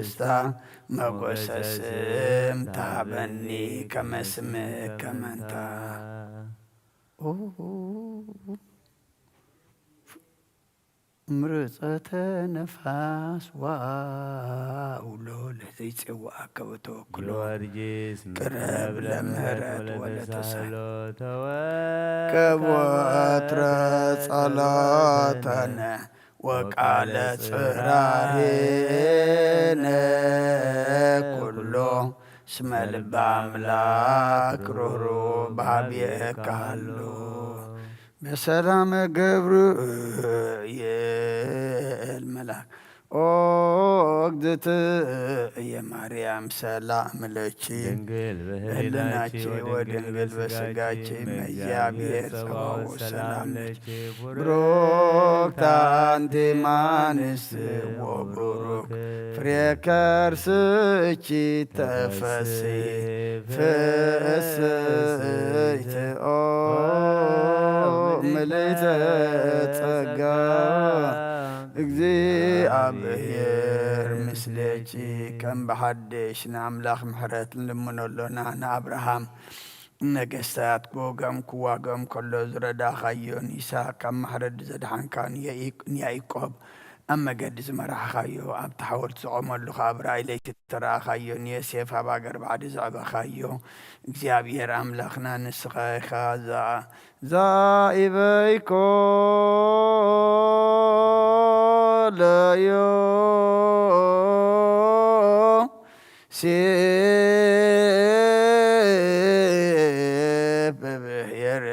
ደስታ፣ ሞገሰ ስም ተሃበኒ ከመስምዕ ከመንታ። ኦ፣ ምርፀተ ነፋስ ዋውሎ ለዘይፅዋዕ ከበተወክሎ ጊዮርጊስ ቅረብ መቅረብ ለምህረት ለበረከት ወለተሳህሎ ወለተሳህሎ ተወከብ ከብ ወትረ ወትረ ጸሎተነ ጸሎተነ ወቃለ ወቃለ ጽራሄነ ጽራሄነ ኩሎ ኩሎ እስመ ልበ አምላክ ሩሩ በሀቤከ ሀሎ። በሰላመ ገብርኤል መልአክ ኦ እግዝእትየ ማርያም ሰላም ለኪ ድንግል በህሊናኪ በህሊናኪ ወድንግል ወድንግል በስጋኪ በስጋኪ እመ እመ እግዚአብሔር እግዚአብሔር ጸባኦት ጸባኦት ሰላም ሰላም ለኪ ለኪ። ብሩክት አንቲ እማንስት ወቡሩክ ፍሬ ከርስኪ ተፈሲ ፍስሕት ኦ ምልዕተ ጸጋ እግዚአብሔር ምስሌኪ። ከም ብሓድሽ ንኣምላኽ ምሕረት ንልምኖ ኣሎና። ንኣብርሃም ነገስታት ጎገም ክዋገም ከሎ ዝረዳእኻዮ፣ ንይስሐቅ ካብ ማሕረዲ ዘድሓንካ፣ ንያኢ-፣ ንያኢቆብ ኣብ መገዲ ዝመራሕኻዮ፣ ኣብቲ ሓወልቲ ዝቖመሉ ከኣ ብራእይ ለይቲ ዝተራእኻዮ፣ ንዮሴፍ ኣብ ሃገር ባዕዲ ዘዕበኻዮ እግዚኣብሔር ኣምላኽና ንስኻ ኢኻ። እዛ ዛኢበይኮ ለዮ ሴፍ ብብሔር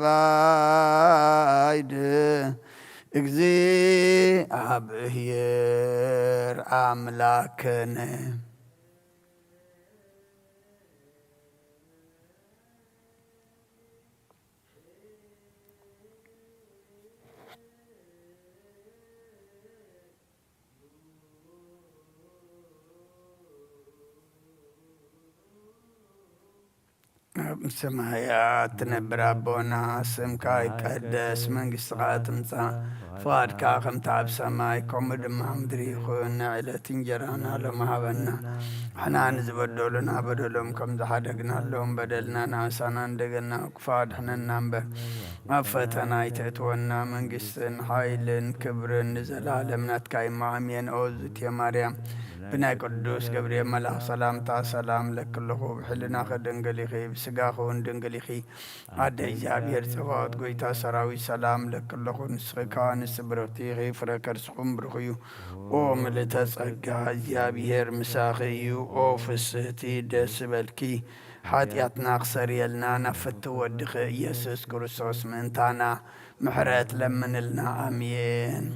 ባይድ እግዚአብሔር አምላክነ። ኣብ ሰማያት ትነብር ኣቦና፣ ስምካ ይቀደስ፣ መንግስትኻ ትምጻእ፣ ፍቓድካ ከምቲ ኣብ ሰማይ ከምኡ ድማ ኣብ ምድሪ ይኹን። ንዕለት እንጀራና ሎሚ ሃበና፣ ንሕና ንዝበደሉና በደሎም ከም ዝሓደግናሎም በደልና ንኣሳና እንደገና ክፉእ ኣድሕነና እምበር፣ ኣብ ፈተና ኣይተእትወና። መንግስትን ሓይልን ክብርን ንዘለኣለም ናትካ እዩ። ኣሜን። ኦ ዝትየ ማርያም፣ ብናይ ቅዱስ ገብርኤል መልኣኽ ሰላምታ ሰላም እለኪ ኣለኹ። ብሕልናኺ ድንግል ኢኺ፣ ብስጋኺ እውን ድንግል ኢኺ። ኣደ እግዚኣብሔር ጸባኦት፣ ጎይታ ሰራዊት፣ ሰላም እለኪ ኣለኹ። ንስኺ ከኣ ንስቲ ብርኽቲ ኢኺ፣ ፍረ ከርስኹም ብሩኽ እዩ። ኦ ምልእተ ጸጋ፣ እግዚኣብሔር ምሳኺ እዩ። ኦ ፍስህቲ፣ ደስ ይበልኪ። ሓጢኣትና ክሰርየልና ናብ ፍትው ወድኺ ኢየሱስ ክርስቶስ ምእንታና ምሕረት ለምንልና። ኣሜን።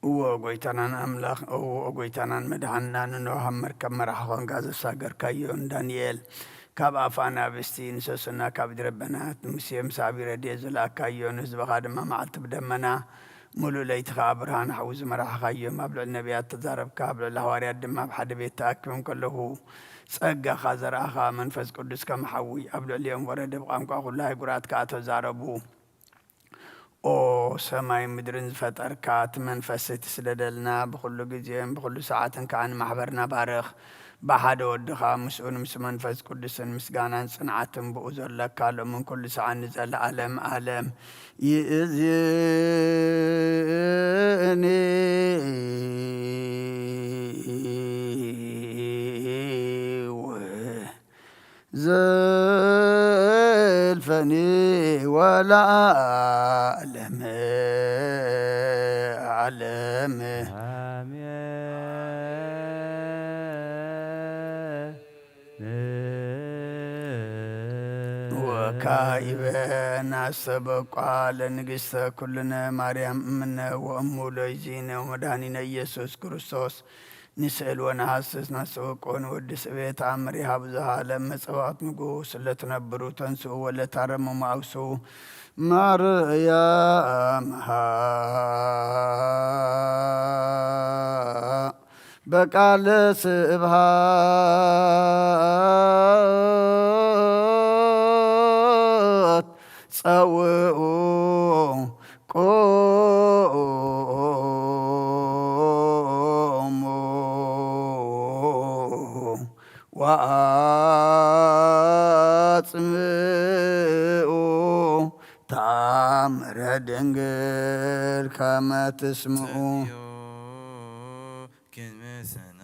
እወ ጎይታናን ኣምላኽ፣ እወ ጎይታናን መድሓንናን፣ ንኖህ ኣብ መርከብ መራሕ ኮንካ ዘሳገርካዮ፣ ንዳንኤል ካብ ኣፍ ኣናብስቲ፣ ንሶስና ካብ ኢድ ረበናት፣ ንሙሴ ምስ ኣቢ ረድኤት ዝለኣካዮ፣ ንህዝብኻ ድማ መዓልቲ ብደመና፣ ሙሉእ ለይቲ ኸኣ ብርሃን ሓዊ ዝመራሕኻዮም፣ ኣብ ልዕሊ ነቢያት ተዛረብካ፣ ኣብ ልዕሊ ሃዋርያት ድማ ኣብ ሓደ ቤት ተኣኪቦም ከለዉ ጸጋኻ ዘርኣኻ፣ መንፈስ ቅዱስ ከም ሓዊ ኣብ ልዕሊኦም ወረደ፣ ብቋንቋ ኩሉ ኣህጉራት ከኣ ተዛረቡ። ኦ ሰማይን ምድርን ዝፈጠርካ፣ እቲ መንፈስ ትስደደልና፣ ብኹሉ ግዜን ብኹሉ ሰዓትን ከኣ ንማሕበርና ባርኽ። ብሓደ ወድኻ ምስኡን ምስ መንፈስ ቅዱስን ምስጋናን ጽንዓትን ብኡ ዘለካ ሎምን ኩሉ ሰዓት ንዘለኣለም ኣለም ይእዝኒ። ዘልፈኒ ወለዓለመ ዓለም። ወካዕበ ናስተበቋ ለንግሥተ ኩልነ ማርያም እምነ ወእሙ ለይዚነ ወመድኃኒነ ኢየሱስ ክርስቶስ ንስእል ወነሐስስ፣ ነስተበቆ ንወድስ እቤት አምር ይሃብ ዘሃለም መጸዋዕት ንጉስ፣ ለትነብሩ ተንስኡ ወለታረሙ ማውሱ ማርያም ሃ በቃለ ስብሃት ጸውኡ ቁ ወአጽምኡ ታምረ ድንግል ከመ ትስምዑ። ጽዮ ክንመሰና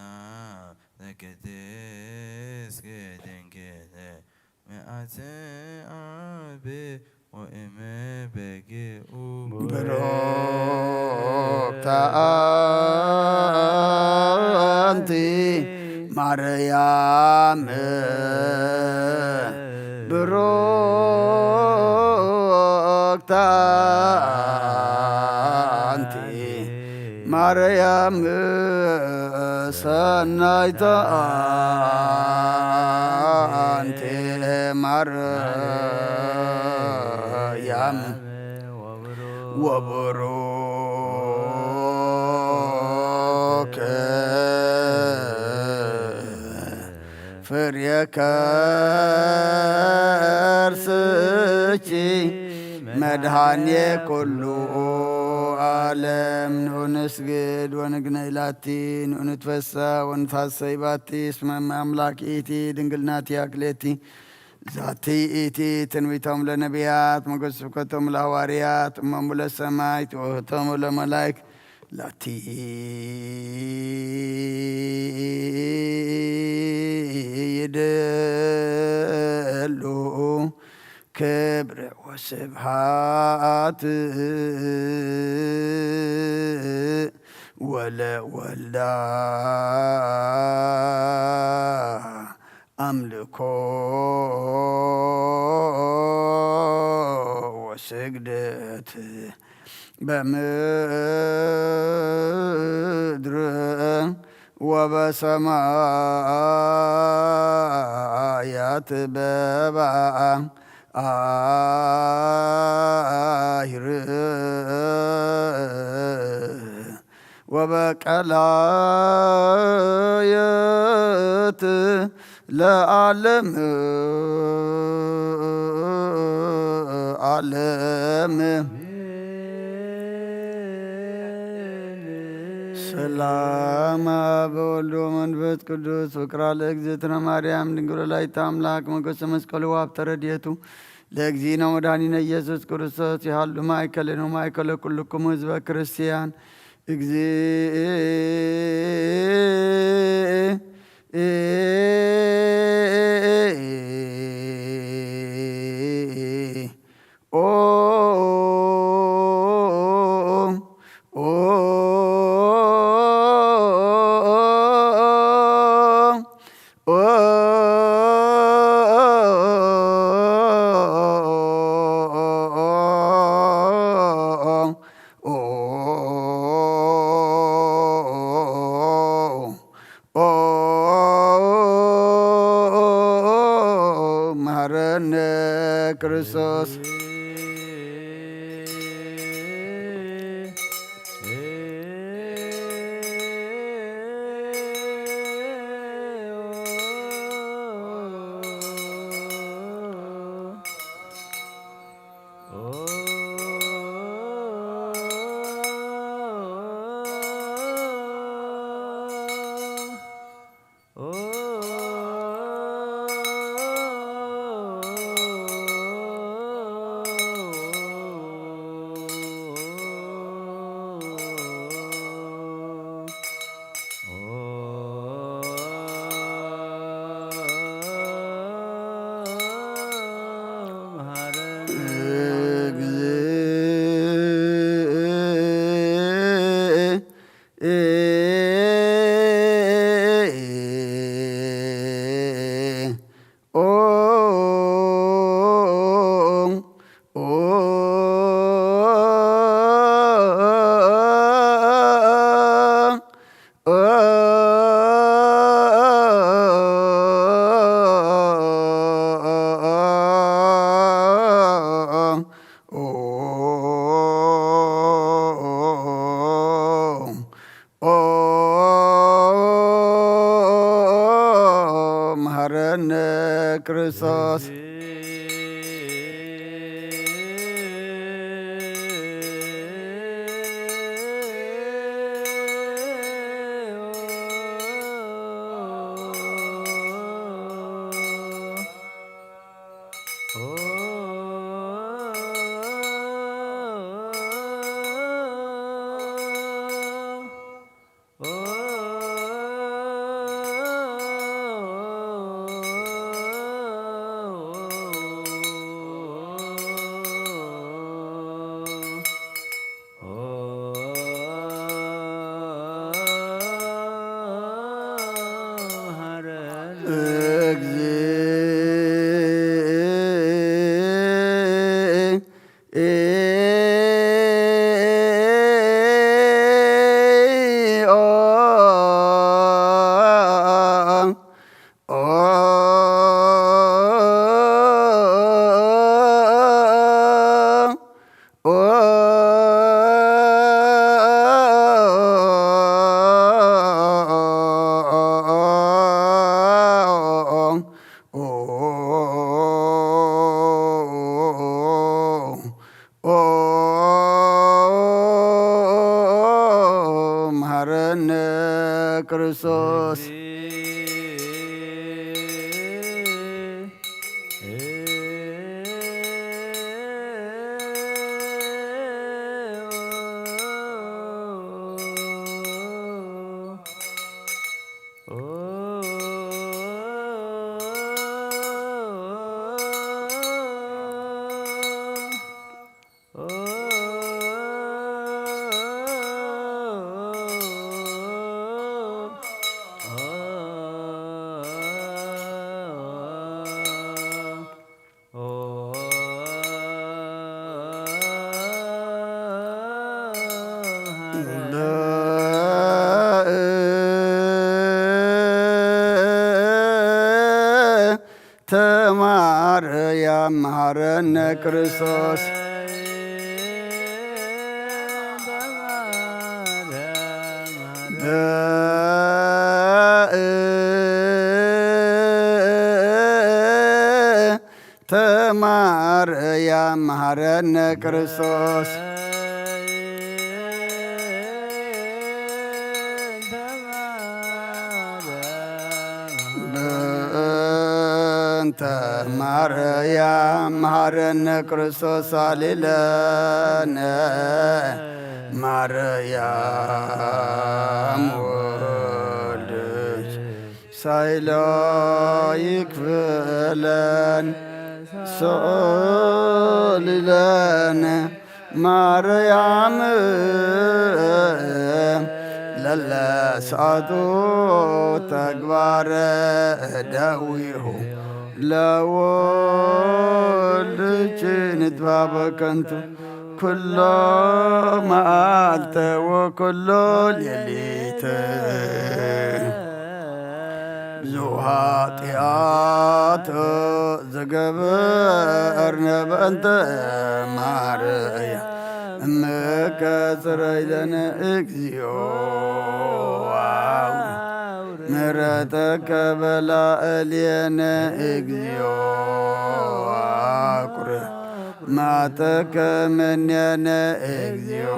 ለቅድስት ድንግል መዓት አብ ወእመ በግኡ። ብሩክተ አንቲ ማርያም፣ ብሩክተ አንቲ ማርያም፣ ሰናይተ አንቲ ማርያም፣ ወብሩክ ፍሬ ከርስኪ መድኃኔ ኩሉ ዓለም። ንዑ ንስግድ ወንግነይ ላቲ፣ ንዑ ንትፈሳ ወንትሐሰይ ባቲ፣ እስመ እመ አምላክ ኢቲ ድንግል ናቲ አክሌቲ። ዛቲ ኢቲ ትንቢቶም ለነቢያት፣ ሞገስ ስብከቶም ለሐዋርያት፣ እሞሙ ለሰማዕት፣ ወህቶሙ ለመላእክት፣ ላቲ ይደሉ ክብር ወስብሐት ወለወልዳ አምልኮ ወስግደት በምድር ወበሰማያት በባህር ወበቀላየት ለዓለም ዓለም። ሰላም አብ ወልድ ወመንፈስ ቅዱስ ፍቅራ ለእግዝእትነ ማርያም ድንግል ወላዲተ አምላክ ሞገሰ መስቀሉ ወሀብተ ረድኤቱ ለእግዚእነ ወመድኃኒነ ኢየሱስ ክርስቶስ ይሃሉ ማእከልን ወማእከለ ኩልክሙ ህዝበ ክርስቲያን። እግዚእ ኦ ኦ መሐረነ ክርስቶስ። መሐረነ ክርስቶስ። ክርስቶስ። ተማርያም መሃረነ ክርስቶስ። ተማርያም መሃረነ ክርስቶስ። በእንተ ማርያም መሃረነ ክርስቶስ ሳሊ ለነ። ማርያም ወልድኪ ሳይሎ ይክፍለን ሳሊ ለነ። ማርያም ለለ ሰዓቱ ተግባረ እደዊሁ ለወልድኪ ንትባበ ከንቱ ኩሎ መዓልተ ወኩሎ ሌሊት። ብዙ ኃጢአት ዝገበርነ በእንተ ማርያ እምከ ጽረይለነ እግዚኦ። ምሕረተከ በላዕሌነ እግዚኦ። አኩርፍ ማተከ መኔነ እግዚኦ።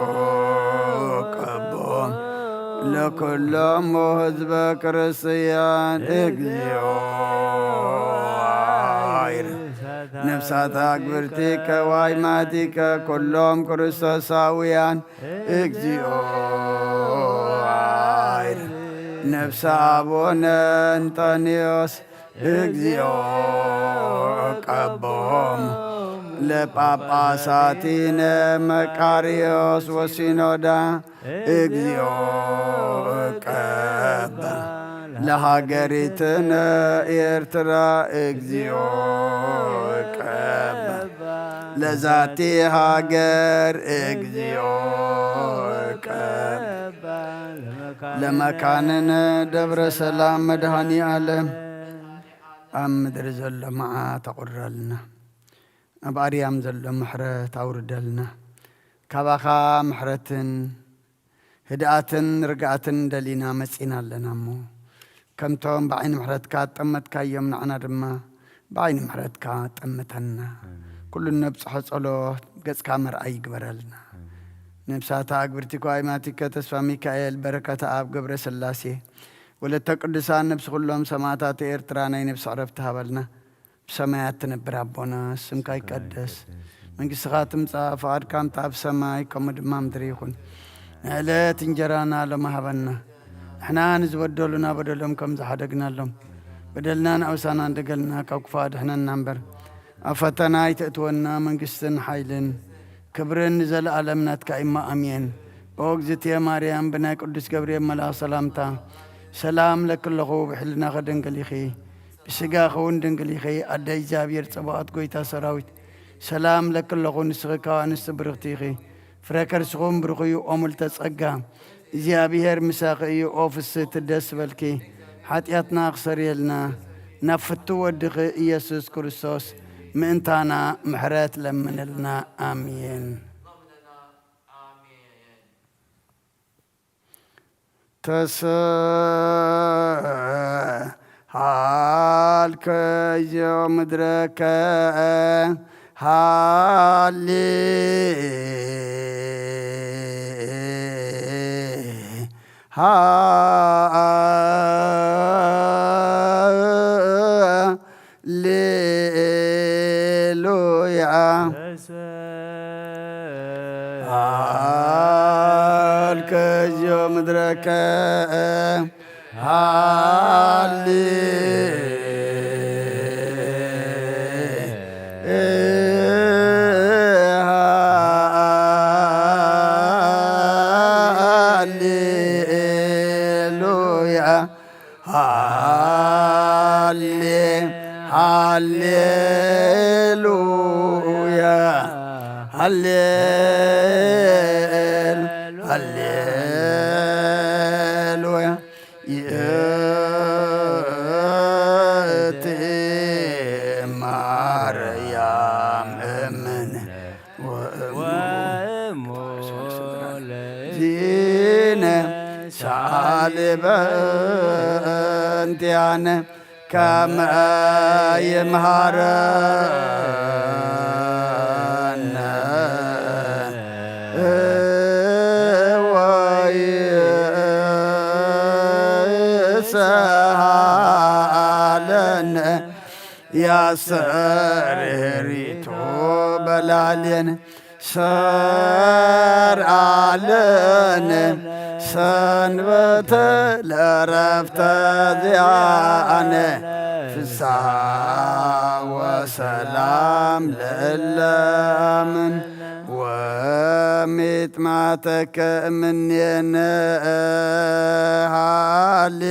ቀቦም ለኩሎም ህዝበ ክርስቲያን እግዚኦ። አይር ነፍሳት አግብርቲከ ዋይማቲከ ኩሎም ክርስቶሳውያን እግዚኦ። አይር ነፍሰ አቡነ እንጠንዮስ እግዚኦ። ቀቦም ለጳጳሳቲነ መቃርዮስ ወሲኖዳ እግዚኦ። ቀብ ለሃገሪትነ ኤርትራ እግዚኦ። ቀብ ለዛቲ ሃገር እግዚኦ። ቀብ ለመካንነ ደብረ ሰላም መድኃኔ ዓለም። ኣብ ምድሪ ዘሎ መዓት ኣቑርረልና። ኣብ ኣርያም ዘሎ ምሕረት ኣውርደልና። ካባኻ ምሕረትን ህድኣትን ርግኣትን ደሊና መጺና ኣለና እሞ፣ ከምቶም ብዓይኒ ምሕረትካ ጠመትካዮም ንዓና ድማ ብዓይኒ ምሕረትካ ጠምተና። ኣሜን። ኩሉ ነብጽሖ ጸሎት ገጽካ መርኣይ ይግበረልና። ኣሜን። ነብሳታ ኣግብርቲ ኳይማቲከ ተስፋ ሚካኤል በረከተ ኣብ ገብረ ስላሴ ወለተ ቅዱሳን ነብሲ ኩሎም ሰማዕታት ኤርትራ ናይ ነብሲ ዕረፍቲ ሃበልና። ብሰማያት ትነብር ኣቦና፣ ስምካ ይቀደስ፣ መንግስትኻ ትምጻእ፣ ፍቓድካ ከምታ ኣብ ሰማይ ከምኡ ድማ ምድሪ ይኹን። ንዕለት እንጀራና ሎሚ ሃበና። ንሕና ንዝበደሉና በደሎም ከም ዝሓደግናሎም፣ በደልና ንኣውሳና እንደገልና ካብ ክፉእ ኣድሕነና እምበር፣ ኣብ ፈተና ኣይተእትወና፣ መንግስትን ሓይልን ክብርን ንዘለኣለም ናትካ እሞ ኣሜን። ኦ እግዝእትየ ማርያም፣ ብናይ ቅዱስ ገብርኤል መልኣኽ ሰላምታ ሰላም ለኪ ኣለኹ፣ ብሕልናኺ ድንግል ኢኺ፣ ብስጋኺ እውን ድንግል ኢኺ። ኣደ እግዚኣብሔር ጸባኦት፣ ጐይታ ሰራዊት፣ ሰላም ለኪ ኣለኹ፣ ንስኺ ካብ ኣንስቲ ብርኽቲ ኢኺ፣ ፍረ ከርስኹም ብሩኽ እዩ። ኦ ምልዕተ ጸጋ፣ እግዚኣብሔር ምሳኺ እዩ። ኦ ፍስሕቲ ደስ በልኪ፣ ሓጢኣትና ክሰርየልና ናብ ፍቱ ወድኺ ኢየሱስ ክርስቶስ ምእንታና ምሕረት ለምንልና። ኣሜን። ተሰሃልከ ምድረከ ሃሌ ሃ ረከ ሃሊ ሃሌሉያ ሃሌ ሃሌሉያ ሃሌ ሃሌሉያ ይእቲ ማርያም እምነ ወእሙ ዚነ ሳሊ በእንቲኣነ ከመ ይምሃረነ ወይስሃለነ ያሰርሪቶ በላልየን ሰርዓለነ ሰንበተ ለረፍተ ዚኣነ ፍስሓ ወሰላም ለእለ ኣምን ወሚጥማተከ እምኔነ ሃሌ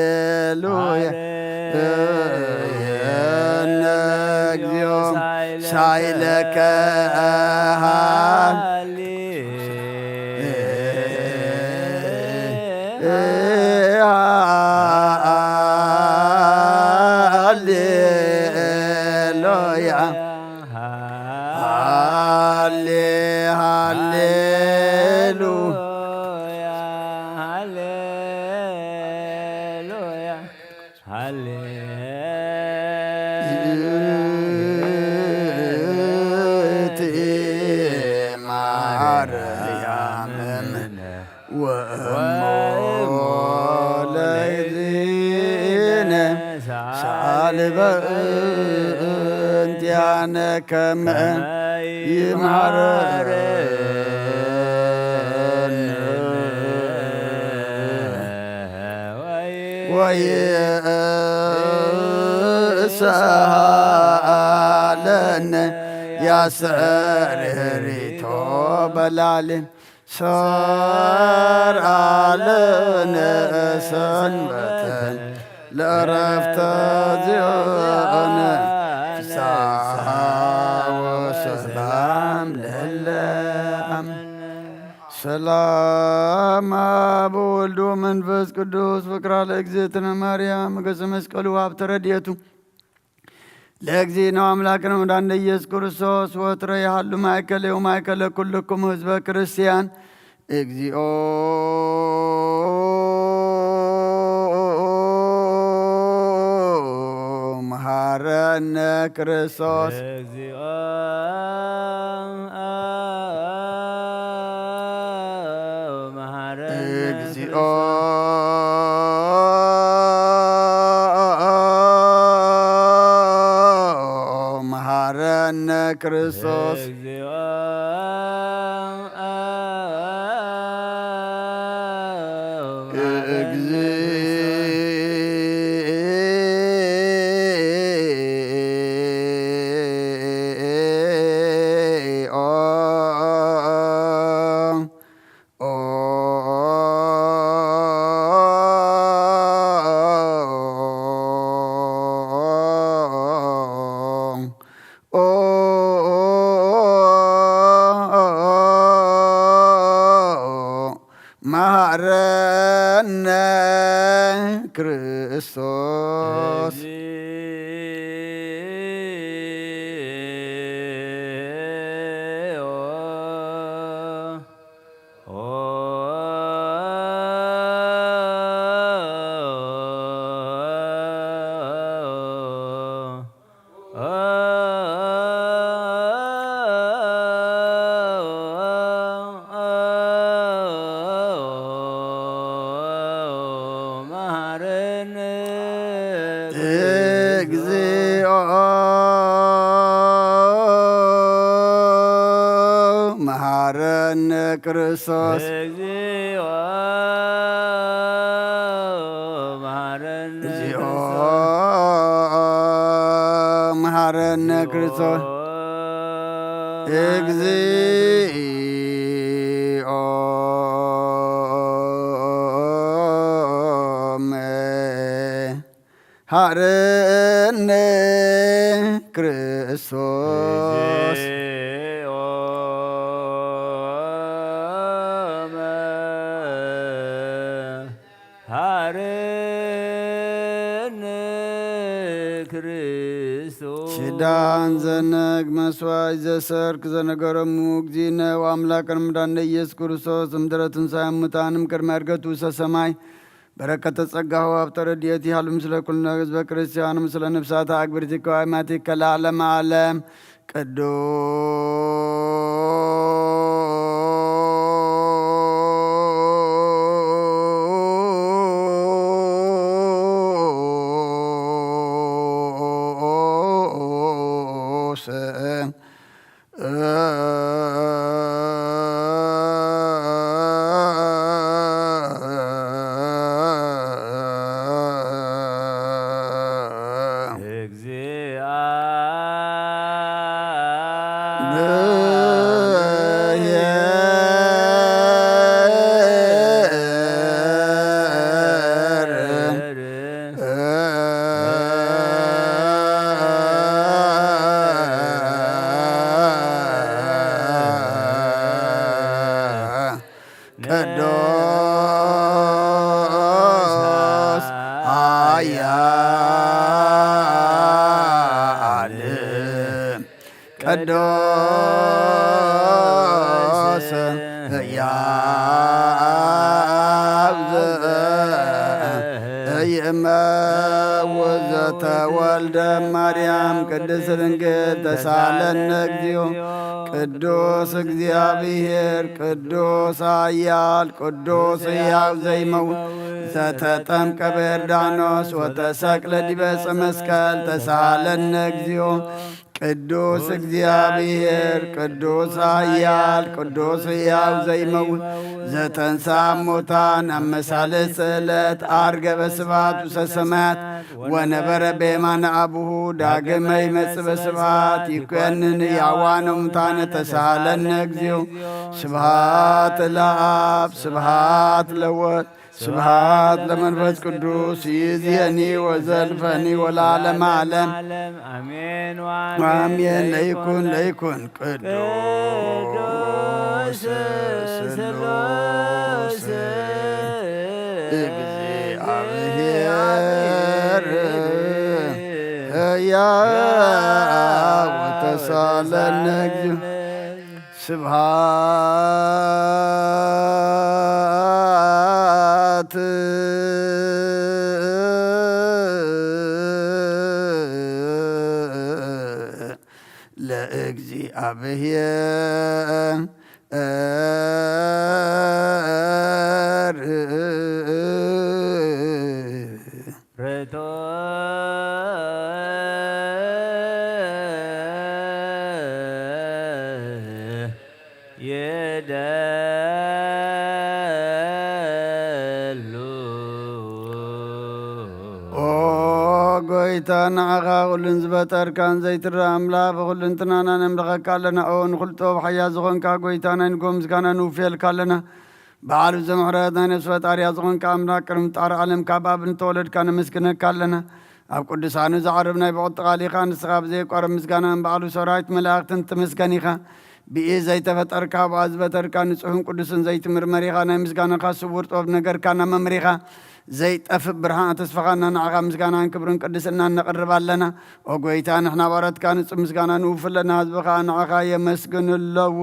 ሃሌሉያ ሃሌሉያ። እግዚኦ ሳይለከ ሃሌሉያ ሃሌ ሃሌሉ ሃሌሉያ ሃሌ ይእቲ ማርያም ወእሞ ለእግዚእነ ሳሊ በእንቲኣነ ከመ ይምሃረነ ወይስሃለነ ያሰርሪቶ በላልን ሰርዓለነ ሰንበተን ለእረፍተ ዚኦነ ፍስሓ ወሰላም ለለ ኣምን። ሰላም አብ ወልድ ወመንፈስ ቅዱስ ፍቅራ ለእግዝእትነ ማርያም ገጸ መስቀሉ ሀብተ ረድኤቱ ለእግዚእነ አምላክነ ወመድኃኒነ ኢየሱስ ክርስቶስ ወትረ ይሃሉ ማእከለ ወማእከለ ኩልክሙ ህዝበ ክርስቲያን። እግዚኦ መሐረነ ክርስቶስ። እግዚኦ መሐረነ እግዚኦ መሐረነ ክርስቶስ። እግዚኦ እግዚኦ መሐረነ ክርስቶስ። እግዚኦ መሐረነ ክርስቶስ። እግዚኦ መሐረነ እግዚኦ ክርስቶስ። መሐረነ ክርስቶስ። እግዚኦ መሐረነ ክርስቶስ። መሐረነ ክርስቶስ። ኪዳን ዘነግ መስዋዕት ዘሰርክ ዘነገረሙ እግዚእነ ወአምላክነ መድኃኒነ ኢየሱስ ክርስቶስ እምድረ ትንሣኤ ሙታንም ቅድመ ዕርገቱ ውስተ ሰማይ በረከተ ጸጋሁ ሀብተ ረድኤቱ ይሃሉ ምስለ ኩልነ ህዝበ ክርስቲያን ምስለ ነፍሳተ አግብርቲከ ወአማቲከ ለዓለመ ዓለም። ቅዱስ ቅዱስ ኃያል ቅዱስ ሕያው ዘኢይመውት ዘተወልደ ማርያም ቅድስት ድንግል ተሳለነ እግዚኦ። ቅዱስ እግዚአብሔር ቅዱስ ኃያል ቅዱስ ሕያው ዘይመውት ዘተጠምቀ በዮርዳኖስ ወተሰቅለ ዲበ ዕፀ መስቀል ተሳለነ እግዚኦ። ቅዱስ እግዚአብሔር ቅዱስ ኃያል ቅዱስ ሕያው ዘይመውት ዘተንሳ እሙታን አመሳለ ስእለት አርገ በስብሐት ውስተ ሰማያት ወነበረ በየማነ አቡሁ ዳግመ ይመጽእ በስብሐት ይኮንን ሕያዋነ ሙታነ ተሳሃለነ እግዚኦ። ስብሐት ለአብ ስብሐት ለወልድ ስብሐት ለመንፈስ ቅዱስ ይእዜኒ ወዘልፈኒ ወለዓለመ ዓለም። አሜን። አሜን። ለይኩን ለይኩን ቅዱስ ስሉስ እግዚአብሔር ሕያው ተሳለነ እግዚኦ። ስብሐት ለእግዚአብሔር። ይደሉ። ኦ ጎይታ፣ ንዓኻ ኩሉን ዝበጠርካን ዘይትረኣ ኣምላኽ ብኹልንትናና ነምልኸካ ኣለና። ኦ ንኹሉ ጥበብ ሓያል ዝኾንካ ጎይታ፣ ናይ ንጎ ምስጋና ንውፍየልካ ኣለና። በዓል ብዙሕ ምሕረት ናይ ነፍሲ ፈጣሪያ ዝኾንካ ኣምላኽ ቅድሚ ምፍጣር ዓለም ካብ ኣብ እንተወለድካ ነመስግነካ ኣለና። ኣብ ቅዱሳኑ ዝዓርብ ናይ ብቕጥቃል ኢኻ። ንስኻ ብዘየቋርብ ምስጋና እምበኣሉ ሰራዊት መላእኽትን ትመስገን ኢኻ። ብኢድ ዘይተፈጠርካ ኣብኣ ዝበተርካ ንጹሕን ቅዱስን ዘይትምርመር ኢኻ። ናይ ምስጋናኻ ስውር ጥበብ ነገርካና መምሪኻ ዘይጠፍእ ብርሃን ተስፋኻና ንዓኻ ምስጋናን ክብርን ቅድስናን ነቕርብ ኣለና። ኦ ጎይታ፣ ንሕና ባሮትካ ንጹህ ምስጋና ንውፍለና፣ ህዝብኻ ንዓኻ የመስግኑ ኣለዉ።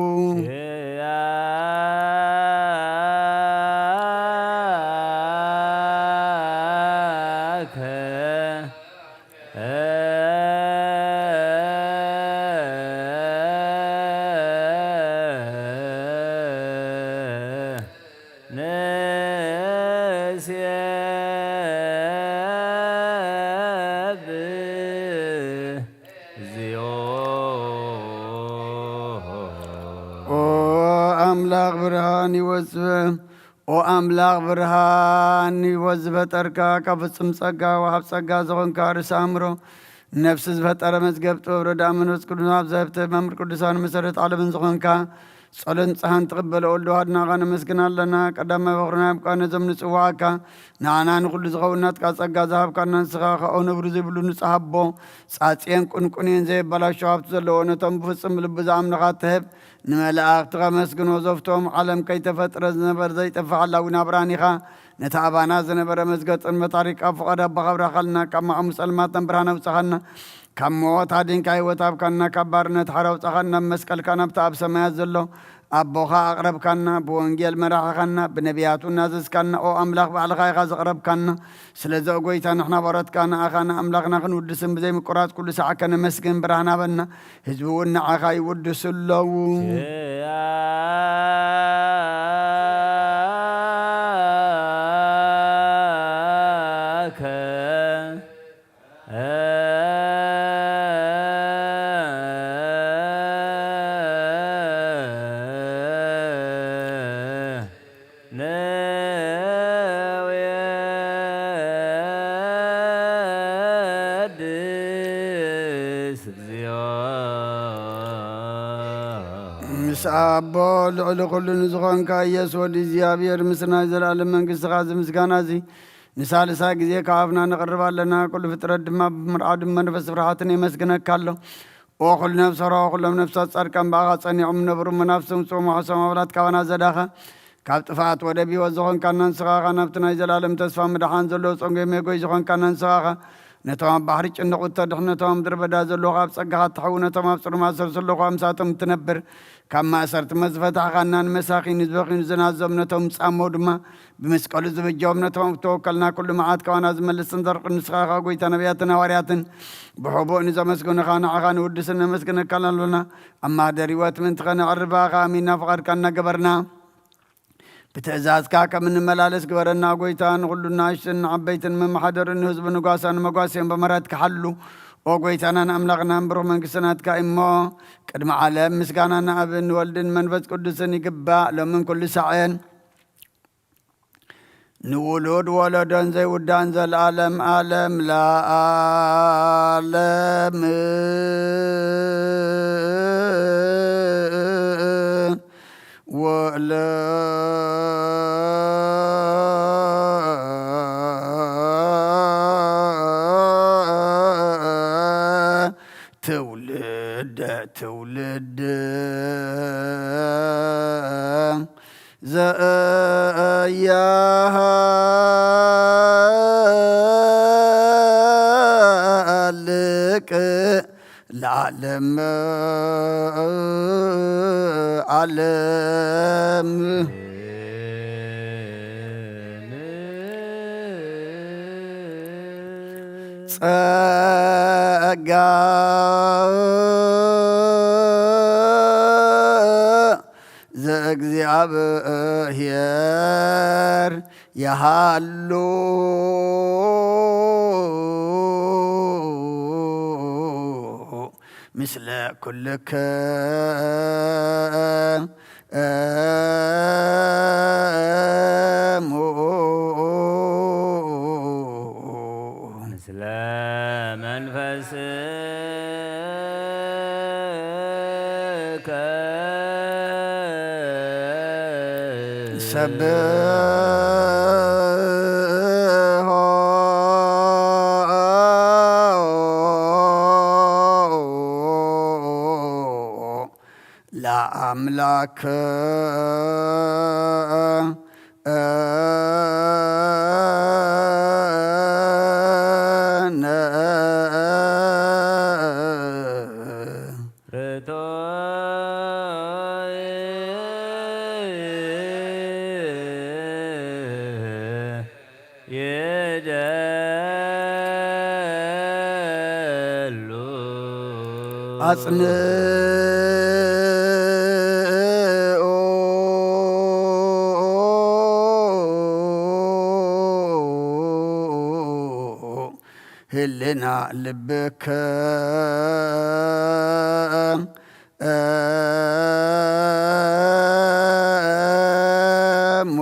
እግዚኦ። ኦ ኣምላኽ ብርሃን ይወጽእ። ኦ ኣምላኽ ብርሃን ህይወት ዝፈጠርካ፣ ካብ ፍጹም ጸጋ ወሃብ ጸጋ ዝኾንካ ርእሲ ኣእምሮ፣ ነፍሲ ዝፈጠረ መዝገብ ጥበብ ረዳእ መንፈስ ቅዱስ ኣብ ዘህብተ መምህር ቅዱሳን መሰረት ዓለምን ዝኾንካ፣ ጸሎን ንጽሓን ትቕበል ወልድ ዋህድናኻ ነመስግን ኣለና። ቀዳማይ በኹርና ኣብ ቃል ነዞም ንጽዋዓካ፣ ንዓና ንኹሉ ዝኸውን ናትካ ጸጋ ዝሃብካና ንስኻ ኸኣ ነብሩ ዘይብሉ ንጹሕ ኣቦ፣ ጻጽየን ቁንቁንየን ዘየበላሾ ሃብቲ ዘለዎ ነቶም ብፍጹም ልቢ ዝኣምንኻ ትህብ፣ ንመላእኽቲ ከመስግኖ ዘፍቶም ዓለም ከይተፈጥረ ዝነበር ዘይጠፍእ ሓላዊ ናብራን ኢኻ። ነቲ ኣባና ዝነበረ መዝገብ ጽልመት ኣሪቕካ ፍቓድ ኣቦኻ ኣብራኻልና፣ ካብ ማዕሙ ጸልማት ናብ ብርሃን ኣውጻኻና፣ ካብ ሞት ኣዲንካ ህይወት ኣብካና፣ ካብ ባርነት ሓራ ኣውጻኻና፣ ኣብ መስቀልካ ናብቲ ኣብ ሰማያት ዘሎ ኣቦኻ ኣቕረብካና፣ ብወንጌል መራሕኻና፣ ብነቢያቱ እናዘዝካና፣ ኦ ኣምላኽ ባዕልኻ ኢኻ ዘቕረብካና። ስለዚ ኦ ጎይታ ንሕና ባሮትካ ንኣኻ ንኣምላኽና ክንውድስን ብዘይ ምቁራጽ ኩሉ ሳዕ ከነመስግን ብርሃን ሃበና። ህዝቢ እውን ንዓኻ ይውድሱ ኣለዉ። ምስ ኣቦ ልዕሊ ኩሉ ንዝኾንካ ኢየሱስ ወዲ እግዚኣብሔር፣ ምስ ናይ ዘለኣለም መንግስትኻ፣ እዚ ምስጋና እዚ ንሳልሳይ ግዜ ካብ ኣፍና ነቕርብ ኣለና። ኩሉ ፍጥረት ድማ ብምርዓድን መንፈስ ፍርሃትን የመስግነካ ኣሎ። ኦ ኩሉ ነፍሰ ሮሆ፣ ኩሎም ነፍሳት ጻድቃን ብኣኻ ጸኒዖም እነብሩ፣ መናፍስቶም ጽሙሖ ሰማብላት ካባና ዘዳኻ፣ ካብ ጥፍኣት ወደብ ህይወት ዝኾንካና ንስኻ ኢኻ። ናብቲ ናይ ዘላለም ተስፋ ምድሓን ዘለዎ ጸንጎ የሜጎይ ዝኾንካና ንስኻ ኢኻ። ነቶም ኣብ ባሕሪ ጭንቕ እተድሕን፣ ነቶም ኣብ ምድረ በዳ ዘለዉ ኣብ ጸጋኻ እትሕው፣ ነቶም ኣብ ጽሩማት ሰልስለኹ ኣምሳቶም እትነብር፣ ካብ ማእሰርቲ መዝፈታሕኻና፣ ንመሳኺን ንዝበኽዩን ዝናዞም ነቶም ጻመው ድማ ብመስቀሉ ዝብጀዎም፣ ነቶም ኣብ ተወከልና ኩሉ መዓት ካባና ዝመልስን ዘርቅን ንስኻ ኢኻ። ጎይታ ነቢያትን ሃዋርያትን ብሕቡእ ንዘመስግኑኻ ንዓኻ ንውድስን ነመስግነካን ኣሎና። ኣብ ማህደር ህይወት ምእንቲ ኸነዕርባኻ ኣሚንና ፍቓድካ እናገበርና ብትእዛዝካ ከም እንመላለስ ግበረና። ጎይታ ንኹሉ ንኣሽቱን ንዓበይትን መመሓደሪ ንህዝቡ ንጓሳ ንመጓስዮም ብምህረትካ ሓሉ። ኦ ጎይታናን ኣምላኽናን ብሩኽ መንግስቲ ናትካ እሞ ቅድሚ ዓለም ምስጋና ንኣብን ንወልድን መንፈስ ቅዱስን ይግባእ ሎምን ኩሉ ሳዕን። ንውሉድ ወለዶን ዘይውዳን ዘልኣለም ኣለም ለኣለም። ወለ ትውልደ ትውልድ ዘያሃልቅ ለዓለም ዓለም። ጸጋ ዘእግዚኣብሔር ይሃሉ ምስለ ኩልክሙ። ምስለ መንፈስከ። ሰብሖ ለአምላክ። ይደሉ። አጽንኦ ህል ዜና ልብከ እሞ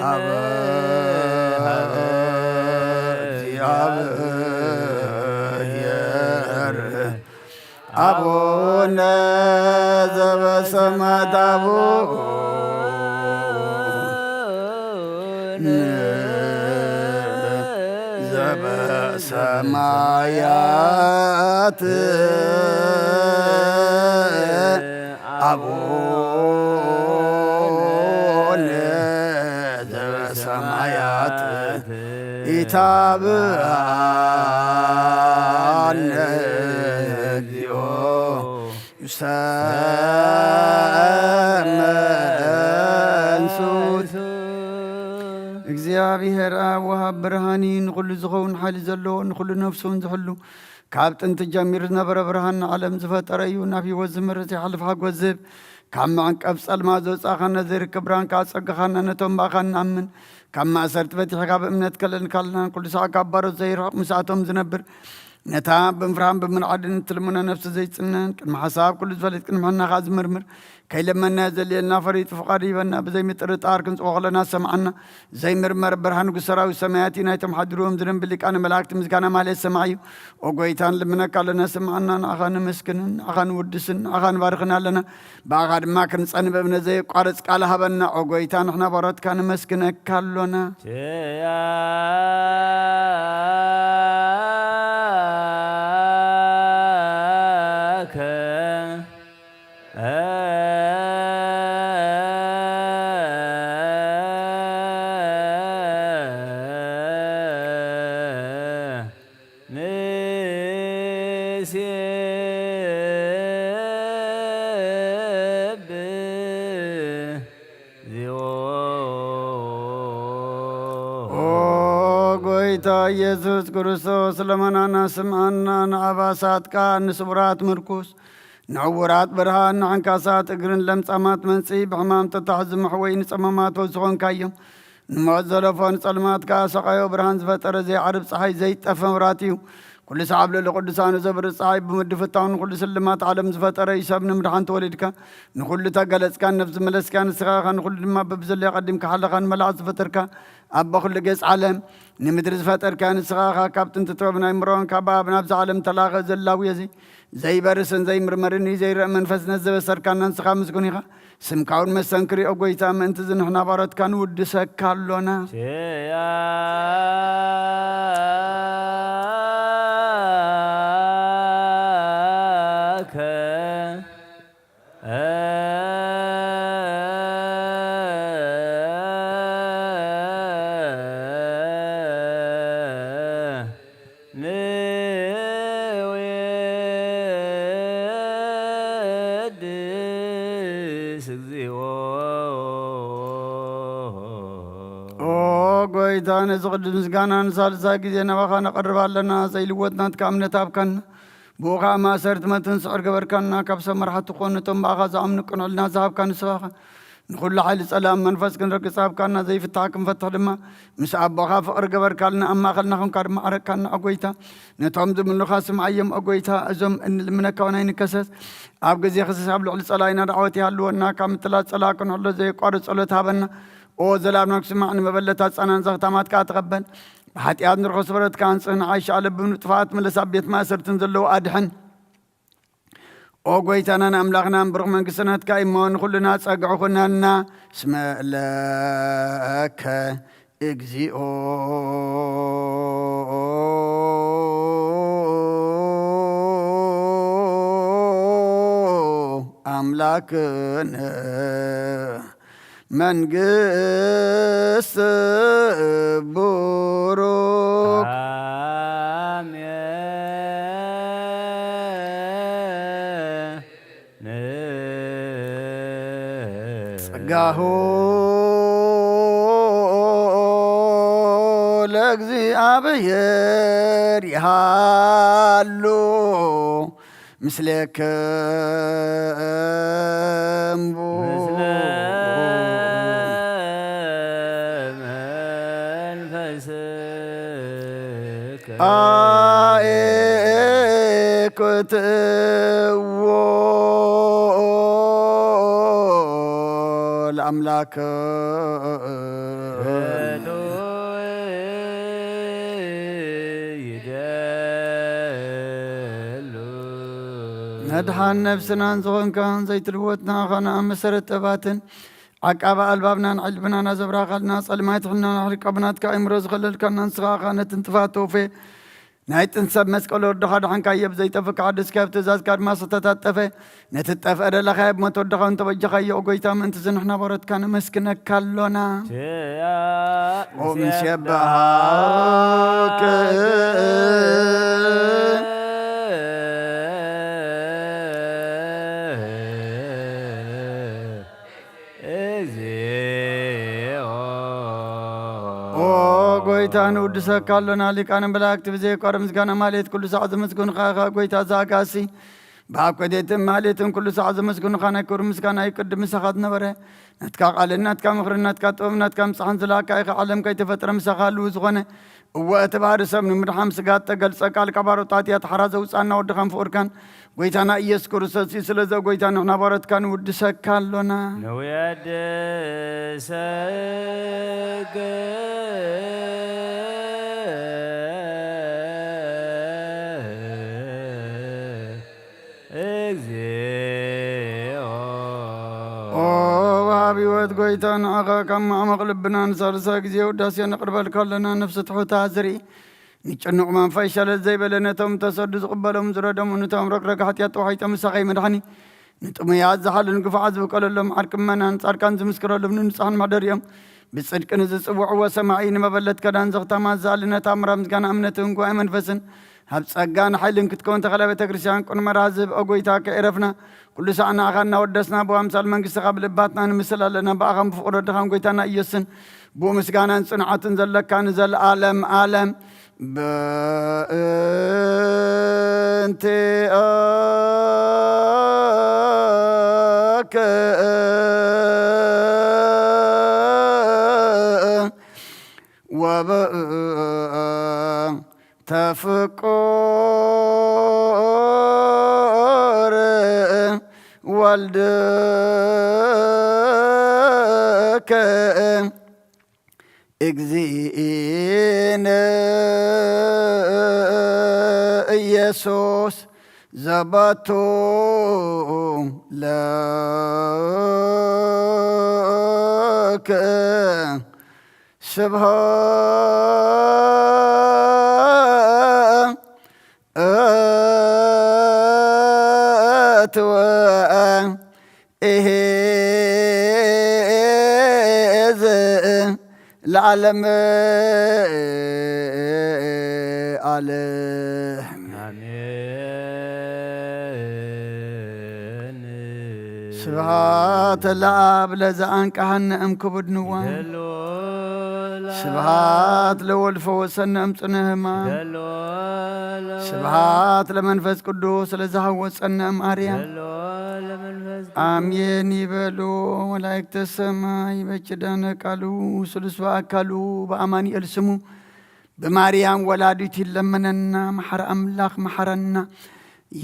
ኣብ እግዚኣብሔር አቡነ ዘበሰማያት አቡነ ዘበሰማያት አቡነ ዘበሰማያት ኢታብአነ እግዚኦ ውስተ መንሱት። እግዚኣብሔር ኣብ ወሃብ ብርሃን እዩ፣ ንኹሉ ዝኸውን ሓይሊ ዘለዎ፣ ንኹሉ ነፍሱ እውን ዝሕሉ፣ ካብ ጥንቲ ጀሚሩ ዝነበረ ብርሃን ንዓለም ዝፈጠረ እዩ። ናብ ህይወት ዝመርህ ዘይሓልፍ ሓጎስ ዝህብ፣ ካብ መዕንቀፍ ጸልማት ዘውጻእኻና፣ ዘይርከብ ብርሃን ከኣ ኣጸጋኻና፣ ነቶም ብኣኻ እንኣምን፣ ካብ ማእሰርቲ ፈቲሕካ ብእምነት ከለልካልና፣ ንኩሉ ሰዓት ካብ ባሮት ዘይርሕቕ፣ ምስኣቶም ዝነብር፣ ነታ ብምፍራህን ብምንዓድን እትልምኖ ነፍሲ ዘይጽነን፣ ቅድሚ ሓሳብ ኩሉ ዝፈልጥ፣ ቅድሚ ሕና ከኣ ዝምርምር፣ ከይለመንናዮ ዘልየልና ፈሪጡ ፍቓዱ ይበና። ብዘይ ምጥርጣር ክንጽዎ ከለና ዝሰምዓና፣ ዘይምርመር ብርሃን ንጉስ ሰራዊት ሰማያት እዩ። ናይቶም ሓድርዎም ዝደንብ ሊቃነ መላእክቲ ምስጋና ማህሌት ሰማዕ እዩ። ኦ ጎይታ፣ ንልምነካ ኣለና፣ ስምዓና። ንዓኻ ነመስግንን፣ ንዓኻ ንውድስን፣ ንዓኻ ንባርኽን ኣለና። ብኣኻ ድማ ክንጸን ብእምነት ዘየቋርጽ ቃል ሃበና። ኦ ጎይታ፣ ንሕና ባሮትካ ነመስግነካ ኣሎና። ኪያከ ንሴብህ ዚኦ። ኦ ጎይታ ኢየሱስ ክርስቶስ፣ ለመናና ስምዓና፣ ንኣባሳትካ ንስቡራት ምርኩስ፣ ንዕውራት ብርሃን፣ ንዓንካሳት እግርን ለምጻማት መንጽኢ፣ ብሕማም ተታሕዙ መሕወይ ንጸማማት ወዝኾንካዮም። ንሞት ዘለፎ ንጸልማት ከኣ ሰቓዮ ብርሃን ዝፈጠረ ዘይዓርብ ጸሓይ ዘይጠፈ መብራት እዩ። ኩሉ ሰዓብ ልዕሊ ቅዱሳኑ ዘብርህ ጸሓይ ብምድፍታውን ኩሉ ስልማት ዓለም ዝፈጠረ እዩ። ሰብ ንምድሓን ተወሊድካ፣ ንኹሉ ተገለጽካ፣ ነፍሲ መለስካ ንስኻ ኢኻ። ንኹሉ ድማ በብዘለዮ ቀዲምካ ሓለኻን መላእኽቲ ዝፈጠርካ፣ ኣቦ ኩሉ ገጽ ዓለም ንምድሪ ዝፈጠርካ ንስኻ ኢኻ። ካብ ጥንቲ ጥበብ ናይ ምሮን ካብ ኣብ ናብዚ ዓለም ተላኸ ዘላውዮ እዚ ዘይበርስን ዘይምርመርን እዩ። ዘይረአ መንፈስነት ዘበሰርካና ንስኻ ምስጉን ኢኻ። ስምካ እውን መስተንክር እዩ። ኦ ጎይታ፣ ምእንቲ እዚ ንሕና ባሮትካ ንውድሰካ ኣሎና። ኪያከ ንውድስ እግዚኦ። ኦ ጎይታ፣ ነዚ ቅዱስ ምስጋና ንሳልሳይ ግዜ ናባኻ ነቐርብ ኣለና። ዘይልወጥ ናትካ እምነት ሃብካና። ብኡ ኸኣ ማእሰርቲ መትን ስዕር ገበርካና። ካብ ሰብ መራሕቲ ክኾኑ ነቶም ብኣኻ ዝኣምኑ ቅኑዕ ሕልና ዝሃብካ ንስኻ ኢኻ። ንኹሉ ሓይሊ ጸላም መንፈስ ክንረግጽ ሃብካና። ዘይፍታሕ ክንፈትሕ ድማ ምስ ኣቦኻ ፍቕሪ ገበርካልና። ኣብ ማእከልና ኾንካ ድማ ዓረቅካና። ኦ ጎይታ፣ ነቶም ዝምኑኻ ስምዓዮም። ኦ ጎይታ፣ እዞም እንልምነካ እውን ኣይንከሰስ። ኣብ ግዜ ክሰስ ኣብ ልዕሊ ጸላኢና ዳዕወት ይሃልወና። ካብ ምጥላት ጸላኢ ክንሕሎ ዘየቋርጽ ጸሎት ሃበና። ኦ ዘላብና ክስማዕ ንመበለታት ጻናን ዘኽታማት ከኣ ተቐበል። ብሓጢኣት ንርኾ ስበረትካ ኣንጽህ፣ ንዓይሽ ኣለብም ንጥፋኣት ምለስ፣ ኣብ ቤት ማእሰርትን ዘለዉ ኣድሕን። ኦ ጎይታናን ኣምላኽናን ብሩኽ መንግስቲ ናትካ እሞ ንኹልና ጸግዒ ኩነልና። እስመ ለከ እግዚኦ ኣምላክነ መንግስት ቡሩክ። አሜን። ጸጋሁ ለእግዚኣብሔር ይሃሉ ምስሌክሙ። ምስለ ኣኤኩትዎ ለኣምላክ። መድሓን ነብስናን ዝኾንካን ዘይትልወጥ ንኣኻና መሰረት ጥበባትን ዓቃቢ ኣልባብናን ዕልብናን ኣዘብራኻልና ጸልማት ሕልና ናሕሪቃ ብናትካ ኣእምሮ ዝኸለልካና ንስኻ ኣኻ ነትን ጥፋት ተውፌ ናይ ጥንት ሰብ መስቀል ወድኻ ድሓንካዮ ብዘይጠፍእ ክሓድስካዮ ኣብ ትእዛዝካ ድማ ዝተታጠፈ ነቲ ጠፍአ ደለኻዮ ብሞት ወድኻ እንተበጀኻዮ ኦ ጎይታ ምእንቲ ዝንሕና ቦረትካ ነመስግነካ ኣሎና። ኦም ሸበሃውክ እግዚኦ። ኦ ጎይታ ንውድሰካ ኣሎና ሊቃነ መላእክቲ ብዘየቋርብ ምስጋና ማሌት ኩሉ ሳዕ ዘመስግኑኻ ኢኻ ጎይታ ዘኣጋሲ ብኣብ ኮዴትን ማሌትን ኩሉ ሳዕ ዘመስግኑኻ ናይ ክብሪ ምስጋና እዩ ቅድም ምሳኻ ዝነበረ ናትካ ቃልን ናትካ ምኽርን ናትካ ጥበብ ናትካ ምጽሓን ዝለኣካ ኢኻ ዓለም ከይተፈጥረ ምሳኻ ህልው ዝኾነ እወ እቲ ባህሪ ሰብ ንምድሓን ስጋ እተገልጸ ቃል ካብ ኣሮጣት እያ ተሓራ ዘውጻና ወድኻን ፍቕርካን ጎይታና ኢየሱስ ክርስቶስ እዩ። ስለዚ ጎይታ ንሕና ባሮትካ ንውድሰካ ኣሎና። ንውየድሰክ እግዚኦ። ኦ ወሃብ ህይወት ጎይታ ንዓኻ ካብ ማዕመቕ ልብና ንሳልሳይ ግዜ ውዳሴ ነቕርበልካ ኣለና። ነፍሲ ትሑታ ዝርኢ ንጭኑቕ መንፈስ ሸለል ዘይበለ ነቶም ተሰዱ ዝቕበሎም ዝረደሙ ነቶም ረግረግ ሓጢኣት ተዋሒጦም ምሳኸይ መድሓኒ ንጥሙያት ዝሓሉ ንግፉዓት ዝብቀለሎም ዓርቂ ምእመናን ጻድቃን ዝምስክረሎም ንንጹሓን መሕደሪኦም ብጽድቂ ንዝጽውዕዎ ሰማዒ ንመበለት ከዳን ዘኽታማት ዝኣሊ ነታ ምራ ምስጋና እምነትን ጉባኤ መንፈስን ኣብ ጸጋን ሓይልን ክትከውን ተኸላ ቤተ ክርስቲያን ቁንመራ ዝህብ ኦ ጎይታ ከኤረፍና ኩሉ ሳዕ ንኣኻ እናወደስና ብኣምሳል መንግስትኻ ብልባትና ንምስል ኣለና ብኣኻን ብፍቕሮ ድኻን ጎይታና ኢየሱስን ብኡ ምስጋናን ጽንዓትን ዘለካ ንዘለኣለም ኣለም በእንቲኦከ ወበእንተ ፍቁር ወልድከ እግዚእነ ኢየሱስ ዘባቱ ለከ ስብሐት ወእሄዝ ለዓለም ዓለም። ኣሜን። ስብሐት ለአብ ለዘአንቀሐነ እምክቡድ ንዋም። ስብሐት ለወልድ ፈወሰነ እምጽነ ህማም። ስብሐት ለመንፈስ ቅዱስ ለዘሐወጸነ እም አርያም። አሜን ይበሉ መላእክተ ሰማይ። በኪዳነ ቃሉ ስሉስ በአካሉ በአማኑኤል ስሙ ብማርያም ወላዲት ይለመነና። መሐረ አምላክ መሐረና።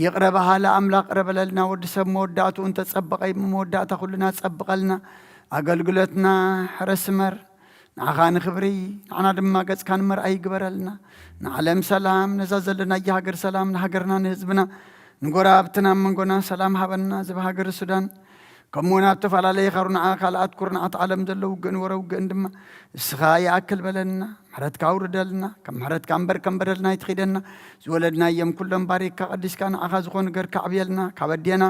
ይቕረ በሃሊ ኣምላኽ ቅረ በለልና። ወዲ ሰብ መወዳእትኡ እንተጸበቐ እዩ፣ መወዳእታ ኩልና ጸብቐልና። ኣገልግሎትና ሕረ ስመር። ንዓኻ ንኽብሪ፣ ንዓና ድማ ገጽካ ንመርኣይ ይግበረልና። ንዓለም ሰላም፣ ነዛ ዘለናያ ሃገር ሰላም፣ ንሃገርና ንህዝብና ንጎረባብትና ኣብ መንጎና ሰላም ሃበና። እዚ ብሃገር ሱዳን ከምኡውን ኣብ ተፈላለየ ካብ ርንዓ ካልኣት ኩርናዓት ዓለም ዘሎ ውግእን ወረ ውግእን ድማ እስኻ ይኣክል በለና። ምሕረትካ ኣውርደልና። ካብ ምሕረትካ እምበር ከም በደልና ኣይትኺደና። ዝወለድናዮም ኩሎም ባሪክካ ቀዲስካ ንዓኻ ዝኾኑ ገርካ ኣዕብየልና። ካብ ኣዴና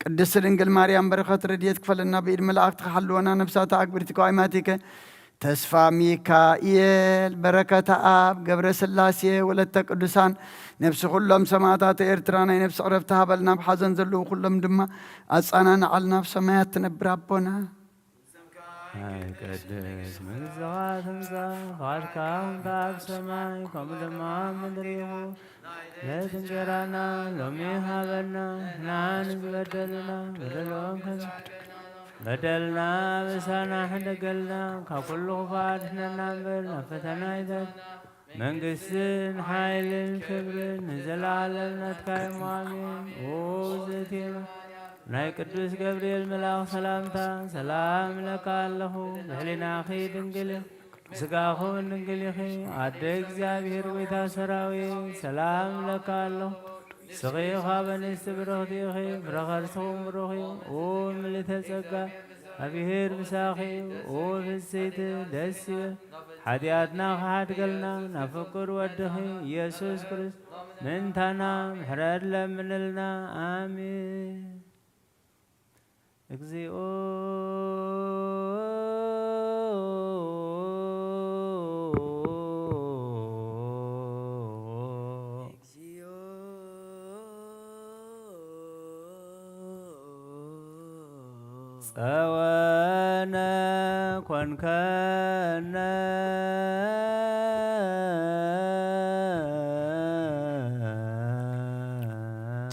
ቅድስቲ ድንግል ማርያም በረኸት ረድኤት ክፈለና። ብኢድ መላእኽትኻ ሓልወና። ነብሳታ ኣግብርቲ ከዋይማቲከ ተስፋ ሚካኤል፣ በረከተ ኣብ፣ ገብረ ስላሴ፣ ወለተ ቅዱሳን፣ ነብሲ ኩሎም ሰማእታት ኤርትራ ናይ ነብሲ ዕረፍቲ ሃበልና። ኣብ ሓዘን ዘለዉ ኩሎም ድማ ኣጻናንዓልና። ኣብ ሰማያት ትነብር ኣቦና። ይቀድስ መንግስትኻ ትምጻእ፣ ፍቓድካ ትኹን ኣብ ሰማይ ከምኡ ድማ ኣብ ምድሪ ይኹን። ዕለት እንጀራና ሎሚ ሃበና፣ ንሕና ንዝበደሉና በደሎም ከም በደልና ኣበሳና ሕደገልና፣ ካብ ኩሉ ክፉእ ኣድሕነና እምበር፣ ናብ ፈተና ኣይተእትወና። መንግስትን ሓይልን ክብርን ንዘለዓለም ናትካ እዩ፣ ኣሜን። ኦ እግዝእትየ፣ ናይ ቅዱስ ገብርኤል መልኣኽ ሰላምታ ሰላም እለካ ኣለኹ። ብሕሊናኺ ድንግል ኢኺ፣ ብስጋኹን ድንግል ኢኺ። ኣደ እግዚኣብሔር፣ ጎይታ ሰራዊት፣ ሰላም እለካ ኣለኹ። ንስኺ ካብ ኣንስቲ ብርኽቲ ኢኺ፣ ፍረ ከርስኺ እውን ብሩኽ እዩ። ኦ ምልዕተ ጸጋ፣ እግዚኣብሔር ምሳኺ እዩ። ኦ ፍስሕቲ፣ ደስ ይበል። ሓጢኣትና ክሓድገልና ናብ ፍቁር ወድኺ ኢየሱስ ክርስቶስ ምእንታና ምሕረት ለምንልና። ኣሜን። እግዚኦ። ጸወነ ኮንከነ።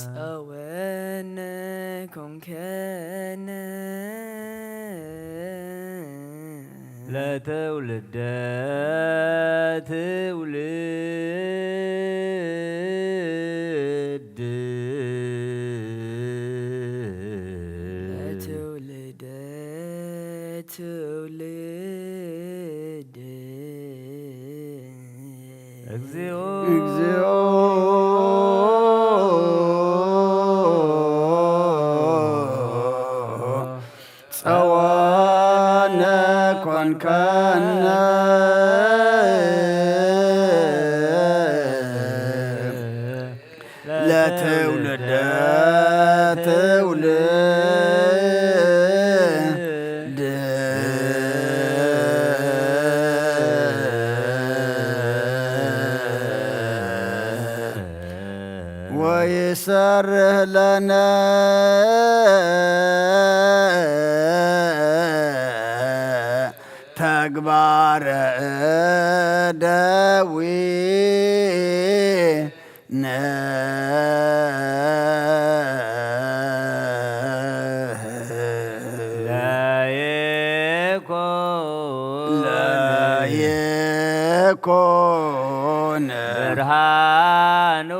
ጸወነ ኮንከነ። ለትውልደ ትውልድ። ለትውልደ ትውልድ። እግዚኦ። እግዚኦ። ጸወነ ኮንከነ። ለትውልደ ትውልድ። ወይሰርህ ለነ ተግባረ እደዊነ። ለይኩን ለይኩን ብርሃኑ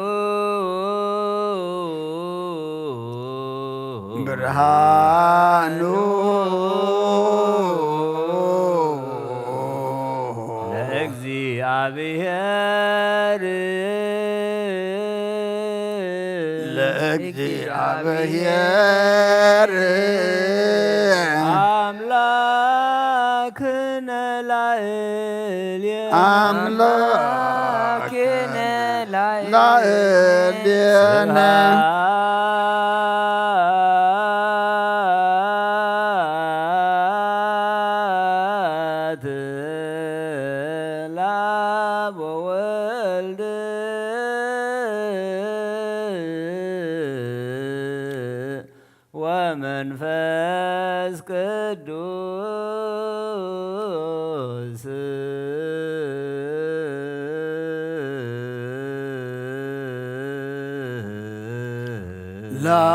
ብርሃኑ ለእግዚኣብሔር ለእግዚኣብሔር ኣምላክነ ላዕሌነ ኣምላክነ ላዕሌነ ስብሐት ለአብ ወወልድ ወመንፈስ ቅዱስ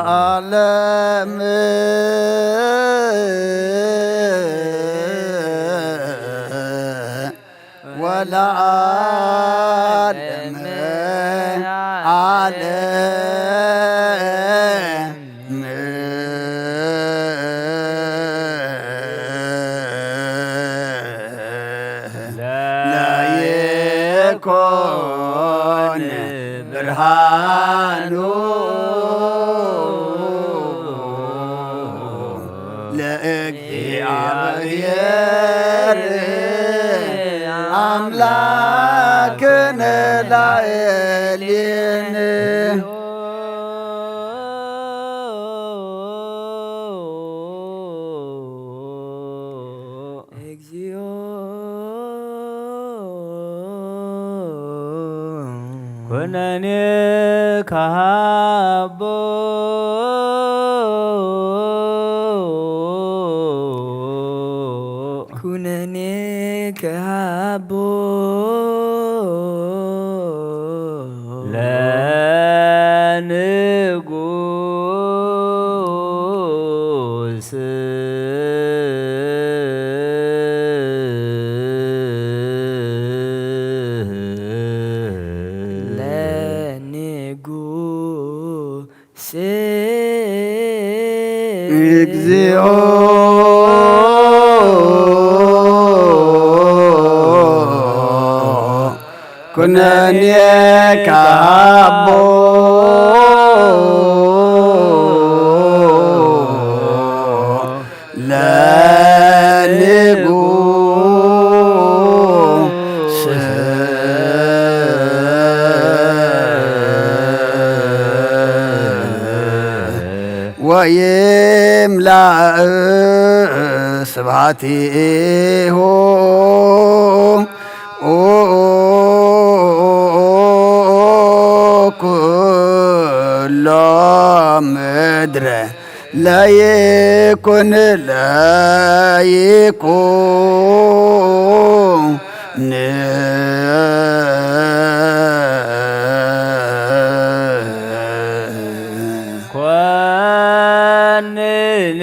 ለዓለም ወለዓለመ ዓለም። ለይኩን ብርሃኑ ለእግዚኣብሔር ኣምላክነ ላዕሌነ። እግዚኦ ኩነኔ ከሃቦ ኩነኔ ከሃቦ ለንጉስ እግዚኦ ኩነኔ ካቦ ለንጉስ ወይምላእ ስብሐቲሁ ኩሎ ምድረ ለይኩን ለይኩን ኮንን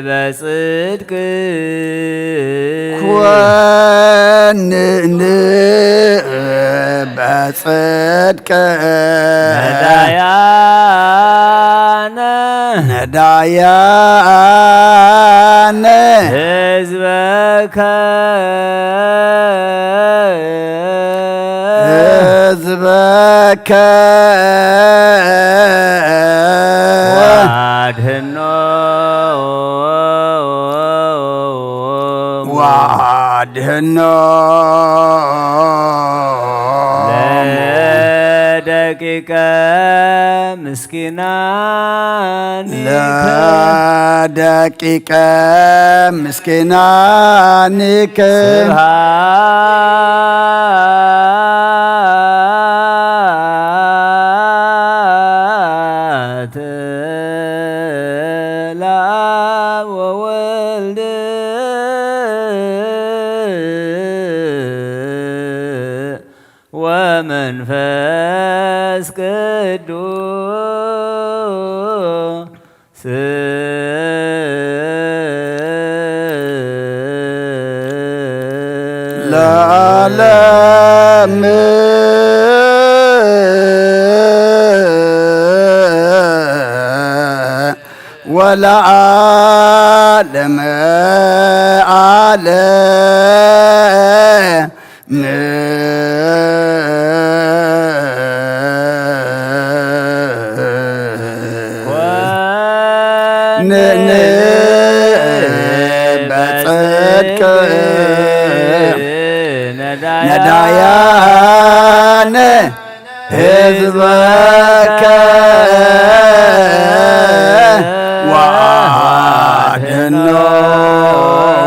በጽድቅ ኮንን በጽድቅ ነዳያነ ነዳያነ ህዝበከ ህዝበከ ዋድህኖ ዋድህኖ ለደቂቀ ምስኪናን ለደቂቀ ምስኪናንከ ስብሐት ለአብ ወወልድ ወመንፈስ ቅዱስ ለዓለም ወለዓለመ ዓለም ንንበ ጽድቅ ነዳያነ ህዝበከ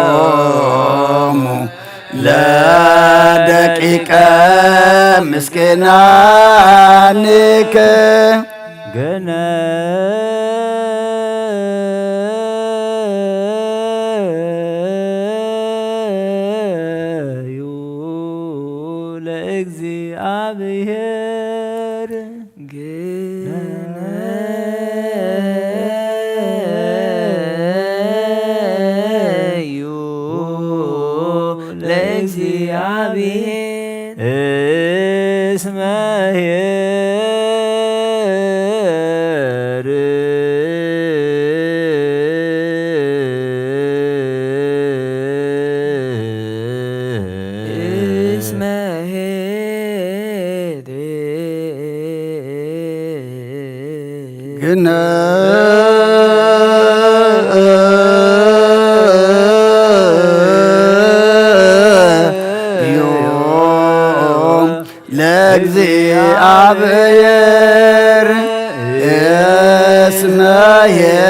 ወአድህኖሙ ለደቂቀ ምስኪናንከ ግነዩ ለእግዚኣብሔር ግነዩ ለእግዚኣብሔር እስመ ኄር እስመ ኄር ግነ ዮም ለእግዚኣብሔር እስመ ኄር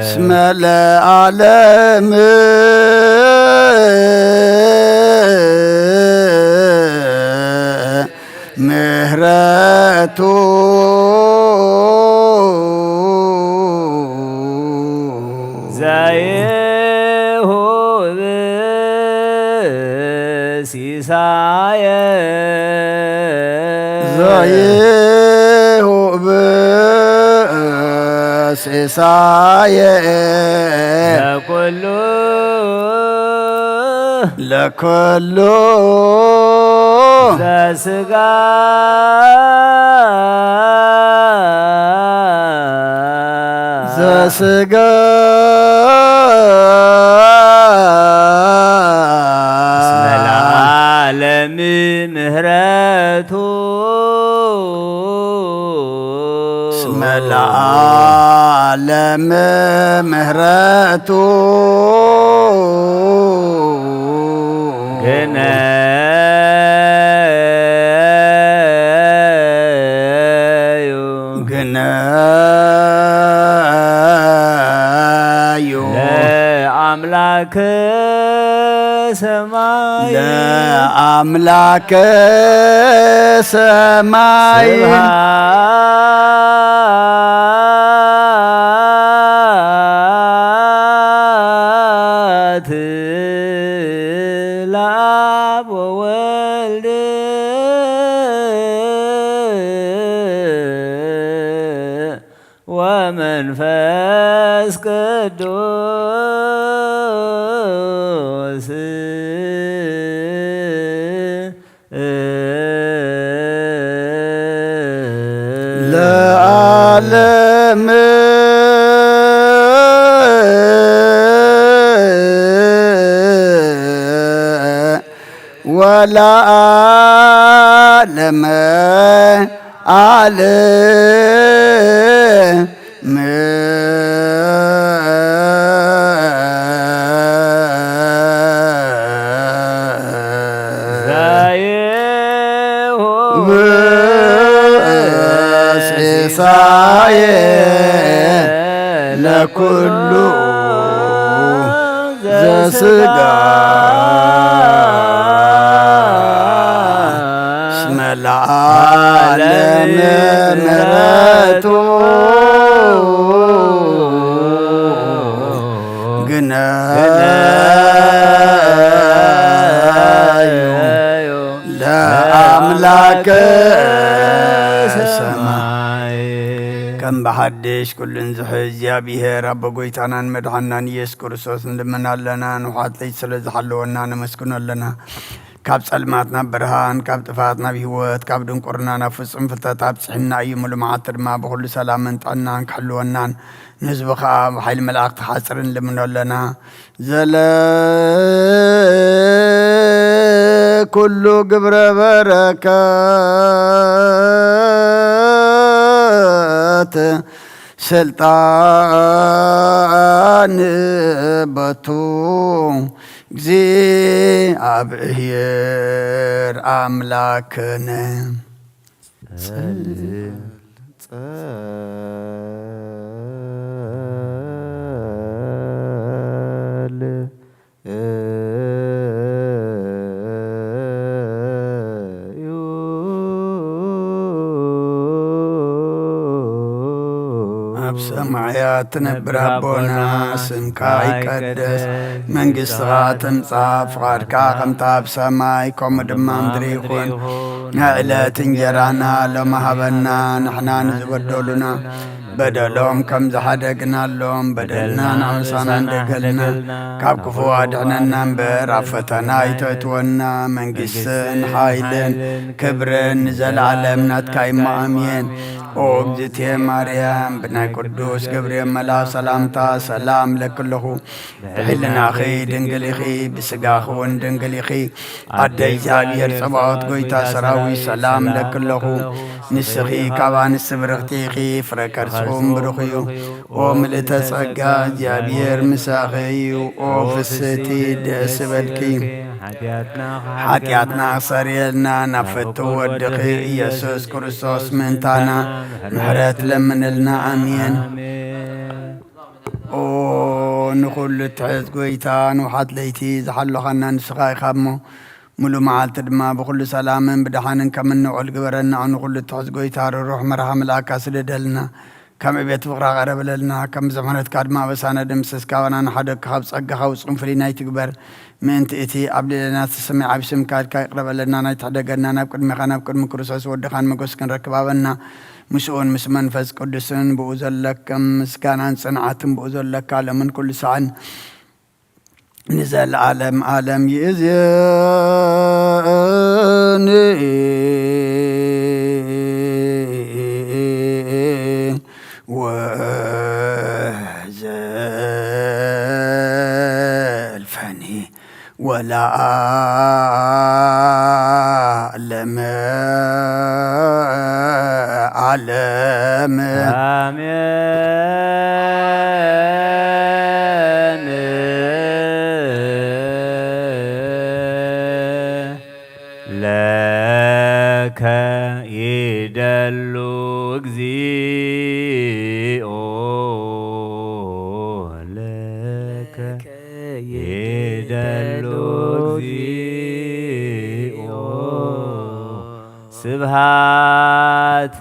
እስመ ለዓለም ምህረቱ ዘይሁብ ሲሳየ ዘይሁብ ሲሳየ ለኩሉ ለኩሉ ዘስጋ ዘስጋ እስመ ለዓለም ምህረቱ እስመ ለዓለም ምህረቱ ግነዩ ግነዩ ለአምላክ ሰማይ ለአምላክ ሰማይ ስብሐት ለአብ ወወልድ ወመንፈስ ቅዱስ ለዓለም ወለዓለመ ዓለም ሲሳየ ለኩሉ ዘስጋ እስመ ለዓለም ምሕረቱ ግነዩ ለአምላክ ሰማይ። ከም ብሓድሽ ኩሉን ዝሕዝ እግዚኣብሔር ኣቦ ጎይታናን መድሓናን ኢየሱስ ክርስቶስ ንልምን ኣለና። ንውሓት ለይቲ ስለ ዝሓለወና ነመስግኖ ኣለና። ካብ ጸልማት ናብ ብርሃን፣ ካብ ጥፍኣት ናብ ህይወት፣ ካብ ድንቁርና ናብ ፍጹም ፍልጠት ኣብጽሕና እዩ። ምሉእ መዓልቲ ድማ ብኹሉ ሰላምን ጥዕናን ክሕልወናን ንህዝቡ ኸኣ ብሓይሊ መላእኽቲ ክሓጽር ንልምኖ ኣለና። ዘለ ኩሉ ግብረ በረከት ስልጣን በቱ እግዚኣብሔር ኣምላክነ። ጸል- ጸል- እዩ። ኣብ ሰማያት ትነብር ኣቦና፣ ስምካ ይቀደስ፣ መንግስትኻ ትምጻእ፣ ፍቓድካ ከምታ ኣብ ሰማይ ከምኡ ድማ ምድሪ ይኹን። ናይ ዕለት እንጀራና ሎሚ ሃበና፣ ንሕና ንዝበደሉና በደሎም ከም ዝሓደግናሎም በደልና ንኣምሳና እንደገልና፣ ካብ ክፉ ኣድሕነና እምበር፣ ኣብ ፈተና ኣይተእትወና። መንግስትን ሓይልን ክብርን ንዘለኣለም ናትካ እሞ ኣሜን። ኦ እግዝእትየ ማርያም፣ ብናይ ቅዱስ ገብርኤል መልኣኽ ሰላምታ ሰላም እለኪ ኣለኹ። ብሕልናኺ ድንግል ኢኺ፣ ብስጋኺ እውን ድንግል ኢኺ። ኣደ እግዚኣብሔር ጸባኦት፣ ጎይታ ሰራዊት፣ ሰላም እለኪ ኣለኹ። ንስኺ ካብ ኣንስቲ ብርኽቲ ኢኺ፣ ፍረ ከርስኹም ብሩኽ እዩ። ኦ ምልእተ ጸጋ፣ እግዚኣብሔር ምሳኺ እዩ። ኦ ፍስህቲ፣ ደስ ይበልኪ። ሓጢኣትና ክሰርየልና ናብ ፍትው ወድኺ ኢየሱስ ክርስቶስ ምእንታና ምሕረት ለምንልና። ኣሜን። ኦ ንኹሉ እትሕዝ ጎይታ፣ ንውሓት ለይቲ ዝሓለኻና ንስኻ ኢኻ እሞ፣ ምሉእ መዓልቲ ድማ ብኹሉ ሰላምን ብደሓንን ከም እንውዕል ግበረና። ኦ ንኹሉ እትሕዝ ጎይታ፣ ርሩሕ መርሓ መልኣካ ስደደልና። ከም ዕቤት ፍቕራ ቀረበለልና። ከም ብዙሕ ምሕረትካ ድማ ኣበሳና ደምስስ። ካባና ንሓደግካ፣ ካብ ጸጋኻ ውጹን ፍልይና ኣይትግበር። ምእንቲ እቲ ኣብ ልዕሌና ዝተሰምየ ዓቢ ስምካ ኢልካ ይቕረበለና። ናይ ትሕደገና፣ ናብ ቅድሜኻ፣ ናብ ቅድሚ ክርስቶስ ወድኻን መጎስ ክንረክብ ሃበና። ምስኡን ምስ መንፈስ ቅዱስን ብኡ ዘለካ ምስጋናን ጽንዓትን ብኡ ዘለካ ለምን ኩሉ ሳዕን ንዘለዓለም ዓለም ይእዜኒ ወዘልፈኒ ወለዓለመ ዓለም። ኣሜን። ለከ ይደሉ እግዚኦ፣ ለከ ይደሉ እግዚኦ። ስብሃት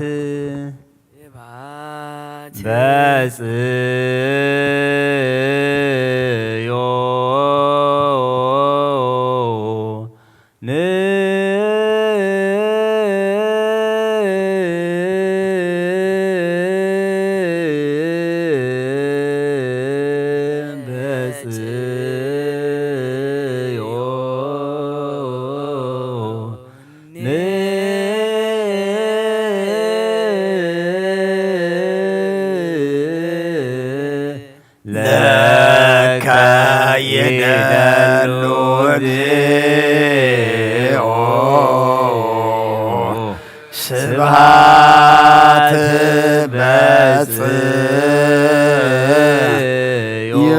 ስብሐት በጽዮን። ለከ ይደሉ እግዚኦ ስብሐት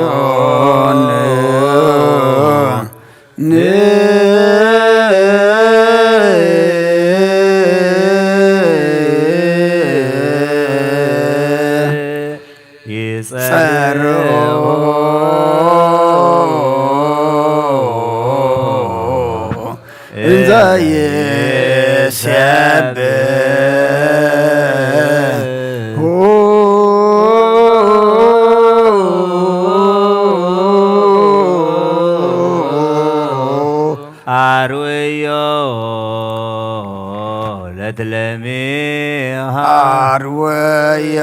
በጽዮን። ይጸርዎ እንዘ ይሴብሑ አርውዮ ለትለሚሃ። አርውዮ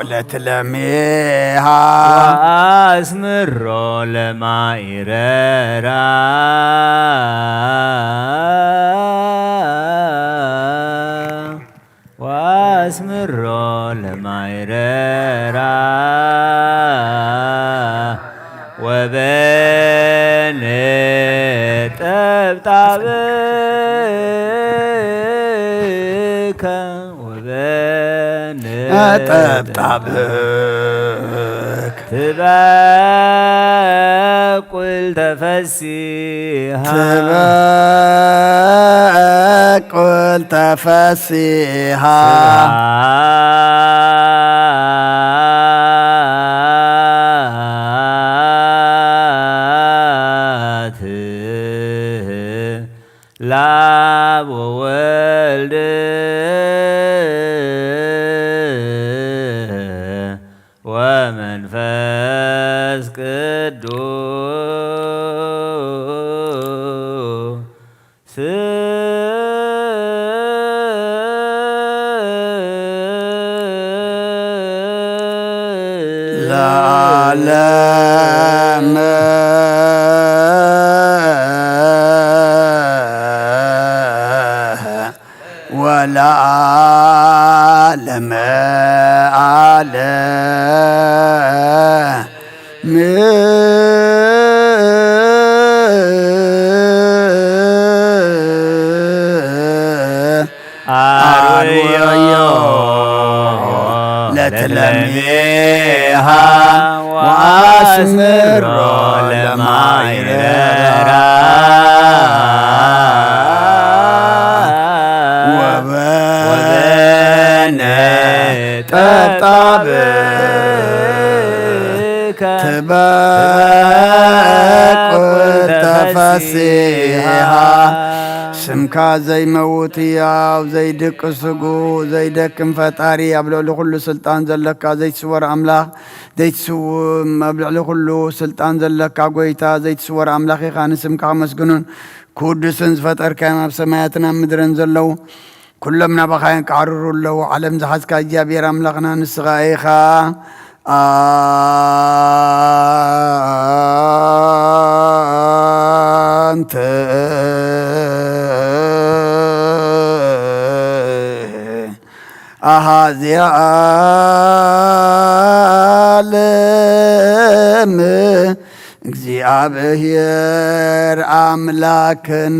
ለትለሚሃ። ወአስምሮ ለማኢረራ። ወአስምሮ ለማይረራ ወበነጠብጣብከ ወበነጠብጣብከ ትበቁል ተፈሲሃ። ትበቁል ተፈሲሃ። ስብሐት ለአብ ወወልድ ወመንፈስ ቅዱስ ለዓለመ ወለዓለመ ዓለም። አርዮ ለትለሚሃ ወአስምሮ ለማይረራ ወበነጠብጣብከ ትበቁል ተፈሲሃ። ስምካ ዘይመውት ሕያው ዘይድቅ ስጉ ዘይደክም ፈጣሪ ኣብ ልዕሊ ኩሉ ስልጣን ዘለካ ዘይትስወር ኣምላኽ ዘይትስውም ኣብ ልዕሊ ኩሉ ስልጣን ዘለካ ጎይታ ዘይትስወር ኣምላኽ ኢኻ። ንስምካ ከመስግኑን ክውድስን ዝፈጠርካዮም ኣብ ሰማያትን ኣብ ምድርን ዘለዉ ኩሎም ናባኻ የንቃዕርሩ ኣለዉ። ዓለም ዝሓዝካ እግዚኣብሔር ኣምላኽና ንስኻ ኢኻ። ኣ እንተ ኣሃዚ ዓለም እግዚኣብሔር ኣምላክን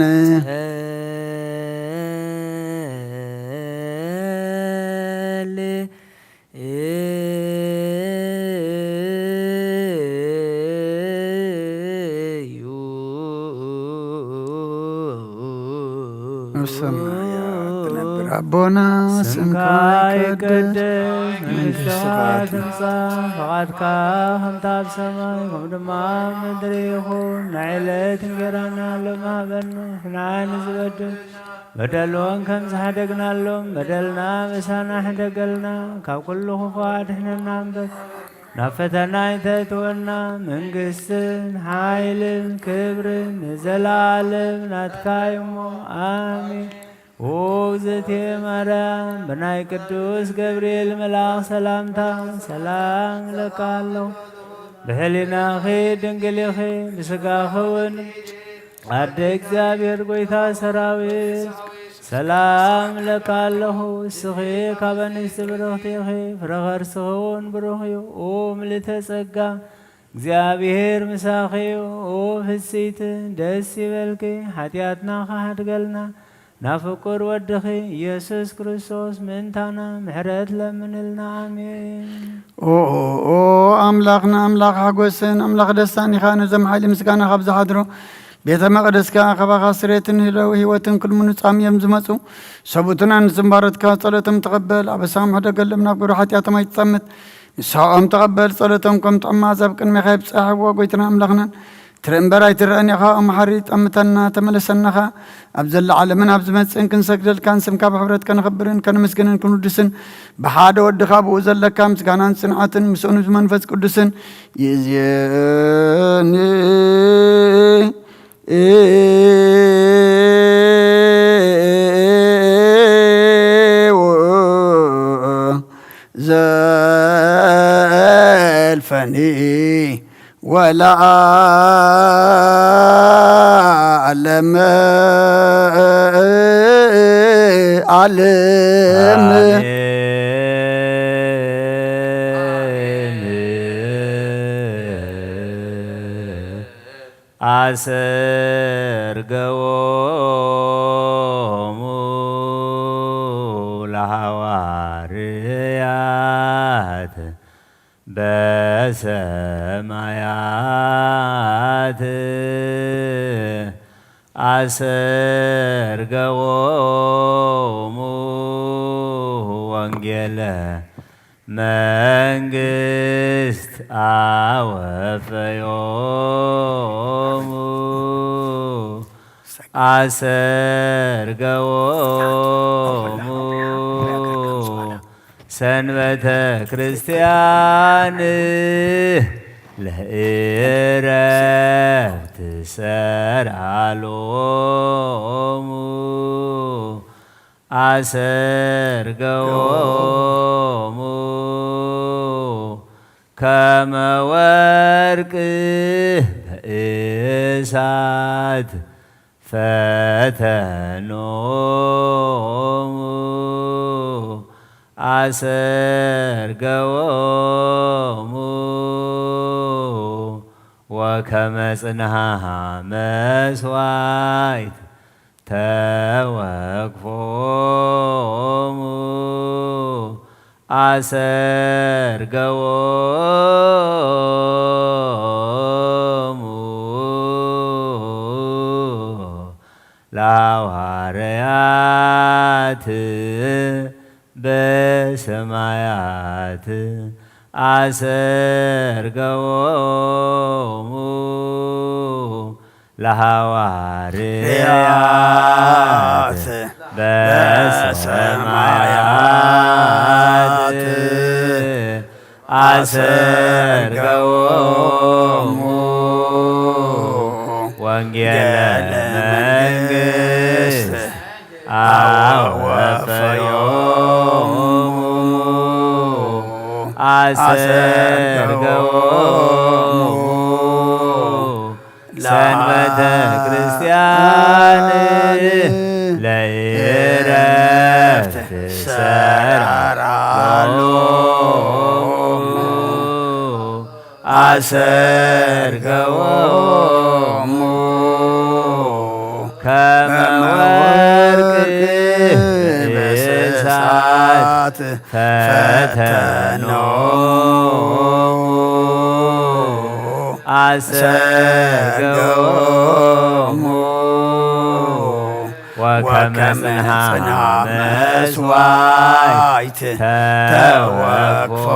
ሰማያት ትነብር ኣቦና፣ ስምካ ይቀደስ፣ መንግስትኻ ትምጻእ፣ ፍቓድካ ከምታ ኣብ ሰማይ ከምኡ ድማ ኣብ ምድሪ ይኹን። ናይ ዕለት እንጀራና ሎሚ ሃበና፣ ንዓና ንዝበድል በደሎም ከም ዝሓደግናሎም በደልና ምሳና ሕደገልና፣ ካብ ኩሉ ክፉእ ኣድሕነና እምበር ናብ ፈተና ኣይተእትወና፣ መንግስትን ሓይልን ክብርን ንዘለኣለም ናትካ እዩ እሞ፣ ኣሜን። ኦ እግዝእትየ ማርያም፣ ብናይ ቅዱስ ገብርኤል መልኣኽ ሰላምታ ሰላም እለካ ኣለኹ። ብሕሊናኺ ድንግል ኢኺ፣ ብስጋኺ እውን ኣደ እግዚኣብሔር ጐይታ ሰራዊት ሰላም እለካ ኣለኹ። እስኺ ካብ ኣንስቲ ብርኽቲ ኢኺ፣ ፍረ ከርስኺ እውን ብሩኽ እዩ። ኦ ምልእተ ጸጋ፣ እግዚኣብሔር ምሳኺ እዩ። ኦ ፍጽይቲ፣ ደስ ይበልኪ፣ ሓጢኣትና ክሓድገልና ናብ ፍቁር ወድኺ ኢየሱስ ክርስቶስ ምእንታና ምሕረት ለምንልና። ኣሜን። ኦ፣ ኦ፣ ኦ፣ ኣምላኽና ኣምላኽ ሓጎስን ኣምላኽ ደስታን ኢኻ። ነዞም ሓይሊ ምስጋና ካብ ዝሓድሮ ቤተ መቕደስካ ካባኻ ስሬትን ህለው ህይወትን ክልምኑ ጻምዮም ዝመጹ ሰቡትና ንዝምባረትካ ጸሎቶም ተቐበል። ኣበሳም ሕደገሎም፣ ናብ ግብሪ ሓጢኣቶም ኣይትጸምት። ንስሓኦም ተቐበል፣ ጸሎቶም ከም ጥዑም መኣዛ ኣብ ቅድሜኻ ይብጻሕ። እወ ጐይታና ኣምላኽናን ትርኢ እምበር ኣይትረኣን ኢኻ። ኦ መሓሪ፣ ጠምተና፣ ተመለሰና ኸኣ። ኣብ ዘላ ዓለምን ኣብ ዝመጽእን ክንሰግደልካን ስምካ ብሕብረት ከነኽብርን ከነመስግንን ክንውድስን ብሓደ ወድኻ ብኡ ዘለካ ምስጋናን ጽንዓትን ምስኡን ብመንፈስ ቅዱስን ይእዜኒ ወዘልፈኒ ወለዓለመ ዓለም። ኣሰርገዎሙ ለሃዋርያት በሰማያት ኣሰርገዎሙ ወንጌለ መንግስት ኣወፈዮሙ ኣሰርገዎሙ ሰንበተ ክርስቲያን ለእረፍት ሰርዓሎሙ ኣሰርገዎሙ ከመ ወርቅ በእሳት ፈተኖሙ ኣሰርገዎሙ ወከመ ጽንሃ መስዋይት ተወክፎሙ ኣሰርገዎሙ ለሃዋርያት በሰማያት ኣሰርገዎሙ ለሃዋርያት በሰማያት ኣሰርገዎሙ ወንጌለ መንግስት አወፈዮሙ አሰርገዎሙ ሰንበተ ክርስቲያን ለእረፍት ሰርዓ ሎሙ። ኣሰርገዎሙ ከመ ወርቅ በእሳት ፈተኖሙ። ኣሰርገዎሙ ወከመ ጽንሃ መስዋዕት ተወክፎሙ።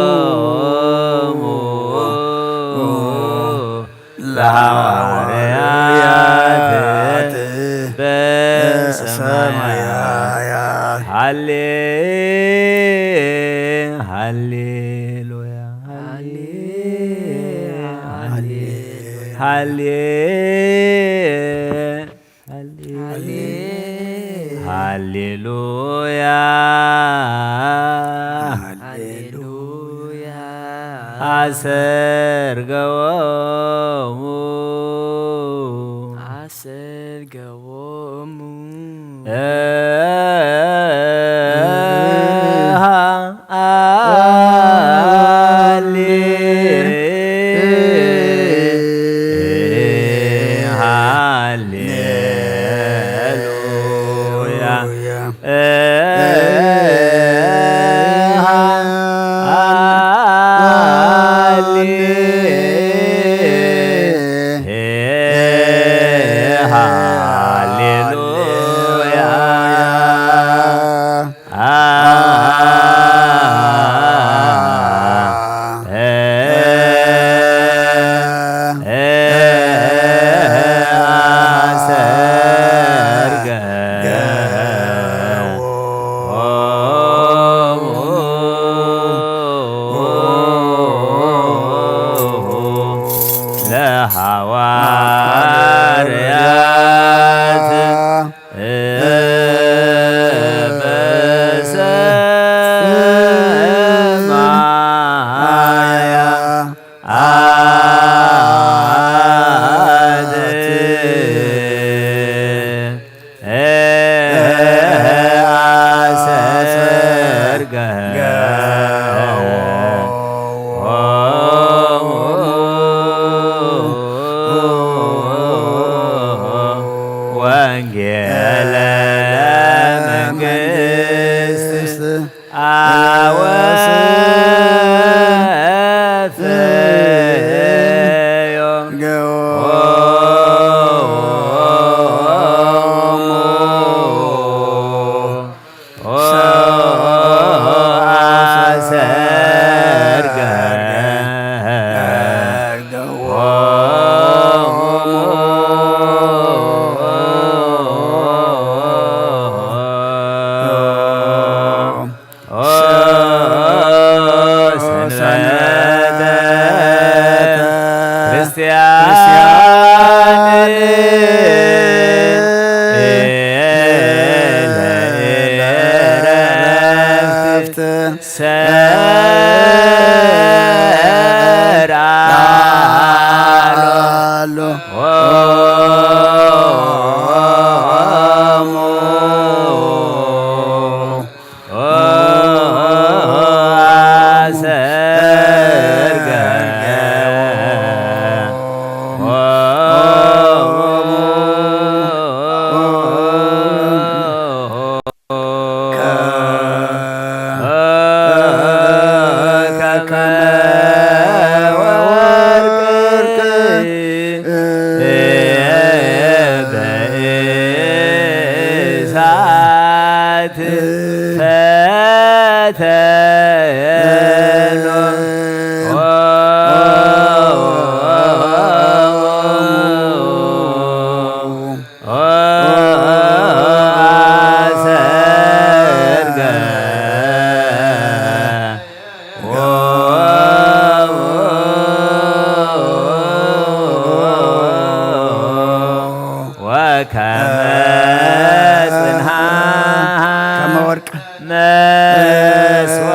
ኣሰርገዎሙ ለሐዋርያት በሰማያት። ሃሌ ሃሌሉያ። ሃሌ ሃሌ ሃሌ ሃሌሉያ። ሃሌሉያ። ኣሰርገዎሙ ኣሰርገዎሙ። ሃሌሉያ። ሃሌሉያ። ለሐዋርያት በሰማያ ወንጌለ መንግስት አወ ሰንበተ ክርስቲያን ለእረፍት ሰርዓ ሎሙ። ወከመ ጽንሃ ከመ ወርቅ መስዋ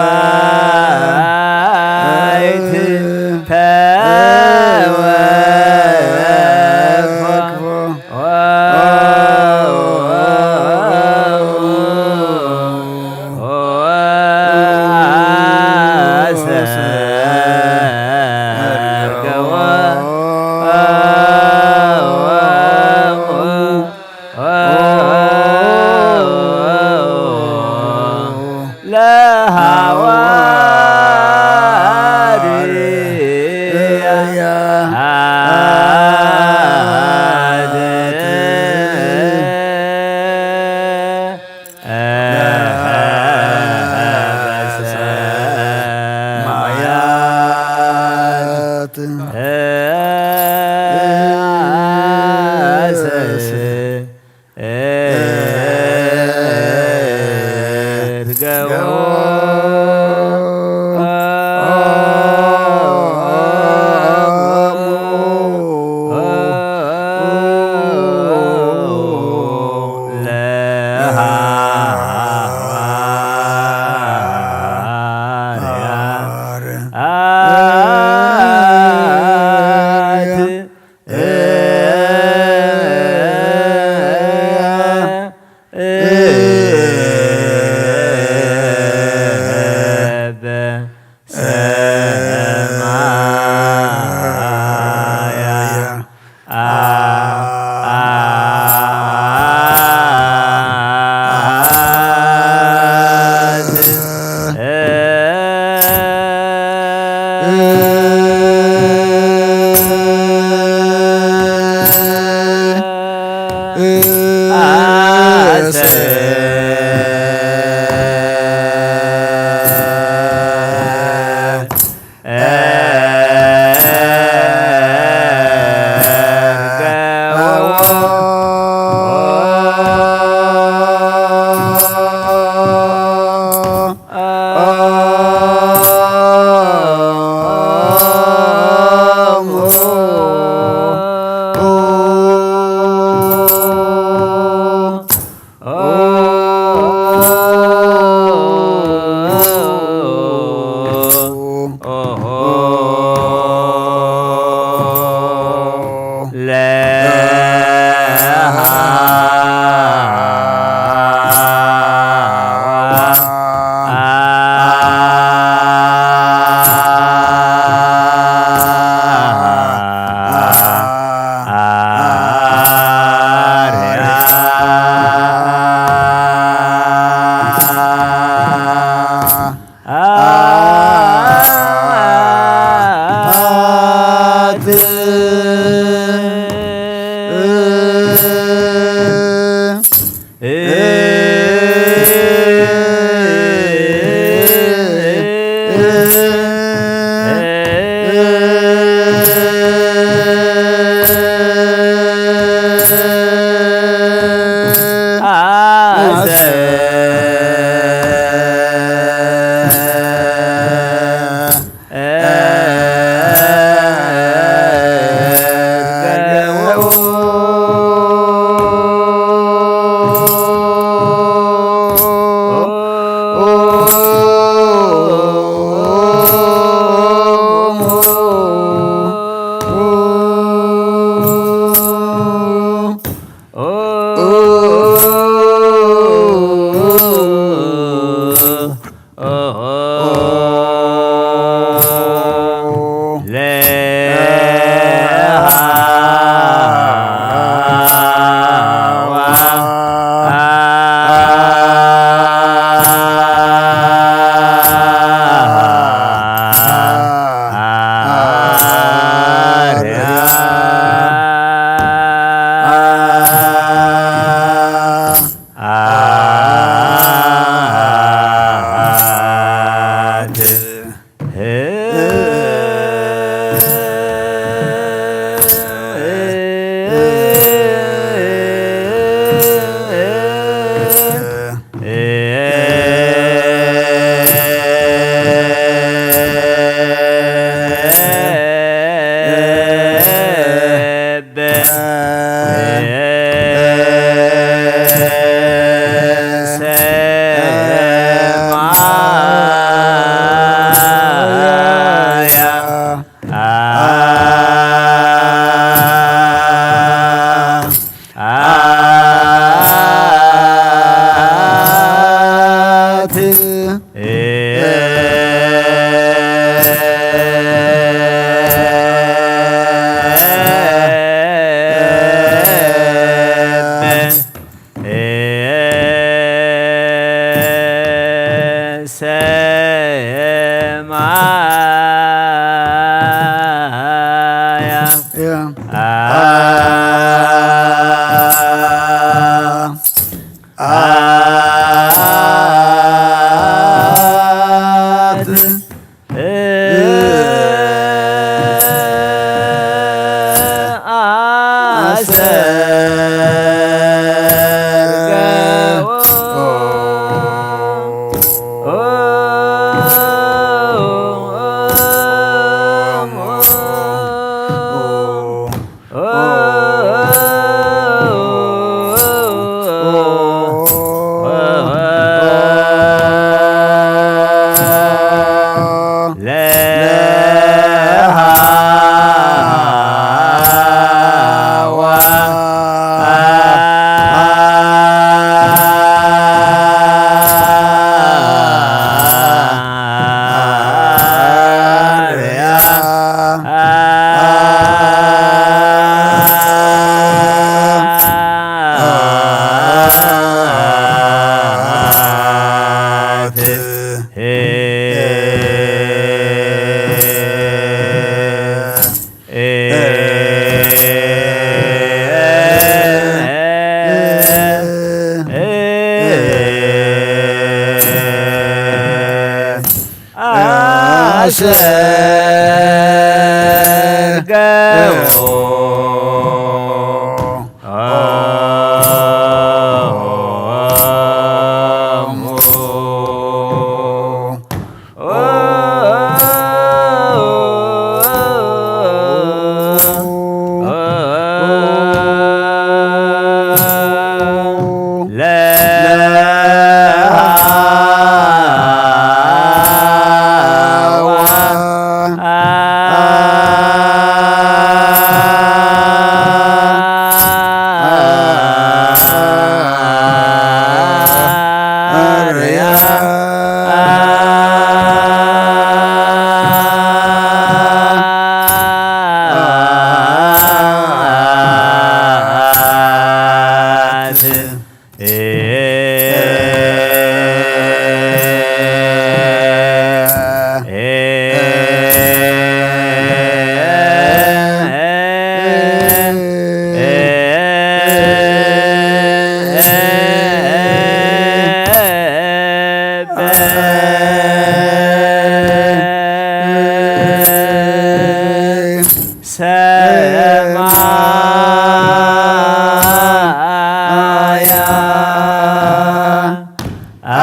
እሰ ሰርገው ሰማያ አት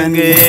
መንግስት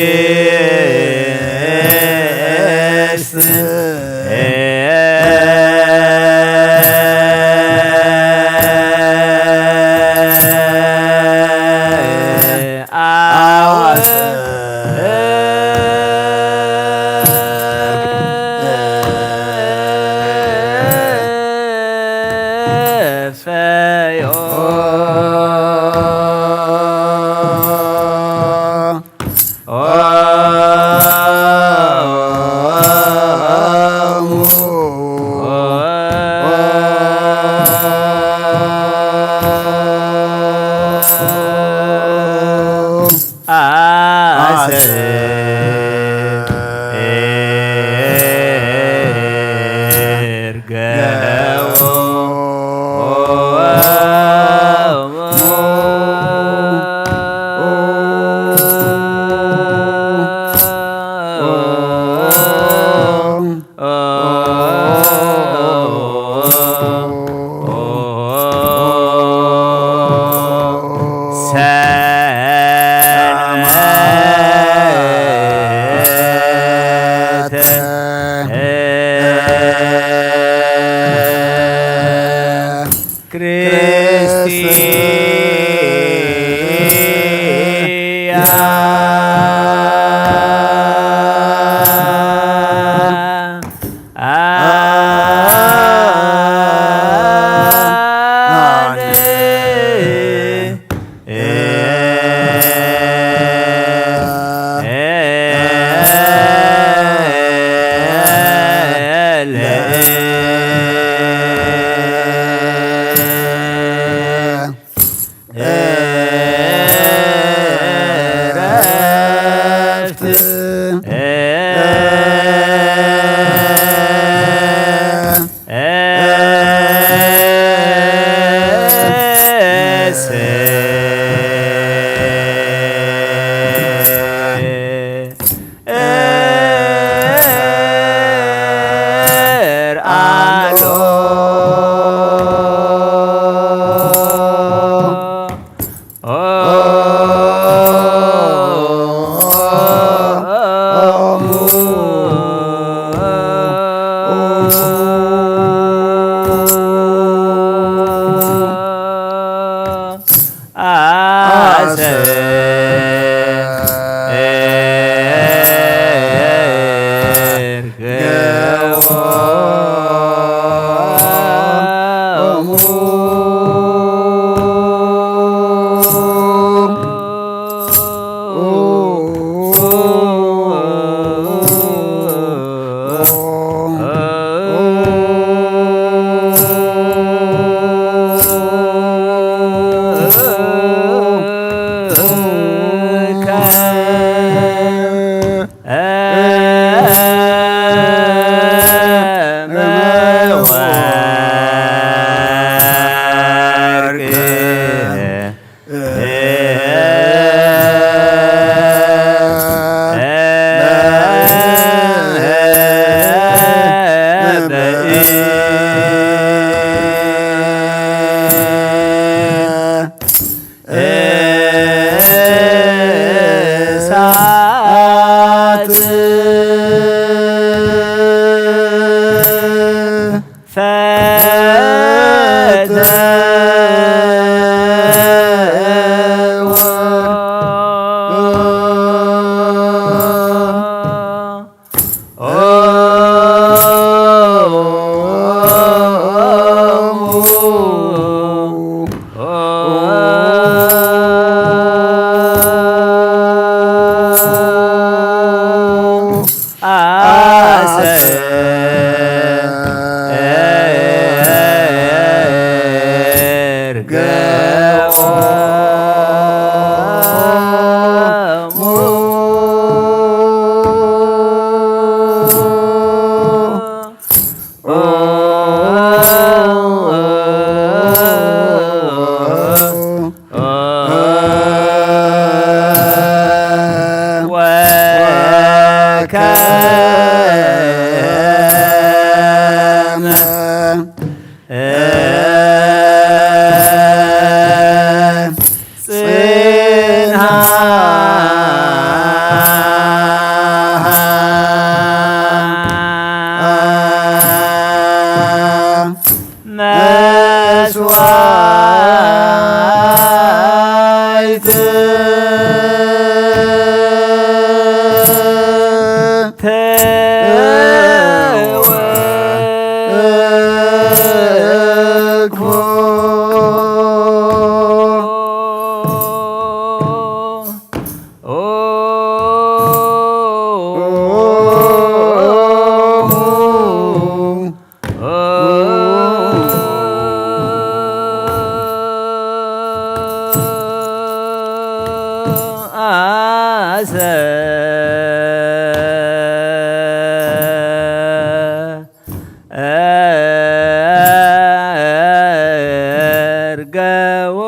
እርገዎ።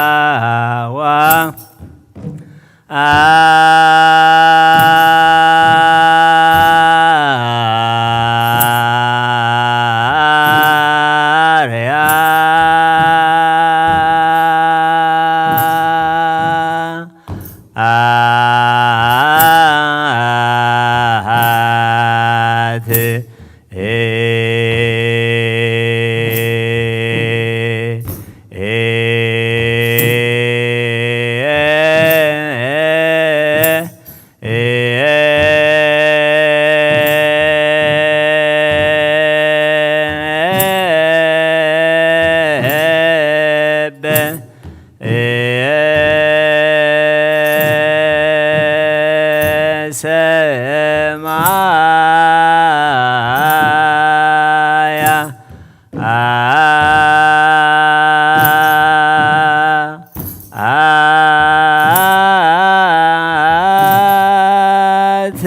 ለሃዋ አርያ አት ሰማያ አት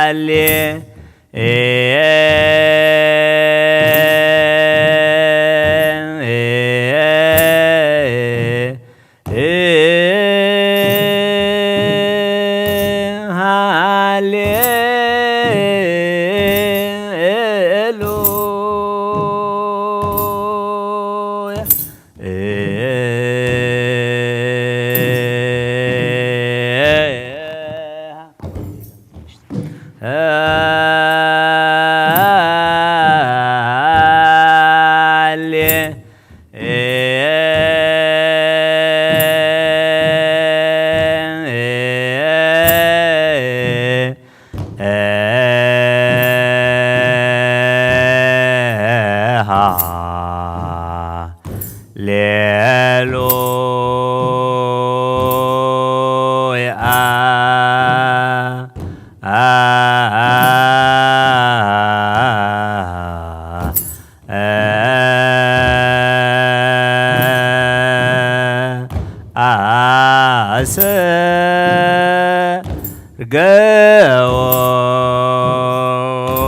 አሌ ሃሌሉያ። ሃሌሉያ።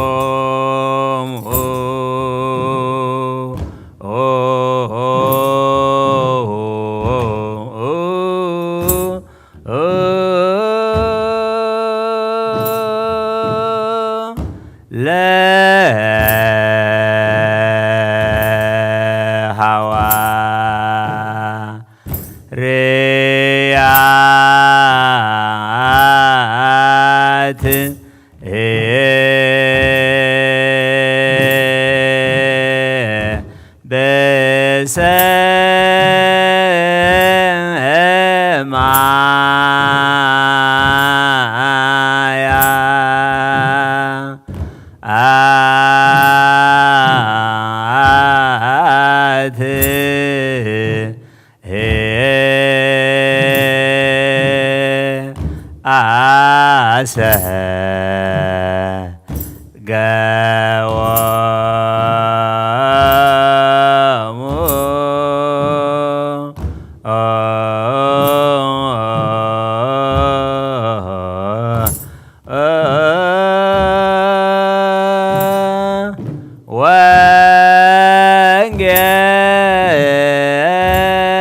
አሰርገዎሙ ለሐዋርያት በሰማያ አት አሰርገዎሙ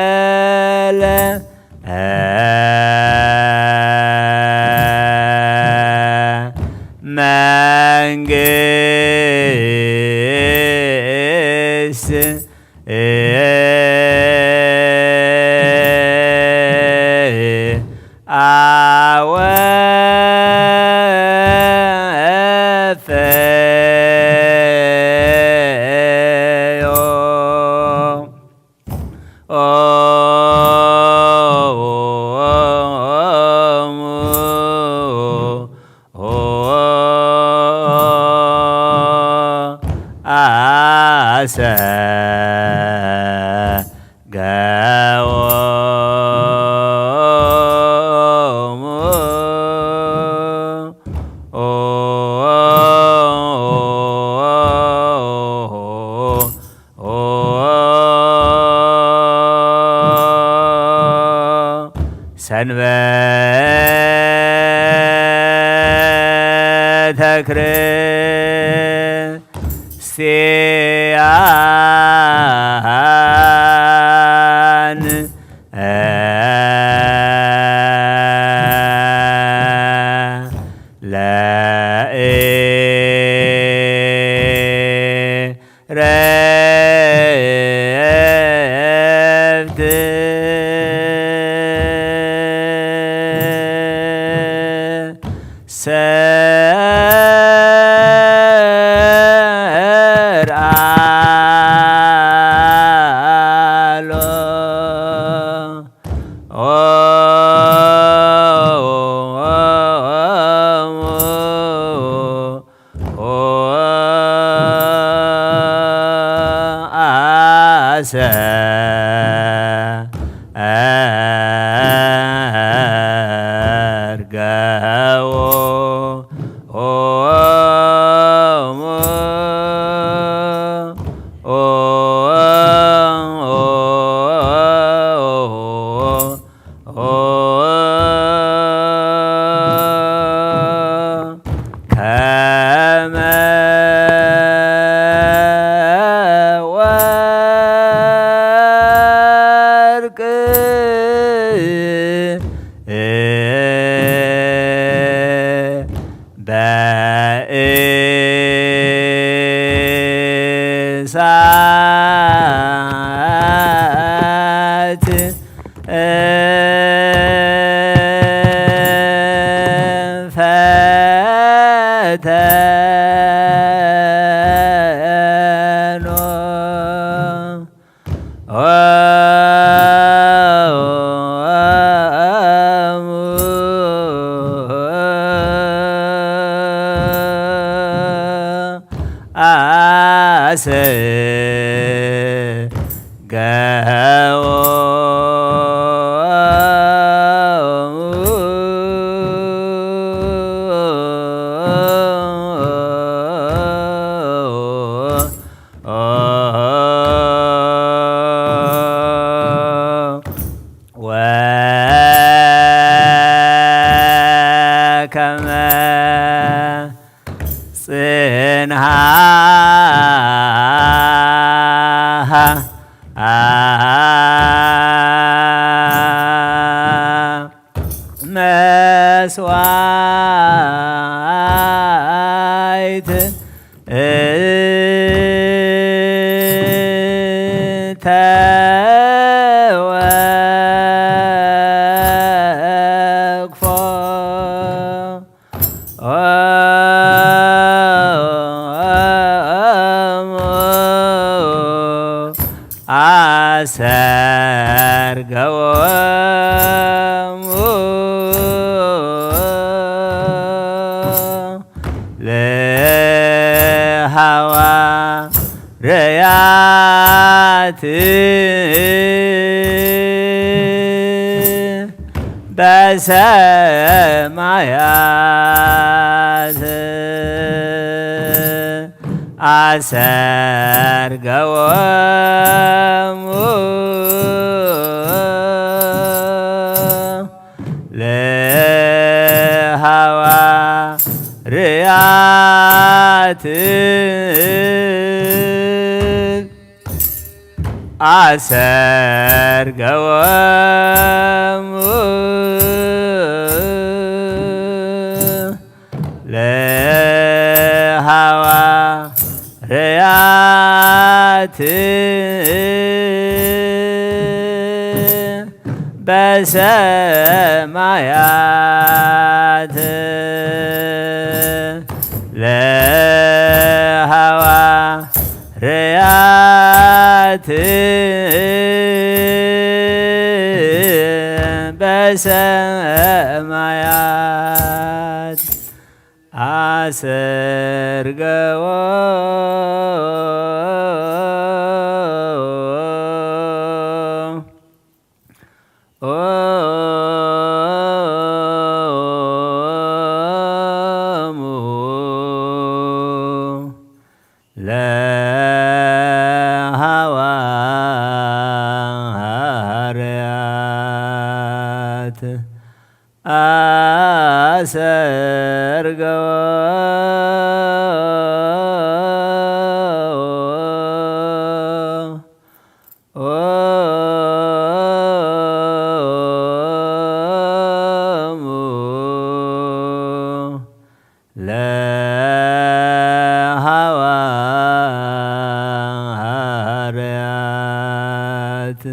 ወንጌለ መንግስት አወ ሰገዎሙ ሰንበተ ክርስቲያን ለኢ ረፍት ሰርአ ሎ። ከመ ወርቅ በእሳት ፈተኖ። አሰገዎ ወከመ ጽንሃ መስዋዕት ተወክፎ። አሰርገዎሙ ለሐዋርያት በሰማያት አሰርገዎሙ ለሐዋርያት አሰርገዎሙ ለሐዋርያት በሰማያት ለሐዋርያት በሰማያት አሰርገዎ ኦሙ ለሐዋርያት አሰርገዎ ኦሙ ለሐዋርያት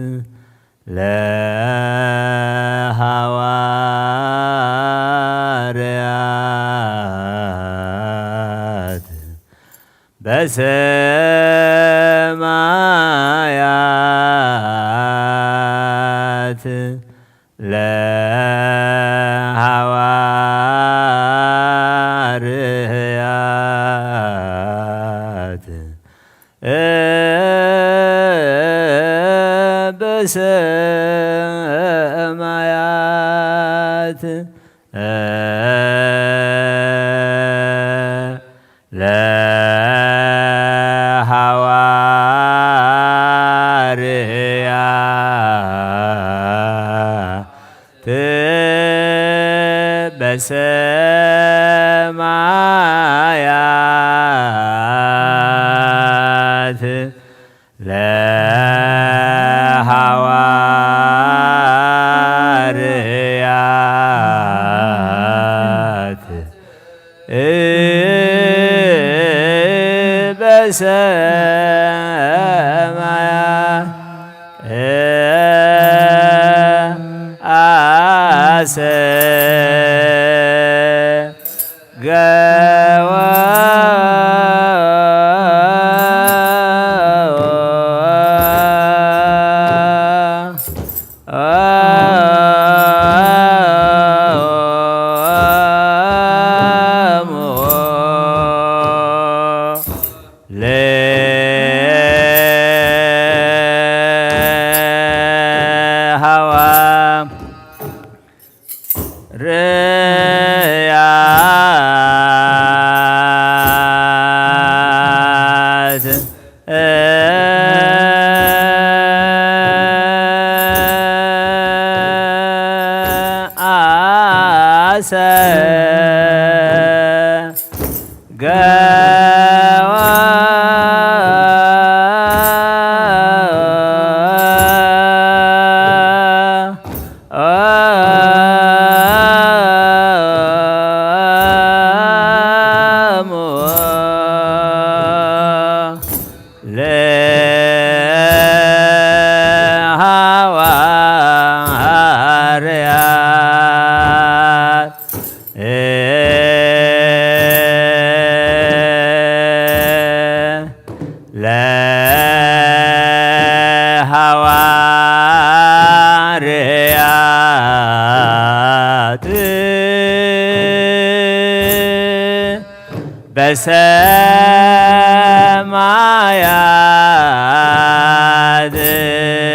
ለሐዋርያት በሰማያት ለሐዋርያት በሰማያት ለሐዋርያት በሰማያት ለሐዋርያት በሰማያ አሰ ገወ ሐዋርያት አሰ ገወ ኦሙ ለሐዋርያት ለሐዋርያት በሰማያት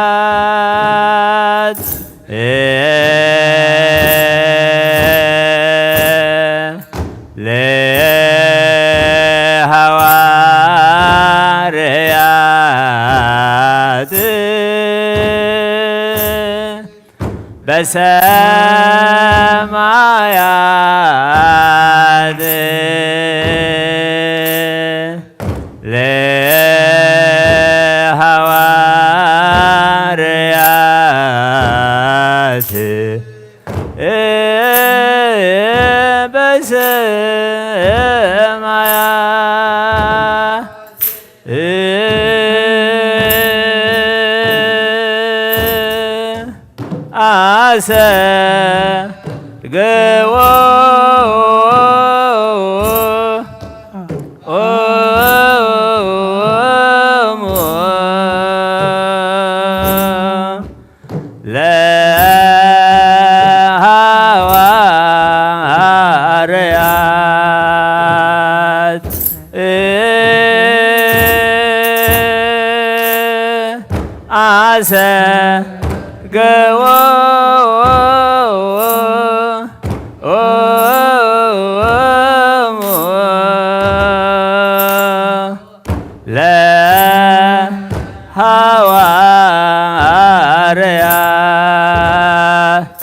ለሐዋርያት በሰማያት ለሐዋርያት በሰማያት ለሐዋርያት በሰማያት አሰ ገዎ ለሃዋርያት አሰ ገዎ ለሃዋርያት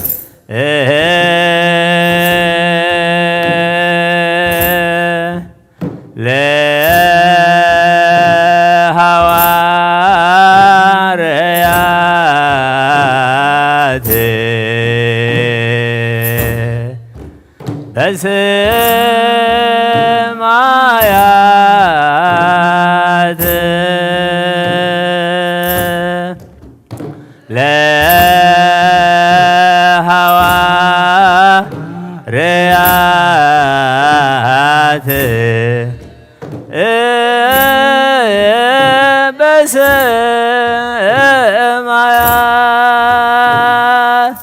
ለሃዋርያት በሰማያት ለሃዋርያት በሰማያት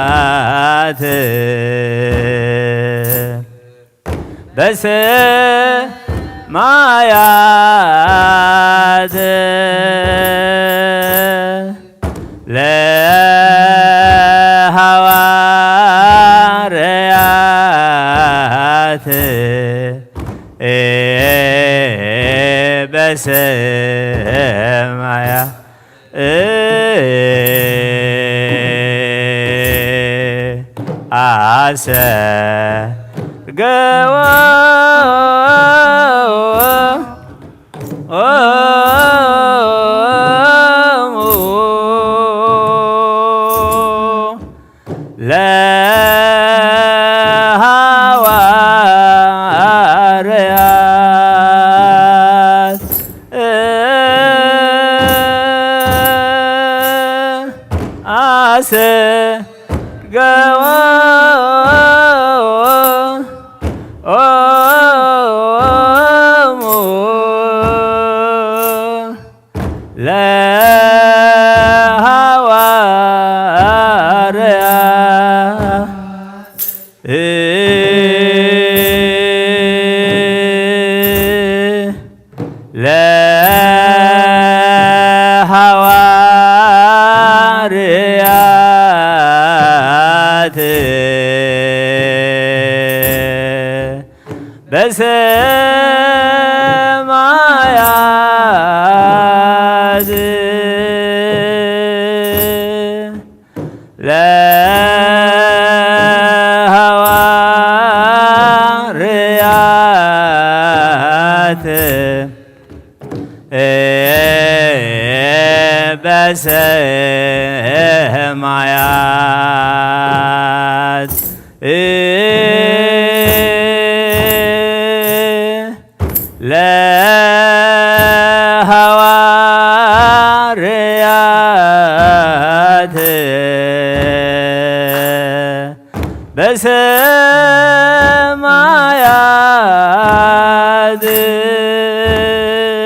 ለሃዋርያት በሰማያት ለሃዋርያት በሰማያ አሰርገዎ ለሃዋርያት አሰርገዎ ለሃዋርያት ለሃዋርያት በሰማያት ለሃዋርያት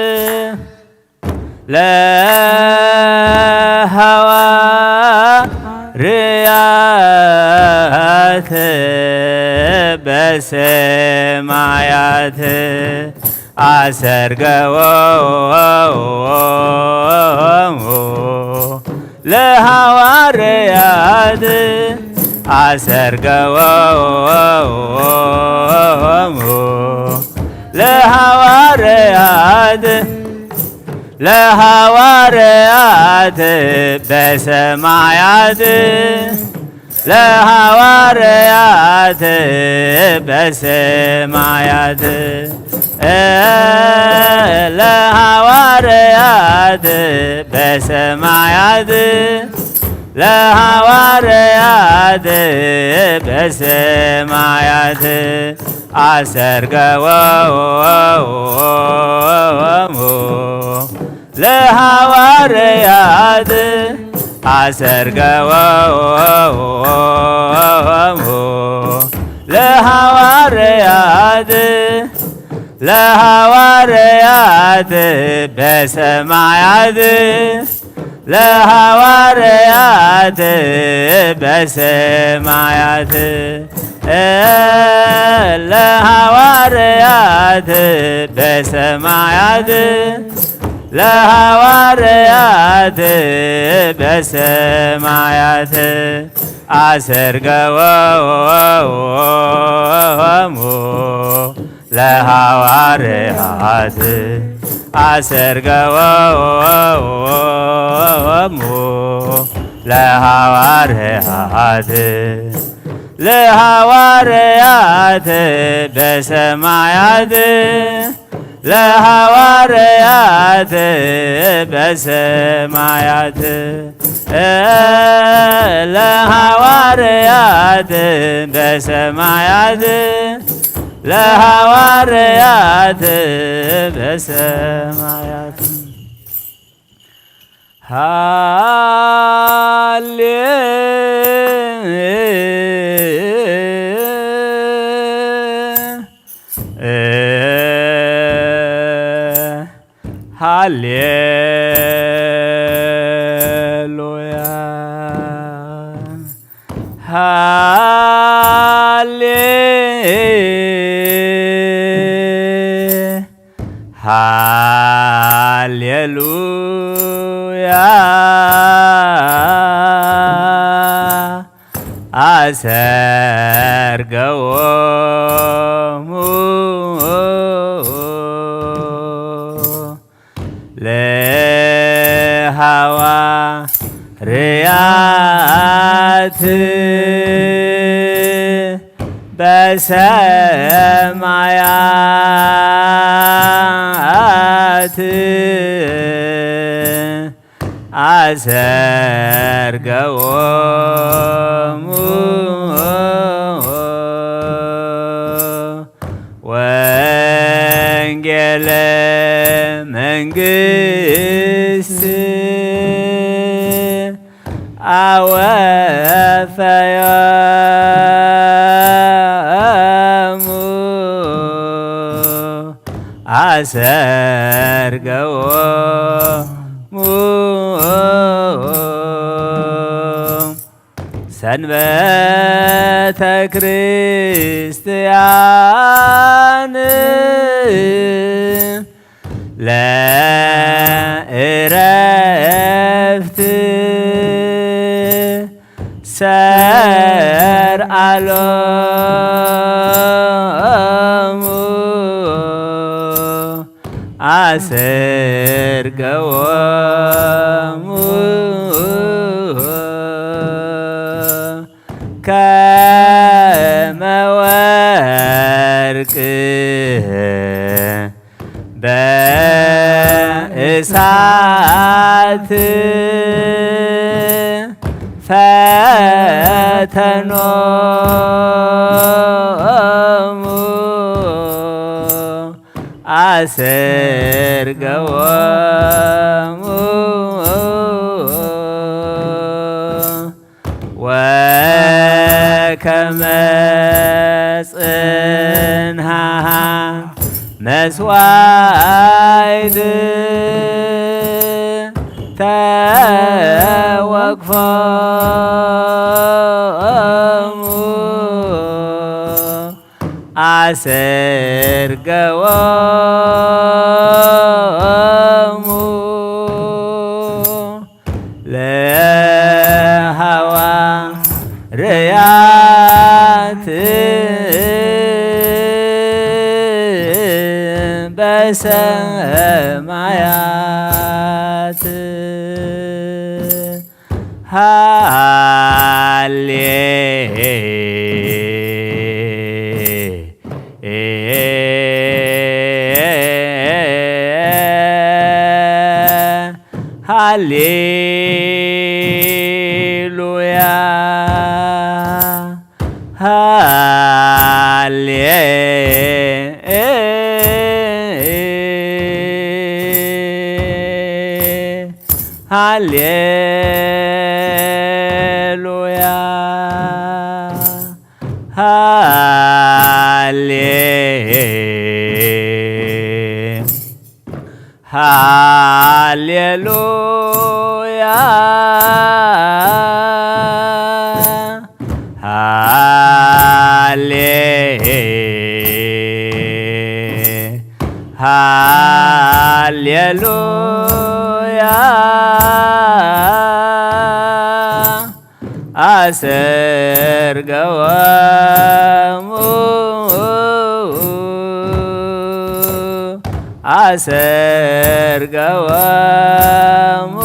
በሰማያት ለሃዋርያት በሰማያት ለሃዋርያት በሰማያት አሰርገዎሙ ለሃዋርያት አሰርገዎሙ ለሃዋርያት ለሃዋርያት በሰማያት ለሃዋርያት በሰማያት ለሃዋርያት በሰማያት ለሃዋርያት በሰማያት አሰርገዎሙ አሰርገዎሙ ለሐዋርያት ለሐዋርያት በሰማያት ለሐዋርያት በሰማያት ለሐዋርያት በሰማያት ለሐዋርያት በሰማያት አሰርገዎሙ ለሐዋርያት አሰርገዎሙ ለሐዋርያት ለሐዋርያት በሰማያት ለሐዋርያት በሰማያት ለሐዋርያት በሰማያት ለሐዋርያት በሰማያት ሃሌ ሃሌሉያ ሃሌ ሃሌሉያ አሰርገዎሙ ለሐዋርያት በሰማያት አሰርገዎሙ ወንጌለ መንግስት አወፈዮሙ አሰርገዎሙ ሰንበተ ክርስቲያን ለእረፍት ሰርዓሎሙ አሰርገዎሙ ከመ ወርቅ በእሳት ፈተኖሙ አሰርገዎሙ ወከመ ጽንሃሃ መስዋዕት ተወክፎሙ አሰርገዎሙ ለሐዋርያት በሰማያት ሃሌ ሃሌሉያ ሃሌ ሃሌ ሃሌሉያ፣ ሃሌ፣ ሃሌሉያ። አሰርገወሙ፣ አሰርገወሙ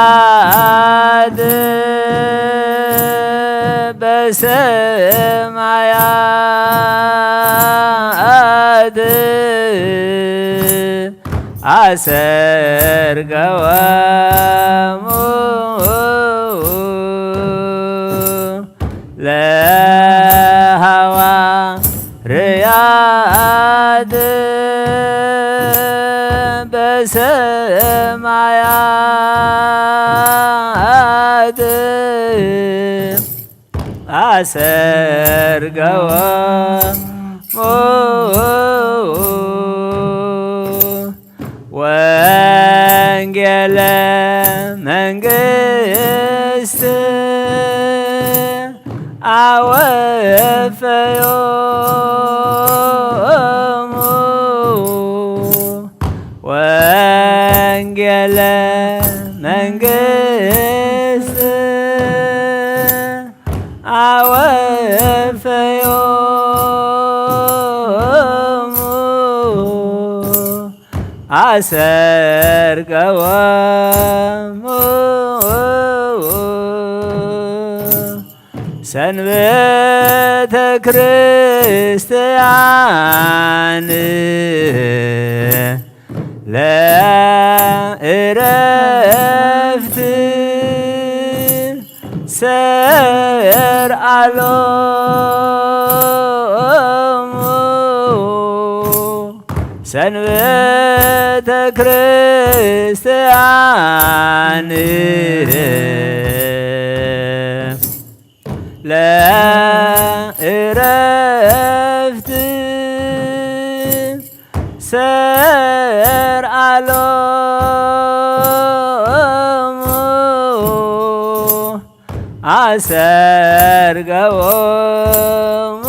ለሐዋርያት በሰማያት አሰርገወሙ ለሐዋርያት በሰማያት አሰርገወሙ ወንጌለ መንግስት አወፈዮሙ ወንጌለ መንግስት አወፈዮሙ አሰርገወሙ ሰንበተ ክርስቲያን ለእረፍት ሰርአሎሙ ሰንበተ ክርስቲያን ለእረፍት ሰርአሎሙ አሰርገዎሙ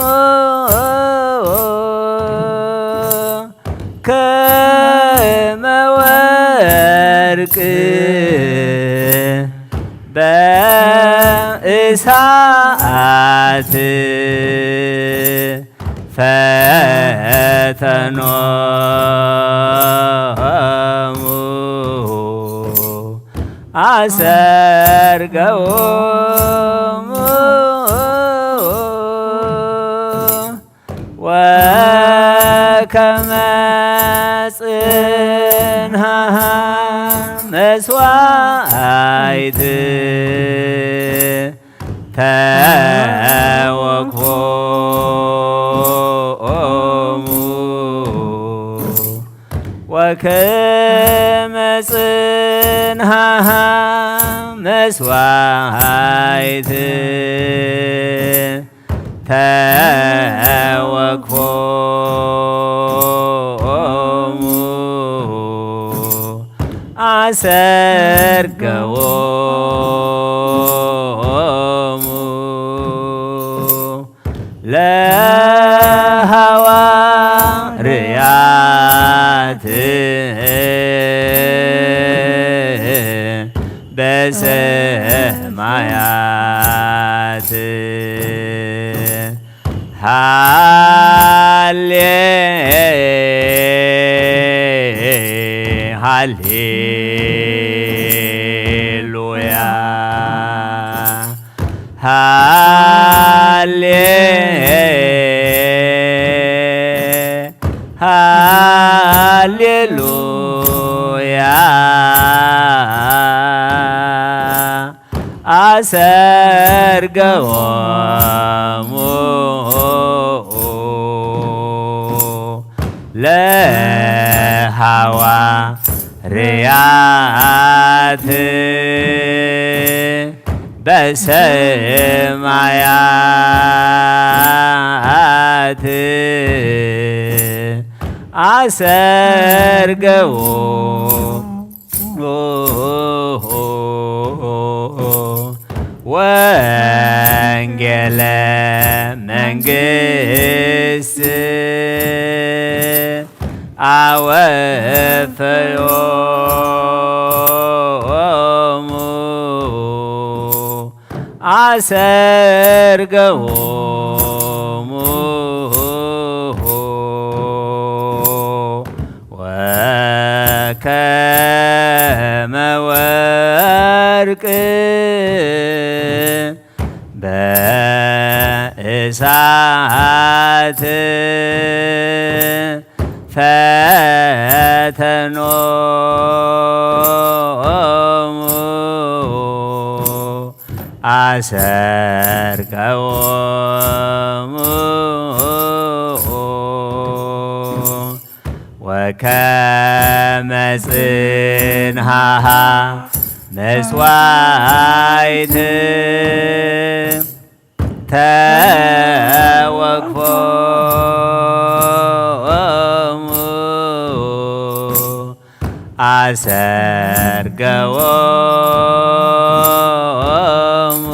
ከመ ወርቅ በእሳት ፈተኖሙ አሰርገዎሙ ወከመ ጽንሃ መስዋዕት ተወክፎሙ ወከመ ጽንሃ መስዋዕት ተወክፎሙ አሰርገዎሙ ለሐዋርያት በሰማያት ሃሌ ሃሌሉያ ሃሌ ሃሌሉያ አሰርገዎሙ ለሐዋርያት በሰማያት አሰርገዎ ወንጌለ መንግስት አወፈዮሙ አሰርገዎሙ ወከመ ወርቅ በእሳት ፈተኖሙ አሰርገዎሙ ወከመ ጽንሃሃ መስዋዕት ተወክፎሙ አሰርገዎሙ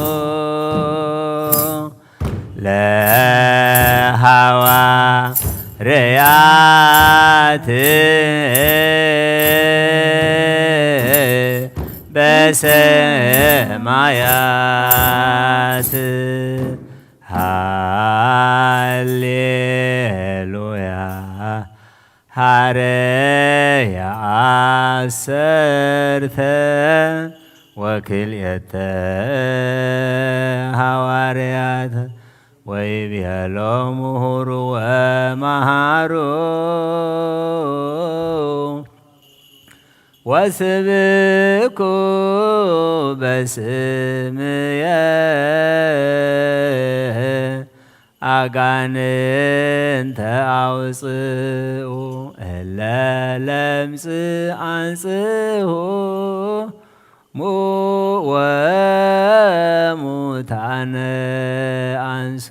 ለሐዋርያት በሰማያት። ሃሌሉያ። ሐረየ ዐሰርተ ወክልኤተ ሐዋርያት ወይቤሎሙ ሁሩ ወመሃሩ ወስብኩ በስምየ አጋንንተ አውፅኡ እለ ለምጽ አንጽሁ ሙ ወሙታነ አንሱ።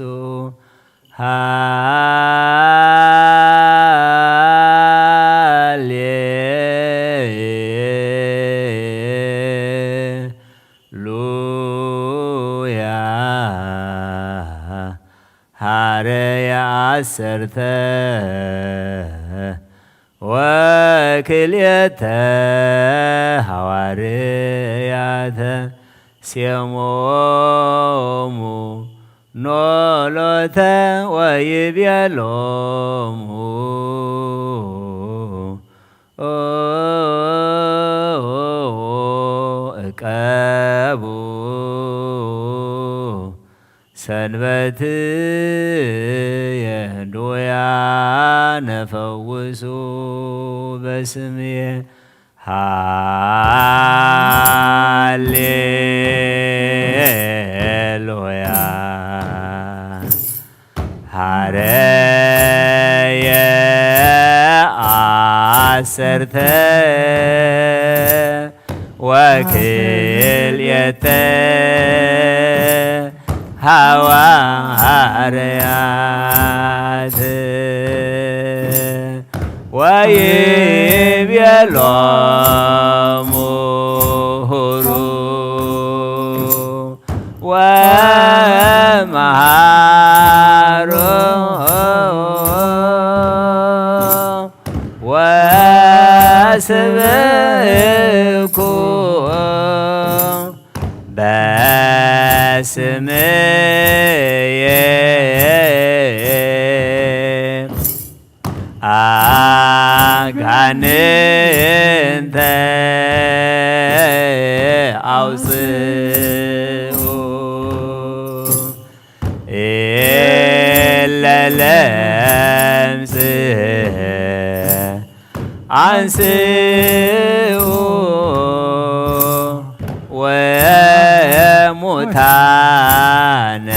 ሃሌሉያ። ሐረየ ዐሰርተ ወክልኤተ ሐዋርያተ ሴሞሙ ኖሎተ ወይቤሎሙ እቀቡ ሰንበትየ ድውያነ ፈውሱ በስምየ። ሃሌሉያ። ሐረየ ዐሰርተ ወክልኤተ ሐዋርያት ወይቤሎሙ ሁሩ ወመሃሩ ወስብኩ በስምየ አጋንንተ አውፅኡ እለ ለምጽ አንስኡ ወሙታነ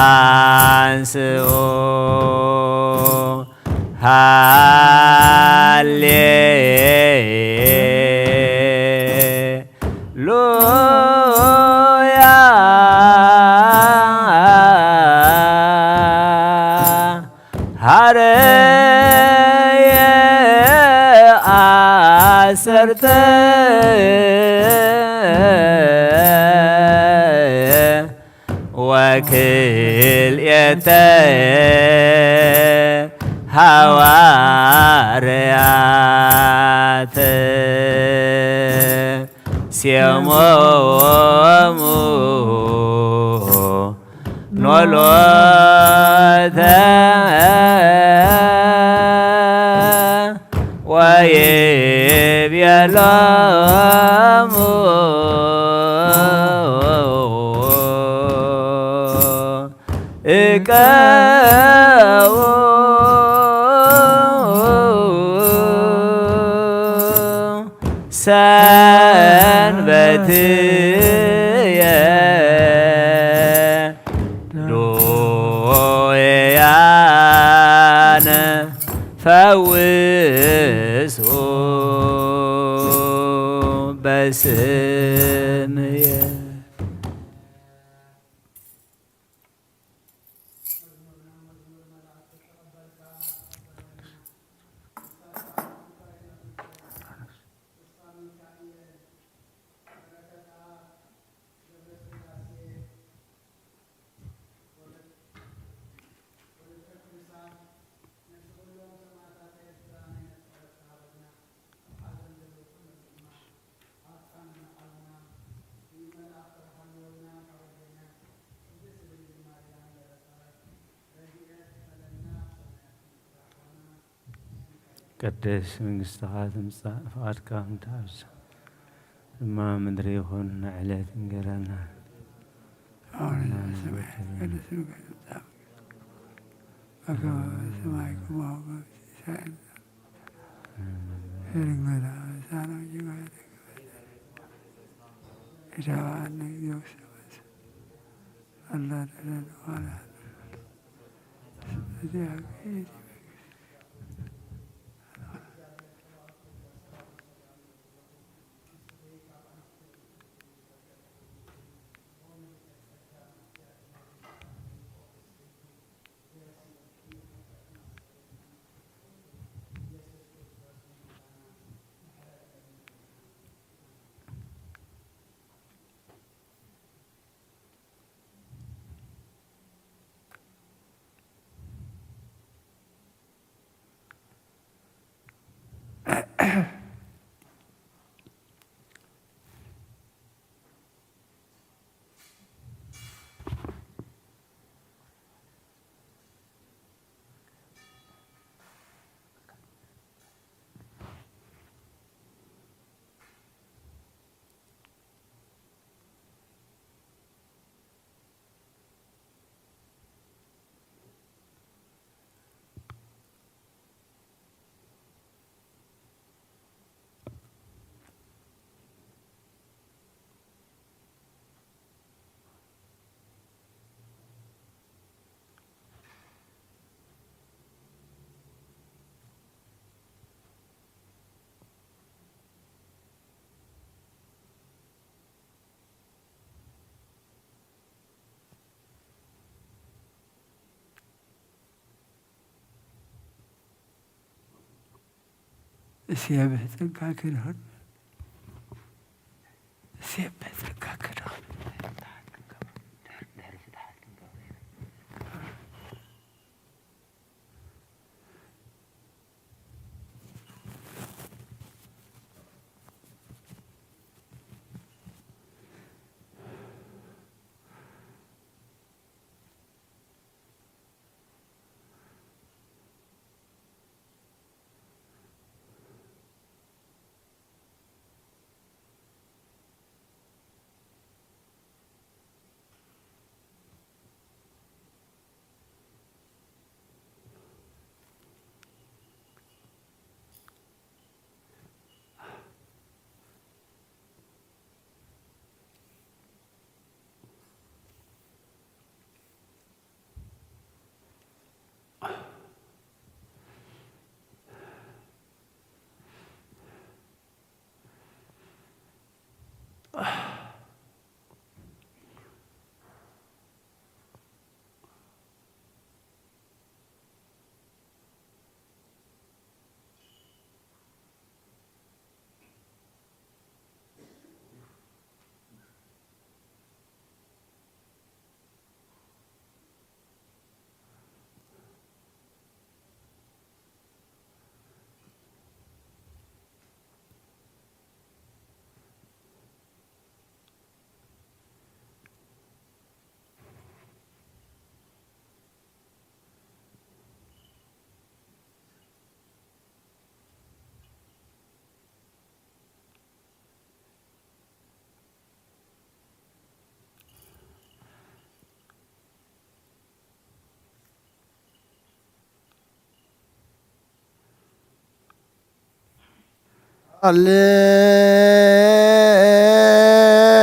አንስኡ። ሃሌ ወክልኤተ ሃዋርያት ሴሞሙ ኖሎተ ወይቤሎሙ እቀዉ ሰንበትየ ዱያነ ፈውሱ በስምየ። ቅድስ መንግስትኻ ትምጻእ፣ ፍቓድካ ከምቲ ኣብ ሰማይ ድማ ምድሪ ይኹን። ንዕለት እንጀራና ኣውርድ ሰማያት ቅዱስ ስምከ ይትምጻእ በከመ በሰማይ ከማሁ በምድሪ ሲሳየነ ዘለነ ዘለነ ዘለነ ሀበነ ዮም ሀበነ ኢታብአነ እግዚኦ ውስተ መንሱት አላ ተለነ ዋላ እሴብህ ጸጋከ ንኹን። እሴብህ ጸጋከ ንኹን።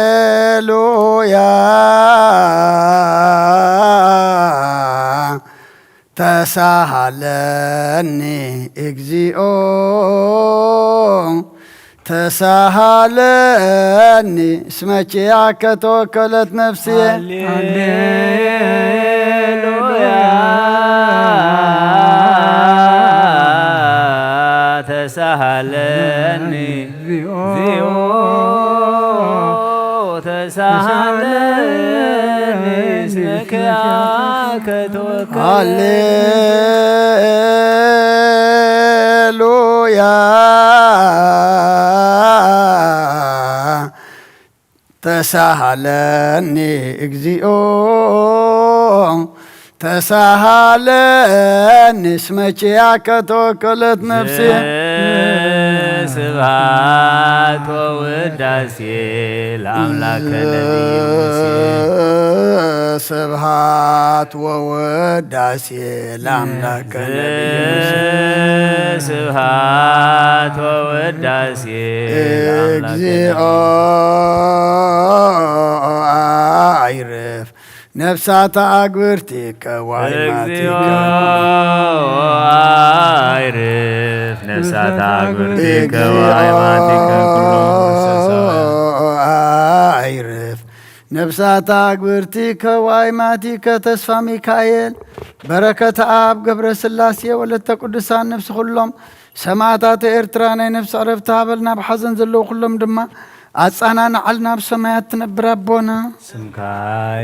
ሃሌሉያ ተሳሃለኒ እግዚኦ ተሳሃለኒ እስመ ኪያከ ተወከለት ነፍስየ። ሃሌሉያ ተሳሃለኒ እግዚኦ ተሳሃለኒ እስመ ኪያከ ተወከለ። ሃሌሉያ ተሳሃለኒ እግዚኦ ተሳሃለኒ እስመ ኪያከ ተወከለት ነፍስየ። ስብሐት ወውዳሴ ለአምላከ ነቢይ ሙሴ። ስብሐት ወውዳሴ ለአምላከ ነቢይ ሙሴ። ስብሐት ወውዳሴ ለአምላከ እግዚኦ አይርፍ ነፍሳተ አግብርቲከ ዋይማቲከ። እግዚኦ አይርፍ ነፍሳተ አግብርቲከ እግዚኦ ዋይማቲከ ኩሎም ክርስቶሳውያን። አይርፍ ነፍሳተ አግብርቲከ ዋይማቲከ ተስፋ ሚካኤል በረከተ አብ ገብረ ስላሴ ወለተ ቅዱሳን ነፍሲ ኩሎም ሰማዕታተ ኤርትራ ናይ ነፍሲ ዕረፍቲ ሃበልና፣ ኣብ ሓዘን ዘለዉ ኩሎም ድማ ኣጻናንዓልና፣ ኣብ ሰማያት ትነብር ኣቦና። ስምካ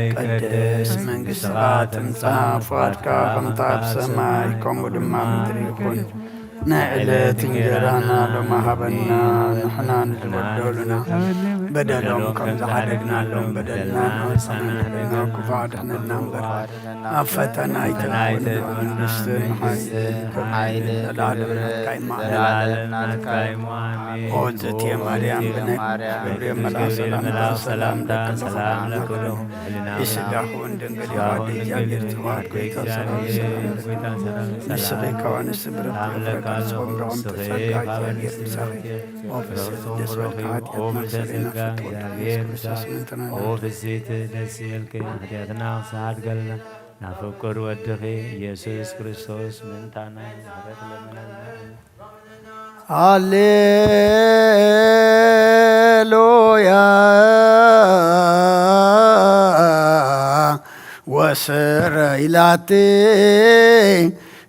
ይቀደስ፣ መንግስትኻ ትምጻእ፣ ፍቓድካ ከምታ ኣብ ሰማይ ከምኡ ድማ ኣብ ምድሪ ይኹን። ናይ ዕለት እንጀራና ሎሚ ሃበና፣ ንሕና ንዝበደሉና በደሎም ከም ዝሓደግናሎም በደልና ንሓድግ፣ ካብ ክፉእ ኣድሕነና እምበር፣ ናብ ፈተና ኣይተእትወና፣ መንግስትን ሓይልን ክብርን ዘለዓለም ናትካ እዩ። ዘለዓለም ናትካ እዩ። ኣሜን። ኦ እግዝእትየ ማርያም፣ ብናይ ገብርኤል መልኣክ ሰላምታ ሰላም ለኪ፣ ይስጋኹን ድንግል ይዋዲ እግዚኣብሔር ትዋድ ጎይታ ሰላም ሰላም ለኪ። ንስኺ ካብ ኣንስቲ ብርክቲ ፍረ ቃል ጾም ደቆም ተጸጋ እግዚኣብሔር ምሳኺ። ኦ ፍስሕቲ ደስ በልኪ፣ ሓጢኣትና ኣስተሰርየልና፣ ፍትወ ኢየሱስ ክርስቶስ ምንትናና። ኦ ፍስሕቲ ደስ ይበልኪ፣ ሓጢኣትና ክሳድገልና፣ ናብ ፍቁር ወድኺ ኢየሱስ ክርስቶስ ምንታና ምሕረት ለምነልና። ሃሌሉያ ወስረ ኢላቲ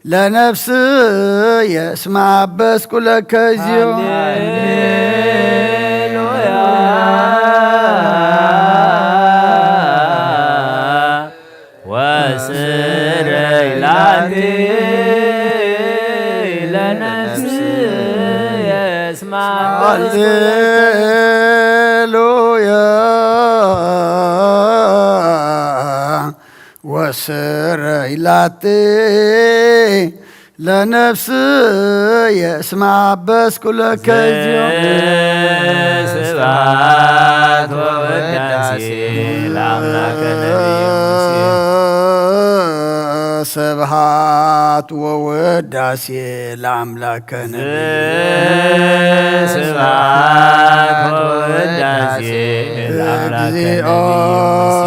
ለነፍስየ እስመ አበስኩ ለከ እግዚኦ። ሃሌሉያ ወስረ ኢላቲ ለነፍስየ እስመ አበስኩ ለከ። ሃሌሉያ ወስረ ኢላቲ ለነፍስየ እስመ አበስኩ ለከ እግዚኦ። ስብሐት ወውዳሴ ለአምላከ ነቢይ ሙሴ። ስብሐት ወውዳሴ ለአምላከ ነቢይ። ስብሐት ወውዳሴ ለአምላከ እግዚኦ ነቢይ ሙሴ።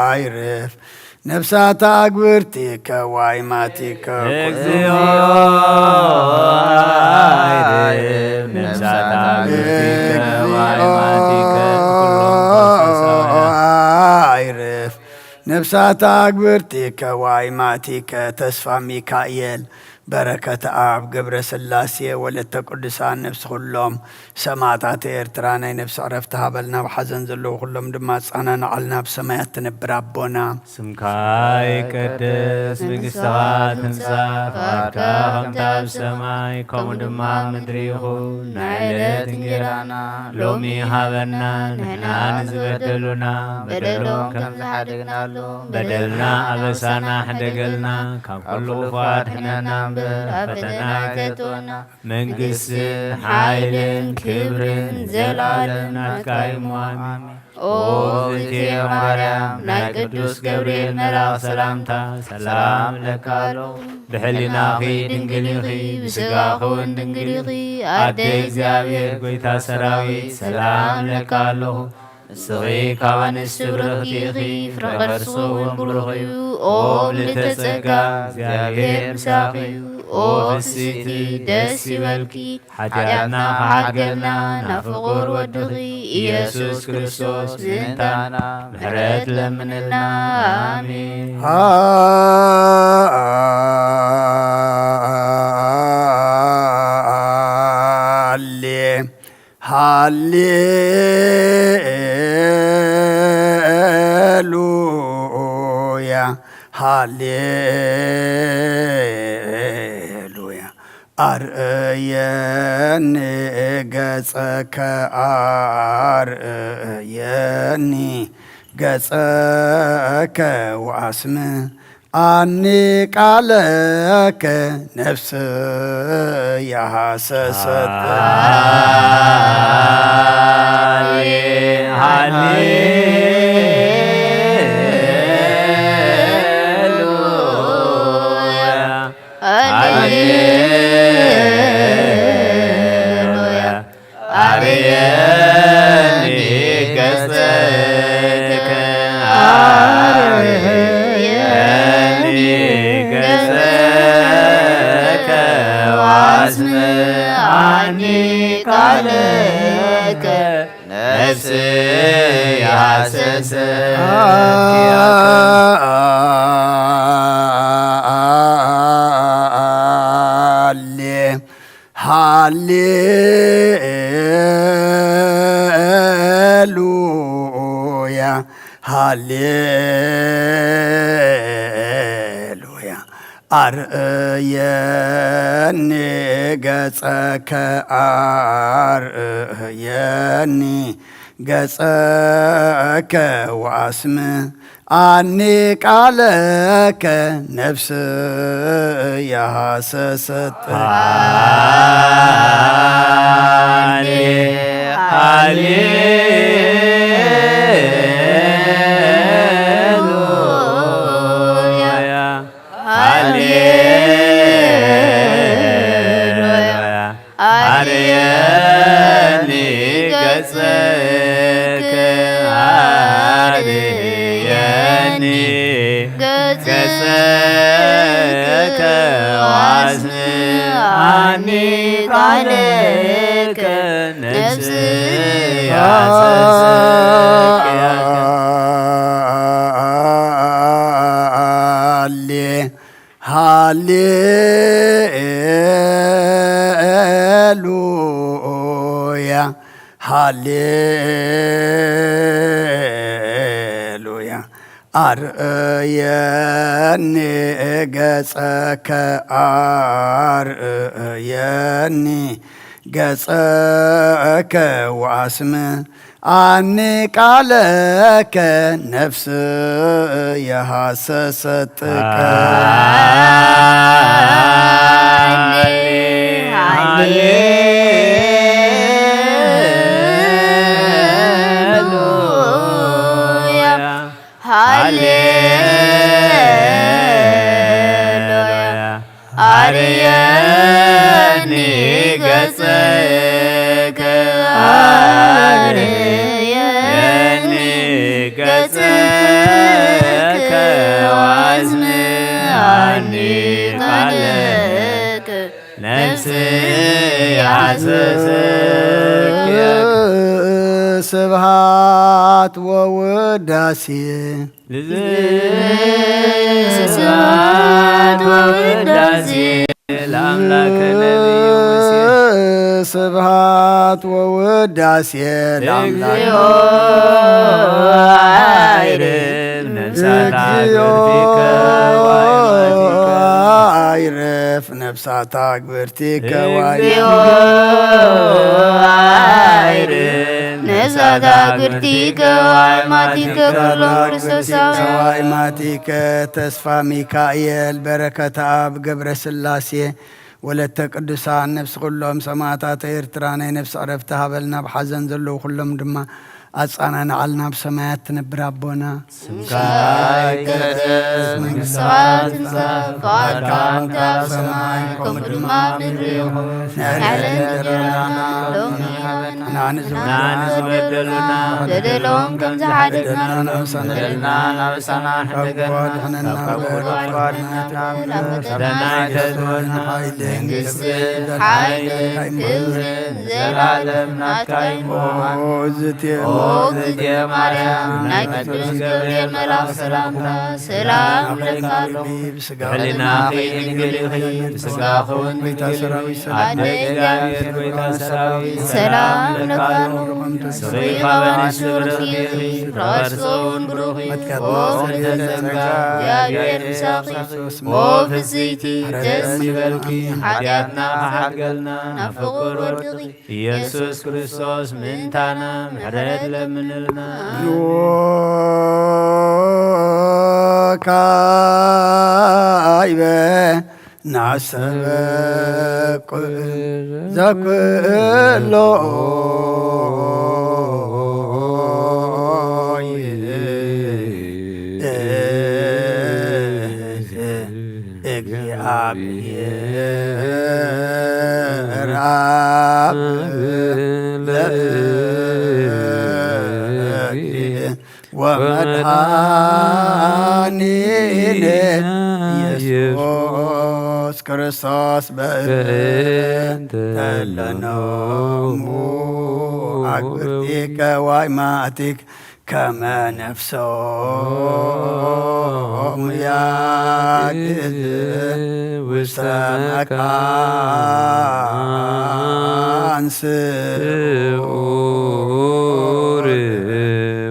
አይርፍ ነፍሳተ አግብርቲከ ዋይማቲከ ኩሉ። እግዚኦ አይርፍ ነፍሳተ አግብርቲከ ዋይማቲከ ኩሎም ክርስቶሳውያን። አይርፍ ነፍሳተ አግብርቲከ ዋይማቲከ ተስፋ ሚካኤል በረከተ አብ ገብረ ስላሴ ወለተ ቅዱሳን ነፍሲ ኩሎም ሰማዕታት ኤርትራ ናይ ነፍሲ ዕረፍቲ ሃበልና። ኣብ ሓዘን ዘለዉ ኩሎም ድማ ኣጸናንዓልና፣ ኣብ ሰማያት ትነብር ኣቦና። ስምካ ይቀደስ፣ መንግስትኻ ትምጻእ፣ ፍቓድካ ከምታ ኣብ ሰማይ ከምኡ ድማ ኣብ ምድሪ ይኹን። ናይ ዕለት እንጀራና ሎሚ ሃበና፣ ንሕና ንዝበደሉና በደሎም ከም ዝሓደግናሎም በደልና ኣበሳና ሕደገልና፣ ካብ ኩሉ ክፉእ ኣድሕነና እምበር ኣብ ፈተና ኣይተእትወና። መንግስትን ሓይልን ክብርን ዘለዓለም ናትካ እዩ እሞ ኣሜን። ኦ እግዝእትየ ማርያም፣ ናይ ቅዱስ ገብርኤል መልኣኽ ሰላምታ ሰላም እለካ ኣለኹ። ብሕሊናኺ ድንግል ኢኺ፣ ብስጋኺ እውን ድንግል ኢኺ። ኣደ እግዚኣብሔር፣ ጎይታ ሰራዊት፣ ሰላም እለካ ኣለኹ። ንስኺ ካብ ኣንስቲ ብርኽቲ ኢኺ፣ ፍረ ከርስኺ እውን ብሩኽ እዩ። ኦ ምልዕተ ጸጋ፣ እግዚኣብሔር ምሳኺ እዩ። ኦ ፍስሕቲ፣ ደስ ይበልኪ። ሓጢኣትና ክሓድገልና ናብ ፍቑር ወድኺ ኢየሱስ ክርስቶስ ምእንታና ምሕረት ለምንልና። ኣሜን። ሃሌ ሃሌሉያ፣ ሃሌሉያ። ኣርእየኒ ገጸከ፣ ኣርእየኒ ገጸከ ወኣስምዓኒ ቃለከ፣ ነፍስየ ሃሰሰት። ሃሌሉያ፣ ሃሌሉያ። ኣርየኒ ገጸከ፣ ኣርየኒ ገጸከ፣ ወኣስምዓኒ ቃለከ፣ ነፍስየ ሃሰሰት ኪያከ። ሃሌ ሃሌሉያ፣ ሃሌሉያ። ኣርእየኒ ገጸከ፣ ኣርእየኒ ገጸከ፣ ወኣስምዓኒ ቃለከ፣ ነፍስየ ሃሰሰት። ሃሌ ሃሌሉያ፣ ሃሌሉያ። ኣርየኒ ገጸከ፣ ኣርየኒ ገጸከ፣ ወኣስምዓኒ ቃለከ፣ ነፍስየ ሃሰሰት ኪያከ። ሃሌ ሃሌሉያ፣ ሃሌሉያ። ኣርእየኒ ገጸከ፣ ኣርእየኒ ገጸከ፣ ወኣስምዓኒ ቃለከ፣ ነፍስየ ሃሰሰት ጥቀ። ሃሌ ሃሌሉያ፣ ሃሌሉያ። ኣርየኒ ገጸከ፣ ኣርየኒ ገጸከ፣ ወኣስምዓኒ ቃለከ፣ ነፍስየ ሃሰሰት ኪያከ። ስብሐት ወውዳሴ ስብሐት ወውዳሴ ለአምላክ ነቢዩ ሙሴ። ስብሐት ወውዳሴ ለአምላክ። እግዚኦ አይርፍ ነፍሳት እግዚኦ አግብርቲከ ወአይማቲከ። አይርፍ ነፍሳት አግብርቲከ እግዚኦ አይርፍ ነፍሳት አግብርቲከ ወአይማቲከ ኩሎም ክርስቶሳውያን። ወአይማቲከ ተስፋ ሚካኤል በረከት ኣብ ገብረ ስላሴ ወለተ ቅዱሳን ነፍሲ ኩሎም ሰማዕታት ኤርትራ ናይ ነፍሲ ዕረፍቲ ሃበልና። ኣብ ሓዘን ዘለዉ ኩሎም ድማ ኣጻናንዓልና ብሰማያት ትነብር ኣቦና። ስምካ ይቀደስ፣ መንግስትኻ ትምጻእ፣ ፍቓድካ ከምቲ ኣብ ሰማይ ከምኡ ድማ ኣብ ምድሪ ይኹን። ንዕለትና እንጀራና ሎሚ ሃበና፣ ንሕና ንዝበደሉና በደሎም ከም ዝሓደግና ንሕና ንበድለና፣ ናብ ኣሳና ካብ ክፉ ኣድሕነና፣ ካብ ክፉ ኣድሕነና፣ ናብ ፈተና ኣይተእትወና፣ መንግስቲ፣ ሓይሊ፣ ክብሪ፣ ዘላለም ናትካ እዩ። ኦዝቴ ኦዝቴ ማርያም፣ ናይ ቅዱስ ገብርኤል መልኣኽ ሰላምታ፣ ሰላም ይብለካ ኣለኹ። ብሕሊናኺ ድንግል ኢኺ፣ ብስጋኺ እውን ድንግል ኢኺ። ኣደ እግዚኣብሔር፣ ጎይታ ሰራዊት፣ ሰላም ይብለካ ኣለኹ። ንስኺ ካብ ኣንስቲ ብርኽቲ ኢኺ፣ ፍረ ከርስኺ እውን ብሩኽ እዩ። ኦ ፍርሕተ ጸጋ፣ እግዚኣብሔር ምሳኺ። ኦ ፍስይቲ፣ ደስ ይበልኪ፣ ሓጢኣትና ክሓድገልና፣ ናብ ፍቁር ወድኺ ኢየሱስ ክርስቶስ ምእንታና ምሕረት ለምንልና። ንወካይበ ናሰበ ዘኩሎ እግዚአብሔር አብ ለእግዚእ ወመድኃኒነ ኢየሱስ ክርስቶስ በእንተ ለኖሙ አግብርቲከ ዋይማቲከ ከመ ነፍሶሙ ያግዝ ውስተ መካን ስዑር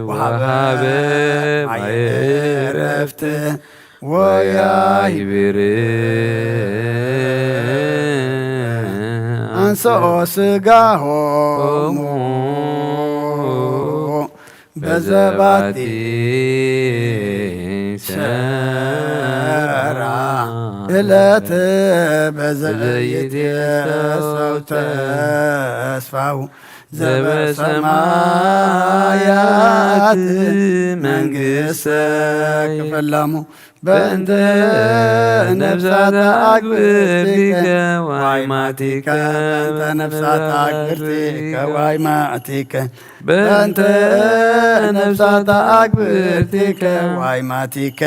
ወሃበ ማየ ዕረፍት ወያይብር አንስኦ ስጋሆሙ በዘባቲ ሰራ እለት በዘይት የሰው ተስፋው ዘበሰማያት መንግስተ ክፈላሙ በእንተ ነፍሳተ አግብርቲከ ዋይማቲከ በእንተ ነፍሳተ አግብርቲከ ዋይማቲከ በእንተ ነፍሳተ አግብርቲከ ዋይማቲከ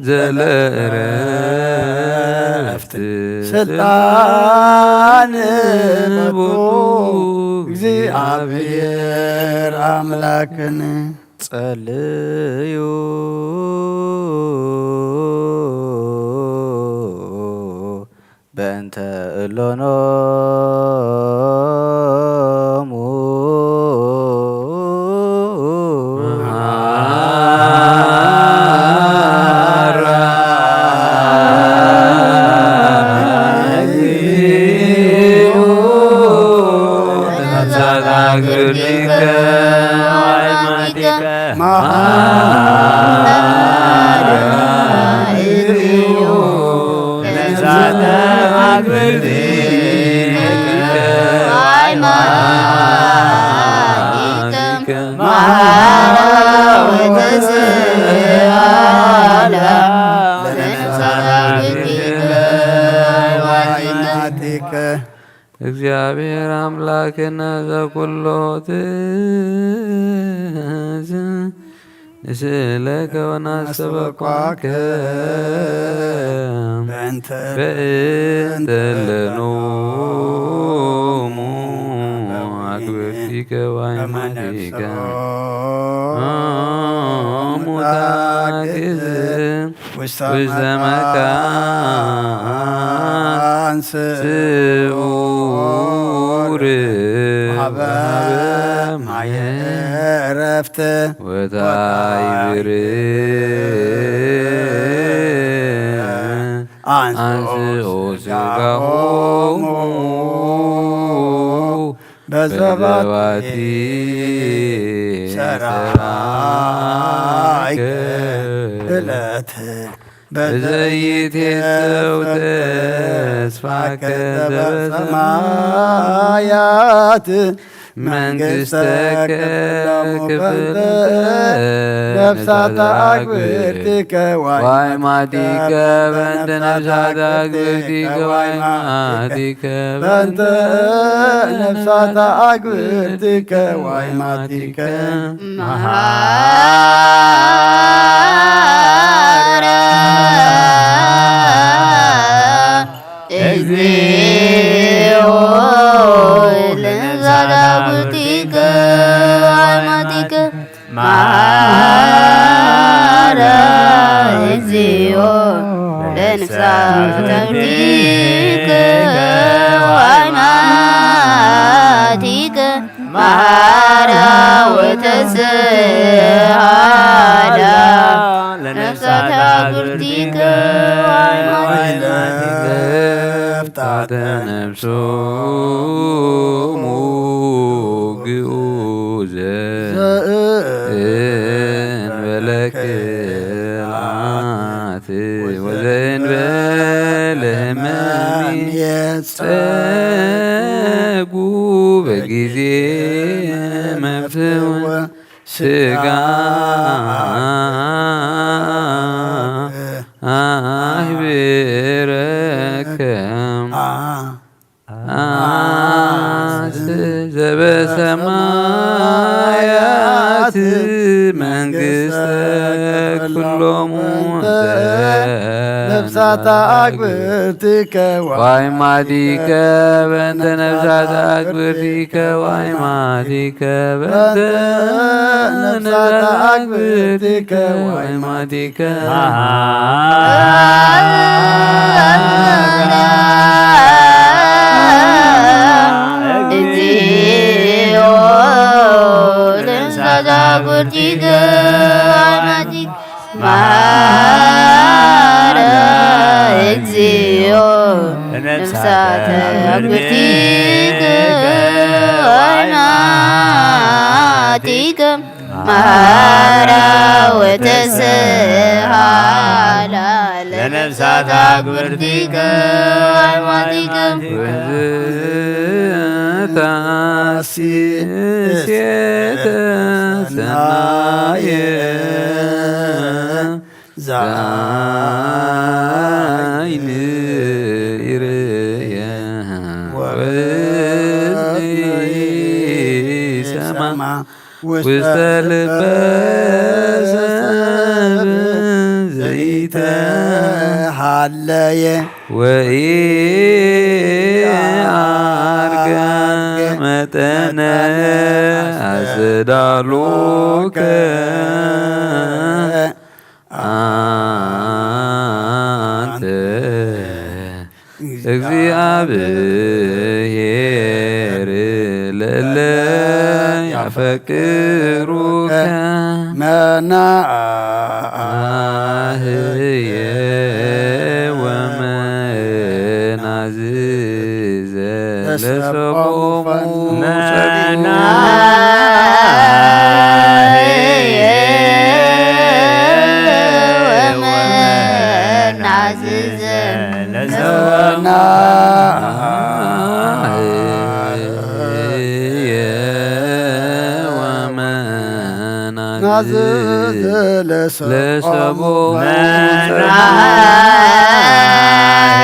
ዘለ እረፍት ስልጣን ቦቱ እግዚአብሔር አምላክን ጸልዩ በእንተ እሎኖሙ እግዚአብሔር አምላክነ ዘኩሎ ትእዝ ንስእለከ ወናስተበቋከ በእንተ ለኖሙ አግብርቲከ ዋይማቲከ ሙታግዝ ውስተ መካን ስዑር ወሀበ ማየ ዕረፍት ወታይብር አንስኦ ስጋሆሙ በዘባቲ ሰራይከ እለት በዘይትየሰው ተስፋከ ዘበሰማያት መንግሥተከ ክፍልተ ነፍሳተ አግብርቲከ ዋይማቲከ በእንተ ነፍሳተ አግብርቲከ ዋይማቲከ በእንተ ነፍሳተ አግብርቲከ ዋይማቲከ መሃራ እግዚኦ ለነፍሳተ አግብርቲከ ዋይማቲከ መሃራ እግዚኦ ለነፍሳተ አግብርቲከ ዋይማቲከ መሃራ ወተስሃላ ለነፍሳተ አግብርቲከ ዋይማቲከ ለፍታተ ነፍሶሙ ግኡዘ ዘእንበለ ክልአት ወዘእንበለ ህመም ጸጉ በጊዜ መፍትው ስጋ አህብረከ አስ ዘበሰማያት መንግስተ ኩሎሙ ነፍሳተ አግብርቲከ ዋይማቲከ በእንተ ነፍሳተ አግብርቲከ ዋይማቲከ በእንተ ነፍሳተ አግብርቲከ ዋይማቲከ እግዚኦ ለነፍሳተ አግብርቲከ ዋይማቲከ መሃረ እግዚኦ ለነፍሳተ አግብርቲከ ዋይማቲከ መሃራ ወተስሃላ ለነፍሳተ አግብርቲከ ዋይማቲከ ወዘተአሲ እሴተ ሰናየ ዛይን ይርየ ወእዝኒ ይሰማ ውስተ ልበ ሰብ ዘይተሃለየ ወኢአርገ መጠነ አስተዳሎከ አንተ እግዚአብሔር ለለ ያፈቅሩከ መናህየ ወመናዝዘ ለሰቦሙ መናህየ ወመናዝዘ ለሰቦሙ ናዝዘ ለሰቦሙ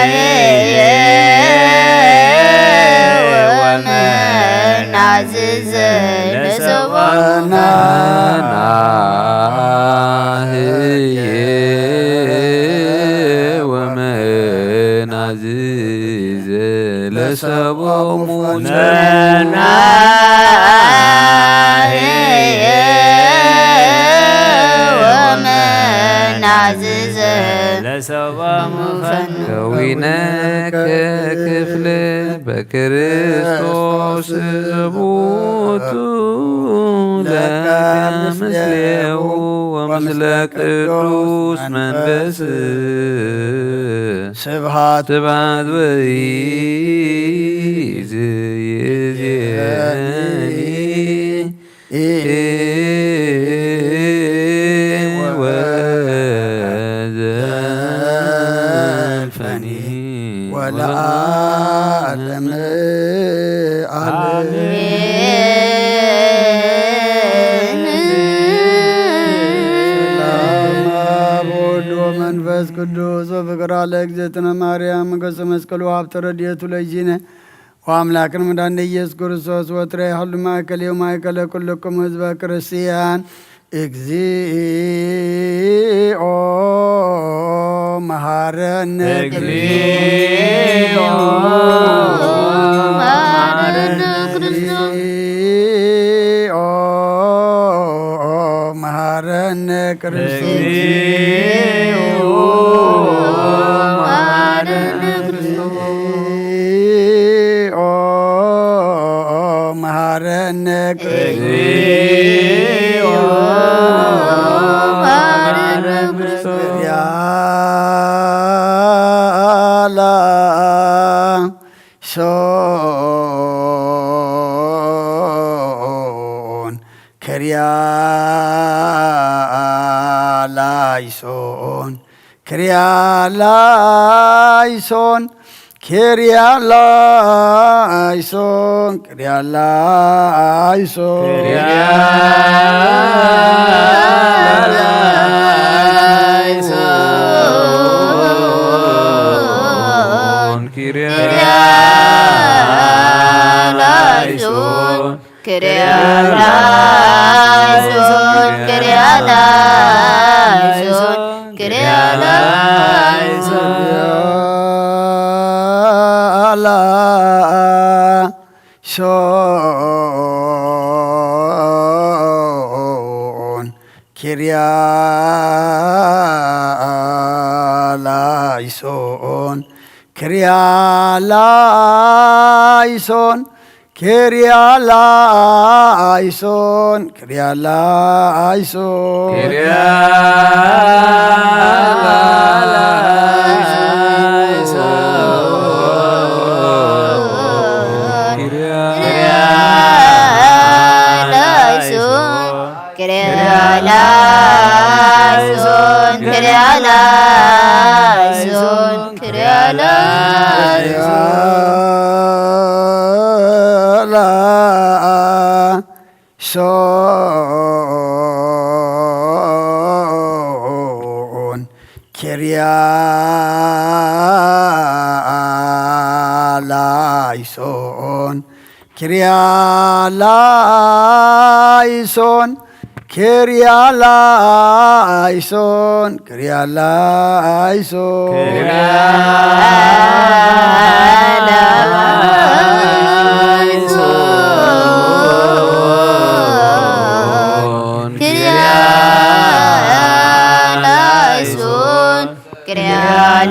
መናህየ ወመናዝዘ ለሰቦሙ መናህየ ወመናዝዘ ለሰቦሙ መናህየ ወመናዝዘ ለሰቦሙ ፈኑ ከዊነከ ክፍለ በክርስቶስ ቦቱ ለከ ምስሌሁ ወምስለ ቅዱስ መንፈስ ስብሐት ስብሐት ወይእዜኒ ወዘልፈኒ ወለዓለመ ዓለም። መንፈስ ቅዱስ ወፍቅራ ለእግዝእትነ ማርያም ገጸ መስቀሉ ሀብተ ረድኤቱ ለይዚነ ወአምላክን መድኃኒነ ኢየሱስ ክርስቶስ ወትረ ይሃሉ ማእከል የው ማእከለ ኩልኩም ህዝበ ክርስቲያን። እግዚኦ መሐረነ። እግዚኦ መሐረነ ክርስቶስ። እግዚኦ መሐረነ ክርስቶስ። እግዚኦ መሐረነ ክርስቶስ። እግዚኦ መሐረነ ክርስቶስ። ያላ ሶን ክርያ ላይሶን ክርያ ላይሶን ክርያ ላይሶን ክርያ ላይሶን። ላይሶን ክርያ ላይሶን ክርያ ላይሶን ክርያ ላይሶን። ክርያ ላይሶን ክርያ ላይሶን ክርያ ላይሶን። ላይሶን ክርያ ላይሶን ክርያ ላይሶን ክርያ ላይሶን ክርያ ላይሶን። ክርያ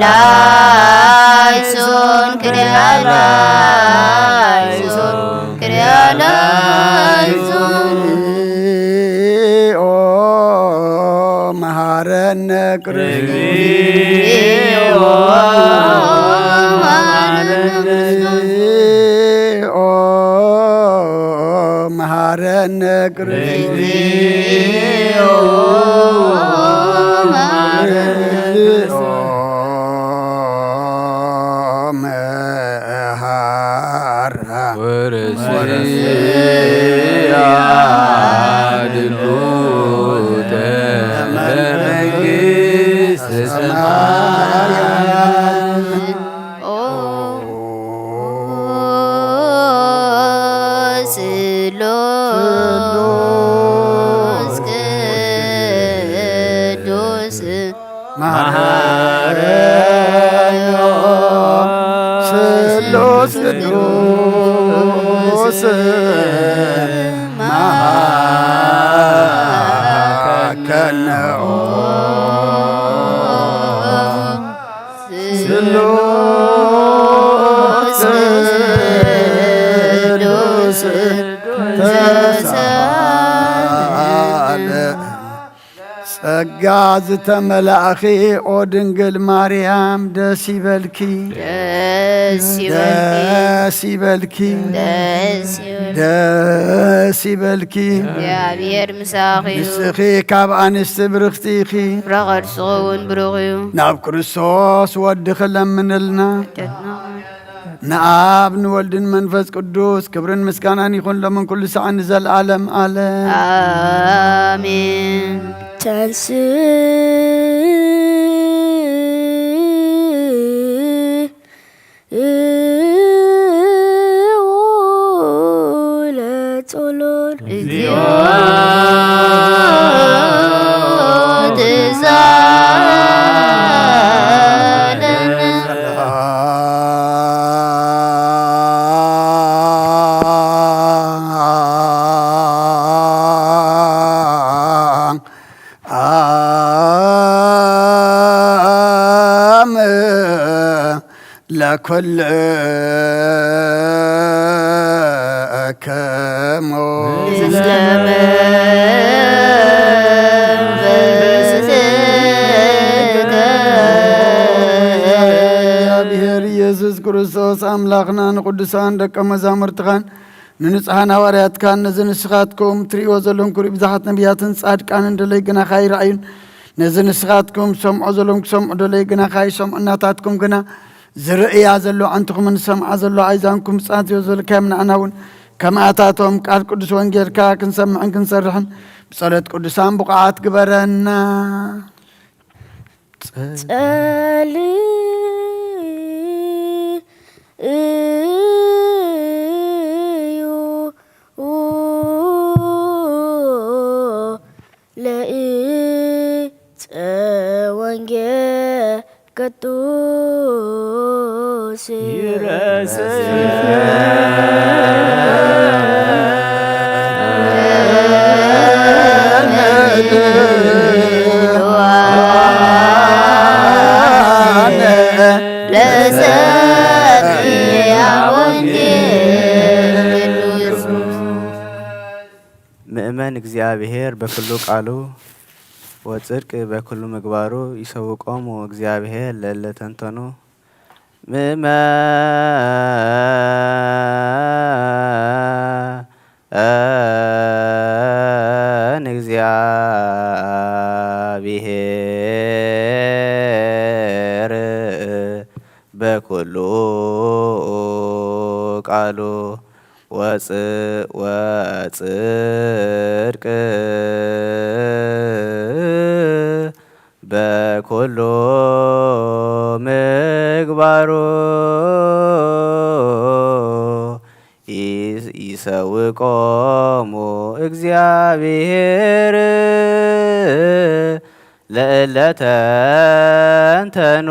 ላይሶን ክርያ ላይሶን ክርያ ላይሶን። እግዚኦ መሐረነ ክርስቶስ። እግዚኦ መሐረነ ክርስቶስ። መሐራ ወርስያ ድልውተ መንግስተ ሰማያት። ኦ ስሉስ ቅዱስ መሐረዮ ስሉስ ቅዱስ መሐከነኦ ስሉስ ቅዱስ ተሳለ። ጸጋ ዝተመላእኺ ኦ ድንግል ማርያም ደስ ይበልኪ። ደስ ይበልኪ። ደስ ይበልኪ። ደስ ይበልኪ። ደስ ይበልኪ። እግዚኣብሔር ምሳኺ እዩ። ንስኺ ካብ ኣንስቲ ብርኽቲ ኢኺ። ፍረ ከርስኺ እውን ብሩኽ እዩ። ናብ ክርስቶስ ወድኺ ለምንልና። ሓጢኣትና ንኣብ ንወልድን መንፈስ ቅዱስ ክብርን ምስጋናን ይኹን ሎምን ኩሉ ሰዓት ንዘለዓለም ዓለም። ኣሜን። ተንስ ኩልእከሞ። እግዚኣብሔር ኢየሱስ ክርስቶስ ኣምላኽና ንቅዱሳን ደቀ መዛሙርትኻን ንንጹሓን ሃዋርያትካን ነዚ ንስኻትኩም ትርእይዎ ዘለኹም ክርኢ ብዙሓት ነቢያትን ጻድቃንን ደለይ ግናኻ ኣይረኣዩን። ነዚ ንስኻትኩም ትሰምዖ ዘለኹም ክሰምዑ ደለይ ግናኻ ኣይሰምዑን። ናታትኩም ግና ዝርእያ ዘሎ ኣዕንትኹምን ዝሰምዓ ዘሎ ኣእዛንኩም ብጻት ዝበልካዮም ንዓና እውን ከምኣታቶም ቃል ቅዱስ ወንጌልካ ክንሰምዕን ክንሰርሕን ብጸሎት ቅዱሳን ብቑዓት ግበረና። ጸልዩ ለእፀ ወንጌል ቅዱስ ይረስ ምእመን እግዚኣብሔር በኩሉ ቃሉ ወጽድቅ በኩሉ ምግባሩ ይሰውቆሙ እግዚአብሔር ለእለ ተንተኑ። ምእመን እግዚአብሔር በኩሉ ቃሉ ወጽ- ወጽድቅ በኩሉ ምግባሩ ይስ- ይሰውቆሙ እግዚአብሔር ለእለ ተንተኑ።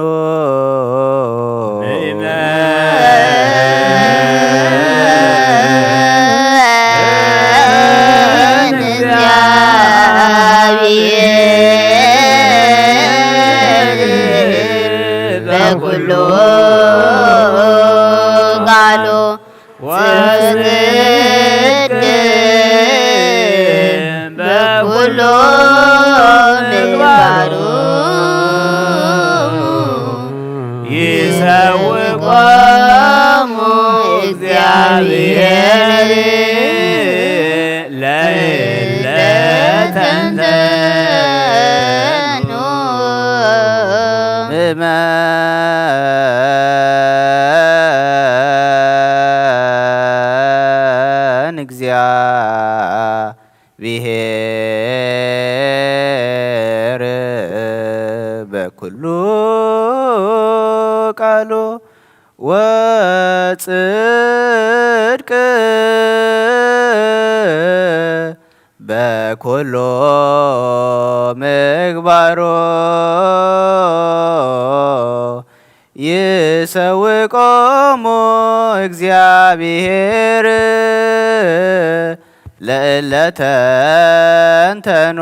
በኩሉ ቃሉ ወጽድቅ በኩሉ ምግባሩ ይሰውቆሙ እግዚአብሔር ለእለ ተንተኑ። ምእመን እግዚአብሔር በኩሉ ቃሉ ወጽድቅ በኩሉ ምግባሩ ይሰውቆሙ እግዚአብሔር ለእለ ተንተኑ።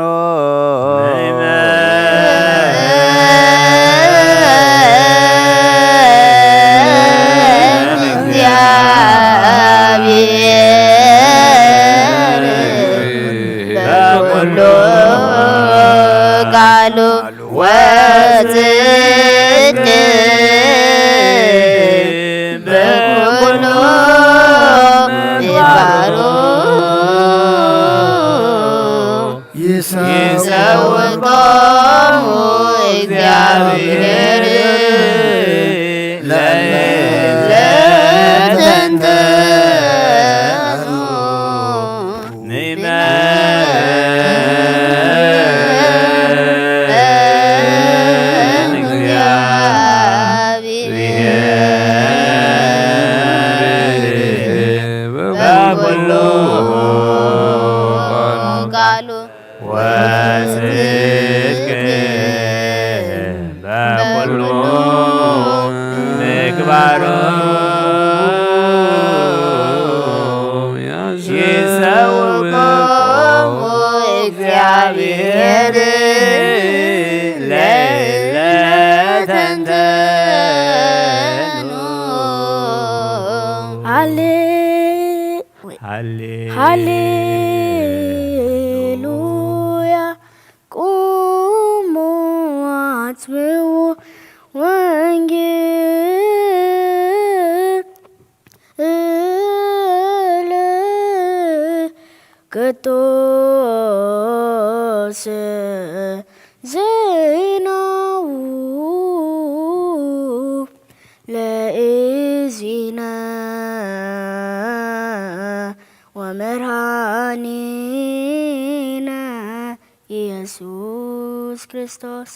እግዚአብሔር በኩሉ ቃሉ ወጽድቅ በኩሉ ምግባሩ ይሰውቆሙ እግዚአብሔር ለእለ ተንተኑ። ምእመን እግዚአብሔር በኩሉ ቃሉ ወጽድቅ በኩሉ ምግባሩ ይሰውቆሙ እግዚአብሔር ለእለ ተንተኑ። ሃሌሉያ። ቁሙ ኣስምዑ ወንጌል ቅዱስ ዜናኡ ለእዚነ ወመድኃኒነ ኢየሱስ ክርስቶስ።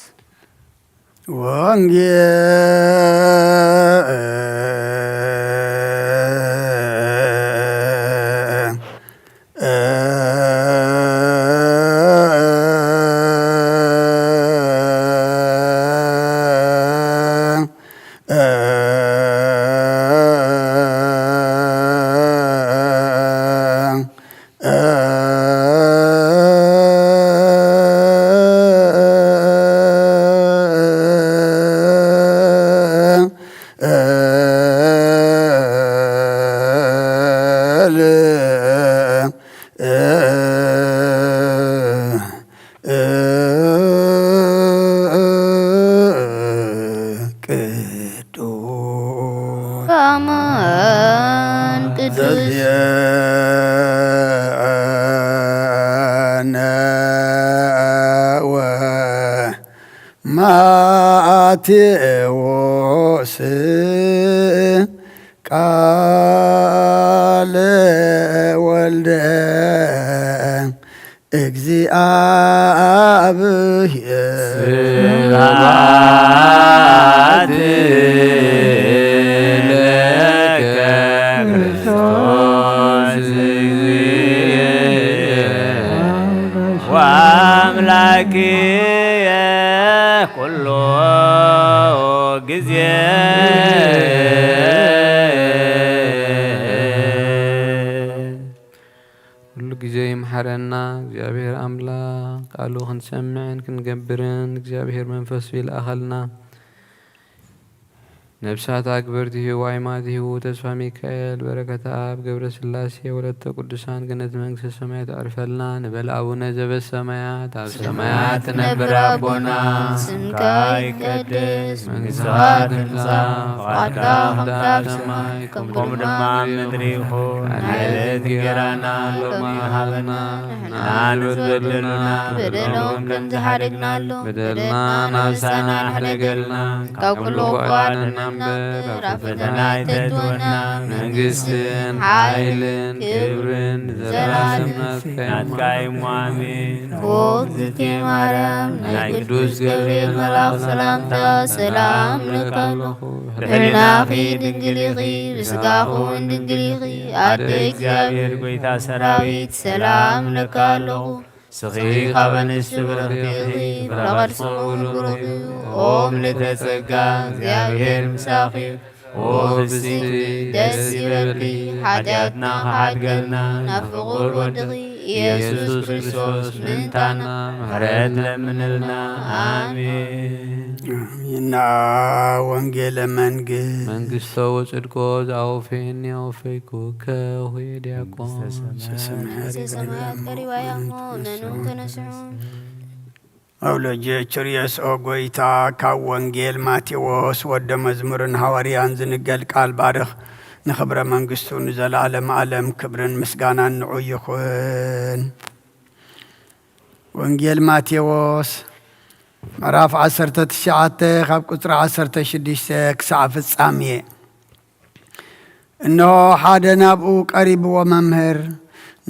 ቅዱስ አማን ቅዱስ ዘዚአነ ወማቴዎስ ቃለ ወልደ እግዚአብሔር። ስብሐት ለከ ክርስቶስ እግዚእየ ወአምላክየ ኩሎ ጊዜ። ኩሉ ግዜ ይምሓረና እግዚኣብሔር ኣምላኽ። ቃሉ ክንሰምዕን ክንገብርን እግዚኣብሔር መንፈሱ ይልኣኸልና። ነብሳት ኣክበርቲ ህዋይማት ህዉ ተስፋ ሚካኤል በረከት ኣብ ገብረ ስላሴ ወለተ ቅዱሳን ገነት መንግስተ ሰማያት ኣዕርፈልና ንበል። ኣቡነ ዘበሰማያት ኣብ ሰማያት ትነብር ኣቦና፣ ስምካ ይቀደስ፣ መንግስትኻ ትምጻእ፣ ፍቓድካ ከም ኣብ ሰማይ ከምኡ ድማ ኣብ ምድሪ ይኹን። ዕለት እንጀራና ሎሚ ሃበና፣ ንሕና ንበደሉና በደሎም ከም ዝሓደግናሎም በደልና ናብሳና ሕደገልና፣ ካብ ኩሉ ክፉእ ኣድሕነና እምበር፣ ኣብ ፈተና ኣይተእትወና፣ መንግስትን ሓይልን ክብርን ንዘለዓለም ናትካ እዩ። ናትካ እዩ እሞ፣ ኣሜን። ኦ እግዝእትየ ማርያም፣ ናይ ቅዱስ ገብርኤል መልኣኽ ሰላምታ ሰላም እብለካ ኣለኹ። ብሕልናኺ ድንግል ኢኺ፣ ብስጋኺ እውን ድንግል ኢኺ። ኣደ እግዚኣብሔር፣ ጎይታ ሰራዊት፣ ሰላም እብለካ ኣለኹ። ንስኺ ካብ ኣንስቲ ብርኽቲ ኢኺ፣ ፍረ ከርስኺ እውን ብሩኽ እዩ። ኦ ምልእተ ጸጋ፣ እግዚኣብሔር ምሳኺ እዩ። ኦ ፍስሕቲ፣ ደስ ይበልኪ፣ ሓጢኣትና ክሓድገልና ናብ ፍቑር ወድኺ ኢየሱስ ክርስቶስ ምእንታና ምሕረት ለምንልና። ኣሜን። ኣሜን። ወንጌለ መንግስት መንግስቶ ወጽድቆ ዘአውፌኒ አውፌኩከ ሆየ ዲያቆን። መንግስተ ሰማያት ቀሪባ እያ እሞ እመኑ ተነስሑ። ኣውሎጀ ቹርየስ ኦ ጎይታ፣ ካብ ወንጌል ማቴዎስ ወደ መዝሙርን ሃዋርያን ዝንገል ቃል ባርኽ። ንኽብረ መንግስቱ ንዘለዓለም ዓለም ክብርን ምስጋናን ንዑ ይኹን። ወንጌል ማቴዎስ ምዕራፍ ዓሰርተ ትሽዓተ ካብ ቁጽሪ ዓሰርተ ሽዱሽተ ክሳዕ ፍጻሜ። እንሆ ሓደ ናብኡ ቀሪብዎ፣ መምህር፣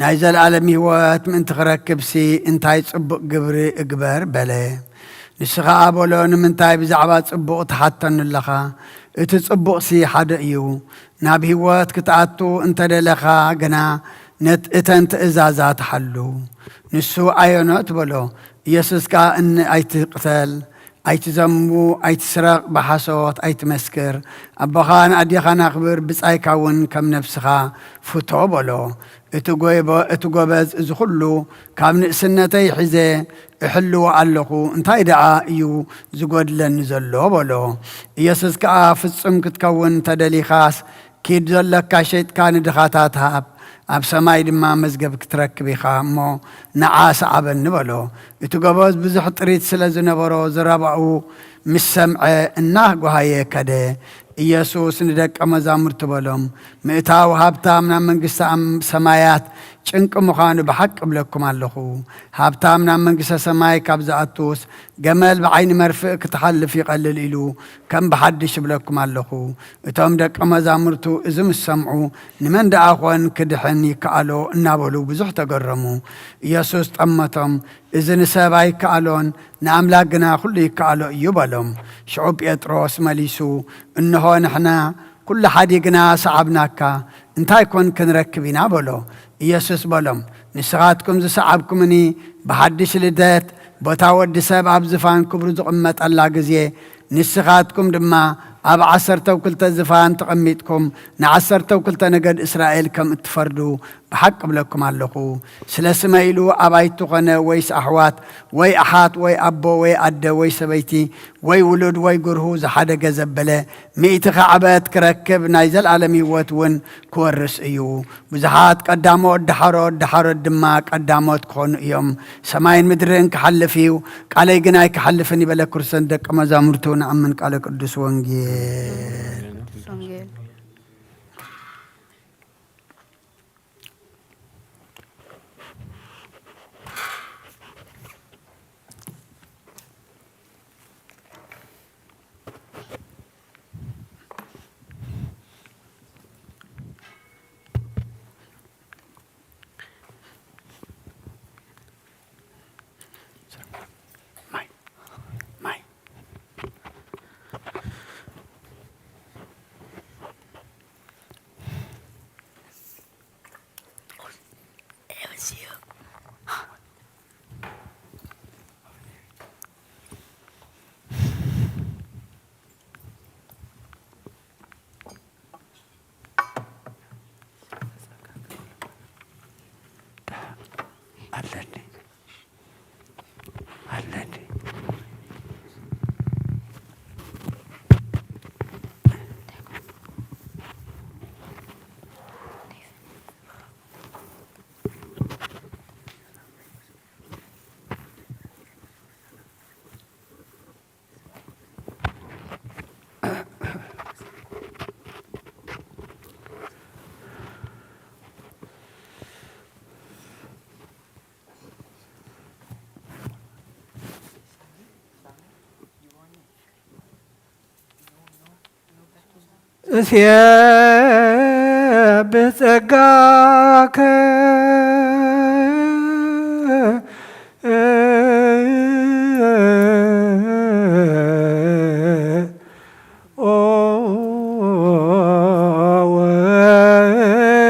ናይ ዘለኣለም ህይወት ምእንቲ ክረክብሲ እንታይ ጽቡቕ ግብሪ እግበር? በለ። ንሱ ኸኣ በሎ፣ ንምንታይ ብዛዕባ ጽቡቕ ትሓተኒ ኣለኻ? እቲ ጽቡቕሲ ሓደ እዩ። ናብ ህይወት ክትኣቱ እንተ ደለኻ ግና፣ ነት-፣ እተን ትእዛዛት ሓሉ። ንሱ ኣየኖት? በሎ። ኢየሱስ ከኣ፣ እን-፣ ኣይትቕተል፣ ኣይትዘሙ፣ ኣይትስረቕ፣ ብሓሶት ኣይትመስክር፣ ኣቦኻን ኣዴኻን ኣኽብር፣ ብጻይካ እውን ከም ነፍስኻ ፍቶ በሎ። እቲ ጎይበ-፣ እቲ ጎበዝ፣ እዚ ኹሉ ካብ ንእስነተይ ሒዘ እሕልዎ ኣለኹ፣ እንታይ ደኣ እዩ ዝጎድለኒ ዘሎ? በሎ። ኢየሱስ ከኣ፣ ፍጹም ክትከውን እንተ ደሊኻስ፣ ኪድ፣ ዘለካ ሸይጥካ ንድኻታት ሃብ፣ ኣብ ሰማይ ድማ መዝገብ ክትረክብ ኢኻ እሞ፣ ንዓ ሰዓበኒ በሎ። እቲ ጎበዝ ብዙሕ ጥሪት ስለ ዝነበሮ፣ ዘረባኡ ምስ ሰምዐ፣ እናጓሃየ ከደ። ኢየሱስ ንደቀ መዛሙርቱ በሎም፣ ምእታው ሃብታም ናብ መንግስቲ ኣም-፣ ሰማያት ጭንቂ ምዃኑ ብሓቂ እብለኩም ኣለኹ። ሃብታም ናብ መንግስተ ሰማይ ካብ ዝኣቱስ፣ ገመል ብዓይኒ መርፍእ ክትሓልፍ ይቐልል ኢሉ ከም ብሓድሽ እብለኩም ኣለኹ። እቶም ደቀ መዛሙርቱ እዚ ምስ ሰምዑ፣ ንመን ደኣ ኾን ክድሕን ይከኣሎ? እናበሉ ብዙሕ ተገረሙ። ኢየሱስ ጠመቶም፣ እዚ ንሰብ ኣይከኣሎን፣ ንኣምላክ ግና ኩሉ ይከኣሎ እዩ በሎም። ሽዑ ጴጥሮስ መሊሱ፣ እንሆ ንሕና ኩሉ ሓዲግና ሰዓብናካ፣ እንታይ ኮን ክንረክብ ኢና? በሎ። ኢየሱስ በሎም፣ ንስኻትኩም ዝሰዓብኩምኒ ብሓድሽ ልደት፣ ቦታ ወዲ ሰብ ኣብ ዝፋን ክብሩ ዝቕመጠላ ግዜ፣ ንስኻትኩም ድማ ኣብ ዓሰርተው ክልተ ዝፋን ተቐሚጥኩም ንዓሰርተው ክልተ ነገድ እስራኤል ከም እትፈርዱ ብሓቂ እብለኩም ኣለኹ። ስለ ስመ ኢሉ ኣባይቲ ኾነ ወይስ ኣሕዋት ወይ ኣሓት ወይ ኣቦ ወይ ኣደ ወይ ሰበይቲ ወይ ውሉድ ወይ ግርሁ ዝሓደገ ዘበለ፣ ሚእቲ ካዕበት ክረክብ ናይ ዘለኣለም ህይወት እውን ክወርስ እዩ። ብዙሓት ቀዳሞት ደሓሮት፣ ደሓሮት ድማ ቀዳሞት ክኾኑ እዮም። ሰማይን ምድርን ክሓልፍ እዩ፣ ቃለይ ግን ኣይክሓልፍን ይበለ ክርስቶስ ደቀ መዛሙርቱ። ንኣምን ቃለ ቅዱስ ወንጌል። ቅዱስ ወንጌል። ኣለኒ፣ ኣለኒ። እስየ ብጸጋከ ኦ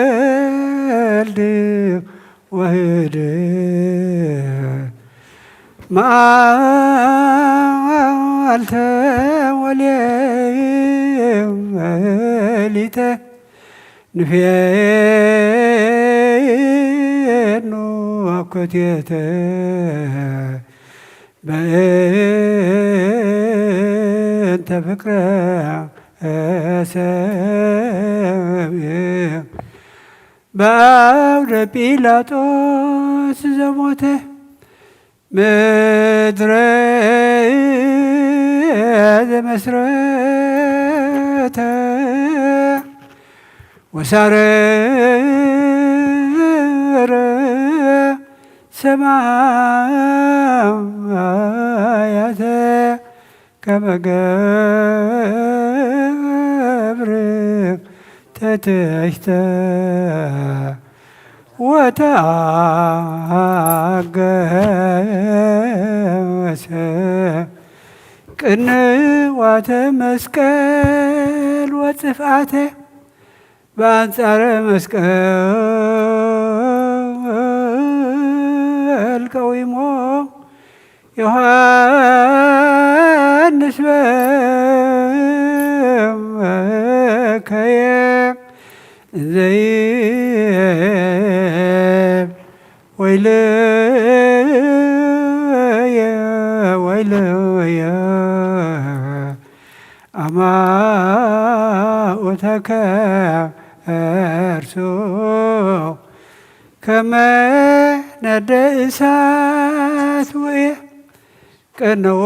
ወልድ ወህድ መዓልተ ወሌሊተ ንፌኑ ኮቴተ በእንተ ፍቅረ ሰብ በአውደ ጲላጦስ ዘሞተ ምድረ ዘመስረተ ወሳረረ ሰማያተ ከመ ገብር ተትሕተ ወተአገሰ ቅንዋተ መስቀል ወጽፍዓተ በአንጻረ መስቀል ቀዊሞ ዮሐንስ በከየ ዘይብ ወይለየ ወይለየ አማኦተከ እርሱ ከመ ነደ እሳት ውእየ ቅንኡ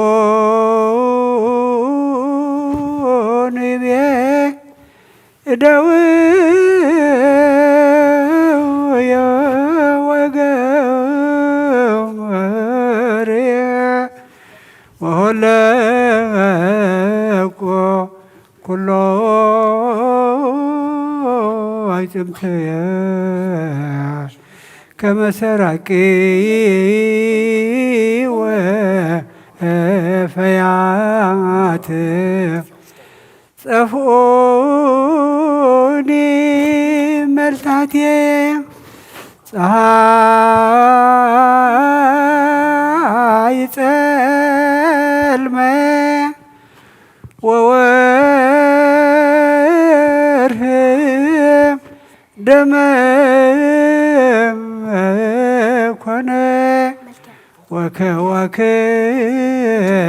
ንቤ እደውየ ወገርየ ወሆለቆ ኩሎ ኣይጽምትየ ከመ ሰራቂ ወፈያት ጸፍኡኒ መልታትየ ፀሃይ ጸልመ ወወርህ ደመ ኮነ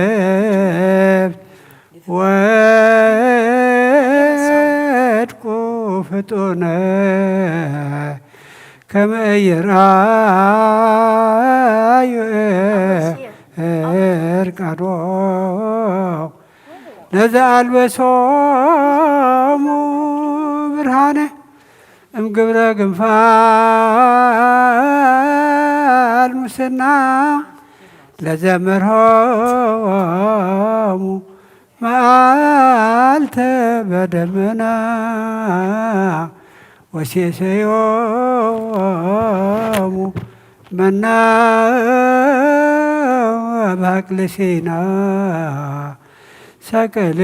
ወከዋክብት ወድቁ ፍጡነ ከመ ኢይርአዩ እርቃኖ ለዘአልበሶሙ ብርሃነ እምግብረ ግንፋል ሙስና ለዘመርሆሙ መዓልተ በደመና ወሴሰዮሙ መና በሀቅለ ሲና ሰቀለ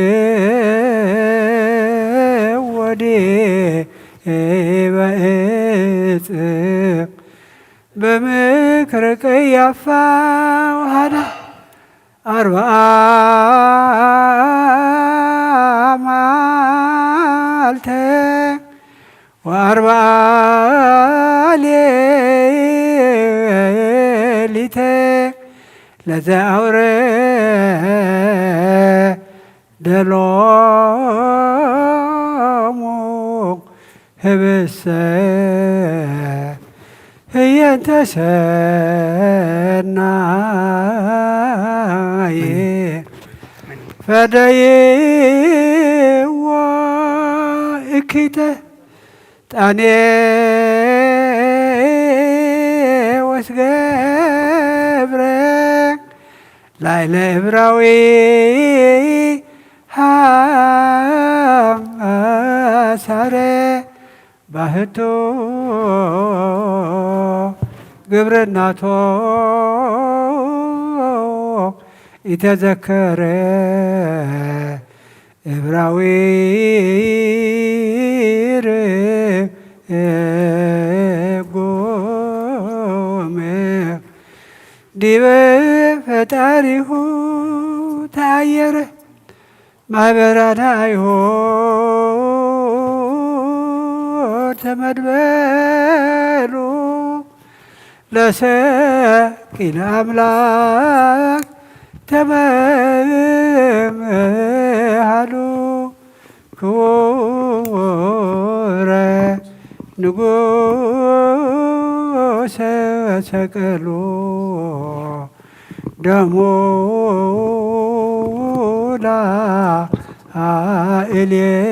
ወዲበ እፅ በምክረ ቀያፋ ወሃዳ አርብዓ መዓልተ ወአርብዓ ሌሊተ ለዘ አውረደ ሎሙ ህብስተ ህየንተ ሰናየ ፈደይዎ እኪተ ጣኔዎስ ገብረ ላዕለ እብራዊ ሃሳረ ባህቱ ግብርናቶ ኢተዘከረ እብራዊ ርጉም ዲበ ፈጣሪሁ ተአየረ ማህበራነ አይሁድ ተመድበሉ ለሰቂለ አምላክ ተመሃሉ ክቡረ ንጉሰ ሰቀሉ ደሙ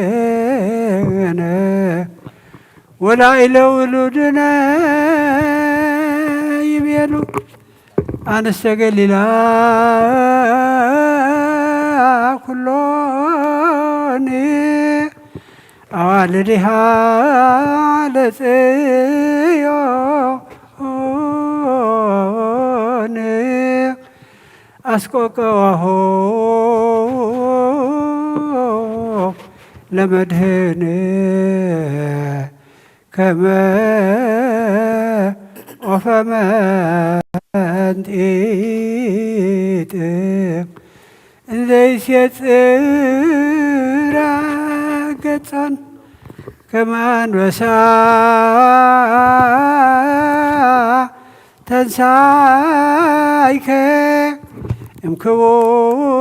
ላዕሌነ ወላዕለ ውሉድነ ይቤሉ። ኣንስተ ገሊላ ኩሎን ኣዋልድሃ ለጽዮን ኣስቆቀዋሆ ለመድህን ከመ ኦፈ መንጢጥ እንዘይሴጽራ ገጸን ከመ አንበሳ ተንሳይከ እምክቡድ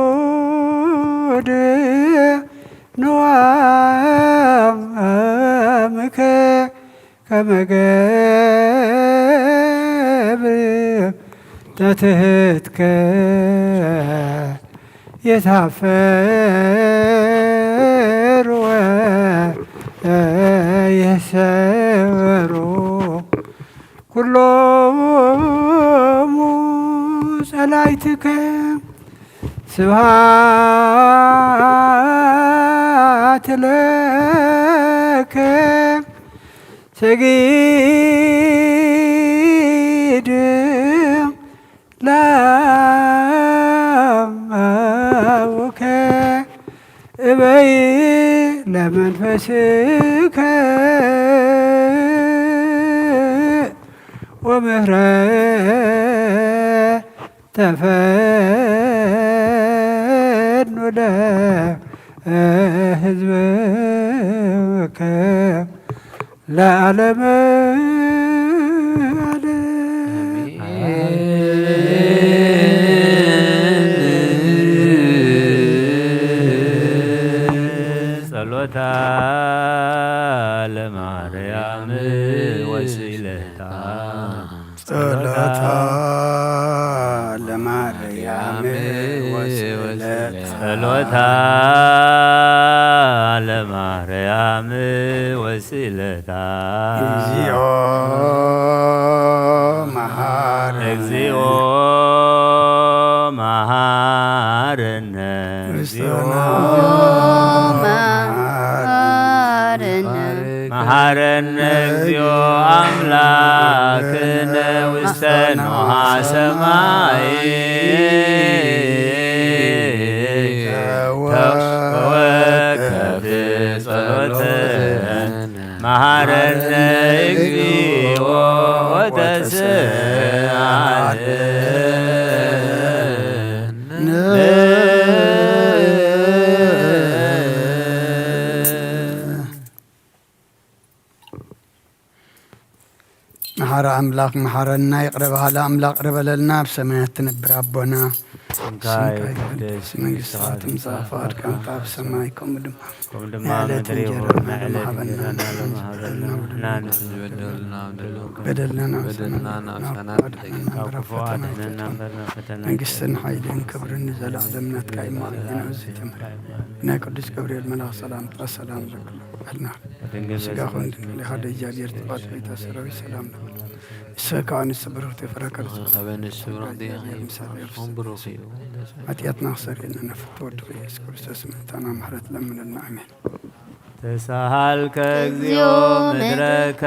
ንዋምከ ከመ ገብር ተትህትከ የታፈር ወየሰሩ ኩሎሙ ጸላይትከ። ስብሐት ለከ ሰጊድ ለአቡከ እበይ ለመንፈስከ ወምህረ ተፈኑ ለህዝብከ ለዓለመ ዓለም። ጸሎታ ለማርያም ወስእለታ። ጸሎታ ለማርያም ወስእለታ። ጸሎታ ለማርያም ወስእለታ። እግዚኦ መሐረነ። እግዚኦ መሐረነ። እግዚኦ መሐረነ። መሐረነ። መሐረነ እግዚኦ አምላክነ ውስተ ኖሃ ሰማይ ተወከፍ ጸሎትነ። መሐረነ እግዚኦ ወተስአለነ። መሓሪ ኣምላኽ መሓረና፣ ይቕረ በሃሊ ኣምላኽ ይቕረ በለልና። ኣብ ሰማያት ትነብር ኣቦና፣ ስምካ ስምካ ይትቀደስ፣ ይትቀደስ፣ መንግስትኻ መንግስትኻ ትምጻእ፣ ትምጻእ፣ ፍቓድካ ፍቓድካ ኣብ ሰማይ ከምኡ ድማ ከምኡ ድማ ናይ ዕለት ምድሪ እንጀራና ይኹን፣ ናይ ዕለት ሃበና፣ እንጀራና ሎሚ ሃበና፣ ንሕና ንሕና ንበደልና ንበደልና በደልና ንበደልና ንብሰና ንብሰና ንብሰና ካብ ክፉእ ኣድሕነና እምበር ናብ ፈተና መንግስትን ኣይትእቱ። ሓይልን ክብርን ንዘለኣለም ናትካ እዩ። እሞ ኣምላኽና ኣብዚ ተምር ናይ ቅዱስ ገብርኤል መልኣኽ ሰላምታ ሰላም ለኪ በልና። ድንግል ስጋኹን ድንግል ኢኻ፣ ደጃ ብሔር ትባት ቤታ ሰራዊት ሰላም ለኪ። ንስኻ ከኣ ንሱ ብሩኽቲ ፍረ ከርስኪ ከበ ንሱ ብሩኽቲ ብሩኽ እዩ። ሓጢኣትና ክሰርየልና ነፍቶ ወድኺ ኢየሱስ ክርስቶስ ምሕታና ምሕረት ለምንልና። ኣሜን። ተሳሃልከ እግዚኦ ምድረከ፣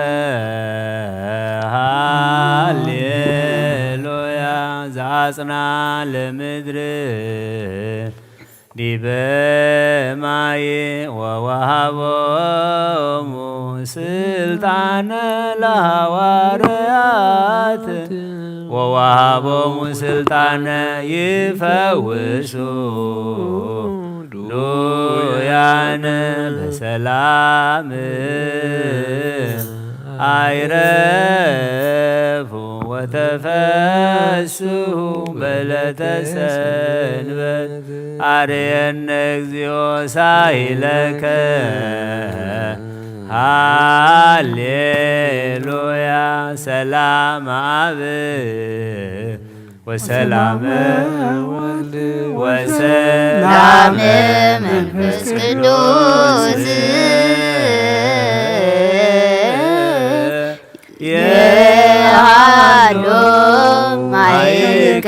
ሃሌሉያ፣ ዘአጽና ለምድር ዲበ ማይ ወወሃቦሙ ስልጣነ ለሐዋርያት፣ ወወሃቦሙ ስልጣነ ይፈውሱ ዱያነ በሰላም አይረፉ ወተፈስሑ በለተ ሰንበት። አርየነ እግዚኦ ሳይለከ። ሃሌሉያ። ሰላም አብ ወሰላም ወልድ ወሰላም መንፈስ ቅዱስ የሃሎ ማእከልክሙ።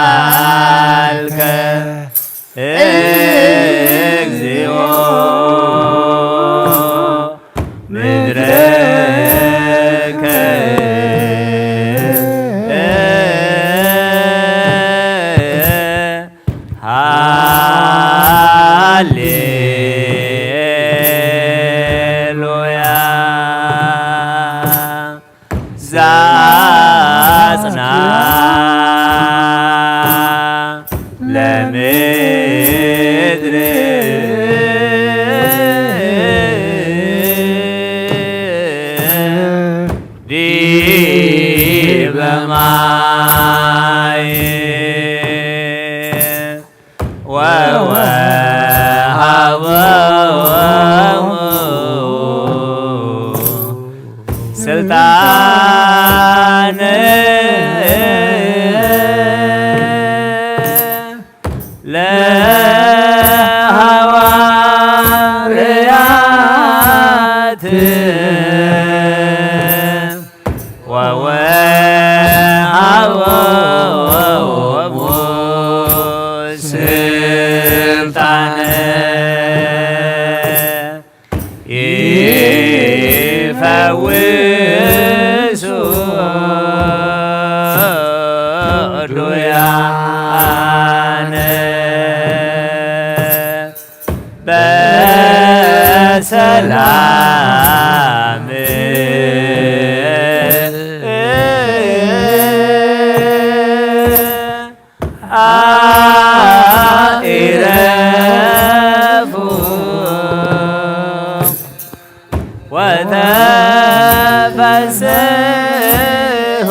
ተሳሃልከ እግዚኦ ምድረከ። ሃሌሉያ። ዘአጽንዓ ለምድር ዲበ ማይ ወወልድ ስልጣነ ለሐዋርያት ወወሃቦሙ ስልጣነ ይፈውሱ ድውያነ በሰላም ይረፉ ወተፈስሑ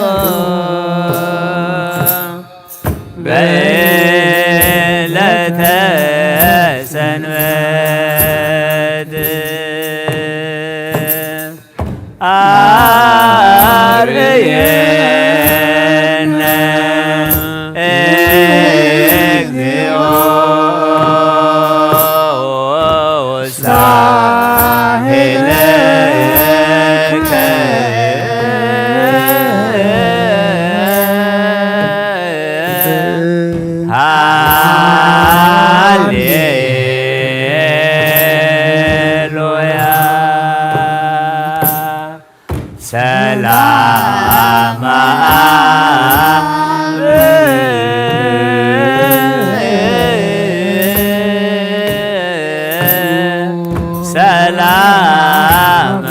በዕለተ ሰንበት። አርእየነ እግዚኦ ሳሄለከ ሃሌሉያ። ሰላም አብ ሰላም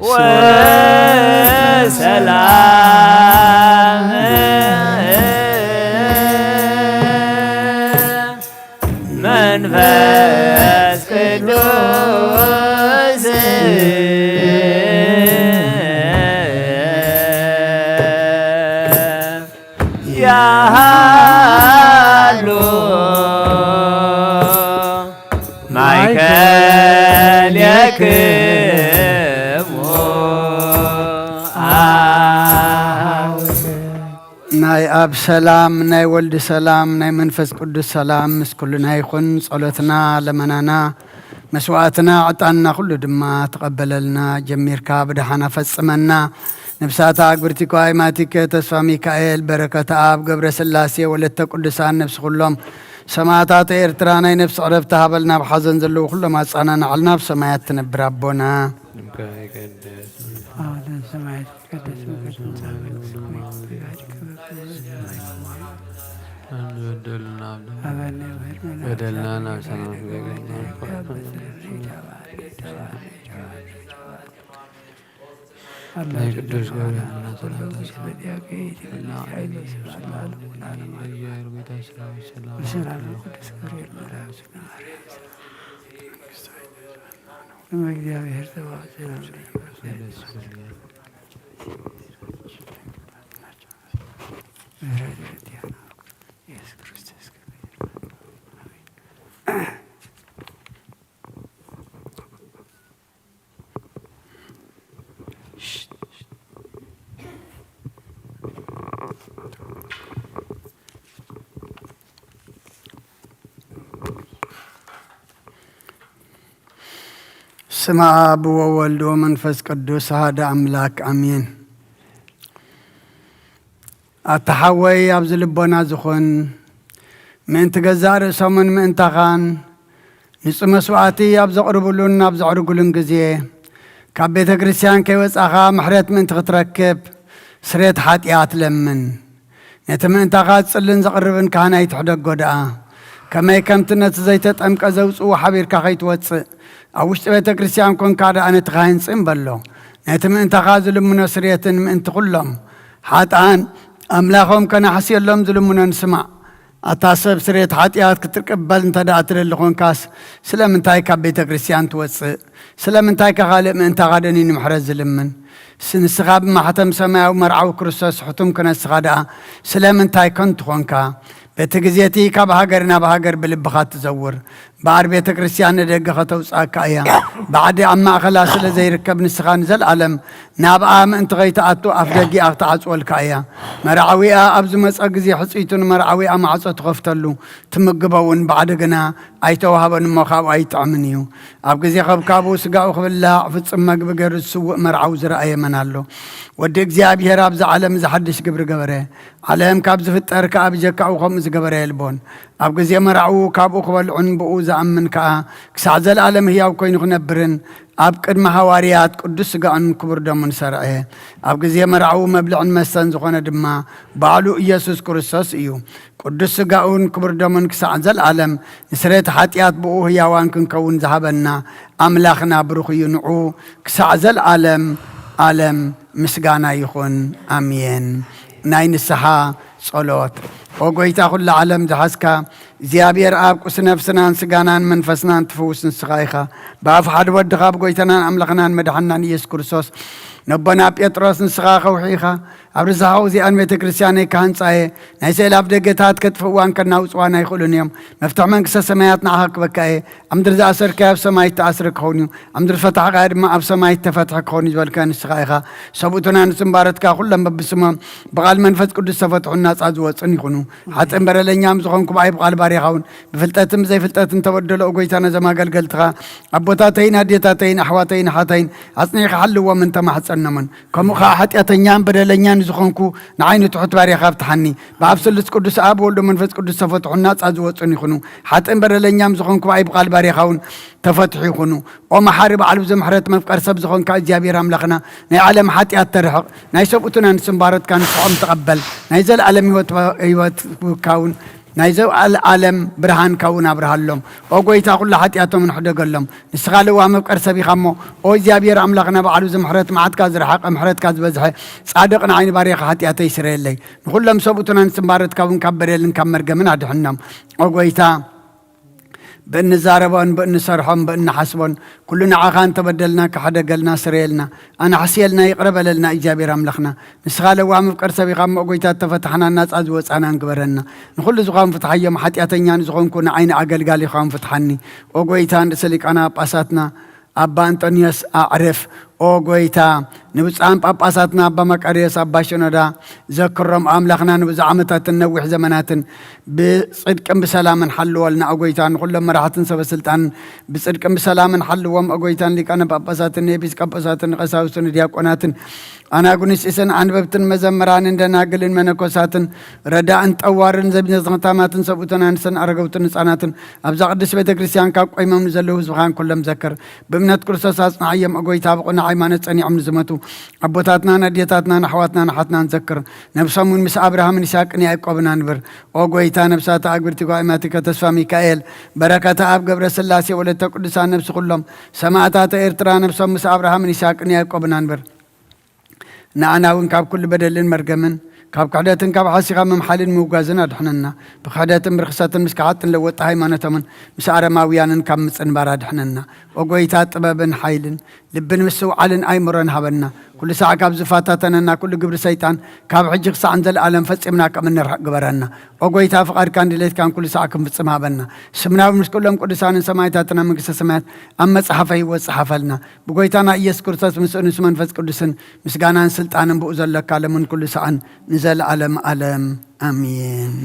ወልድ ወሰላም መንፈስ ቅዱስ ያሃሉ ማእከሌክሙ። ናይ ኣብ ሰላም፣ ናይ ወልድ ሰላም፣ ናይ መንፈስ ቅዱስ ሰላም ምስ ኩልና ይኹን። ጸሎትና፣ ለመናና፣ መስዋዕትና፣ ዕጣንና ኩሉ ድማ ተቐበለልና። ጀሚርካ ብደሓን ኣፈጽመና። ነብሳታ ኣግብርቲኮ ኣይማቲከ፣ ተስፋ ሚካኤል፣ በረከት ኣብ፣ ገብረ ስላሴ፣ ወለተ ቅዱሳን፣ ነብሲ ኩሎም ሰማዕታት ኤርትራ ናይ ነብሲ ዕረፍቲ ሃበልና። ኣብ ሓዘን ዘለዉ ኩሎም ኣጻናናዕልና። ኣብ ሰማያት ትነብር ኣቦና። ስምካ ይቀደስ። አቡነ ዘበሰማያት ይትቀደስ ስምከ ትምጻእ መንግስትከ ወይኩን ፈቃድከ በከመ በሰማይ ከማሁ በበደልና በደልና በደልና በደልና ናይ ቅዱስ ገብርኤል እናተናዳ ሰላምታ ሰላም። ሰላም ቅዱስ ገብርኤል መልአክ። እመ እግዚአብሔር ጸባኦት ሰላም ለኪ። ምሕረት ይእቲ ኢየሱስ ክርስቶስ። ስመ አብ ወወልድ ወመንፈስ ቅዱስ አሐደ አምላክ አሜን። ኣታ ሓወይ ኣብዚ ልቦና ዝኹን ምእንቲ ገዛእ ርእሶምን ምእንታኻን ንጹህ መስዋዕቲ ኣብ ዘቕርብሉን ኣብ ዘዕርጉሉን ግዜ ካብ ቤተ ክርስቲያን ከይወጻኻ ምሕረት ምእንቲ ክትረክብ ስሬት ሓጢኣት ለምን። ነቲ ምእንታኻ ዝጽልን ዘቕርብን ካህን ኣይትሕደጎ ደኣ። ከመይ ከምቲ ነቲ ዘይተጠምቀ ዘውጽኡ ሓቢርካ ከይትወጽእ ኣብ ውሽጢ ቤተ ክርስቲያን ኮንካ ደኣ ነቲ ካህን ጽን በሎ። ነቲ ምእንታኻ ዝልምኖ ስርየትን ምእንቲ ኩሎም ሓጥኣን ኣምላኾም ከናሕስየሎም ዝልምኖን ስማዕ። ኣታ ሰብ ስርየት ሓጢኣት ክትቅበል እንተ ደኣ ትደሊ ኾንካስ ስለምንታይ ካብ ቤተ ክርስቲያን ትወጽእ? ስለምንታይ ከ ካልእ ምእንታኻ ደኒኑ ምሕረት ዝልምን? ስ-፣ ንስኻ ብማሕተም ሰማያዊ መርዓዊ ክርስቶስ ሕቱም ክነስኻ ደኣ ስለምንታይ ከንቱ ኾንካ? በቲ ግዜ እቲ ካብ ሃገር ናብ ሃገር ብልብኻ ትዘውር፣ እምበኣር ቤተ ክርስቲያን ንደገ ኸተውጽኣካ እያ። ባዕዲ ኣብ ማእኸላ ስለ ዘይርከብ፣ ንስኻ ንዘለኣለም ናብኣ ምእንቲ ኸይትኣቱ ኣፍ ደጊኣ ክትዓጽወልካ እያ። መርዓዊኣ ኣብ ዝመጸ ግዜ፣ ሕጽይቱ ንመርዓዊኣ ማዕጾ ትኸፍተሉ፣ ትምግቦ እውን ባዕዲ ግና ኣይተዋህቦን እሞ፣ ካብኡ ኣይጥዕምን እዩ። ኣብ ግዜ ኸብካቡ ስጋኡ ክብላዕ፣ ፍጹም መግቢ ገይሩ ዝስውእ መርዓዊ ዝረኣየ መን ኣሎ? ወዲ እግዚኣብሔር ኣብዚ ዓለም እዚ ሓድሽ ግብሪ ገበረ። ዓለም ካብ ዝፍጠር ከኣ ብጀካኡ ከምኡ ዝገበረ የልቦን። ኣብ ግዜ መርዓኡ ካብኡ ክበልዑን ብኡ ዝኣምን ከኣ ክሳዕ ዘለኣለም ህያው ኮይኑ ክነብርን ኣብ ቅድሚ ሃዋርያት ቅዱስ ስጋኡን ክቡር ደሙን ሰርዐ። ኣብ ግዜ መርዓኡ መብልዕን መስተን ዝኾነ ድማ ባዕሉ ኢየሱስ ክርስቶስ እዩ። ቅዱስ ስጋኡን ክቡር ደሙን ክሳዕ ዘለኣለም ንስሬት ሓጢኣት ብኡ ህያዋን ክንከውን ዝሃበና ኣምላኽና ብሩኽ እዩ። ንዑ ክሳዕ ዘለኣለም ኣለም ምስጋና ይኹን። ኣሜን። ናይ ንስሓ ጸሎት። ኦ ጎይታ፣ ኩሉ ዓለም ዝሓዝካ እግዚኣብሔር ኣብ፣ ቁስ ነፍስናን ስጋናን መንፈስናን ትፍውስ ንስኻ ኢኻ። ብኣፍ ሓደ ወድኻ፣ ብጎይታናን ኣምላኽናን መድሓንናን ኢየሱስ ክርስቶስ፣ ነቦና ጴጥሮስ፣ ንስኻ ከውሒ ኢኻ። ኣብ ርሳኻ እዚኣን ቤተ ክርስቲያነይ ክሃንጻ እየ። ናይ ስእሊ ኣፍ ደገታት ከጥፍእዋን ከናውጽዋን ኣይኽእሉን እዮም። መፍትሒ መንግስተ ሰማያት ንዓኻ ክበካ እየ። ኣብ ምድሪ ዝኣሰርካዮ ኣብ ሰማይ እተኣስረ ክኸውን እዩ። ኣብ ምድሪ ዝፈታሕካዮ ድማ ኣብ ሰማይ እተፈትሐ ክኸውን እዩ ዝበልካዮ ንስኻ ኢኻ። ሰብኡትና ንስም ባረትካ ኩሎም በብስሞም ብቓል መንፈስ ቅዱስ ተፈትሑን ናጻ ዝወጹን ይኹኑ። ሓጥእን በደለኛም ዝኾንኩ ብኣይ ብቓል ባርያኻ እውን ብፍልጠትን ብዘይፍልጠትን ተበደሎ፣ ኦ ጎይታ፣ ነዞም ኣገልገልትኻ ኣቦታተይን ኣዴታተይን ኣሕዋተይን ኣሓተይን ኣጽኒዕካ ሓልዎም እንተማሕጸኖምን፣ ከምኡ ኸዓ ሓጢኣተኛን በደለኛን ዝኾንኩ ንዓይ ንትሑት ባርያኻ ፍትሓኒ። ብኣብ ስሉስ ቅዱስ ኣብ ወልዶ መንፈስ ቅዱስ ተፈትሑን ናጻ ዝወጹን ይኹኑ። ሓጥእን በደለኛም ዝኾንኩ ብኣይ ብቓል ባርያኻ እውን ተፈትሑ ይኹኑ። ኦ መሓሪ በዓል ብዙሕ ምሕረት መፍቀር ሰብ ዝኾንካ እግዚኣብሔር ኣምላኽና ናይ ዓለም ሓጢኣት ተርሕቕ፣ ናይ ሰብኡትና ንስም ባረትካ ንስሖም ተቐበል። ናይ ዘለኣለም ህይወት፣ ህይወት ክውካ እውን ናይ ዘለኣለም ብርሃንካ እውን ኣብርሃሎም። ኦ ጎይታ፣ ኩሉ ሓጢኣቶም ንሕደገሎም። ንስኻ ለዋህ መፍቀር ሰብ ኢኻ እሞ፣ ኦ እግዚኣብሔር ኣምላኽና በዓል ብዙሕ ምሕረት፣ መዓትካ ዝረሓቐ፣ ምሕረትካ ዝበዝሐ፣ ጻድቕ ንዓይ ንባርያኻ ሓጢኣተይ ስረየለይ። ንኹሎም ሰብኡትና ንስም ባረትካ እውን ካብ በደልን ካብ መርገምን ኣድሕኖም። ኦ ጎይታ፣ ብእንዛረቦን ብእንሰርሖን ብእንሓስቦን ኩሉ ንዓኻ እንተበደልና ክሕደገልና ስረየልና፣ ኣናሕስየልና ይቕረ በለልና እግዚኣብሔር ኣምላኽና። ንስኻ ለዋህ መፍቀር ሰብ ኢኻ እሞ ጎይታ፣ እተፈታሕናን ናጻ ዝወጻናን ግበረና። ንኹሉ ዝኾን ፍትሓዮም፣ ሓጢኣተኛ ንዝኾንኩ ንዓይ ንኣገልጋሊኻውን ፍትሓኒ። ኦ ጎይታ፣ ንርእሰ ሊቃነ ጳጳሳትና ኣባ እንጦንዮስ ኣዕርፍ። ኦ ጎይታ፣ ንብፁዓን ጳጳሳትና ኣባ መቃርዮስ ኣባ ሽኖዳ ዘክሮም። ኣምላኽና ንብዙሕ ዓመታትን ነዊሕ ዘመናትን ብጽድቅን ብሰላምን ሓልወልና። ኦ ጎይታ፣ ንኹሎም መራሕትን ሰበ ስልጣንን ብጽድቅን ብሰላምን ሓልዎም። ኦ ጎይታ፣ ንሊቃነ ጳጳሳትን ንኤጲስቆጶሳትን ንቀሳውስትን ንዲያቆናትን ኣናጉንስጢስን ኣንበብትን መዘምራንን ደናግልን መነኮሳትን ረዳእን ጠዋርን ዘቢነ ዘኽታማትን ሰብኡትን ኣንስትን ኣረገውትን ህጻናትን ኣብዛ ቅድስት ቤተ ክርስቲያን ካብ ቆይሞም ንዘለዉ ህዝብኻን ኩሎም ዘክር። ብእምነት ክርስቶስ ኣጽንዓዮም። ኦ ጎይታ፣ ብቕኑዕ ሃይማኖት ጸኒዖም ንዝሞቱ ኣቦታትናን ኣዴታትናን ኣሕዋትናን ኣሓትናን ዘክር። ነብሶም እውን ምስ ኣብርሃምን ይስሐቅን ያዕቆብን ኣንብር። ኦ ጎይታ፣ ነብሳት ኣግብርቲ ጓይማቲከ ተስፋ ሚካኤል፣ በረከተ ኣብ ገብረ ስላሴ፣ ወለተ ቅዱሳን፣ ነብሲ ኩሎም ሰማእታተ ኤርትራ ነብሶም ምስ ኣብርሃምን ይስሐቅን ያዕቆብን ኣንብር። ንኣና እውን ካብ ኩሉ በደልን መርገምን፣ ካብ ክሕደትን ካብ ሓሲኻ ምምሓልን ምውጋዝን ኣድሕነና። ብክሕደትን ብርኽሰትን ምስ ከሓጥን ለወጥቲ ሃይማኖቶምን ምስ ኣረማውያንን ካብ ምጽንባር ኣድሕነና። ኦ ጎይታ፣ ጥበብን ሓይልን ልብን ምስትውዓልን ኣይምሮን ሃበና። ኩሉ ሳዕ ካብ ዝፈታተነና ኩሉ ግብሪ ሰይጣን ካብ ሕጂ ክሳዕ ንዘለኣለም ፈጺምና ከም እንርሕቕ ግበረና። ኦ ጎይታ፣ ፍቓድካን ድሌትካን ኩሉ ሳዕ ክንፍጽም ሃበና። ስምና እውን ምስ ኩሎም ቅዱሳንን ሰማዕታትን ኣብ መንግስተ ሰማያት ኣብ መጽሓፈ ህይወት ጽሓፈልና። ብጎይታና ኢየሱስ ክርስቶስ ምስኡ ንሱ መንፈስ ቅዱስን ምስጋናን ስልጣንን ብኡ ዘለካ ለምን ኩሉ ሳዕን ንዘለኣለም ኣለም ኣሜን።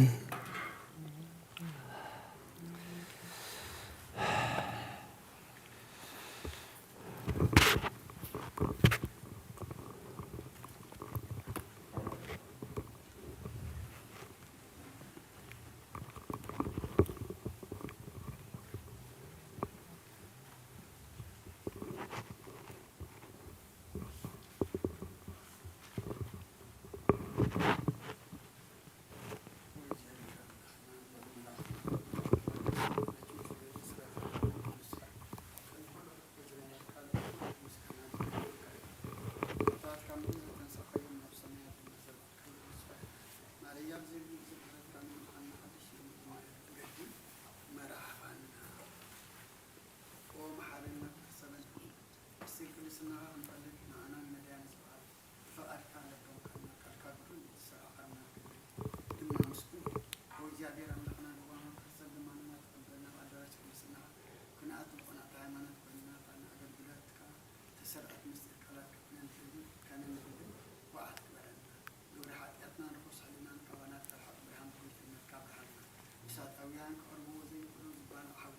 ንብል፣ ውዓት ግበረና። ግብሪ ሓጢኣትናን ርኹስ ሕልናን ካባና ተርሕቕ፣ ብርሃን ብጎይትነትካ ኣብርሃልና። እሳታውያን ክቐርብዎ ዘይኽእሉ ዝባን ሓዊ፣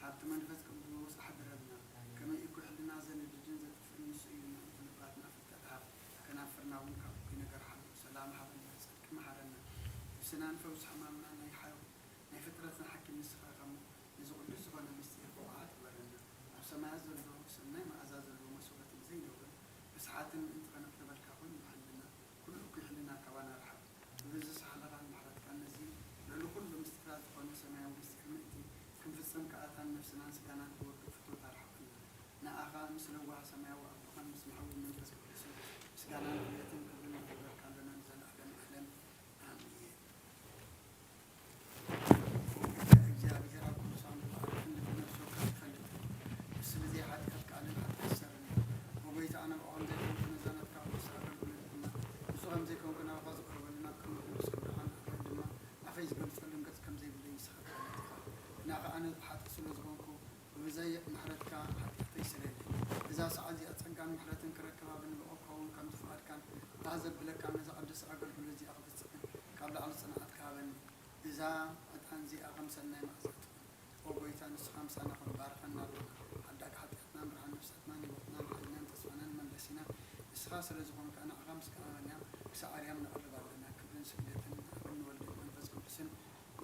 ሃብቲ መንፈስ ቅዱስ ኣሕድረልና። ከመይ እኩይ ሕልና ዘንድድን ዘጥፍእን ንሱ እዩ። ምእንቲ ልባትና ፍልጠት ሃብ፣ ከናፍርና እውን ካብ እኩይ ነገር ሓሉ። ሰላም ሃበና፣ ጽድቂ መሓረና። ነብስናን ፈውሲ ሕማምና ናይ ሓ-፣ ናይ ፍጥረትና ሓኪም ንስኻ ኢኻ እሞ፣ ነዚ ቅዱስ ዝኾነ ምስጢር ብውዓት ግበረና። ኣብ ሰማያት ዘሎ ሰናይ መኣዛ ዘለዎ መስዋእቲ ብዘይነውርን ብስሓትን ምእንቲ ከነቕርበልካ ኮይኑ ይሓልና። ኩሉ እኩይ ሕልና ካባና ርሓቕ። ብብዝሒ ሓለኻን ምሕረትካን ነዚ ልዕሊ ኩሉ ምስጢራት ዝኾነ ሰማያዊ ምስጢር ምእንቲ ክንፍጽም ከኣ እታን ነፍስናን ስጋናን ትወድእ ፍትወት ኣርሕቐልና። ንኣኻ ምስ ለዋህ ሰማያዊ ኣቦኻን ምስ መሓዊ መንፈስ ቅዱስን ምስጋናን ውዕለትን ክብርን ነቕርበልካ ኣለና ንዘለኣለም ዓለም። ኣሜን። እግዚኣብሔር ኣብ ቅዱሳን ባዕሉ ክንዲ ነፍሱ ካብ ትፈልጥ፣ ንሱ ብዘይ ሓጢኣት ቃልን ሓጢኣት ሰርን እዩ። ወጎይታ ኣነ ብዖም ዘይኮንኩ ነዛ ናትካ ቅዱስ ኣገልግሎት ድማ፣ ንሱ ከም ዘይኮንኩ ናባኻ ዝቐርበሉ ናብ ቅድሚ ቅዱስ ቅዱሳን ኣሕዋት ድማ ኣፈይ ዝገልጸሉን ገጽ ከም ዘይብለይ ንስኻ ትፈልጥ ኢኻ። ግና ከኣ ኣነ ሓጥእ ስለ ዝኾንኩ ብብዘይ ምሕረትካ ሓጢኣተይ ስረየለይ። እዛ ሰዓት እዚኣ ጸጋን ምሕረትን ክረክባ ብንብኦ ክኸውን ከምቲ ፍቓድካን እታ ዘብለካ ነዛ ቅድስቲ ኣገልግሎት እዚኣ ክፍጽምን ካብ ላዕሊ ጽንዓት ክሃበኒ። እዛ ዕጣን እዚኣ ከም ሰናይ መኣዛ ትኹን። ኦ ጎይታ፣ ንስኻ ምሳና ኩን፣ ባርኸና ኣሎኻ። ሓዳግ ሓጢኣትናን ብርሃን ነፍሳትናን ህይወትናን ሓይልናን ተስፋናን መለሲና ንስኻ ስለ ዝኾንካ ንዓኻ ምስጋና ክሳዕ ኣርያም ነቕርብ ኣለና። ክብርን ስግደትን ኣብ ንወልድን መንፈስ ቅዱስን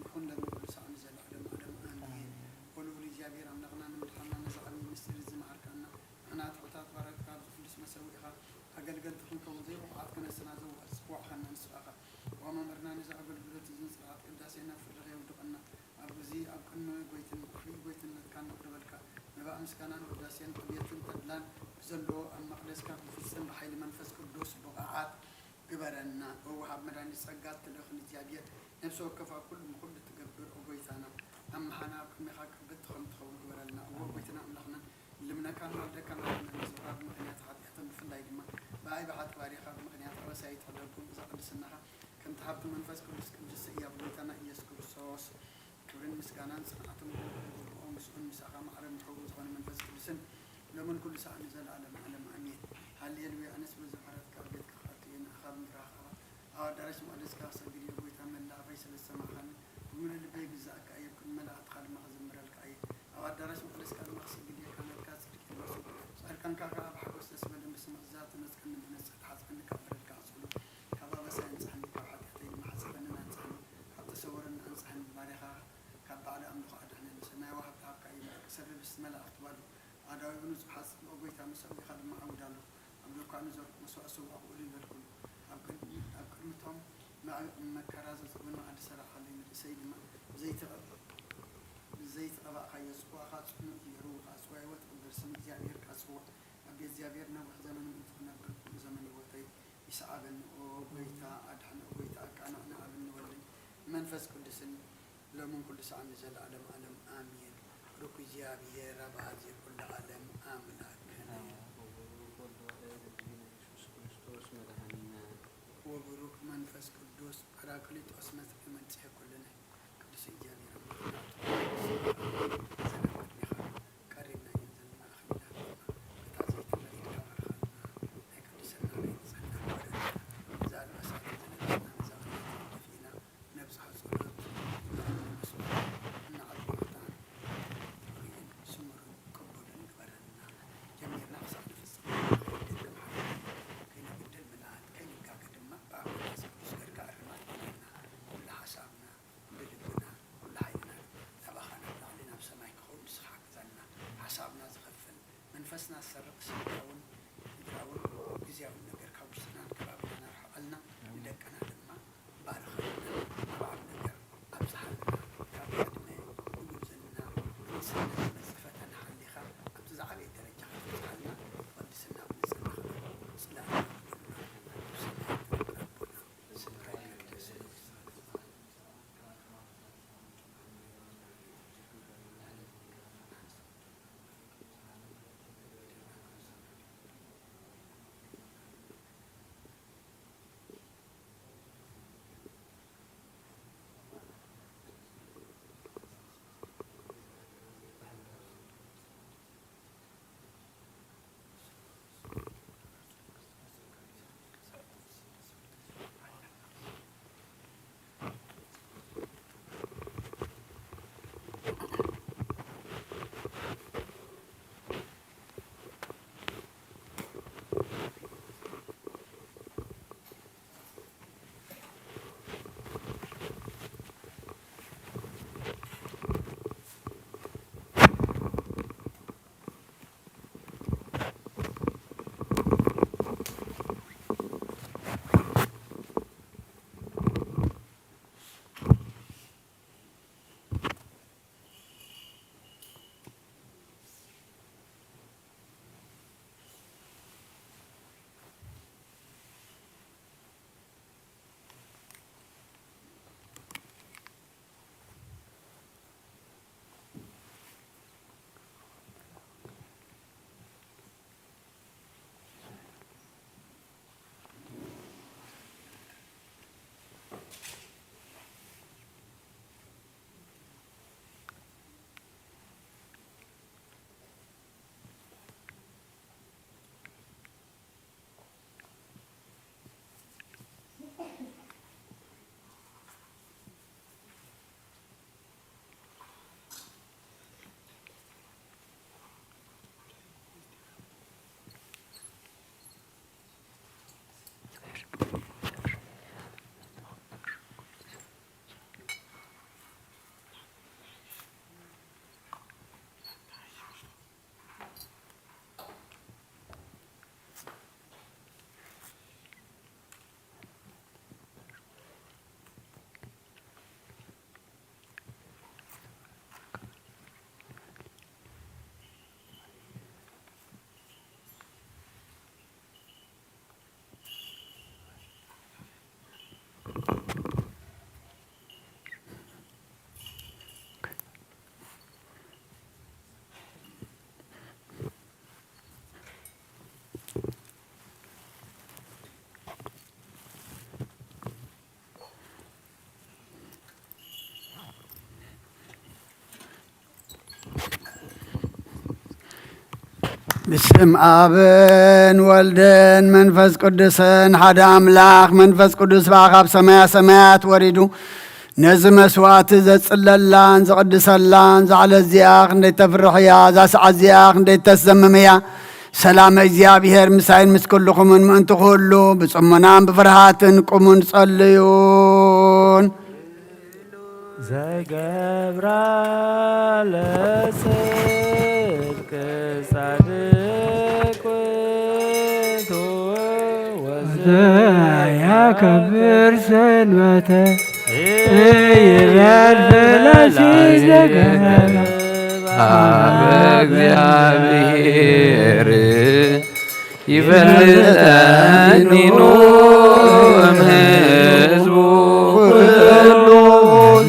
ይኹን ለሚ ኩሉ ሳዕ ንዘለዓለም ዓለም ኣሜን። ወልዑል እግዚኣብሔር ኣምላኽና ንምድሓና ነዚ ዓብዪ ምስጢር እዚ መሃርካና። ንሕና ትሑታት ባሮትካ ኣብዚ ቅዱስ መሰውኢኻ ኣገልገልቲ ክንከውን ዘይብቑዓት ክነስና ዘው-፣ ዝጸዋዕኻና ንስኻ ኢኻ። ዋ መምህርና ነዚ ኣገልግሎት እዚ ንስርዓት ቅዳሴ ናብ ፍርድኻ የውድቐና። ኣብዚ ኣብ ቅድሚ ጎይትን-፣ ዓብዪ ጎይትነትካ ነቕርበልካ። መባእ ምስጋናን ውዳሴን ዕብየትን ተድላን ብዘለዎ ኣብ መቕደስካ ክንፍጽም ብሓይሊ መንፈስ ቅዱስ ብቑዓት ግበረና። እወ፣ ሃብ መድኃኒት ጸጋ እትልእኽ ንእግዚኣብሔር ነፍሲ ወከፍ ኣብ ኩሉ ንኹሉ እትገብር፣ ኦ ጎይታና፣ ኣምሓና ኣብ ቅድሜኻ ቅብጽቲ ከም ትኸውን ግበረልና። እወ፣ ጎይታና ኣምላኽና፣ ንልምነካን ንወልደካን ኣለና። ንዝብራ ብምኽንያት ሓጢኣቶም ብፍላይ ድማ ብኣይ ብሓጢ ባሪኻ ብምኽንያት ኣበሳይት ሕደጉም እዛ ቅድስናኻ ከምቲ ሃብቲ መንፈስ ቅዱስ ቅድስቲ እያ ብጎይታና ኢየሱስ ክርስቶስ። ክብርን ምስጋናን ጽንዓትን ክብርን ዝግብኦ ምስኡን ምሳኻ ማዕረ ምሕው ዝኾነ መንፈስ ቅዱስን ሎምን ኩሉ ሰዓት ንዘለዓለም ዓለም ኣሜን። ሃሌሉያ። ኣነስ በዚ ምሕረትካ ኣብ ቤትካ ክኣቱ እየ፣ ንኣኻ ብምፍራህ ከኣ ኣብ ኣዳራሽ መቕደስካ ክሰግድ እየ። ጎይታ መላእ ኣፈይ ስለ ዝሰማዕኻኒ ብምሉእ ልበይ ይግዛእካ እየ፣ ኣብ ቅድሚ መላእኽትኻ ድማ ክዝምረልካ እየ። ኣብ ኣዳራሽ መቕደስካ ድማ ክሰግድ እየ፣ ካብ ናትካ ጽድቂ ይልበሱ። ጻድቃንካ ከኣ ብሓጎስ ደስ በሎም። ብስምዒት ዝዛተ ነጽቀኒ፣ ብነጻ ተሓጽበኒ፣ ካብ በደልካ ኣጽሉ፣ ካብ ኣበሳ ኣንጽሐኒ፣ ካብ ሓጢኣተይ ድማ ሓጽበንን ኣንጽሐኒ። ካብ ተሰወረኒ ኣንጽሐኒ፣ ባርያኻ ካብ ባዕሊ ኣምልኾ ኣድሕነኒ። ሰማያዊ ሃብቲ ሃብካ እዩ፣ ንደቂ ሰብ ህብስቲ መላእኽቲ ባሉ፣ ኣእዳዊሁ ንጹሕ ኣጽብኦ። ጎይታ መሰዊእኻ ድማ ዓውድ ኣሎ። ኣብ ዶኳኑ ዘርኩ መስዋዕ ስውእ ኣብኡ ይበልኩሉ። ኣብ ቅድሚ-፣ ኣብ ቅድሚቶም መ-፣ መከራ ዘጽግብ መኣዲ ሰራሕኻለይ፣ ንርእሰይ ድማ ብዘይቲ-፣ ብዘይቲ ቀባእካዮ። ጽዋእኻ ጽኑዕ እዩ፣ የርውኻ። ጽዋ ህይወት ይቕበል፣ ስም እግዚኣብሔር ከኣ ጽዋእ። ኣብ ቤት እግዚኣብሔር ነዊሕ ዘመን ምእንቲ ክነብር፣ ኩሉ ዘመን ህይወተይ ይስዓበኒ። ኦ ጎይታ ኣድሕን፣ ኦ ጎይታ ኣቃንዕ፣ ንኣብን ንወልድን ንመንፈስ ቅዱስን ሎምን ኩሉ ሰዓት ንዘለዓለም ዓለም ኣሜን። ብሩክ እግዚኣብሔር ኣብ ኣዜ ኩሉ ዓለም ኣምላክነ። ወቡሩክ ወልድ ዋሕድ እግዚእነ ኢየሱስ ክርስቶስ መድኃኒነ። ወቡሩክ መንፈስ ቅዱስ ጳራቅሊጦስ መጽ-፣ መጽሔ ኩልነ። ቅዱስ እግዚኣብሔር ኣምላክና፣ ዘና ቅድሜኻ ቀሪብና እየን ዘለና ኣኽሊላት ድማ በታ ዘይትረእ ኢድካ ባርኻልና። ናይ ቅድስና ናይ ንጽህና ክብረት እዛ ኣልባሳት ዝለበስና ነዛ ክብረት ደፊእና ነብጽሖ ጸሎት መስዋዕት እናቐረብና ርኡይን ስሙርን ቅቡልን ግበረልና። ጀሚርና ክሳዕ ንፍጽም ከይንግደል ሓልየና። ከይንግደል ምልኣት፣ ከይንጋገ ድማ ብኣብ መንፈስ ቅዱስ ገርካ እርማት ግበረልና። ኩሉ ሓሳብና ብልብና፣ ኩሉ ሓይልና ናባኻ ናብ ላዕሊ ናብ ሰማይ ክኸውን ንስኻ ሓግዘና። ሓሳብና ዝኸፍል፣ መንፈስና ዝሰርቕ ስጋውን ምድራውን ግዝያውን ነገር ካብ ውሽጥናን ከባቢናን ኣርሕቐልና። ንደቅና ድማ ባርኸልና። ኣብ ዓቢ ነገር ኣብዝሓልና። ካብ ዕድመ ንጉብዝና ንንእስነት ዝመጽእ ፈተና ሓሊኻ ኣብቲ ዝዓበየ ደረጃ ከተብጽሓልና ብቕድስና ብንጽህና ክብር ጽላል ይኹንና። ብሰማይ ትነብር ኣቦና፣ ስምካ ይቀደስ። ብስም ኣብን ወልድን መንፈስ ቅዱስን ሓደ ኣምላኽ፣ መንፈስ ቅዱስ ብኣ ካብ ሰማያ ሰማያት ወሪዱ ነዚ መስዋዕቲ ዘጽለላን ዘቕድሰላን፣ እዛ ዕለት እዚኣ ክንደይ ተፍርሕ እያ፣ እዛ ሰዓት እዚኣ ክንደይ ተስደምም እያ። ሰላም እግዚኣብሔር ምሳይን ምስ ኩልኹምን ምእንቲ ኩሉ ብጽሞናን ብፍርሃትን ቁሙን ጸልዩን። ዘገብራ ለጽድቅ ጻድቅ ውእቱ ወዘያከብር ሰንበተ ይበል ፈላሲ ዘገበረ አበ እግዚአብሔር ይፈልጠኒኑ እምሕዝቡ ኩሉ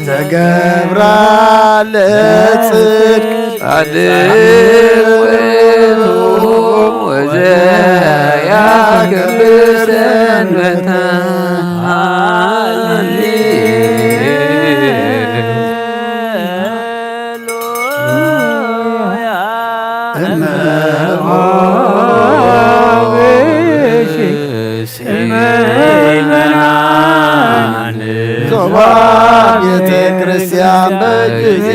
ተገብራ ለጽድቅ ጻድቅ ውእቱ ወዘያከብር ሰንበተ። ሃሌሉያ። እመሆ ብእሲ ምእመናን ዞባ ቤተ ክርስቲያን በጊዜ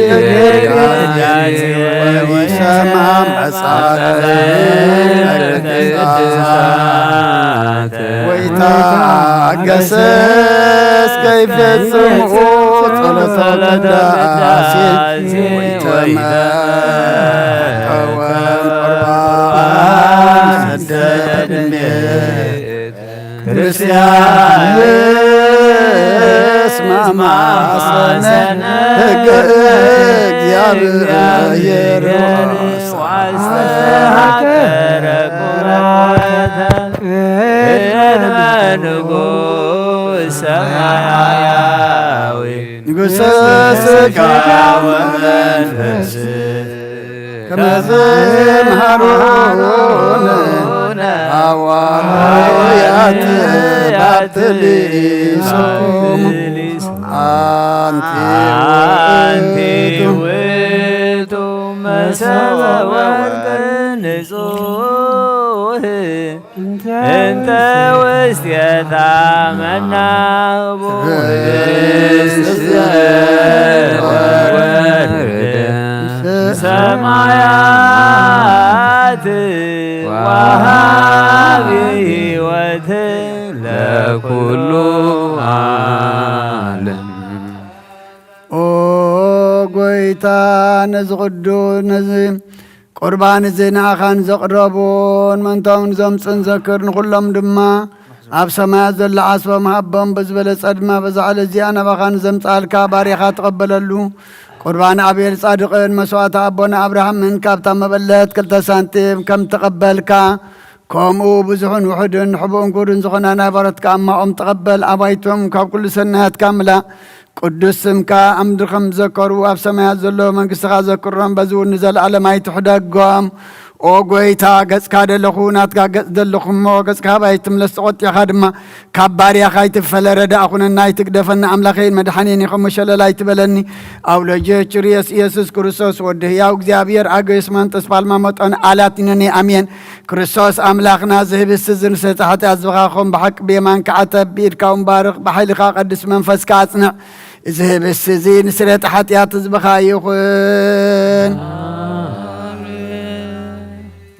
ወይሰማ መጻተይ ወይታገሰስ ከይፈጽምኡ ጸሎተ ቅዳሴ ወይተመቀወም ቁርባን ሰደድ ቤት ክርስቲያን እስማማሰነ ሕገ እግዚኣብሔር ዋስተሃከረ ቁረቆረተ ቅድመ ንጉሥ ሰማያዊ ንጉሠ ሥጋ ወመንፈስ ከመ ዘምሃሩነ ሐዋርያት ባትሊሶሙ። አንቲ አንቲ ውእቱ መሰወ ወርቅ ንጹሕ እንተ ውስቴታ መናህቡ ህብስት ዘወረደ ሰማያት ወሃቢ ሕይወት ለኩሉ ዓለም። ኦ ጎይታ፣ ነዚ ቅዱስ፣ ነዚ ቁርባን እዚ ንኣኻን ዘቕረቡን ምእንታውን ዘምጽን ዘክር፣ ንኹሎም ድማ ኣብ ሰማያት ዘሎ ዓስቦም ሃቦም። በዝበለጸ ድማ በዛ ዕለት እዚኣ ናባኻ ንዘምጽኣልካ ባርያኻ ተቐበለሉ። ቁርባን ኣቤል ጻድቕን መስዋዕቲ ኣቦና ኣብርሃምን ካብታ መበለት ክልተ ሳንቲም ከም ተቐበልካ፣ ከምኡ ብዙሕን ውሑድን ሕቡእን ክቡርን ዝኾነ ናይ ባሮትካ ኣማኦም ተቐበል። ኣባይቶም ካብ ኩሉ ሰናያትካምላእ። ቅዱስ ስምካ ኣብ ምድሪ ከም ዝዘከሩ ኣብ ሰማያት ዘሎ መንግስትኻ ዘክሮም፣ በዚ እውን ንዘለኣለም ኣይትሕደጎም። ኦ ጎይታ፣ ገጽካ ደለኹ፣ ናትካ ገጽ ደለኹ እሞ፣ ገጽካ ካባይ ትምለስ፣ ተቖጢዕካ ድማ ካብ ባርያኻ ኣይትፈለ። ረዳእ ኩነና፣ ኣይትግደፈና። ኣምላኸይን መድሓኔን ኢኻ እሞ፣ ሸለል ኣይትበለኒ። ኣውሎጀ ችርየስ ኢየሱስ ክርስቶስ ወዲ ህያው እግዚኣብሔር ኣገዮስ ማንጠስ ፓልማ መጠን ኣላቲነኒ። ኣሜን። ክርስቶስ ኣምላኽና፣ ዝህብስ ዝንስቲ ሓጢኣት ዝበኻኾም ብሓቂ ብየማን ከዓተ ብኢድካ ውንባርኽ ብሓይልኻ ቀድስ መንፈስካ ኣጽንዕ። እዚ ህብስቲ እዚ ንስርየት ሓጢኣት ህዝብኻ ይኹን።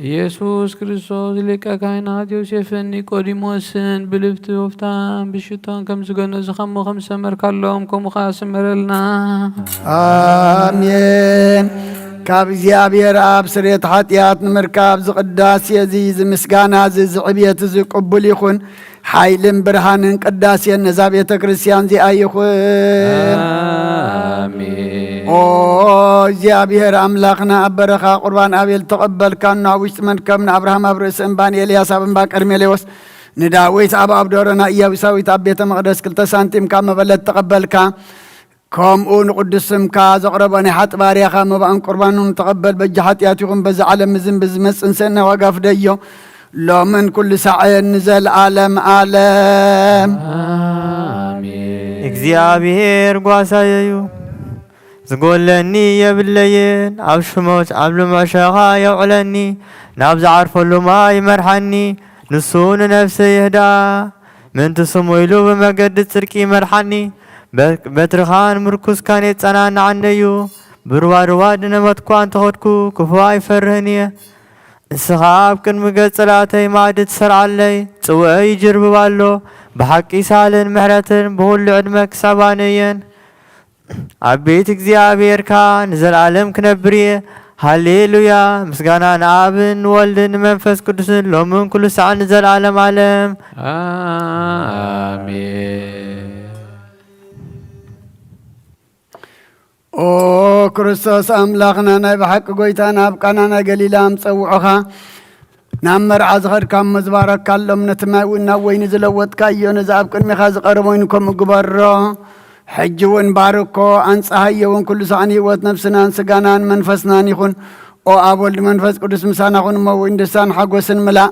ኢየሱስ ክርስቶስ ሊቀ ካህናት ዮሴፍን ኒቆዲሞስን ብልብቲ ወፍታን ብሽቶን ከም ዝገነዙ፣ ከምኡ ከም ዝሰመርካሎም፣ ከምኡ ኸዓ ስመረልና። ኣሜን። ካብ እግዚኣብሔር ኣብ ስርየት ሓጢኣት ንምርካብ ዝቕዳሴ እዚ፣ ዝምስጋና እዚ፣ ዝዕብየት እዚ ቅቡል ይኹን። ሓይልን ብርሃንን ቅዳሴን ነዛ ቤተ ክርስቲያን እዚኣ ይኹን። ኣሜን። ኦ እግዚኣብሔር ኣምላኽና፣ ኣብ በረኻ ቁርባን ኣቤል ተቐበልካና፣ ኣብ ውሽጢ መድከም ንኣብርሃም ኣብ ርእሲ እምባ፣ ንኤልያስ ኣብ እምባ ቀርሜሌዎስ፣ ንዳዊት ኣብ ኣብ ዶሮና ኢያቡሳዊት ኣብ ቤተ መቕደስ ክልተ ሳንቲም ካብ መበለት ተቐበልካ። ከምኡ ንቕዱስ ስምካ ዘቕረቦ ናይ ሓጢ ባርያኻ መባእን ቁርባኑን ተቐበል። በጃ ሓጢኣት ይኹን በዛ ዓለም ዝን ብዝመጽእ ንሰናይ ዋጋ ፍደዮ። ሎምን ኩሉ ሳዕን ንዘለዓለም ዓለም። ኣሜን። እግዚኣብሔር ጓሳየ እዩ፣ ዝጎለኒ የብለይን። ኣብ ሽሞት ኣብ ልምዕ ሸኻ የውዕለኒ፣ ናብ ዝዓርፈሉ ማይ ይመርሓኒ፣ ንሱ ንነፍሰይ ይህዳ። ምእንቲ ስሙ ኢሉ ብመገዲ ጽድቂ ይመርሓኒ፣ በ-፣ በትርኻን ምርኩስካን የጸናንዓኒ እዩ። ብሩባሩባ ድነመትኳ እንተኸድኩ፣ ክፉእ ኣይፈርህን እየ። ንስኻ ኣብ ቅድሚ ገጽ ጸላእተይ ማዕዲ ትሰርዓለይ፣ ጽውኤይ ይጅርብብ ኣሎ። ብሓቂ ሳልን ምሕረትን ብኹሉ ዕድመ ክሳባኒ እየን። ኣቤት እግዚኣብሔር ከኣ ንዘለኣለም ክነብር እየ። ሃሌሉያ! ምስጋና ንኣብን ንወልድን ንመንፈስ ቅዱስን ሎምን ኩሉ ሰዓት ንዘለኣለም ዓለም። ኣሜን። ኦ ክርስቶስ ኣምላኽና፣ ናይ ብሓቂ ጐይታ፣ ናብ ቃና ናይ ገሊላ ምስ ጸውዑኻ፣ ናብ መርዓ ዝኸድካ እሞ ዝባረካሎም፣ ነቲ ማይ እውን ናብ ወይኒ ዝለወጥካዮ፣ ነዚ ኣብ ቅድሜኻ ዝቐርብ ወይኒ ከምኡ ግበሮ። ሕጂ እውን ባርኮ፣ ኣንጽሃዮ እውን ኩሉ ሳዕን ህይወት ነፍስናን ስጋናን መንፈስናን ይኹን። ኦ ኣብ ወልድ መንፈስ ቅዱስ ምሳና ኩን እሞ ወይን ደስታን ሓጎስን ምላእ።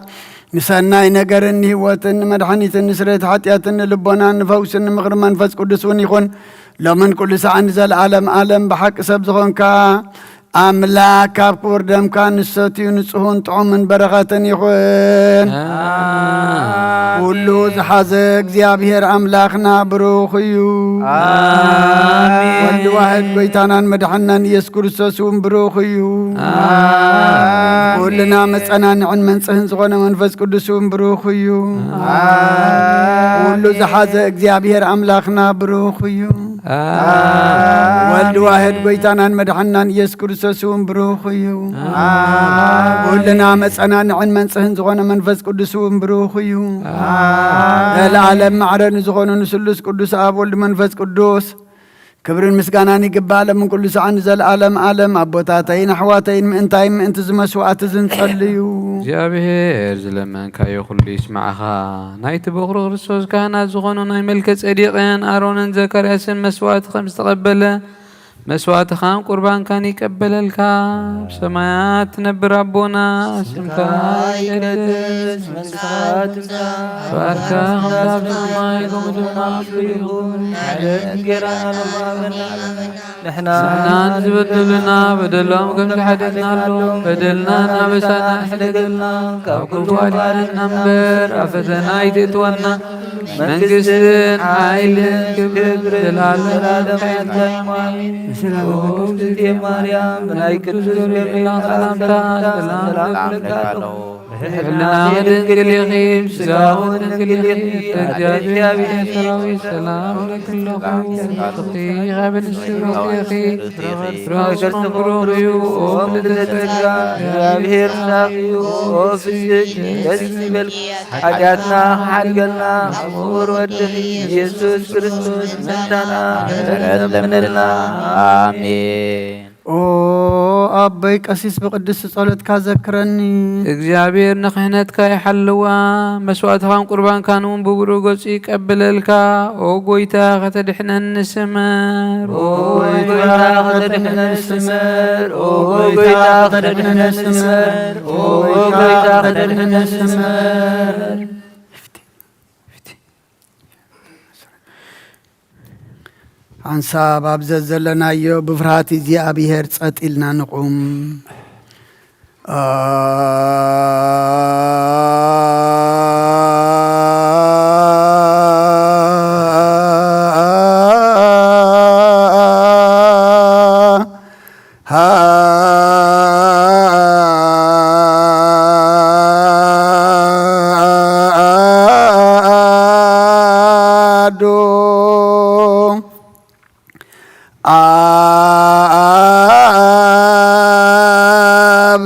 ንሰናይ ነገርን ንህይወትን ንመድሓኒትን ንስሬት ሓጢኣትን ንልቦናን ንፈውስን ንምኽሪ መንፈስ ቅዱስ እውን ይኹን። ሎምን ኩሉ ሰዓን ንዘለኣለም ኣለም ብሓቂ ሰብ ዝኾንካ ኣምላክ ካብ ክቡር ደምካ ንሰትዩ ንጹሁን ጥዑምን በረኸትን ይኹን። ኣሜን። ኩሉ ዝሓዘ እግዚኣብሔር ኣምላኽና ብሩኽ እዩ። ኣሜን። ወልድ ዋሕድ ጐይታናን መድሓንናን ኢየሱስ ክርስቶስ እውን ብሩኽ እዩ። ኣሜን። ኩልና መጸናንዕን መንጽህን ዝኾነ መንፈስ ቅዱስ እውን ብሩኽ እዩ። ኣሜን። ኩሉ ዝሓዘ እግዚኣብሔር ኣምላኽና ብሩኽ እዩ። ኣሜን። ወልድ ዋሕድ ጐይታናን መድሓንናን ኢየሱስ ክርስቶስ እውን ብሩኽ እዩ። ኣሜን። ኩልና መጸናንዕን መንጽህን ዝኾነ መንፈስ ቅዱስ እውን ብሩኽ እዩ። ኣሜን። ዘለኣለም ማዕረ ንዝኾኑ ንስሉስ ቅዱስ ኣብ ወልድ መንፈስ ቅዱስ ክብርን ምስጋናን ይግባእ፣ ሎምን ኩሉ ሰዓን ንዘለኣለም ዓለም። ኣቦታተይን ኣሕዋተይን፣ ምእንታይን ምእንቲ እዚ መስዋዕቲ እዚ ንጸልዩ። እግዚኣብሔር ዝለመንካዮ ኩሉ ይስማዕኻ። ናይቲ በኹሩ ክርስቶስ ካህናት ዝኾኑ ናይ መልከ ጼዴቅን ኣሮንን ዘካርያስን መስዋዕቲ ከም ዝተቐበለ፣ መስዋዕትኻን ቁርባንካን ይቀበለልካ። ኣብ ሰማያት ትነብር ኣቦና፣ ስምካ ይቀደስ፣ መንግስትኻ ትምጻእ፣ ፍቓድካ ከምቲ ኣብ ሰማይ ከምኡ ድማ ኣብ ምድሪ ይኹን። ዕለት እንጌራና ሎሚ ሃበና፣ ንሕና ንሕናን ዝበደሉና በደሎም ከም ዝሓደግናሎም በደልና እናበሳና ሕደገልና፣ ካብ ክፉ ኣድሕነና እምበር ኣብ ፈተና ኣይተእትወና፣ መንግስትን ሓይልን ክብርን ዘለዓለም ዘለዓለም ኢኻ ኢኻ። ኣሜን። ሰላም ኦ እግዝእትየ ማርያም፣ ብናይ ቅዱስ ገብርኤል ሰላምታ ሰላም እብለካ ኣለኹ። ብሕልናኺ ድንግል ኢኺ፣ ብስጋኺ እውን ድንግል ኢኺ። ኣዴ እግዚኣብሔር ሰራዊት ሰላም እብለኪ ኣለኹ። ብሩኽቲ ኢኺ ኣብ ኣንስቲ፣ ብሩኽ ኢኺ። ፍረ ከርስኺ ብሩኽ እዩ። ኦ ምልዕተ ጸጋ፣ እግዚኣብሔር ምሳኺ እዩ። ኦ ፍስሕቲ ደስ ይበልኪ። ሓጢኣትና ክሓድገልና፣ ክቡር ወድኺ ኢየሱስ ክርስቶስ መታና ምሕረት ለምንልና። ኣሜን። ኦ ኣቦይ ቀሲስ፣ ብቅድስቲ ጸሎትካ ዘክረኒ። እግዚኣብሔር ንክህነትካ ይሓልዋ፣ መስዋእትኻን ቁርባንካን እውን ብብሩህ ገጹ ይቀበለልካ። ኦ ጎይታ፣ ከተድሕነኒ ስመር። ኦ ጎይታ፣ ከተድሕነኒ ስመር። ኦ ጎይታ፣ ከተድሕነኒ ስመር። ኦ ጎይታ፣ ከተድሕነኒ ስመር። ሓንሳብ ኣብ ዘዘለናዮ ብፍርሃት እግዚኣብሔር ጸጥ ኢልና ንቑም። ኣዶ ኣብ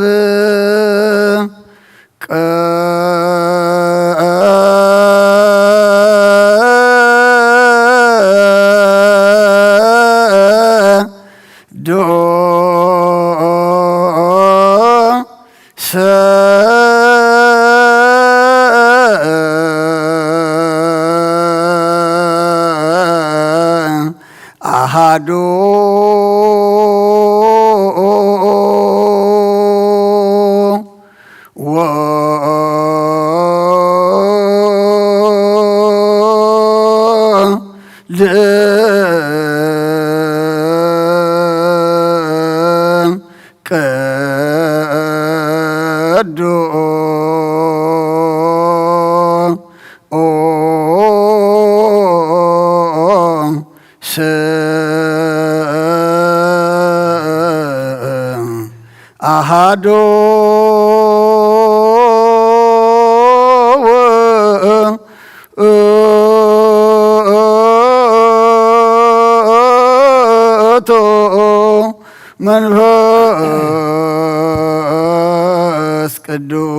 ቅዱስ ኣሃዱ ወልድ ዶ ውእቱ መንፈስ ቅዱስ።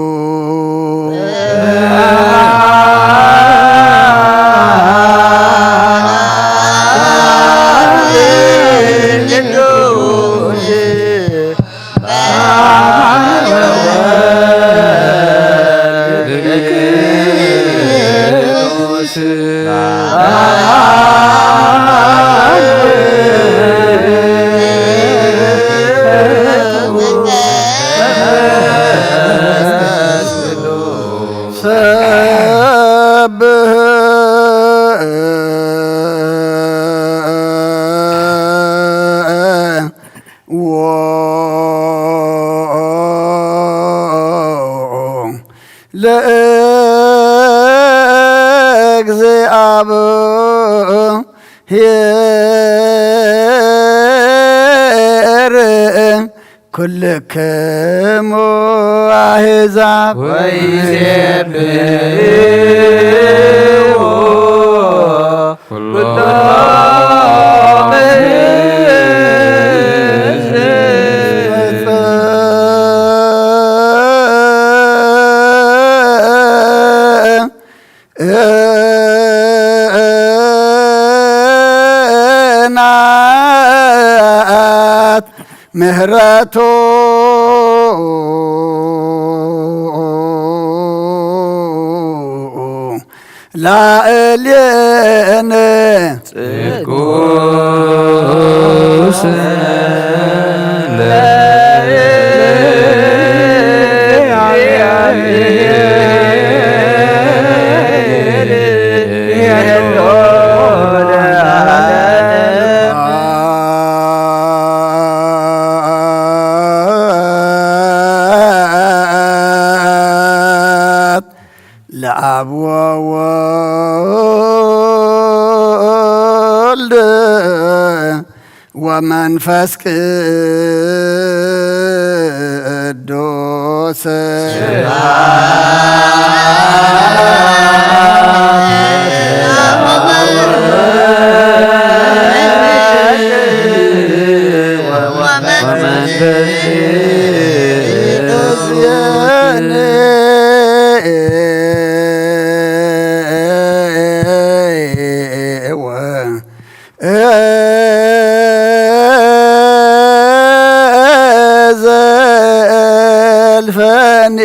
ሰብህ ለእግዚአብሔር ኩልክሙ አሕዛብ ወይሴብሕዎ ኩሎም ሕዝብ። ጽናት ምህረቱ ላዕሌነ ጽድቁ ለአብ ወወልድ ወመንፈስ ቅዱስ። ዘልፈኒ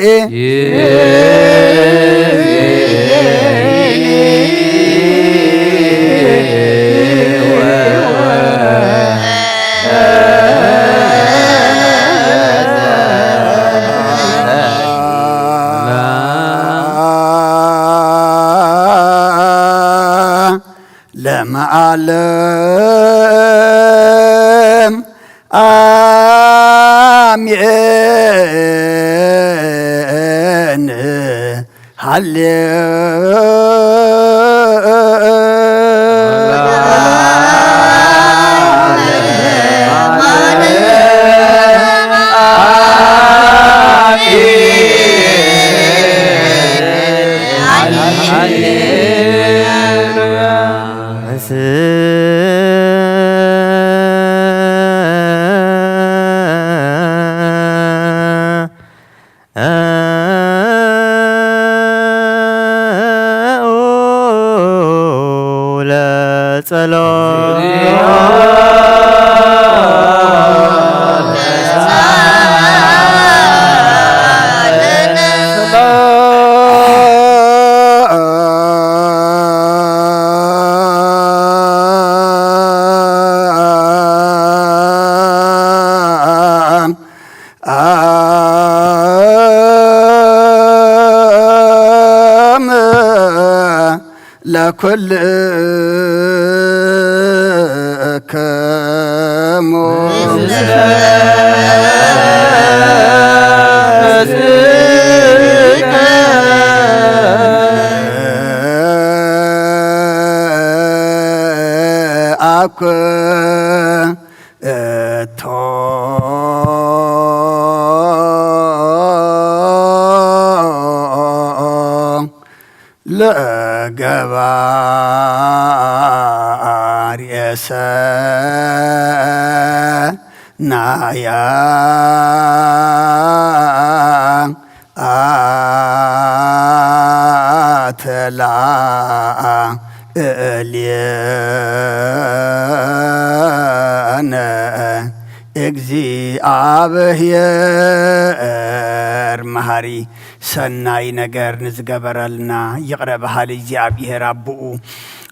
ለመዓለም አሜን። ሃሌ አም ለኩልክሙ አኩ እቶ ለገባርየ ሰናያ ኣተላ እልየነ እግዚኣብሔር መሃሪ ሰናይ ነገር ንዝገበረልና ይቕረ በሃሊ እግዚኣብሔር ኣቦኡ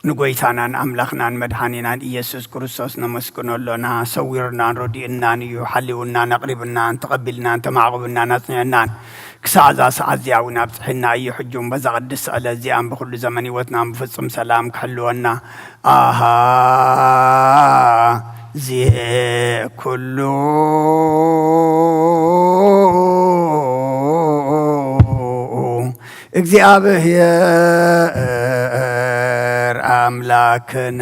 ንጎይታናን ኣምላኽናን መድሓኒናን ኢየሱስ ክርስቶስ ነመስግኖ ኣሎና። ሰዊሩናን ረዲኡናን እዩ። ሓልዩናን ኣቕሪቡናን ተቐቢልናን ተማዕቑቡናን ኣጽኒዑናን ክሳዕ እዛ ሰዓት እዚኣ እውን ኣብጽሒና እዩ። ሕጂ እውን በዛ ቅድስቲ ዕለት እዚኣን ብኹሉ ዘመን ህይወትናን ብፍጹም ሰላም ክሕልወና ኣሃ ዜ ኩሉ እግዚኣብሔር ኣምላክነ።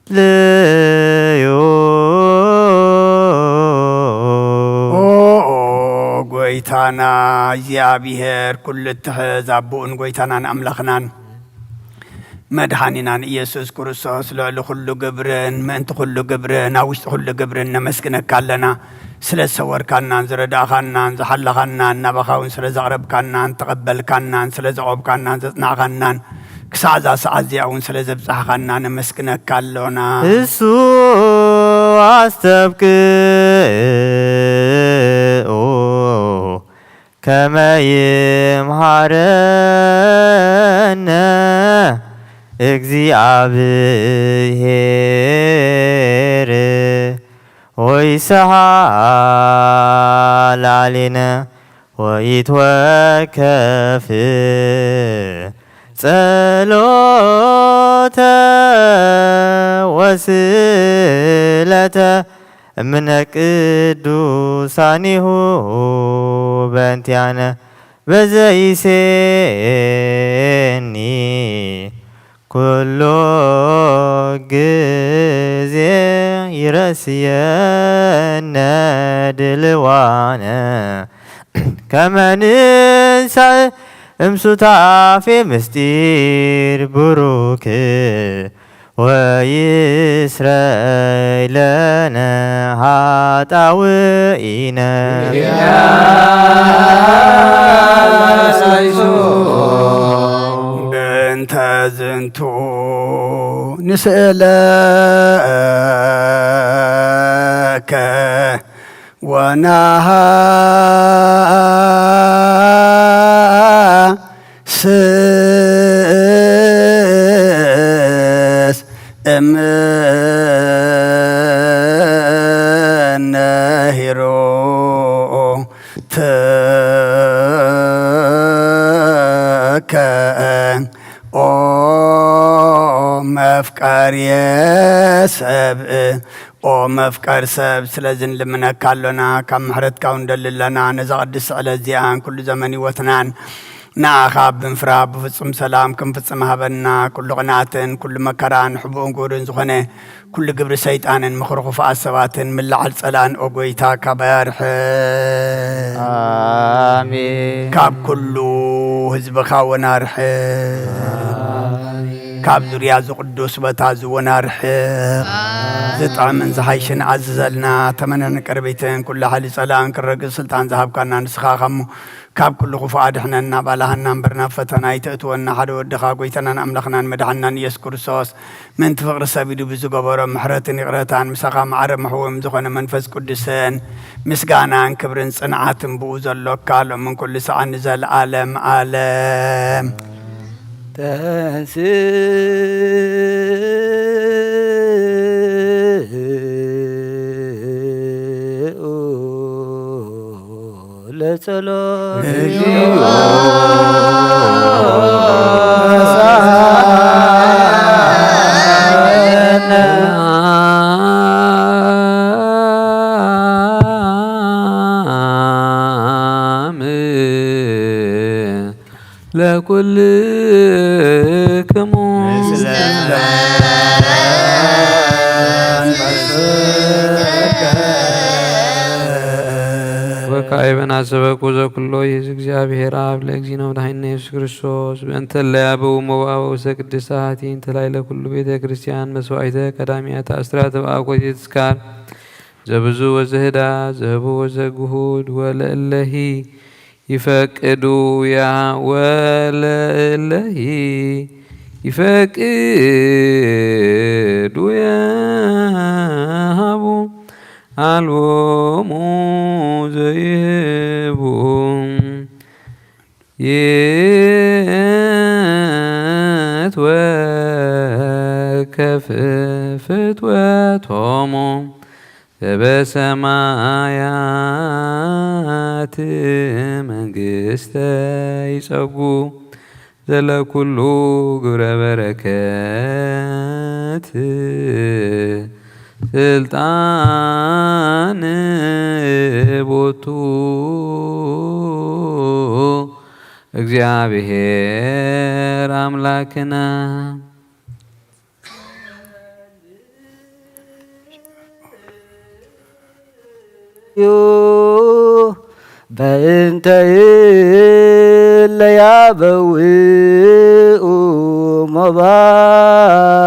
ልዩ። ኦ፣ ኦ፣ ጎይታና እግዚኣብሔር ኩሉ እትሕዝ ኣቦኡን ጎይታናን ኣምላኽናን መድሓኒናን ኢየሱስ ክርስቶስ ልዕሊ ኩሉ ግብርን ምእንቲ ኩሉ ግብርን ኣብ ውሽጢ ኩሉ ግብርን ነመስግነካ ኣለና። ስለ ዝሰወርካናን ዝረዳእኻናን ዝሓለኻናን ናባኻ እውን ስለ ዘቕረብካናን ተቐበልካናን ስለ ዘቖብካናን ዘጽናዕኻናን ክሳዕ እዛ ሰዓት እዚኣ እውን ስለ ዘብጻሕኻና ነመስግነካ ኣሎና። እሱ ኣስተብቅዑ ከመ ይምሃረነ እግዚኣብሔር ወይሰሃላሊነ ወይትወከፍ ጸሎተ ወስለተ እምነ ቅዱሳኒሁ በንቲያነ በዘይሴኒ ኩሎ ግዜ ይረስየነ ድልዋነ ከመ ንንሳእ እምሱታፌ ምስጢር ብሩክ ወይስረይ ለነ ኃጣውኢነ። በእንተ ዝንቱ ንስእለከ ወናሃ ስስ እምነ ሂሩትከ ኦ መፍቀርየ ሰብእ ኦ መፍቀር ሰብ፣ ስለዚ ንልምነካ ኣሎና፣ ካብ ምሕረትካ እውን ንደሊ ኣለና። ነዛ ቅድስቲ ዕለት እዚኣን ኩሉ ዘመን ህይወትናን ንኣኻ ብምፍራህ ብፍጹም ሰላም ክንፍጽም ሃበና። ኩሉ ቅንኣትን ኩሉ መከራን ሕቡእን ግብርን ዝኾነ ኩሉ ግብሪ ሰይጣንን ምኽሪ ክፉኣት ሰባትን ምላዓል ጸላእን ኦ ጎይታ ካባይ ኣርሕቕ። ኣሜን። ካብ ኩሉ ህዝብኻ እውን ኣርሕቕ። ካብ ዙርያ እዚ ቅዱስ ቦታ እዚ እውን ኣርሕቕ። ዝጥዕምን ዝሓይሽን ኣዝዘልና። ተመነን ቅርቢትን ኩሉ ሓይሊ ጸላእን ክረግጽ ስልጣን ዝሃብካና ንስኻ ኸሞ ካብ ኩሉ ክፉእ ኣድሕነና፣ ባልሃና እምበር ናብ ፈተና ኣይተእትወና። ሓደ ወድኻ ጎይታናን ኣምላኽናን መድሓንናን ኢየሱስ ክርስቶስ ምእንቲ ፍቕሪ ሰብ ኢሉ ብዝገበሮ ምሕረትን ይቕረታን ምሳኻ ማዕረ መሕወም ዝኾነ መንፈስ ቅዱስን ምስጋናን ክብርን ጽንዓትን ብኡ ዘሎካ ሎምን ኩሉ ሰዓት ንዘለዓለም ዓለም። ተንስእ ለጸሎት። እግዚኦ። ኩልክሙ። ወካዕበ ናሰበኩ ዘኩሎ ይእዝ እግዚኣብሔር ኣብ ለእግዚእነ መድኃኒነ ኢየሱስ ክርስቶስ በእንተ ለያበው መዋበው ሰቅድሳት እንተ ላይለ ኩሉ ቤተ ክርስቲያን መስዋዕተ ቀዳሚያት አስራት በአኮቴ ትስካር ዘብዙ ወዘህዳ ዘህቡ ወዘግሁድ ወለእለሂ ይፈቅዱ ያ ወለእለሂ ይፈቅዱ ያሃቡ አልቦሙ ዘይህቡ ይትወከፍ ፍትወቶሙ ዘበሰማያት መንግስተ ይጸጉ ዘለኩሉ ግብረ በረከት ስልጣን ቦቱ እግዚኣብሔር አምላክነ። በእንተ እለ ያበውኡ ሞባእ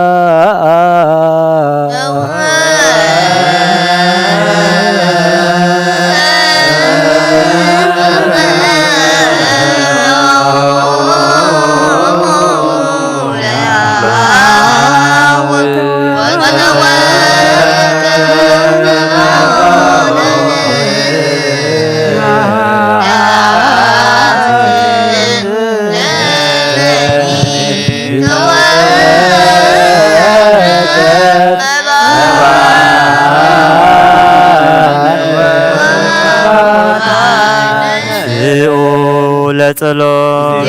ለጸሎት።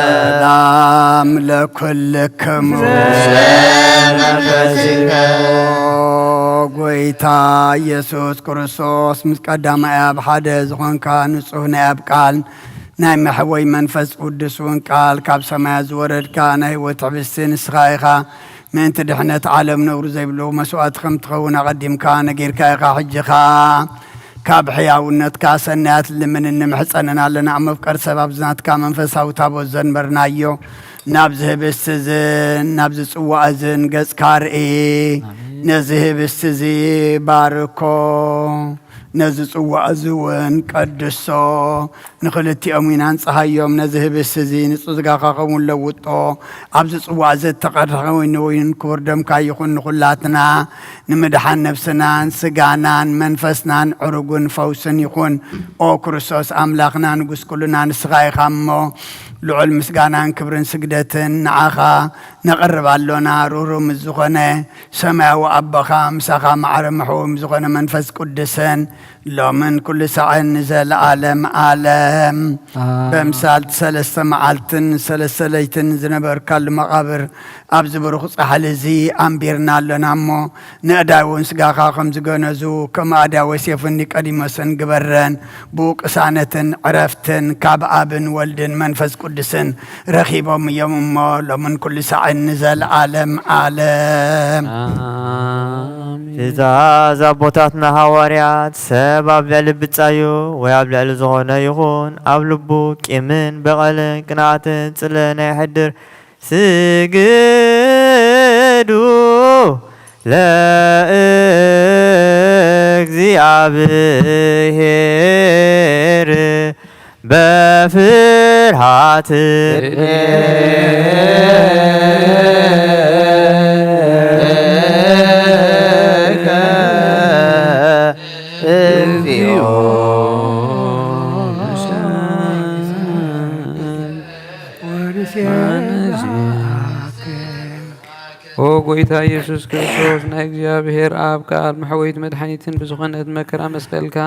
ሰላም ለኩልክሙ። ጎይታ ኢየሱስ ክርስቶስ ምስ ቀዳማይ ኣብ ሓደ ዝኾንካ ንጹህ ናይ ኣብ ቃል ናይ መሕወይ መንፈስ ቅዱስ እውን ቃል ካብ ሰማያት ዝወረድካ ናይ ህይወት ሕብስቲ ንስኻ ኢኻ። ምእንቲ ድሕነት ዓለም ነውሪ ዘይብሉ መስዋእቲ ከም ትኸውን ኣቐዲምካ ነጊርካ ኢኻ። ሕጂ ኸኣ ካብ ሕያውነትካ ሰናያት ልምንን ንምሕጸንን ኣለና። ኣብ መፍቀር ሰብ ኣብዚ ናትካ መንፈሳዊ ታቦት ዘንበርናዮ ናብዚ ህብስቲ እዝን ናብዚ ጽዋእ እዝን ገጽካ ርኢ። ነዚ ህብስቲ እዚ ባርኮ፣ ነዚ ጽዋእ እዚ እውን ቀድሶ። ንኽልቲኦም ኢና ንጽሃዮም። ነዚ ህብስቲ እዚ ንጹህ ስጋኻ ኸውን ለውጦ። ኣብዚ ጽዋእ እዚ እተቐድሐ ወይኒ ወይን ክቡር ደምካ ይኹን። ንኹላትና ንምድሓን ነፍስናን ስጋናን መንፈስናን ዕሩግን ፈውስን ይኹን። ኦ ክርስቶስ ኣምላኽና ንጉስ ኩልና ንስኻ ኢኻ እሞ፣ ልዑል ምስጋናን ክብርን ስግደትን ንዓኻ ነቕርብ ኣሎና። ርህሩህ ምስ ዝኾነ ሰማያዊ ኣቦኻ፣ ምሳኻ ማዕረ መሕወይ ምስ ዝኾነ መንፈስ ቅዱስን፣ ሎምን ኩሉ ሳዕን ንዘለዓለም ዓለም። ኣሜን። በምሳልቲ ሰለስተ መዓልትን ሰለስተ ለይትን ዝነበርካሉ መቓብር ኣብዚ ብሩኽ ጻሕሊ እዚ ኣንቢርና ኣሎና እሞ፣ ንኣእዳው እውን ስጋኻ ከም ዝገነዙ፣ ከም ኣእዳው ዮሴፍ ኒቆዲሞስን ግበረን። ብኡ ቅሳነትን ዕረፍትን ካብ ኣብን ወልድን መንፈስ ቅዱስን ረኺቦም እዮም እሞ፣ ሎምን ኩሉ ሳዕን ንዘለዓለም ዓለም። ኣሜን። ትእዛዝ ኣቦታትና ሃዋርያት፣ ሰብ ኣብ ልዕሊ ብጻዩ ወይ ኣብ ልዕሊ ዝኾነ ይኹን ኣብ ልቡ ቂምን በቐልን ቅንኣትን ጽልእን ኣይሕድር። ስግዱ ለእግዚኣብሔር በፍርሃት። ኦ ጎይታ ኢየሱስ ክርስቶስ፣ ናይ እግዚኣብሔር ኣብ ቃል መሕወይት መድሓኒትን ብዝኾነት መከራ መስቀልካ፣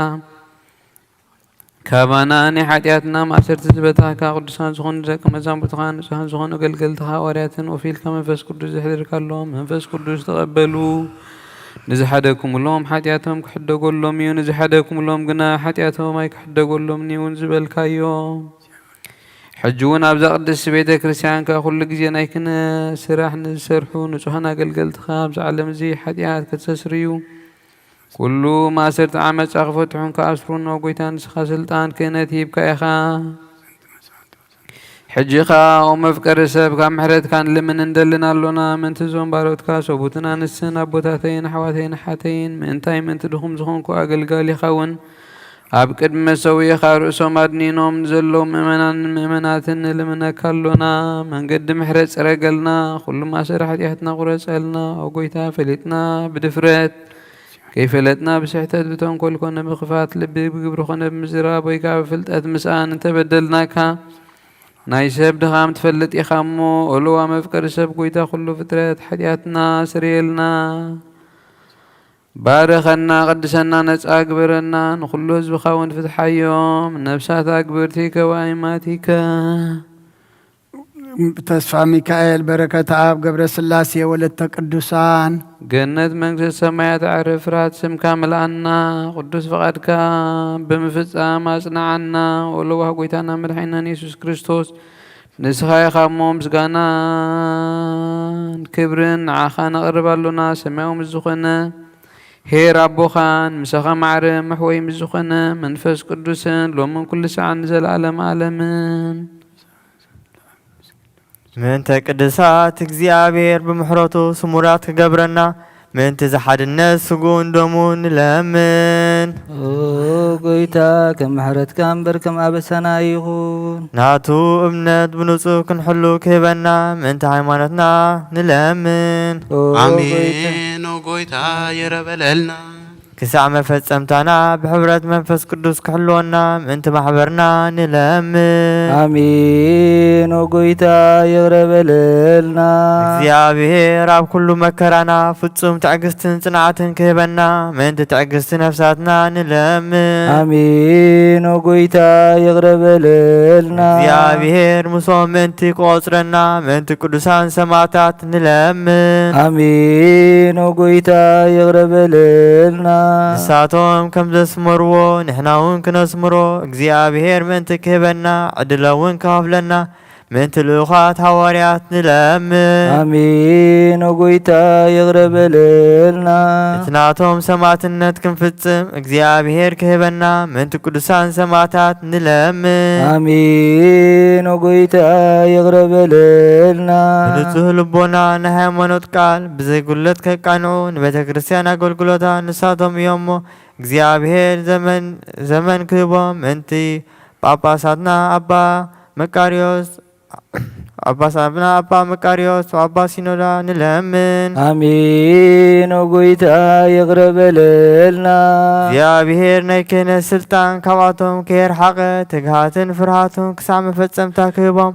ካባና ናይ ሓጢኣትና ማእሰርቲ ዝበታህካ፣ ቅዱሳን ዝኾኑ ደቂ መዛሙርትኻ፣ ንጹሃን ዝኾኑ ኣገልገልትኻ ሃዋርያትን፣ ወፊልካ መንፈስ ቅዱስ ዘሕደርካሎም፣ መንፈስ ቅዱስ ተቐበሉ። ንዝሓደግኩምሎም ሓጢኣቶም ክሕደጎሎም እዩ፣ ንዝሓደግኩምሎም ግና ሓጢኣቶም ኣይክሕደጎሎምን እዩ እውን ዝበልካዮም። ሕጂ እውን ኣብዛ ቅድስቲ ቤተ ክርስቲያንካ ኩሉ ግዜ ናይ ክህነት ስራሕ ንዝሰርሑ ንጹሓን ኣገልገልትኻ ኣብዚ ዓለም እዚ ሓጢኣት ከተስተስርዩ፣ ኩሉ ማእሰርቲ ዓመጻ ክፈትሑን ክኣስሩን፣ ኦ ጎይታ፣ ንስኻ ስልጣን ክህነት ሂብካ ኢኻ። ሕጂ ኸኣ፣ ኦ መፍቀሪ ሰብ፣ ካብ ምሕረትካ ንልምን እንደልን ኣሎና። ምእንቲ እዞም ባሮትካ፣ ሰቡትን ኣንስትን፣ ኣቦታተይን ኣሕዋተይን ኣሓተይን፣ ምእንታይ ምእንቲ ድኹም ዝኾንኩ ኣገልጋሊኻ እውን ኣብ ቅድሚ መሰውኢኻ ርእሶም ኣድኒኖም ንዘለዉ ምእመናንን ምእመናትን ንልምነካ ኣሎና። መንገዲ ምሕረት ጽረገልና፣ ኩሉ ማእሰሪ ሓጢኣትና ቁረጸልና። ኦ ጎይታ፣ ፈሊጥና ብድፍረት፣ ከይፈለጥና ብስሕተት ብተንኮል ኮነ ብኽፋት ልቢ ብግብሪ ኮነ ብምዝራብ ወይ ከኣ ብፍልጠት ምስኣን እንተበደልናካ፣ ናይ ሰብ ድኻም ትፈልጥ ኢኻ እሞ፣ ኦልዋ መፍቀሪ ሰብ፣ ጎይታ ኩሉ ፍጥረት፣ ሓጢኣትና ስርየልና። ባርኸና፣ ቅድሰና፣ ነጻ ግበረና፣ ንኹሉ ህዝብኻ እውን ፍትሓዮም። ነፍሳት ኣግብርቲከ ወኣይማቲከ። ተስፋ ሚካኤል፣ በረከት ኣብ፣ ገብረ ስላሴ፣ ወለተ ቅዱሳን። ገነት መንግስተ ሰማያት ኣዕርፍ፣ ፍርሃት ስምካ ምልኣና። ቅዱስ ፍቓድካ ብምፍጻም ኣጽንዓና። ወለዋህ ጎይታና መድሓኒናን የሱስ ክርስቶስ፣ ንስኻ ኢኻ እሞ ምስጋናን ክብርን ንዓኻ ነቕርብ ኣሎና። ሰማያዊ ምስ ዝኾነ ኄር ኣቦኻን ምሳኻ ማዕረ መሕወይ ምስ ዝኾነ መንፈስ ቅዱስን ሎምን ኩሉ ሰዓን ንዘለዓለም ዓለምን። ምእንተ ቅዱሳት እግዚኣብሔር ብምሕረቱ ስሙራት ክገብረና፣ ምእንቲ ዝሓድነት ስግኡን ደሙን ንለምን። ኦ ጎይታ፣ ከም ምሕረትካ እምበር ከም ኣበሳና ይኹን። ናቱ እምነት ብንጹህ ክንሕሉ ክህበና፣ ምእንቲ ሃይማኖትና ንለምን። ኦ ጎይታ። ኣሜን። ኦ ጎይታ፣ ይቕረ በለልና። ክሳዕ መፈጸምታና ብሕብረት መንፈስ ቅዱስ ክሕልወና ምእንቲ ማሕበርና ንለምን። ኣሜን። ኦ ጎይታ ይቕረ በለልና። እግዚኣብሔር ኣብ ኩሉ መከራና ፍጹም ትዕግስትን ጽንዓትን ክህበና ምእንቲ ትዕግስቲ ነፍሳትና ንለምን። ኣሜን። ኦ ጎይታ ይቕረ በለልና። እግዚኣብሔር ምስኦም ምእንቲ ክቖጽረና ምእንቲ ቅዱሳን ሰማዕታት ንለምን። ኣሜን። ኦ ጎይታ ይቕረ በለልና። ንሳቶም ከም ዘስመርዎ ንሕና እውን ክነስምሮ እግዚኣብሔር ምእንቲ ክህበና ዕድለ እውን ክኸፍለና ምእንቲ ልኡኻት ሃዋርያት ንለምን። ኣሜን። ኦ ጎይታ ይቕረ በለልና። እቲ ናቶም ሰማዕትነት ክንፍጽም እግዚኣብሔር ክህበና ምእንቲ ቅዱሳን ሰማዕታት ንለምን። ኣሜን። ኦ ጎይታ ይቕረ በለልና። ብንጹህ ልቦና ናይ ሃይማኖት ቃል ብዘይ ጉድለት ከቃንዑ ንቤተ ክርስቲያን ኣገልግሎታ ንሳቶም እዮም እሞ እግዚኣብሔር ዘመን፣ ዘመን ክህቦም ምእንቲ ጳጳሳትና ኣባ መቃርዮስ፣ ጳጳሳትና ኣባ መቃርዮስ ኣባ ሲኖዳ ንለምን። ኣሜን። ኦ ጎይታ ይቕረ በለልና። እግዚኣብሔር ናይ ክህነት ስልጣን ካብኣቶም ከየርሓቐ ትግሃትን ፍርሃቱን ክሳዕ መፈጸምታ ክህቦም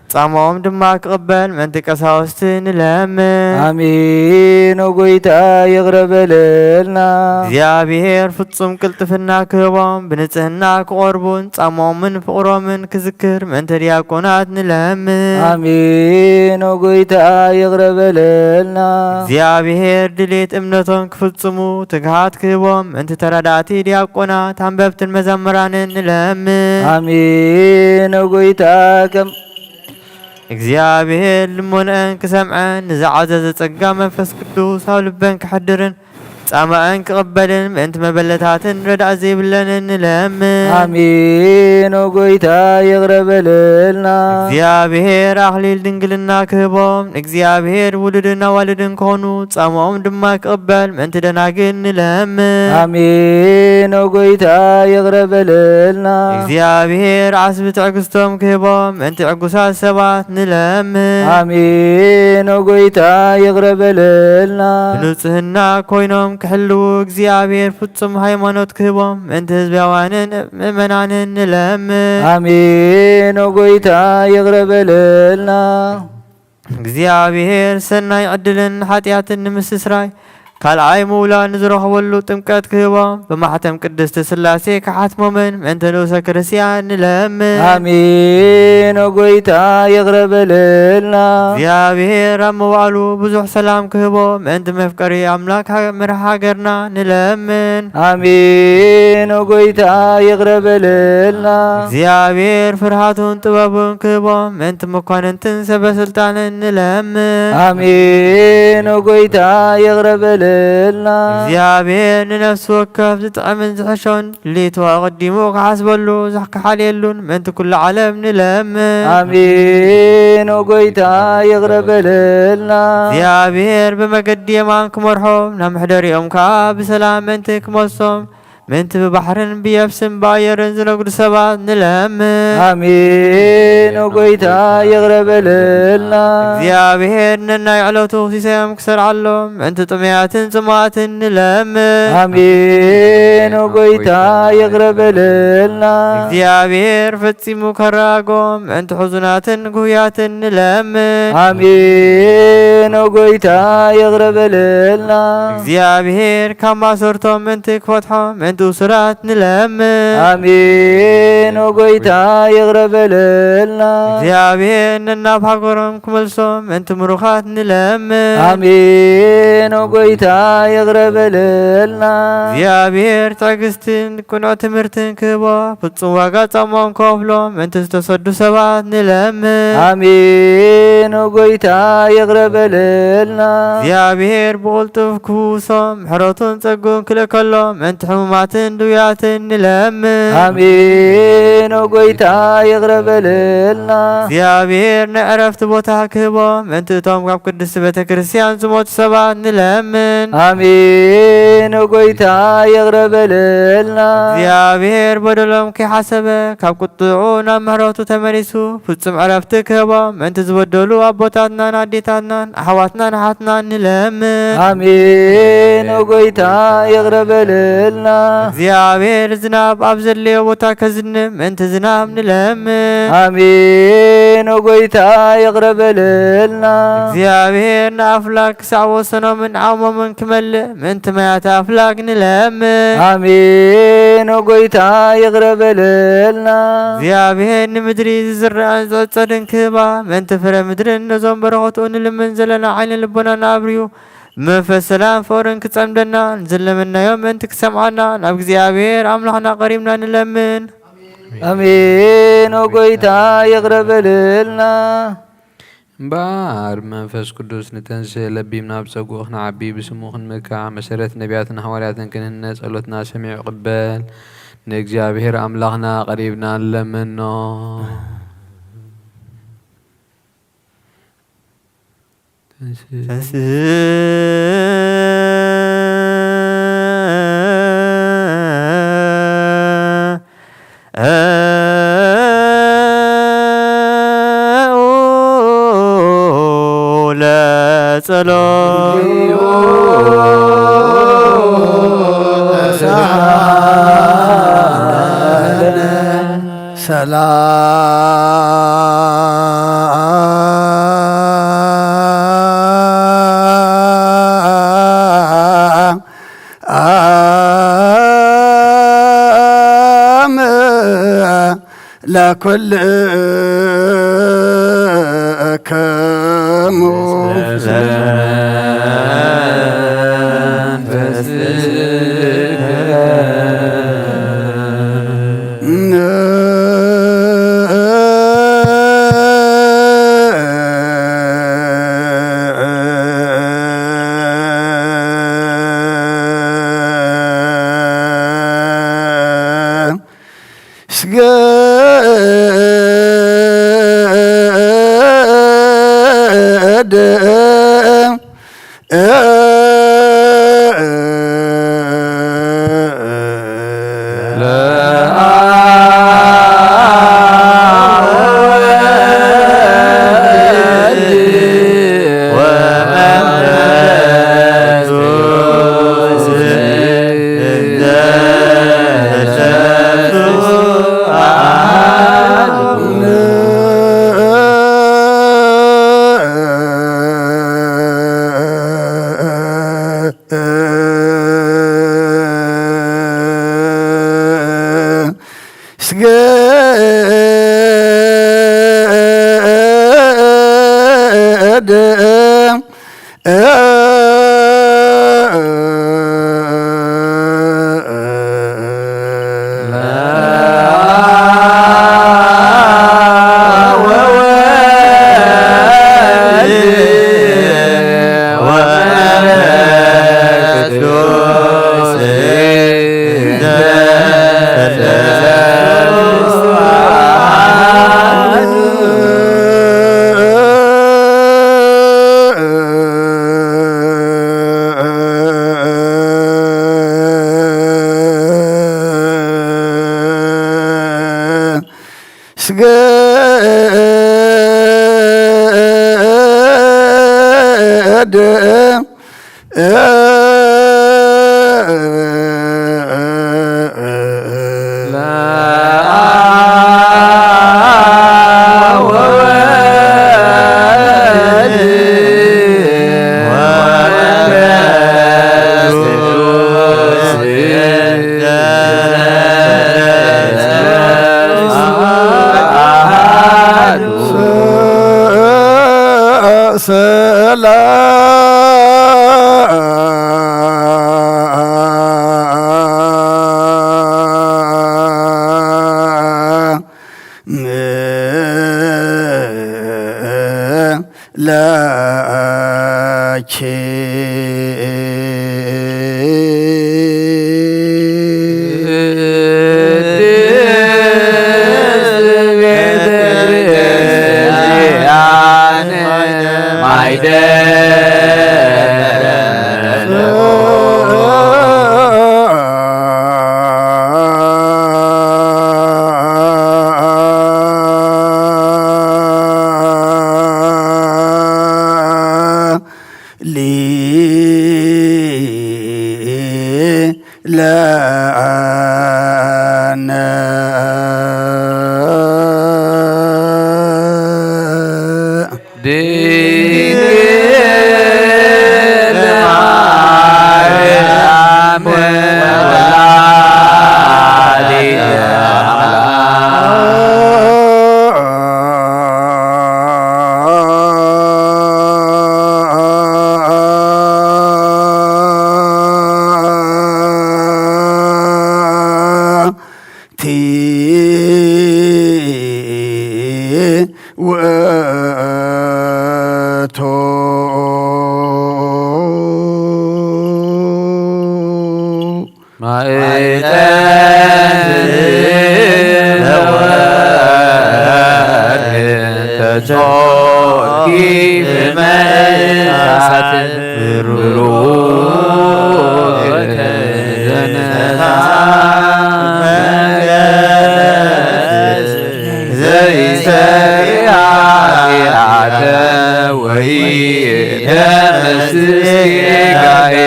ጻማኦም ድማ ክቕበል ምእንቲ ቀሳውስቲ ንለምን። ኣሜን። ኦ ጎይታ ይቕረ በለልና። እግዚኣብሔር ፍጹም ቅልጥፍና ክህቦም ብንጽህና ክቖርቡን ጻማኦምን ፍቕሮምን ክዝክር ምእንቲ ዲያቆናት ንለምን። ኣሜን። ኦ ጎይታ ይቕረ በለልና። እግዚኣብሔር ድሌት እምነቶም ክፍጽሙ ትግሃት ክህቦም ምእንቲ ተረዳእቲ ዲያቆናት፣ ኣንበብትን መዘምራንን ንለምን። ኣሜን። ኦ ጎይታ ከም እግዚኣብሔር ልመንአን ክሰምዐን ንዝዓዘዘ ጸጋ መንፈስ ቅዱስ ኣብ ልበን ክሕድርን ጻማኣን ክቕበልን ምእንቲ መበለታትን ረዳእ ዘይብለንን ንለምን። ኣሜን። ኦ ጎይታ ይቕረ በለልና። እግዚኣብሔር ኣኽሊል ድንግልና ክህቦም ንእግዚኣብሔር ውሉድን ኣዋልድን ክኾኑ ጻማኦም ድማ ክቕበል ምእንቲ ደናግል ንለምን። ኣሜን። ኦ ጎይታ ይቕረ በለልና። እግዚኣብሔር ዓስቢ ትዕግስቶም ክህቦም ምእንቲ ዕጉሳት ሰባት ንለምን። ኣሜን። ኦ ጎይታ ይቕረ በለልና። ብንጽህና ኮይኖም ክሕልዉ እግዚኣብሔር ፍጹም ሃይማኖት ክህቦም ምእንቲ ህዝባውያንን ምእመናንን ንለምን። ኣሜን። ኦ ጎይታ ይቕረ በለልና። እግዚኣብሔር ሰናይ ዕድልን ሓጢኣትን ንምስስራይ ካልኣይ ምውላድ ንዝረኽበሉ ጥምቀት ክህቦም ብማሕተም ቅድስቲ ስላሴ ክሓትሞምን ምእንቲ ንኡሰ ክርስቲያን ንለምን። ኣሜን። ኦ ጎይታ ይቕረ በለልና። እግዚኣብሔር ኣብ መዋእሉ ብዙሕ ሰላም ክህቦ ምእንቲ መፍቀሪ ኣምላክ ሃ-፣ መርሒ ሃገርና ንለምን። ኣሜን። ኦ ጎይታ ይቕረ በለልና። እግዚኣብሔር ፍርሃቱን ጥበቡን ክህቦም ምእንቲ መኳንንትን ሰበ ስልጣንን ንለምን። ኣሜን። ኦ ጎይታ ይቕረ በለልና። እግዚኣብሔር ንነፍሲ ወከፍ ዝጥዕምን ዝሕሾን ድሌቱ ኣቐዲሙ ክሓስበሉ ዝሕ-፣ ክሓልየሉን ምእንቲ ኩሉ ዓለም ንለምን። ኣሜን። ኦ ጎይታ ይቕረ በለልና። እግዚኣብሔር ብመገዲ የማን ክመርሖም ናብ መሕደሪኦም ከኣ ብሰላም ምእንቲ ክመልሶም ምእንቲ ብባሕርን ብየብስን ብኣየርን ዝነግዱ ሰባት ንለምን። ኣሜን። ኦ ጎይታ ይቕረ በለልና። እግዚኣብሔር ነናይ ዕለቱ ሲሳዮም ክሰርዓሎም ምእንቲ ጥሙያትን ጽሙኣትን ንለምን። ኣሜን። ኦ ጎይታ ይቕረ በለልና። እግዚኣብሔር ፈጺሙ ከረጋግኦም ምእንቲ ሕዙናትን ግሁያትን ንለምን። ኣሜን። ኦ ጎይታ ይቕረ በለልና። እግዚኣብሔር ካብ ማእሰርቶም ምእንቲ ክፈትሖም ምእንቲ እሱራት ንለምን። ኣሜን። ኦ ጎይታ ይቕረ በለልና። እግዚኣብሔር ነናብ ሃገሮም ክመልሶም ምእንቲ ምሩኻት ንለምን። ኣሜን። ኦ ጎይታ ይቕረ በለልና። እግዚኣብሔር ትዕግስትን ቅኑዕ ትምህርትን ክህቦ ፍጹም ዋጋ ጻምኦም ከፍሎ ምእንቲ ዝተሰዱ ሰባት ንለምን። ኣሜን። ኦ ጎይታ ይቕረ በለልና። እግዚኣብሔር ብቕልጡፍ ክፍውሶም ምሕረቱን ጸግኡን ክልእከሎም ምእንቲ ሕሙማትን ድውያትን ንለምን። ኣሜን። ኦ ጎይታ ይቕረ በለልና። እግዚኣብሔር ናይ ዕረፍቲ ቦታ ክህቦም ምእንቲ እቶም ካብ ቅድስቲ ቤተ ክርስቲያን ዝሞቱ ሰባት ንለምን። ኣሜን። ኦ ጎይታ ይቕረ በለልና። እግዚኣብሔር በደሎም ከይሓሰበ ካብ ቁጥዑ ናብ ምሕረቱ ተመሊሱ ፍጹም ዕረፍቲ ክህቦም ምእንቲ ዝበደሉ ኣቦታትናን ኣዴታትናን ኣሕዋትናን ኣሓትናን ንለምን። ኣሜን። ኦ ጎይታ ይቕረ በለልና። እግዚኣብሔር ዝናብ ኣብ ዘድለዮ ቦታ ከዝንብ ምእንቲ ዝናብ ንለምን። ኣሜን። ኦ ጎይታ ይቕረ በለልና። እግዚኣብሔር ንኣፍላክ ክሳዕ ወሰኖምን ዓቕሞምን ክመልእ ምእንቲ ማያት ኣፍላክ ንለምን። ኣሜን። ኦ ጎይታ ይቕረ በለልና። እግዚኣብሔር ንምድሪ ዝዝራእን ዝዕጸድን ክህባ ምእንቲ ፍረ ምድርን ነዞም በረኸትኡ ንልምን ዘለና ዓይነ ልቦናና ኣብርዩ ብመንፈስ ሰላም ፍቕርን ክጸምደና ንዝለመናዮ ምእንቲ ክሰምዓና ናብ እግዚኣብሔር ኣምላኽና ቀሪብና ንለምን። ኣሜን። ኦ ጎይታ ይቕረ በለልና። እምበኣር ብመንፈስ ቅዱስ ንተንስእ፣ ለቢብና ብጸግኡ ክንዓቢ፣ ብስሙ ክንምካዕ፣ መሰረት ነቢያትን ሃዋርያትን ክንህነ፣ ጸሎትና ሰሚዑ ይቕበል። ንእግዚኣብሔር ኣምላኽና ቀሪብና ንለምኖ። ተንስእ። ተንስእ። ለጸሎት ሰላም ለኩልክሙ። ስገድ ስገድ ላኪ ሊ ለነ ድንግል ማርያም ወላዲተ ውእቱ ማእተን ተወርድ ተጾርኪ ብመሳት ብሩክ ዘነሳ ዘይሰሪ ኃጢአተ ወይ ደመስስ ጌጋየ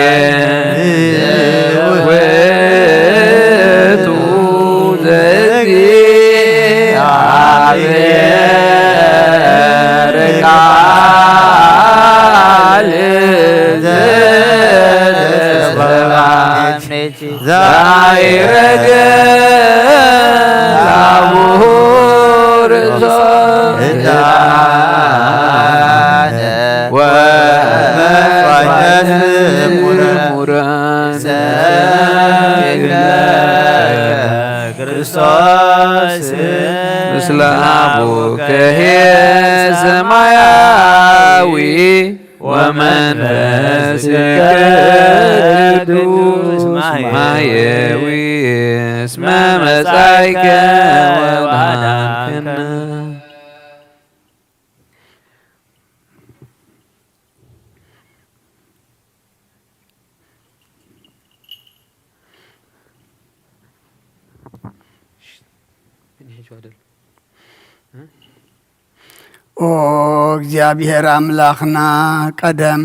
ውእቱ ዘእግዚአብሔር ቃል ዘተሰብአ ዛይረገ ላቡሁ ርእሶ ህዳነ ወመስዋዕተ ሙረ ክርስቶስ ምስለ አቡከ ሰማያዊ ወመንፈስከ ቅዱስ ማየዊ እስመ መጻእከ ወመሃርክነ። ኦ እግዚኣብሔር ኣምላኽና ቀደም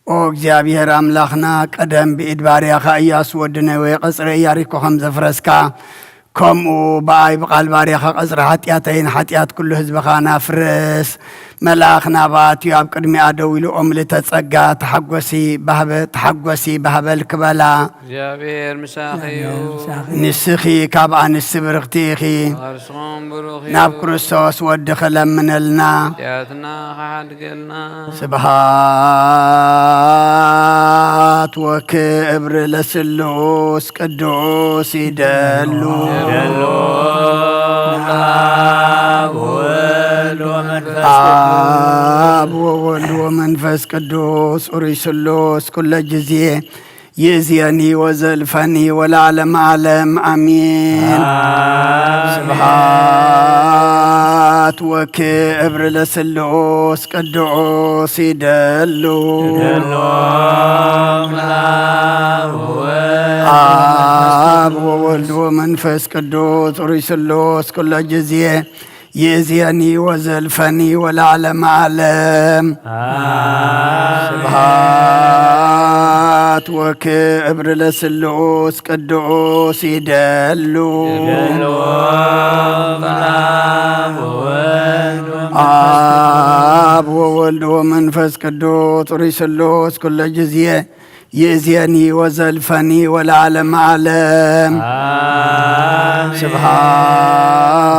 ኦ እግዚኣብሔር ኣምላኽና ቀደም ብኢድ ባርያኻ ኢያሱ ወዲ ነዌ ቐጽሪ ኢያሪኮ ኸም ዘፍረስካ ከምኡ ብኣይ ብቓል ባርያኻ ቀጽሪ ሓጢኣተይን ሓጢኣት ኩሉ ህዝብኻን ኣፍርስ። መልኣኽ ናባትዩ ኣብ ቅድሚኣ ደው ኢሉ፣ ኦ ምልእተ ጸጋ፣ ተሓጎሲ፣ ባህበ-፣ ተሓጎሲ፣ ባህበል ክበላ። እግዚኣብሔር ምሳኺ እዩ። ንስኺ ካብ ኣንስቲ ብርኽቲ ኢኺ። ከርስኹም ብሩኽ እዩ። ናብ ክርስቶስ ወድኺ ለምነልና። ሓጢኣትና ከሓድገልና። ስብሃት ወክብር ለስሉስ ቅዱስ ይደሉ። ይደሉ። አብ ወወልድ ወመንፈስ አብ ወወልድ ወመንፈስ ቅዱስ ኡሩይ ስሉስ ኩለ ጊዜ ይእዝየኒ ወዘልፈኒ ወለዓለመ ዓለም አሜን። አሜን። ስብሃት ወክብር ለስሉስ ቅዱስ ይደሉ። ይደሉ። አብ ወወልድ ወመንፈስ ቅዱስ ኡሩይ ስሉስ ኩለ ጊዜ ይእዝየኒ ወዘልፈኒ ወለዓለመ ዓለም። አሜን። ስብሃት ወክብር ለስሉስ ቅዱስ ይደሉ። ይደሉ። አብ ወወልድ ወመንፈስ አብ ወወልድ ወመንፈስ ቅዱስ ኡሩይ ስሉስ ኩለ ጊዜ ይእዝየኒ ወዘልፈኒ ወለዓለመ ዓለም። አሜን።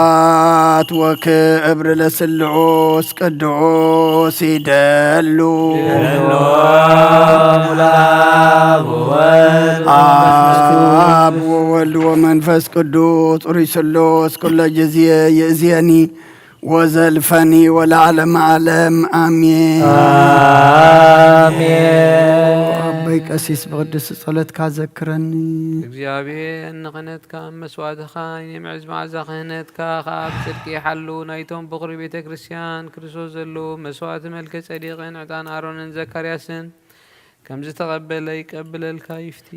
ስብሃት ወክብር ለስሉስ ቅዱስ ይደሉ። ይደሉ። አብ ወወልድ አብ ወወልድ ወመንፈስ ቅዱስ ኡሩይ ስሉስ ኩለ ጊዜ ይእዝየኒ ወዘልፈኒ ወለዓለመ ዓለም አሜን። አሜን። ኣቦይ ቀሲስ ብቅድስቲ ጸሎትካ ዘክረኒ። እግዚኣብሔር ንክህነትካ መስዋእትኻ ናይ ምዕዝ መዓዛ ክህነትካ ከኣ ብጽድቂ ይሓሉ። ናይቶም በኹሪ ቤተ ክርስቲያን ክርስቶስ ዘለዉ መስዋእቲ መልከ ጸዴቅን ዕጣን ኣሮንን ዘካርያስን ከም ዝተቐበለ ይቀብለልካ ይፍቲ።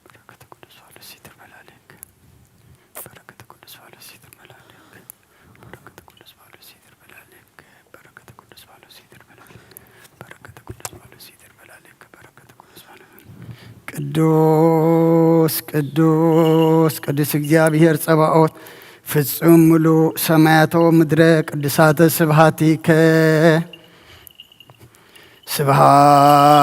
በረከተ ቅዱስ ፋሉስ ይትርበላልክ። በረከተ ቅዱስ ፋሉስ ይትርበላልክ። በረከተ ቅዱስ ፋሉስ ይትርበላልክ። በረከተ ቅዱስ ፋሉስ ይትርበላልክ። በረከተ ቅዱስ ፋሉስ ይትርበላልክ። በረከተ ቅዱስ ፋሉስ። ቅዱስ ቅዱስ ቅዱስ እግዚኣብሔር ጸባኦት ፍጹም ምሉእ ሰማያተ ወምድረ ቅዱሳተ ስብሐቲከ።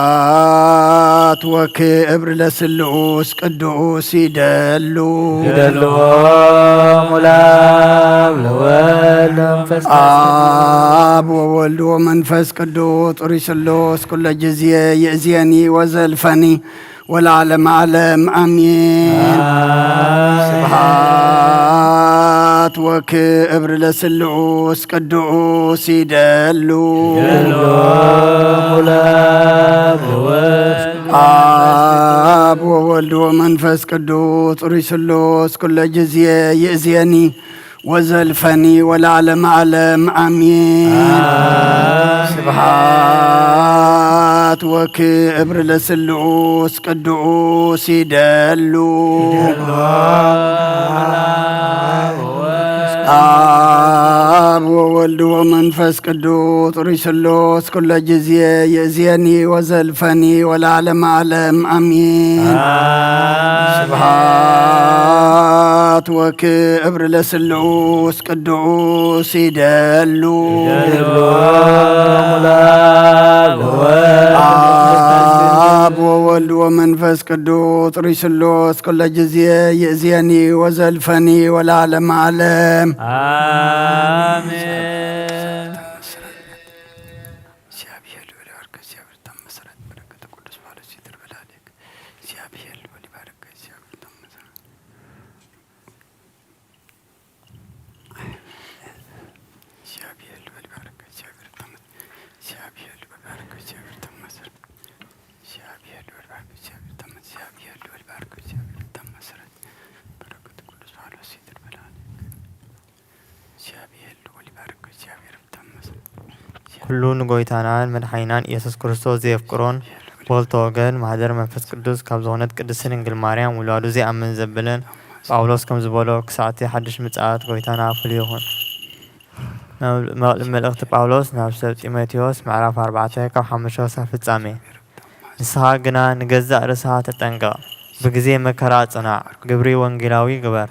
ስብሐት ወክብር ለስሉስ ቅዱስ ይደሉ። ይደሉ ለወልድ መንፈስ ቅዱስ። አብ ወወልድ ወመንፈስ ቅዱስ ኡሩይ ስሉስ ኩለ ጊዜ ይእዝየኒ ወዘልፈኒ ወለዓለመ ዓለም አሜን። አሜን። ስብሐት ወክብር ለስሉስ ቅዱስ ይደሉ። ይደሉ ለወልድ አብ ወወልድ ወመንፈስ ቅዱስ ኡሩይ ስሉስ ኩለ ጊዜ ይእዝየኒ ወዘልፈኒ ወለዓለመ ዓለም አሜን። አሜን። ስብሐት ወክብር ለስሉስ ቅዱስ ይደሉ። ይደሉ። አብ ወወልድ ወመንፈስ ቅዱስ ኡሩይ ስሉስ ኩለ ጊዜ ይእዝየኒ ወዘልፈኒ ወለዓለመ ዓለም አሜን። አሜን። ስብሐት ወክብር ለስሉስ ቅዱስ ይደሉ። ይደሉ ለወልድ አብ ወወልድ ወመንፈስ ቅዱስ ኡሩይ ስሉስ ኩለ ጊዜ ይእዝየኒ ወዘልፈኒ ወለዓለመ ዓለም። አሜን። ኩሉ ንጎይታናን መድሓኒናን ኢየሱስ ክርስቶስ ዘየፍቅሮን፣ ብኽልተ ወገን ማህደር መንፈስ ቅዱስ ካብ ዝኾነት ቅድስቲ ድንግል ማርያም ውላዱ ዘይኣምን ዘብልን፣ ጳውሎስ ከም ዝበሎ፣ ክሳዕቲ ሓድሽ ምጽኣት ጎይታና ፍሉይ ይኹን። ናብ መ-፣ መልእኽቲ ጳውሎስ ናብ ሰብ ጢሞቴዎስ፣ ምዕራፍ ኣርባዕተ፣ ካብ ሓሙሽተ ክሳብ ፍጻሜ። ንስኻ ግና ንገዛእ ርእስኻ ተጠንቀቕ፣ ብግዜ መከራ ጽናዕ፣ ግብሪ ወንጌላዊ ግበር፣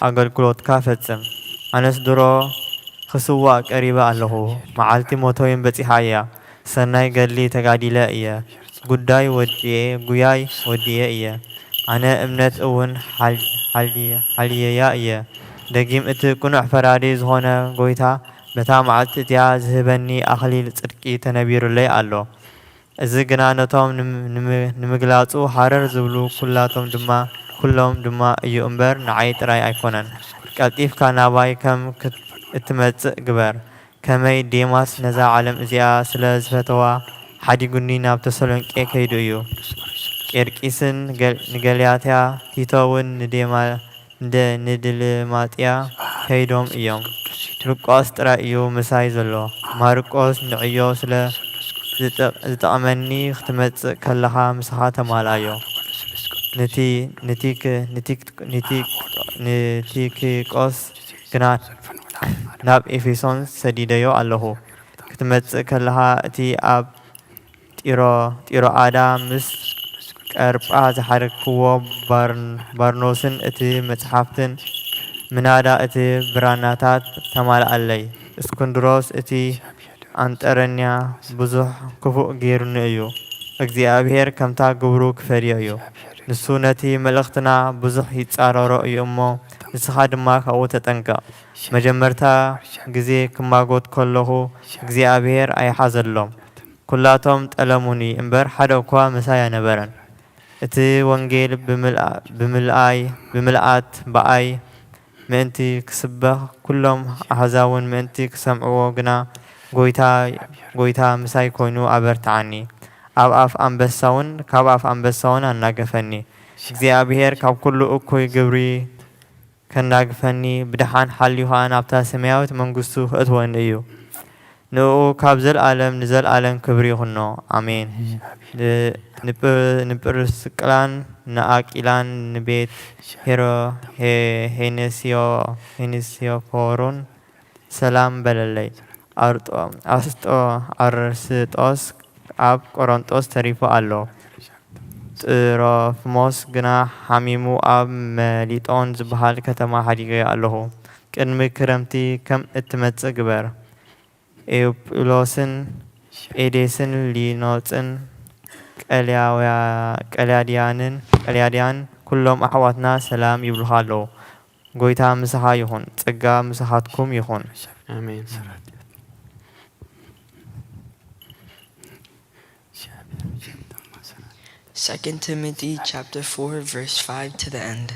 ኣገልግሎትካ ፈጽም። ኣነስ ድሮ ክስዋእ ቀሪበ ኣለኹ፣ መዓልቲ ሞተይን በጺሓ እያ። ሰናይ ገድሊ ተጋዲለ እየ፣ ጉዳይ ወዲኤ፣ ጉያይ ወዲኤ እየ። ኣነ እምነት እውን ሓል-፣ ሓል-፣ ሓልየያ እየ። ደጊም እቲ ቅኑዕ ፈራዲ ዝኾነ ጎይታ በታ መዓልቲ እቲኣ ዝህበኒ ኣኽሊል ጽድቂ ተነቢሩለይ ኣሎ። እዚ ግና ነቶም ንም-፣ ንም-፣ ንምግላጹ ሃረር ዝብሉ ኩላቶም ድማ፣ ኩሎም ድማ እዩ እምበር ንዓይ ጥራይ ኣይኮነን። ቀልጢፍካ ናባይ ከም ክት-፣ እትመጽእ ግበር። ከመይ ዴማስ ነዛ ዓለም እዚኣ ስለ ዝፈተዋ ሓዲጉኒ ናብ ተሰሎንቄ ከይዱ እዩ። ቄርቂስን ገል-፣ ንገላትያ፣ ቲቶ እውን ንዴማ-፣ ንደ-፣ ንድልማጥያ ከይዶም እዮም። ሉቃስ ጥራይ እዩ ምሳይ ዘሎ። ማርቆስ ንዕዮ ስለ ዝጠ-፣ ዝጠቕመኒ ክትመጽእ ከለኻ ምሳኻ ተማልኣዮ። ንቲ-፣ ንቲክ-፣ ንቲክ-፣ ንቲክ-፣ ንቲኪቆስ ግና ናብ ኤፌሶን ሰዲደዮ ኣለኹ። ክትመጽእ ከለኻ እቲ ኣብ ጢሮ-፣ ጢሮኣዳ ምስ ቀርጳ ዝሓረግክዎ ባር-፣ ባርኖስን እቲ መጽሓፍትን ምናዳ እቲ ብራናታት ተማልኣለይ። እስክንድሮስ እቲ ኣንጠረንያ ብዙሕ ክፉእ ገይሩኒ እዩ። እግዚኣብሔር ከምታ ግብሩ ክፈድዮ እዩ። ንሱ ነቲ መልእኽትና ብዙሕ ይጻረሮ እዩ እሞ፣ ንስኻ ድማ ካብኡ ተጠንቀቕ። መጀመርታ ግዜ ክማጎት ከለኹ እግዚኣብሔር ኣይሓዘሎም። ኩላቶም ጠለሙኒ እምበር፣ ሓደ እኳ ምሳይ ኣይነበረን። እቲ ወንጌል ብምልኣ-፣ ብምልኣይ፣ ብምልኣት ብኣይ ምእንቲ ክስበኽ፣ ኩሎም ኣህዛብን ምእንቲ ክሰምዕዎ ግና፣ ጎይታ፣ ጎይታ ምሳይ ኮይኑ ኣበርትዓኒ። ኣብ ኣፍ ኣንበሳውን፣ ካብ ኣፍ ኣንበሳውን ኣናገፈኒ። እግዚኣብሔር ካብ ኩሉ እኩይ ግብሪ ከናግፈኒ፣ ብደሓን ሓልዩ ኸኣ ናብታ ሰማያዊት መንግስቱ ከእትወኒ እዩ። ንእኡ ካብ ዘለኣለም ንዘለኣለም ክብሪ ይኹኖ። ኣሜን። ን-፣ ንጵ-፣ ንጵርስቅላን ንኣቂላን ንቤት ሄሮ-፣ ሄ-፣ ሄኔስዮ-፣ ሄኔስዮፎሩን ሰላም በለለይ። ኣርጦ-፣ ኣስጦ-፣ ኣርስጦስ ኣብ ቆሮንጦስ ተሪፉ ኣሎ። ጥሮፍሞስ ግና ሓሚሙ ኣብ መሊጦን ዝበሃል ከተማ ሓዲገዮ ኣለኹ። ቅድሚ ክረምቲ ከም እትመጽእ ግበር። ኤውጵሎስን ጴዴስን ሊኖጽን ቀልያውያ-፣ ቀልያድያንን፣ ቀልያድያን ኩሎም ኣሕዋትና ሰላም ይብሉኻ ኣለዉ። ጎይታ ምሳኻ ይኹን። ጸጋ ምሳኻትኩም ይኹን። ኣሜን። Second Timothy chapter four, verse five to the end.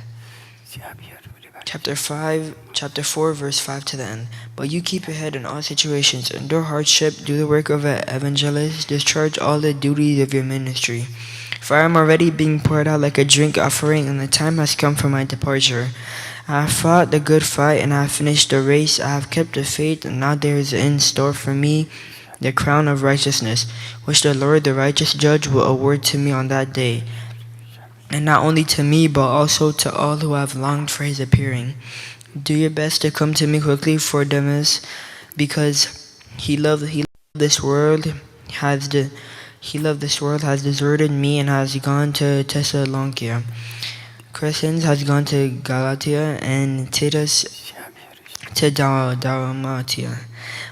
Chapter five, chapter four, verse five to the end. But you keep your head in all situations, endure hardship, do the work of an evangelist, discharge all the duties of your ministry. For I am already being poured out like a drink offering, and the time has come for my departure. I have fought the good fight, and I have finished the race. I have kept the faith, and now there is in store for me the crown of righteousness, which the Lord, the righteous judge, will award to me on that day. And not only to me, but also to all who have longed for his appearing. Do your best to come to me quickly for Demas, because he loved, he loved this world, has de-, he loved this world, has deserted me, and has gone to Thessalonica. Crescens has gone to Galatia, and Titus to Dal-, Dalmatia.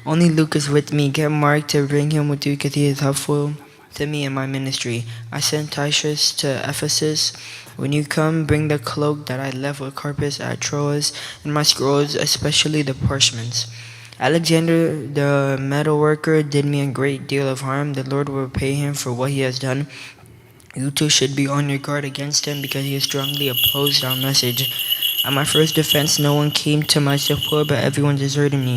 Only Luke is with me. Get Mark to bring him with you, because he is helpful to me in my ministry. I sent Titius to Ephesus. When you come, bring the cloak that I left with Carpus at Troas, and my scrolls, especially the parchments. Alexander the metal worker did me a great deal of harm. The Lord will repay him for what he has done. You two should be on your guard against him, because he has strongly opposed our message. At my first defense, no one came to my support, but everyone deserted me.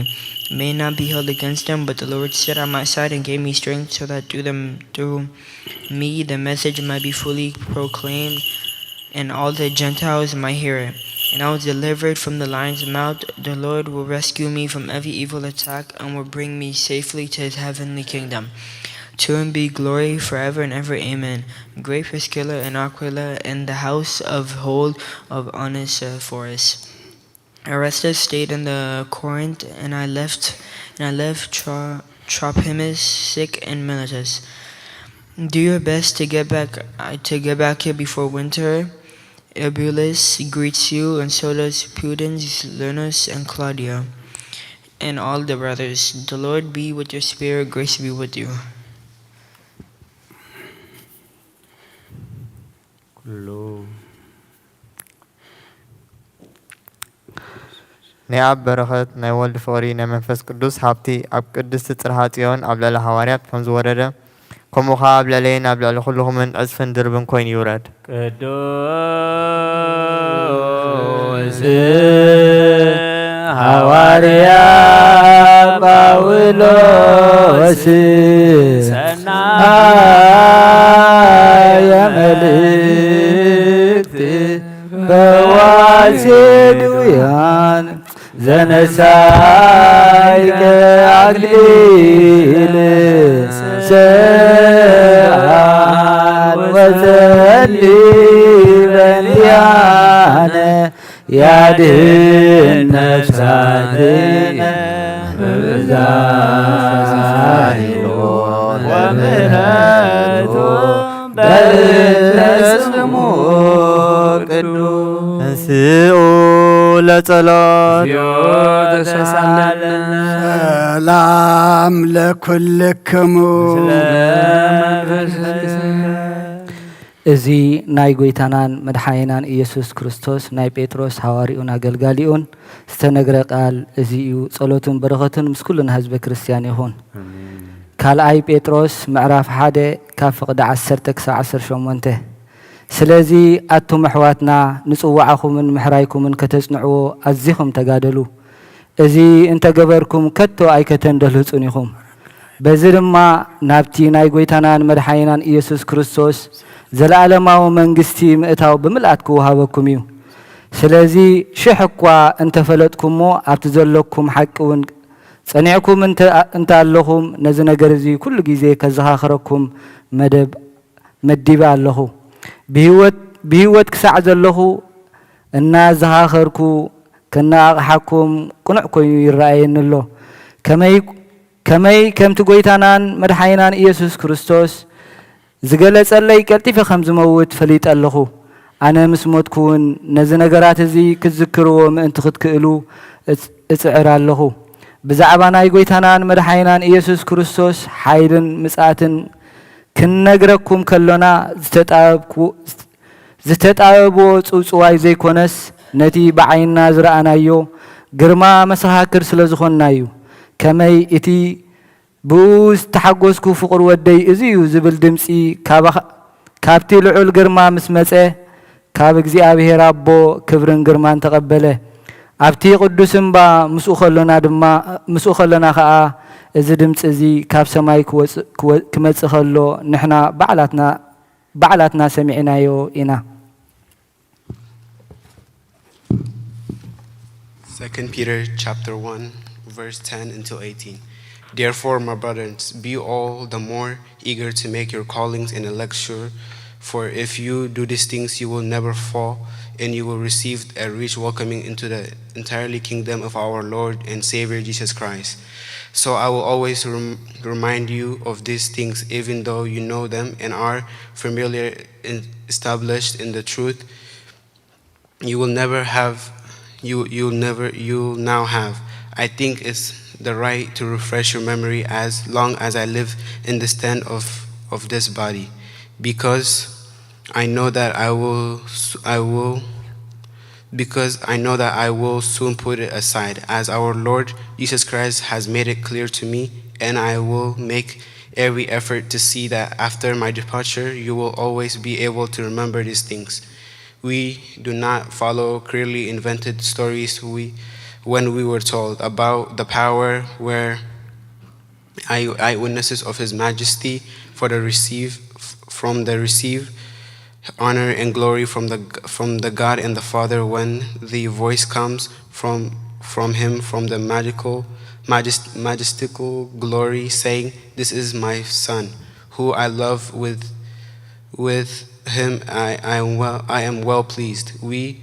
It may not be held against him, but the Lord stood on my side and gave me strength, so that through them, through me, the message might be fully proclaimed, and all the Gentiles might hear it. and I was delivered from the lion's mouth. The Lord will rescue me from every evil attack and will bring me safely to his heavenly kingdom. To him be glory forever and ever. Amen. Great Priscilla and Aquila in the house of hold of Onesiphorus. Erastus stayed in the Corinth, and I left, and I left Tro- Trophimus sick in Miletus. Do your best to get back uh, to get back here before winter. Eubulus greets you, and so does Pudens, Linus, and Claudia, and all the brothers. The Lord be with your spirit. Grace be with you. ኩሉ ናይ ኣብ በረኸት ናይ ወልድ ፍቕሪ ናይ መንፈስ ቅዱስ ሃብቲ ኣብ ቅድስቲ ጽርሃ ጽዮን ኣብ ልዕሊ ሃዋርያት ከም ዝወረደ፣ ከምኡ ኸኣ ኣብ ልዕለይን ኣብ ልዕሊ ኩልኹምን ዕጽፍን ድርብን ኮይኑ ይውረድ። ቅዱስ ሃዋርያ ጳውሎስ ሰናየ መልእክት ፈዋሲ ድውያን ዘነሳይከ ኣክሊል ስብሐት ወጸሊ በንቲያነ ያድህን ነፍሳትነ በብዛት ኃይሉ ወምሕረቱ በእንተ ስሙ ቅዱስ። ተንሥኡ ለጸሎት። እግዚኦ ተሳለነ። ሰላም ለኩልክሙ። ስለ መንፈስከ። እዚ ናይ ጐይታናን መድሓኒናን ኢየሱስ ክርስቶስ ናይ ጴጥሮስ ሃዋርዩን ኣገልጋሊኡን ዝተነግረ ቃል እዚ እዩ። ጸሎቱን በረኸቱን ምስ ኩልና ህዝበ ክርስትያን ይኹን። ኣሜን። ካልኣይ ጴጥሮስ ምዕራፍ ሓደ ካብ ፍቕዲ ዓሰርተ ክሳብ ዓሰርተ ሸሞንተ። ስለዚ ኣቱም ኣሕዋትና ንጽዋዓኹምን ምሕራይኩምን ከተጽንዕዎ ኣዚኹም ተጋደሉ። እዚ እንተ ገበርኩም ከቶ ኣይከተንደልህጹን ኢኹም። በዚ ድማ ናብቲ ናይ ጐይታናን መድሓኒናን ኢየሱስ ክርስቶስ ዘለኣለማዊ መንግስቲ ምእታው ብምልኣት ክወሃበኩም እዩ። ስለዚ ሽሕ እኳ እንተ ፈለጥኩሞ ኣብቲ ዘለኩም ሓቂ እውን ጸኒዕኩም እንተ እንተ ኣለኹም ነዚ ነገር እዚ ኩሉ ግዜ ከዘኻኽረኩም መደብ መዲበ ኣለኹ። ብህይወት ብህይወት ክሳዕ ዘለኹ እናዘኻኸርኩ ከነቓቕሓኩም ቅኑዕ ኮይኑ ይረኣየኒ ኣሎ። ከመይ ከመይ ከምቲ ጐይታናን መድሓኒናን ኢየሱስ ክርስቶስ ዝገለጸለይ ቀልጢፈ ከም ዝመውት ፈሊጠ ኣለኹ። ኣነ ምስ ሞትኩ እውን ነዚ ነገራት እዚ ክትዝክርዎ ምእንቲ ክትክእሉ እጽ- እጽዕር ኣለኹ። ብዛዕባ ናይ ጐይታናን መድሓኒናን ኢየሱስ ክርስቶስ ሓይልን ምጽኣትን ክንነግረኩም ከሎና ዝተጣበብኩ ዝተጣበብዎ ጽውጽዋይ ዘይኮነስ ነቲ ብዓይንና ዝረኣናዮ ግርማ መሰኻክር ስለ ዝኾንና እዩ። ከመይ እቲ ብኡ ዝተሓጎስኩ ፍቑር ወደይ እዚ እዩ ዝብል ድምጺ ካባኻ- ካብቲ ልዑል ግርማ ምስ መጸ ካብ እግዚኣብሔር ኣቦ ክብርን ግርማን ተቐበለ። ኣብቲ ቅዱስ እምባ ምስኡ ከሎና ድማ ምስኡ ከሎና ኸኣ እዚ ድምጺ እዚ ካብ ሰማይ ክወጽእ- ክወ- ክመጽእ ከሎ ንሕና ባዕላትና ባዕላትና ሰሚዕናዮ ኢና። Second Peter chapter one, verse ten until eighteen. Therefore, my brothers, be all the more eager to make your callings and election sure, for if you do these things, you will never fall, and you will receive a rich welcoming into the entirely kingdom of our Lord and Savior Jesus Christ. So I will always rem- remind you of these things, even though you know them and are familiar and established in the truth. You will never have, you you'll never you'll now have. I think it's the right to refresh your memory as long as I live in the stand of of this body, because I know that I will s- I will because I know that I will soon put it aside, as our Lord Jesus Christ has made it clear to me, and I will make every effort to see that after my departure, you will always be able to remember these things. We do not follow clearly invented stories we, when we were told about the power where eye- eyewitnesses of His Majesty for the receive from the receive honor and glory from the, from the God and the Father, when the voice comes from, from him, from the magical, majest-, majestical glory, saying, "This is my son, who I love, with, with him I, I am well, I am well pleased." We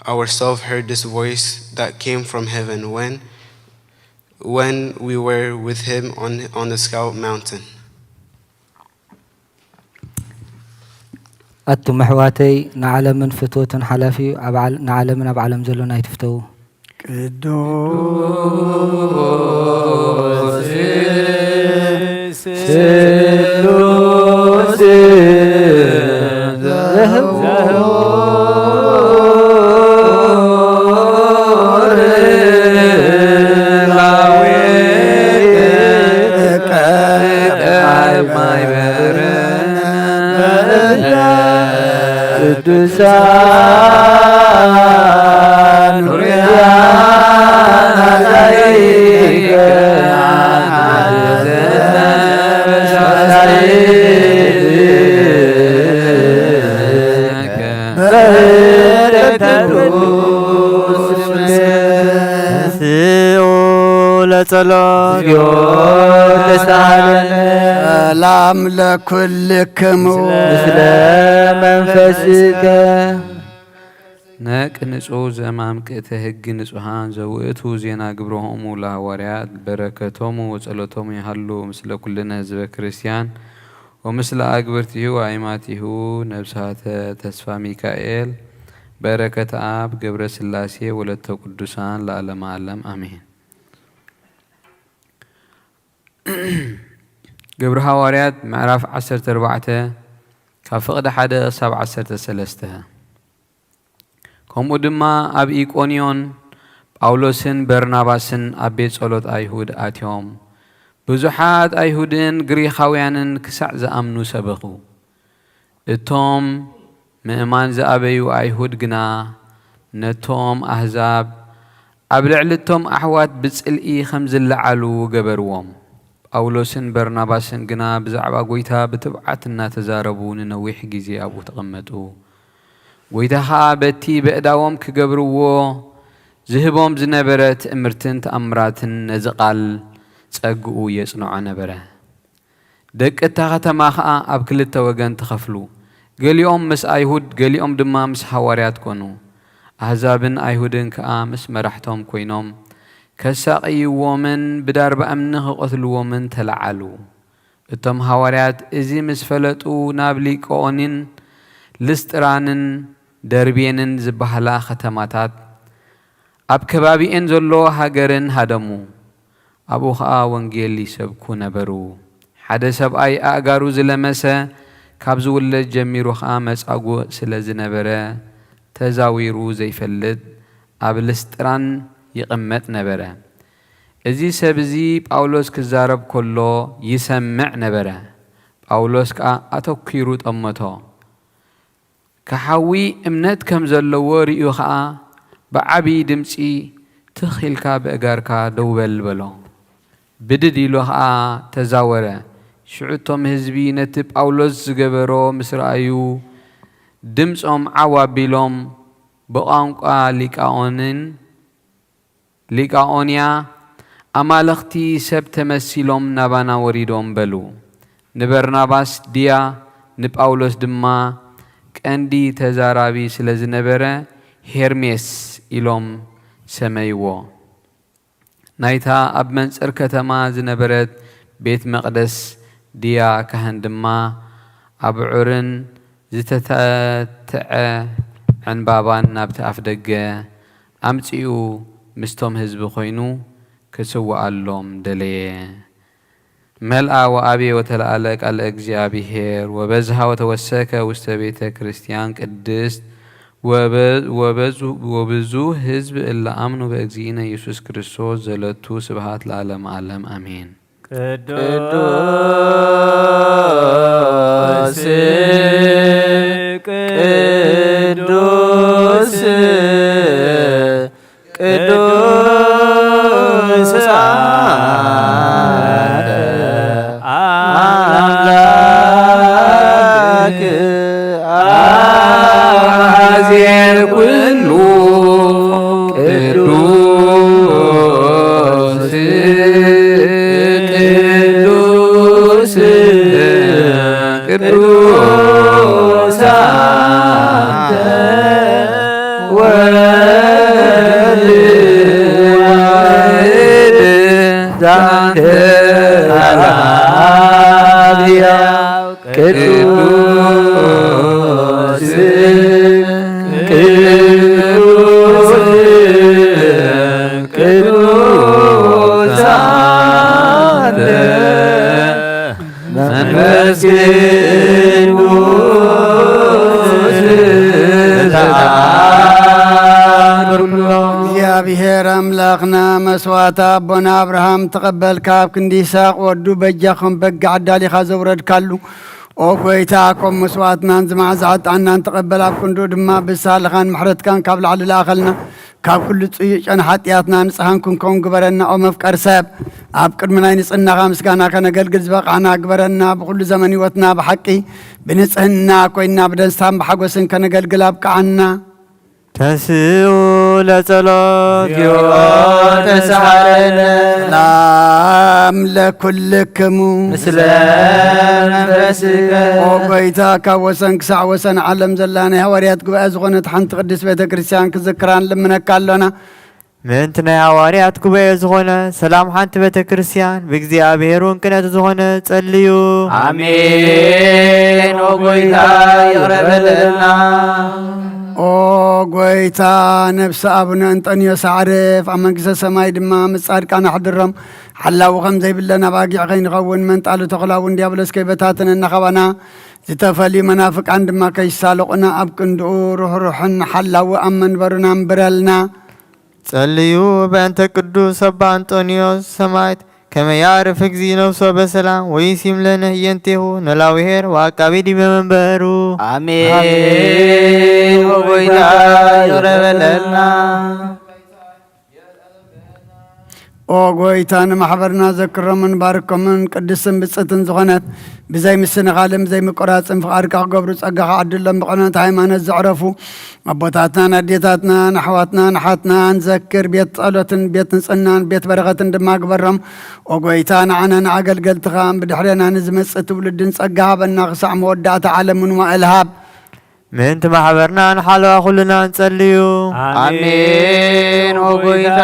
ourselves heard this voice that came from heaven when, when we were with him on, on the scout mountain. ኣቱም ኣሕዋተይ፣ ንዓለምን ፍትወቱን ሓላፊ እዩ። ኣብ ዓል-፣ ንዓለምን ኣብ ዓለም ዘሎን ኣይትፍተዉ። ቅዱስ ስሉስ ቅዱሳን ለጸሎት። ሰላም ለኩልክሙ። ምስለ መንፈስከ። ነቅ ንጹህ ዘማምቅእተ ህግ ንጹሃን ዘውእቱ ዜና ግብረሆሙ ለሐዋርያት በረከቶሙ ወጸሎቶሙ ይሃሉ ምስለ ኩልነ ህዝበ ክርስቲያን ወምስለ አግብርቲሁ ወአይማቲሁ ነብሳተ ተስፋ ሚካኤል በረከት አብ ገብረ ስላሴ ወለተ ቅዱሳን ለዓለመ ዓለም አሜን። ግብሪ ሃዋርያት ምዕራፍ ዓሰርተ ኣርባዕተ ካብ ፍቕዲ ሓደ ክሳብ ዓሰርተ ሰለስተ። ከምኡ ድማ ኣብ ኢቆንዮን ጳውሎስን በርናባስን ኣብ ቤት ጸሎት ኣይሁድ ኣትዮም፣ ብዙሓት ኣይሁድን ግሪኻውያንን ክሳዕ ዝኣምኑ ሰበኹ። እቶም ምእማን ዝኣበዩ ኣይሁድ ግና ነቶም ኣህዛብ ኣብ ልዕሊ እቶም ኣሕዋት ብጽልኢ ኸም ዝለዓሉ ገበርዎም። ጳውሎስን በርናባስን ግና ብዛዕባ ጐይታ ብትብዓት እናተዛረቡ ንነዊሕ ግዜ ኣብኡ ተቐመጡ። ጐይታ ኸኣ በቲ በእዳዎም ክገብርዎ ዝህቦም ዝነበረ ትእምርትን ተኣምራትን ነዚ ቃል ጸግኡ የጽንዖ ነበረ። ደቂ እታ ኸተማ ኸኣ ኣብ ክልተ ወገን ተኸፍሉ። ገሊኦም ምስ ኣይሁድ፣ ገሊኦም ድማ ምስ ሃዋርያት ኰኑ። ኣህዛብን ኣይሁድን ከኣ ምስ መራሕቶም ኰይኖም ከሳቕይዎምን ብዳርባ እምኒ ክቐትልዎምን ተለዓሉ። እቶም ሃዋርያት እዚ ምስ ፈለጡ ናብ ሊቃኦንን ልስጥራንን ደርቤንን ዝበሃላ ኸተማታት ኣብ ከባቢኤን ዘሎ ሃገርን ሃደሙ። ኣብኡ ኸኣ ወንጌል ይሰብኩ ነበሩ። ሓደ ሰብኣይ ኣእጋሩ ዝለመሰ ካብ ዝውለድ ጀሚሩ ኸኣ መጻጉዕ ስለ ዝነበረ ተዛዊሩ ዘይፈልጥ ኣብ ልስጥራን ይቕመጥ ነበረ። እዚ ሰብ እዚ ጳውሎስ ክዛረብ ከሎ ይሰምዕ ነበረ። ጳውሎስ ከኣ ኣተኲሩ ጠመቶ። ክሓዊ እምነት ከም ዘለዎ ርእዩ ኸኣ ብዓቢ ድምጺ ትኽ ኢልካ ብእጋርካ ደው በል በሎ። ብድድ ኢሉ ኸኣ ተዛወረ። ሽዑ እቶም ህዝቢ ነቲ ጳውሎስ ዝገበሮ ምስ ረኣዩ ድምጾም ዓው ኣቢሎም ብቋንቋ ሊቃኦንን ሊቃኦንያ ኣማልኽቲ ሰብ ተመሲሎም ናባና ወሪዶም በሉ። ንበርናባስ ድያ ንጳውሎስ ድማ ቀንዲ ተዛራቢ ስለ ዝነበረ ሄርሜስ ኢሎም ሰመይዎ። ናይታ ኣብ መንጽር ከተማ ዝነበረት ቤት መቕደስ ድያ ካህን ድማ ኣብዑርን ዝተተትዐ ዕንባባን ናብቲ ኣፍደገ ኣምጺኡ ምስቶም ህዝቢ ኮይኑ ክስውኣሎም ደለየ። መልኣ ወኣቤ ወተለዓለ ቃለ እግዚኣብሔር ወበዝሃ ወተወሰከ ውስተ ቤተ ክርስቲያን ቅድስት ወበ-፣ ወበዙ-፣ ወብዙ ህዝብ እለ አምኑ በእግዚእነ ኢየሱስ ክርስቶስ ዘለቱ ስብሃት ለዓለመ ዓለም አሜን። ቅዱስ ቅዱስ ቅዱስ አምላክ ዛንተ ቅዱስ ቅዱስ ቅዱስ አንተ መንፈስ ቅዱስ ተአምር ኩሎ። እግዚኣብሔር ኣምላኽና መስዋዕቲ ኣቦና ኣብርሃም ተቐበልካ፣ ኣብ ክንዲ ይስሐቅ ወዱ በጃ ከም በግ ኣዳሊኻ ዘውረድካሉ፣ ኦ ጎይታ፣ ከም መስዋዕትናን ዝመዓዛ ዕጣንናን ተቐበል፣ ኣብ ክንድኡ ድማ ብሳልኻን ምሕረትካን ካብ ላዕሊ ለኣኸልና፣ ካብ ኩሉ ጽዩጨን ሓጢኣትና ንጽሃን ክንከውን ግበረና። ኦ መፍቀር ሰብ፣ ኣብ ቅድሚ ናይ ንጽህናኻ ምስጋና ከነገልግል ዝበቃዕና ግበረና። ብኩሉ ዘመን ህይወትና ብሓቂ ብንጽህና ኮይና ብደስታን ብሓጎስን ከነገልግል ኣብቅዓና። ተንስኡ ለጸሎት። እግዚኦ ተሳሃለነ። ሰላም ለኩልክሙ። ምስለ መንፈስከ። ኦ ጎይታ፣ ካብ ወሰን ክሳዕ ወሰን ዓለም ዘላ ናይ ሃዋርያት ጉባኤ ዝኾነት ሓንቲ ቅድስት ቤተ ክርስቲያን ክዝክራን ልምነካ ኣሎና። ምእንቲ ናይ ሃዋርያት ጉባኤ ዝኾነ ሰላም ሓንቲ ቤተ ክርስቲያን ብእግዚኣብሔር ውንቅነት ዝኾነ ጸልዩ። ኣሜን። ኦ ጎይታ ይቕረ በለልና። ኦ ጎይታ፣ ነፍሲ ኣቡነ እንጠንዮስ ኣዕርፍ፣ ኣብ መንግስተ ሰማይ ድማ ምስ ጻድቃን ኣሕድሮም። ሓላዊ ከም ዘይብለን ኣባጊዕ ከይንኸውን፣ መንጣሉ ተኹላ እውን ዲያብሎስ ከይበታተነና፣ ካባና ዝተፈልዩ መናፍቃን ድማ ከይሳለቑና፣ ኣብ ክንድኡ ርሕሩሕን ሓላዊ ኣብ መንበሩና ኣንብረልና። ጸልዩ በእንተ ቅዱስ ኣባ እንጦንዮስ ሰማዕት ከመ ያዕርፍ እግዚእ ነፍሶ በሰላም ወይሲም ለነ ህየንቴሁ ኖላዊ ኄር ወዐቃቢ ዲበ መንበሩ። ኣሜን። ኦ ጎይታ ይቕረ በለልና። ኦ ጎይታ፣ ንማሕበርና ዘክሮምን ባርኮምን ቅድስትን ብጽእትን ዝኾነት ብዘይ ምስንኻልን ብዘይ ምቁራጽን ፍቓድካ ክገብሩ ጸጋኻ ዓድሎም። ብቐኖት ሃይማኖት ዘዕረፉ ኣቦታትናን ኣዴታትናን ኣሕዋትናን ኣሓትናን ዘክር። ቤት ጸሎትን ቤት ንጽህናን ቤት በረኸትን ድማ ግበሮም። ኦ ጎይታ፣ ንዓና ንኣገልገልትኻን ብድሕሬና ንዝመጽእ ትውልድን ጸጋ ሃበና፣ ክሳዕ መወዳእታ ዓለምን ዋእል ሃብ። ምእንቲ ማሕበርናን ሓለዋ ኩልና ንጸልዩ። ኣሜን። ኦ ጎይታ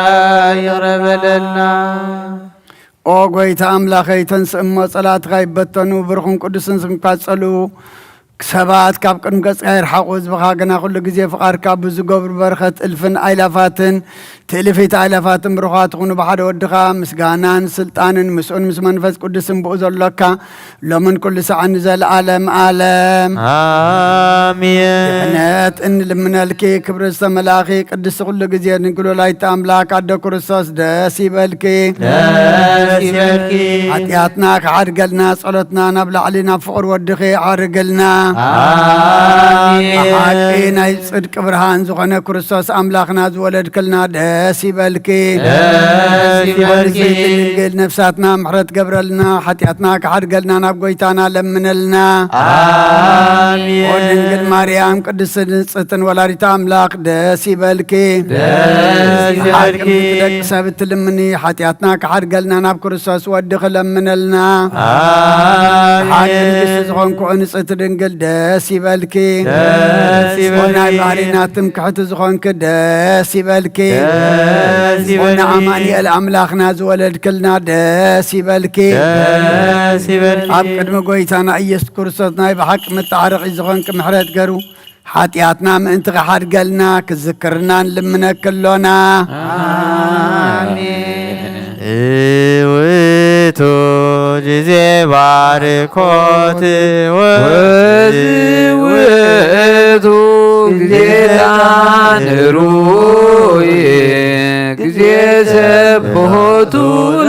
ይቕረ በለልና። ኦ ጎይታ ኣምላኸይ፣ ተንስእ እሞ ጸላእትኻ ይበተኑ፣ ብሩኽን ቅዱስን ስምካ ጸልኡ። ሰባት ካብ ቅድሚ ገጽካ ይርሓቑ፣ ህዝብኻ ግና ኩሉ ግዜ ፍቓድካ ብዝገብሩ በረኸት እልፍን ኣይላፋትን ትእልፊት ኣእላፋትን ብሩኻት ትኹኑ ብሓደ ወድኻ ምስጋናን ስልጣንን ምስኡን ምስ መንፈስ ቅዱስን ብኡ ዘሎካ ሎምን ኩሉ ሰዓን ንዘለዓለም ዓለም። ኣሜን። ድሕነት እንልምነልኪ ክብሪ ዝተመላእኺ ቅድስቲ ኩሉ ግዜ ድንግል ወላዲተ ኣምላክ ኣደ ክርስቶስ ደስ ይበልኪ። ደስ ይበልኪ። ሓጢኣትና ክሓድገልና ጸሎትና ናብ ላዕሊ ናብ ፍቕሪ ወድኺ ዓርግልና። ኣሜን። ብሓቂ ናይ ጽድቂ ብርሃን ዝኾነ ክርስቶስ ኣምላኽና ዝወለድክልና ደስ ይበልኪ። ደስ ይበልኪ። ኣንስተይቲ ድንግል ነፍሳትና ምሕረት ገብረልና፣ ሓጢኣትና ክሓድገልና ናብ ጎይታና ለምነልና። ኣሜን። ኦ ድንግል ማርያም ቅድስቲ ንጽሕትን ወላዲት ኣምላኽ ደስ ይበልኪ። ደስ ይበልኪ። ብሓቂ ምስ ደቂ ሰብ እትልምኒ ሓጢኣትና ክሓድገልና ናብ ክርስቶስ ወድኺ ለምነልና። ኣሜን። ብሓቂ ንግስቲ ዝኾንኩ ንጽሕቲ ድንግል ደስ ይበልኪ። ደስ ይበልኪ። ናይ ባህሪና ትምክሕቲ ዝኾንኪ ደስ ይበልኪ። ደስ ይበልኪ። ኣማኑኤል ኣምላኽና ዝወለድክልና ደስ ይበልኪ። ደስ ይበልኪ። ኣብ ቅድሚ ጎይታና ኢየሱስ ክርስቶስ ናይ ብሓቂ መተዓረቒ ዝኾንኪ ምሕረት ገሩ ሓጢኣትና ምእንቲ ክሓድገልና ክዝክርና ንልምነኪ ኣሎና። ኣሜን። ውእቱ ጊዜ ባርኮት ወዝውእቱ ጊዜ ጣን ሩይ ጊዜ ሰብሖቱ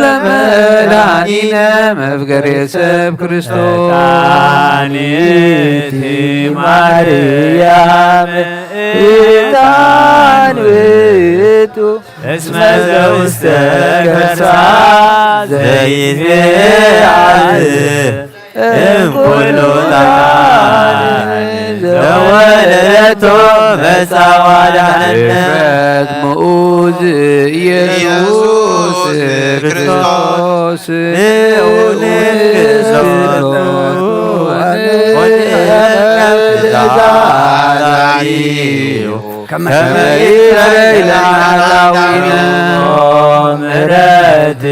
ለመድኃኒነ መፍቀሬ ሰብ ክርስቶስ። ፈጣኒቲ ማርያም ዕጣን ውእቱ እስመ ዘውስተ ከርሳ ዘይትቤ እምኩሉ ጣን ዘወለደቶ መጻ ዋዳነ። ምኡዝ ኢየሱስ ክርስቶስ ንዑ ንግሶ ወንቀብዛዛዩ ከመ ይእረይ ለናታዊነ ምሕረት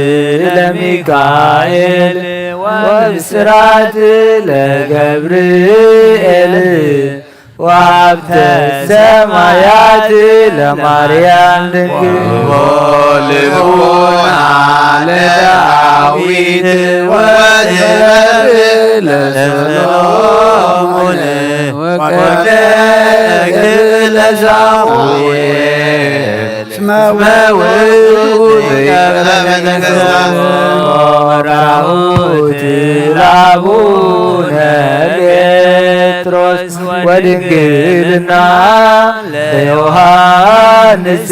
ለሚካኤል ወብስራት ለገብርኤል ወሀብተ ሰማያት ለማርያም ድንግል። ልቡና ለዳዊት ወጥበብ ለሰሎሞን ወቀደግ ለሳሙኤል እስመ ውእቱ ዘይቀርብ መንግሥተ። ወራሁት ለአቡነ ጴጥሮስ ወድንግልና ለዮሐንስ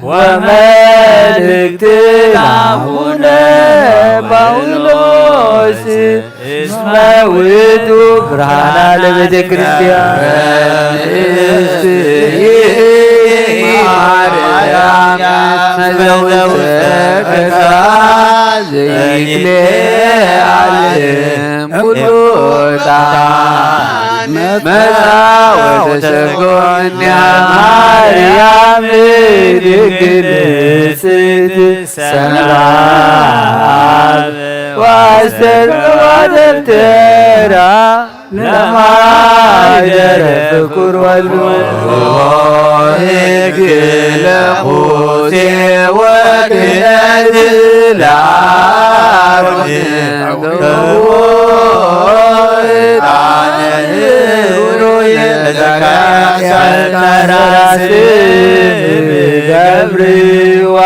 ወመልእክት ለአቡነ ጳውሎስ እስመ ውእቱ ብርሃና ለቤተ ክርስቲያን። ማርያም እስመ ዘውስተ ከርሳ ዘይክሌ ዓለም ኩሉ ዕጣን መጻ ወተሰጎ እምኔሃ ማርያም ድንግል ጽት ሰላም ወአስተርአየ ደብተራ ለማይደረ ፍቁር ወልዱ። ሕግ ለሙሴ ወክህነት ለአሮን ዕጣነ ህሩየ ለዘካርያስ ገብርዋ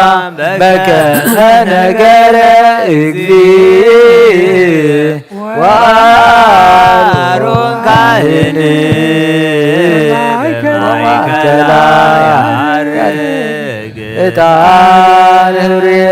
በከመ ነገረ እግዚእ ወአሮን ካህን በማእከላ ያርግ ዕጣን ህሩየ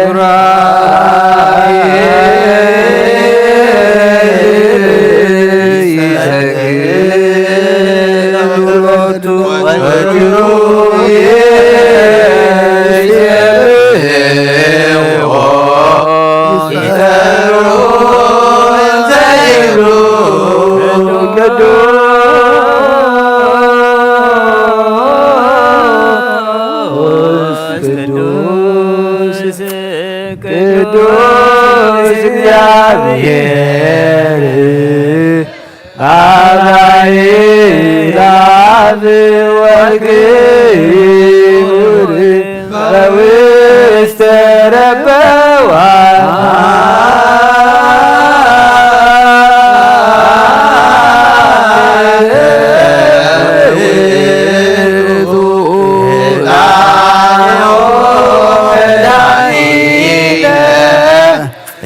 ቅዱስ ቅዱስ ቅዱስ እግዚአብሔር አብ ኃይል አብ ወክቡር በውስተ ረበዋ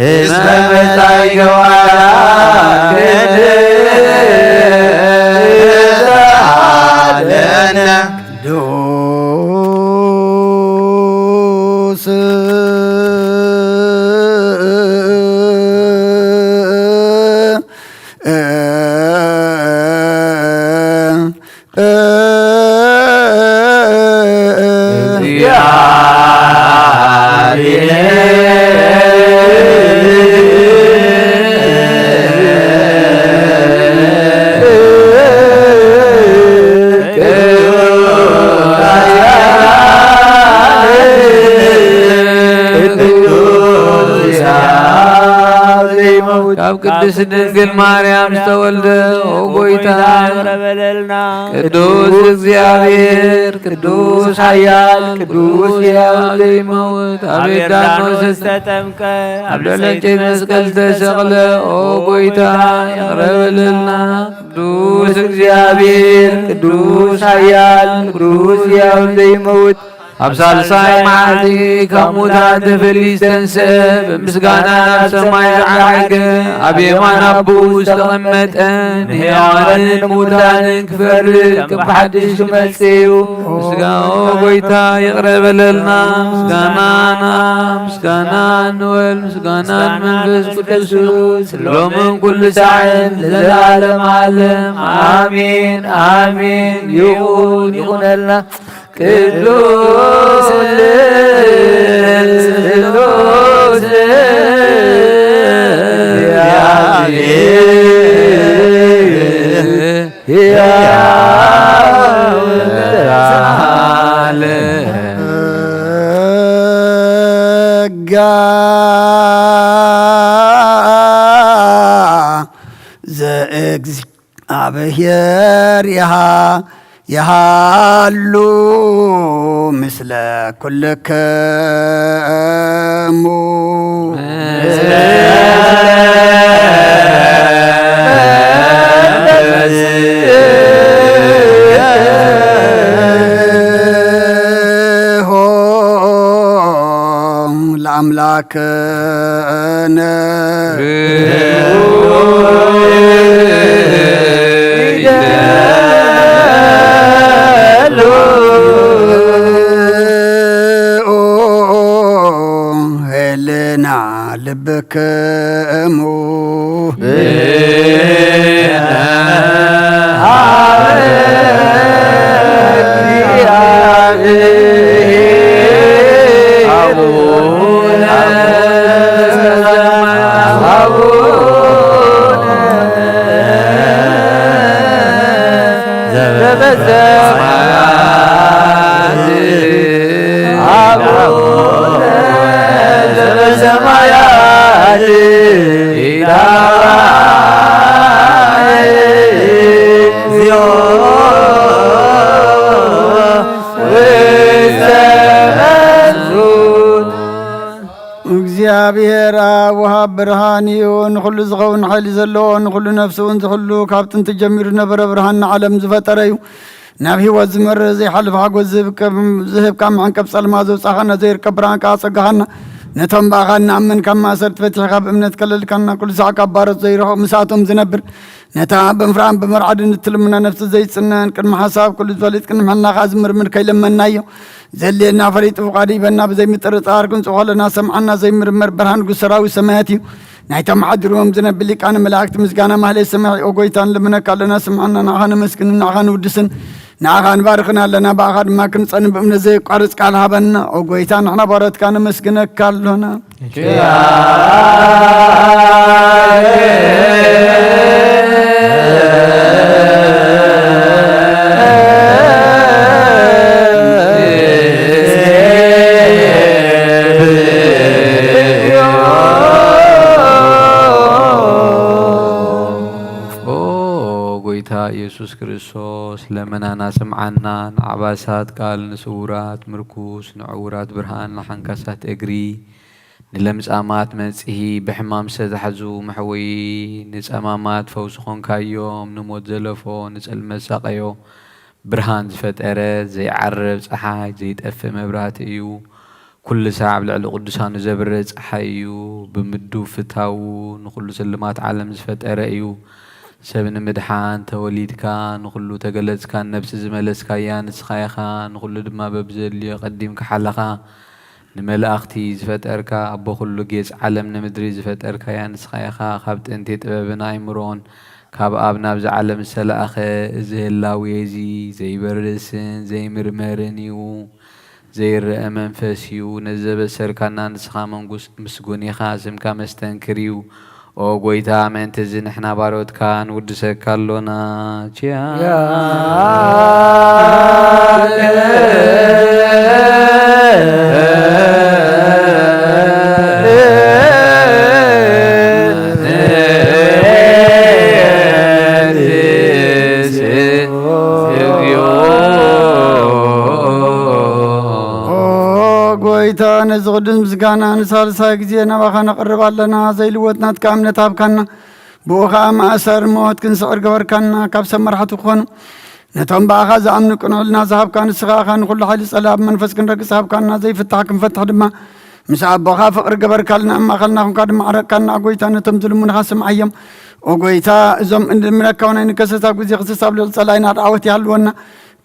እስመ መጻኢ ገዋላ ገድል ዘሃለነ ቅዱስ ካብ ቅድስት ድንግል ማርያም ዝተወልደ ኦ ጎይታ፣ ይቕረ በለልና። ቅዱስ እግዚኣብሔር፣ ቅዱስ ኃያል፣ ቅዱስ ሕያው ዘይመውት፣ ኣብ ዮርዳኖስ ዝተጠምቀ፣ ኣብ ልዕሊ ዕንጨይቲ መስቀል ዝተሰቕለ ኦ ጎይታ፣ ይቕረ በለልና። ቅዱስ እግዚኣብሔር፣ ቅዱስ ኃያል፣ ቅዱስ ሕያው ዘይመውት፣ ኣብ ሳልሳይ መዓልቲ ካብ ሙታን ተፈልዩ ዝተንስአ፣ ብምስጋና ናብ ሰማይ ዝዓረገ፣ ኣብ የማን ኣቦኡ ዝተቐመጠ፣ ንሕያዋንን ንሙታንን ክፈርድ ከም ብሓድሽ ክመጽእ እዩ። ምስጋና ኦ ጎይታ ይቕረ በለልና። ምስጋናና ምስጋና ንበል፣ ምስጋና ንመንፈስ ቅዱስ ሎምን ኩሉ ሳዕን ለዘለዓለም ዓለም። ኣሜን፣ ኣሜን። ይኹን፣ ይኹነልና። ቅዱስ፣ ቅዱስ፣ ያው፣ ያው፣ እግዚአብሔር ይሃ- ይሃሉ ምስለ ኩልክሙ። ለአምላክነ ይደሉ ህልና ልብክሙ። እግዚኣብሔር ኣብ ወሃብ ብርሃን እዩ። ንኹሉ ዝኸውን ሓይሊ ዘለዎ፣ ንኹሉ ነፍሲ እውን ዝሕሉ፣ ካብ ጥንቲ ጀሚሩ ነበረ። ብርሃን ንዓለም ዝፈጠረ እዩ። ናብ ህይወት ዝመርህ ዘይሓልፍ ሓጎስ ዝህብ ከም-፣ ዝህብ ካብ መዕንቀፍ ጸልማ ዘውጻኻና፣ ዘይርከብ ብርሃን ከኣ ኣጸጋኻና። ነቶም ብኣኻ እንኣምን ካብ ማእሰርቲ ፈቲሕኻ ብእምነት ከለልካና፣ ኩሉ ሳዕ ካብ ባሮት ዘይርሑቕ ምስኣቶም ዝነብር፣ ነታ ብምፍራን ብምርዓድን እትልምና ነፍሲ ዘይጽነን፣ ቅድሚ ሓሳብ ኩሉ ዝፈልጥ፣ ቅድሚ ሕልና ከኣ ዝምርምር ከይለመናዮ፣ ዘድልየና ፈሊጡ ፍቓዱ ይበና። ብዘይ ምጥርጣር ክንጽሖ ከለና ሰምዓና ዘይምርመር ብርሃን ንጉስ ሰራዊት ሰማያት እዩ። ናይቶም ሓዲሮም ዝነብር ሊቃነ መላእክት ምስጋና ማህሌት ሰማዒ፣ ኦ ጎይታ፣ ንልምነካ ኣለና፣ ስምዓና፣ ንዓኻ ነመስግንን ንዓኻ ንውድስን። ንዓኻ ንባርኽን ኣለና፣ ብኣኻ ድማ ክንጸን ብእምነት ዘየቋርጽ ቃል ሃበና። ኦ ጎይታ፣ ንሕና ባሮትካ ነመስግነካ ኣሎና። ኦ ጎይታ ኢየሱስ ክርስቶስ፣ ለመናና ስምዓና። ንዓባሳት ቃል፣ ንስውራት ምርኩስ፣ ንዕውራት ብርሃን፣ ንሓንካሳት እግሪ፣ ንለምጻማት መጽሂ፣ ብሕማም ዝተታሕዙ መሕወዪ፣ ንጸማማት ፈውሲ ኾንካዮም፣ ንሞት ዘለፎ፣ ንጸልመት ሳቐዮ፣ ብርሃን ዝፈጠረ፣ ዘይዓርብ ጸሓይ፣ ዘይጠፍእ መብራህቲ እዩ። ኩሉ ሳዕ ኣብ ልዕሊ ቅዱሳኑ ዘብርህ ጸሓይ እዩ። ብምዱብ ፍታዉ ንኹሉ ስልማት ዓለም ዝፈጠረ እዩ። ሰብ ንምድሓን ተወሊድካ፣ ንኹሉ ተገለጽካ፣ ነብሲ ዝመለስካያ ንስኻ ኢኻ። ንኹሉ ድማ በብዘድልዮ ቀዲምካ ሓለኻ። ንመላእኽቲ ዝፈጠርካ፣ ኣቦ ኩሉ ጌጽ ዓለም ንምድሪ ዝፈጠርካያ ንስኻ ኢኻ። ካብ ጥንቲ ጥበብን ኣእምሮን ካብ ኣብ ናብዚ ዓለም ዝተላእኸ፣ እዚ ህላዌ እዚ ዘይበርስን ዘይምርመርን እዩ። ዘይረአ መንፈስ እዩ። ነዚ ዘበሰርካና ንስኻ መንጉስ ምስጉን ኢኻ፣ ስምካ መስተንክር እዩ። ኦ ጎይታ፣ ምእንቲ እዚ ንሕና ባሮትካ ንውድሰካ ኣሎና። ቺያ ኦ ጎይታ፣ ነዚ ቅዱስ ምስጋና ንሳልሳይ ግዜ ናባኻ ነቕርብ ኣለና። ዘይልወጥ ናትካ እምነት ሃብካና። ብኡ ኸኣ ማእሰር ሞት ክንስዕር ገበርካና። ካብ ሰብ መራሕቲ ክኾኑ ነቶም ብኣኻ ዝኣምኑ ቅኑዕ ሕልና ዝሃብካ ንስኻ ኢኻ። ንኹሉ ሓይሊ ጸላእ ብመንፈስ ክንረግጽ ሃብካና። ዘይፍታሕ ክንፈትሕ ድማ ምስ ኣቦኻ ፍቕሪ ገበርካልና። ኣብ ማእኸልና ኹንካ ድማ ዓረቅካና። ኦ ጎይታ፣ ነቶም ዝልምኑኻ ስምዓዮም። ኦ ጎይታ፣ እዞም እንልምነካ እውን ኣይንከሰስ። ኣብ ግዜ ክሰስ ኣብ ልዕሊ ጸላኢና ዓወት ይሃልወና።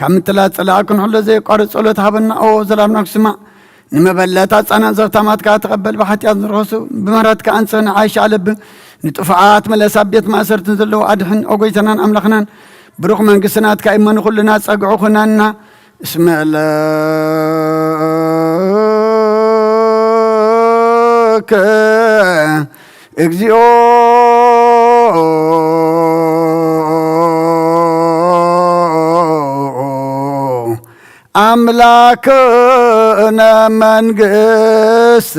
ካብ ምትላል ጸላኢ ክንሕሎ ዘየቋርጽ ጸሎት ሃበና። ኦ ዘላምና ክስማዕ። ንመበለት ኣጻናን ዘብታማት ከኣ ተቐበል። ብሓጢኣት ዝረኸሱ ብምህረትካ ኣንጽህ፣ ንዓይሽ ኣለብ። ንጥፉኣት መለስ፣ ኣብ ቤት ማእሰርቲ ዘለዉ ኣድሕን። ኦ ጎይታናን ኣምላኽናን፣ ብሩኽ መንግስቲ ናትካ እዩ። እሞ ንኹልና ጸግዑ ኩነና። እስመ ለከ እግዚኦ ኣምላክ እነ መንግስት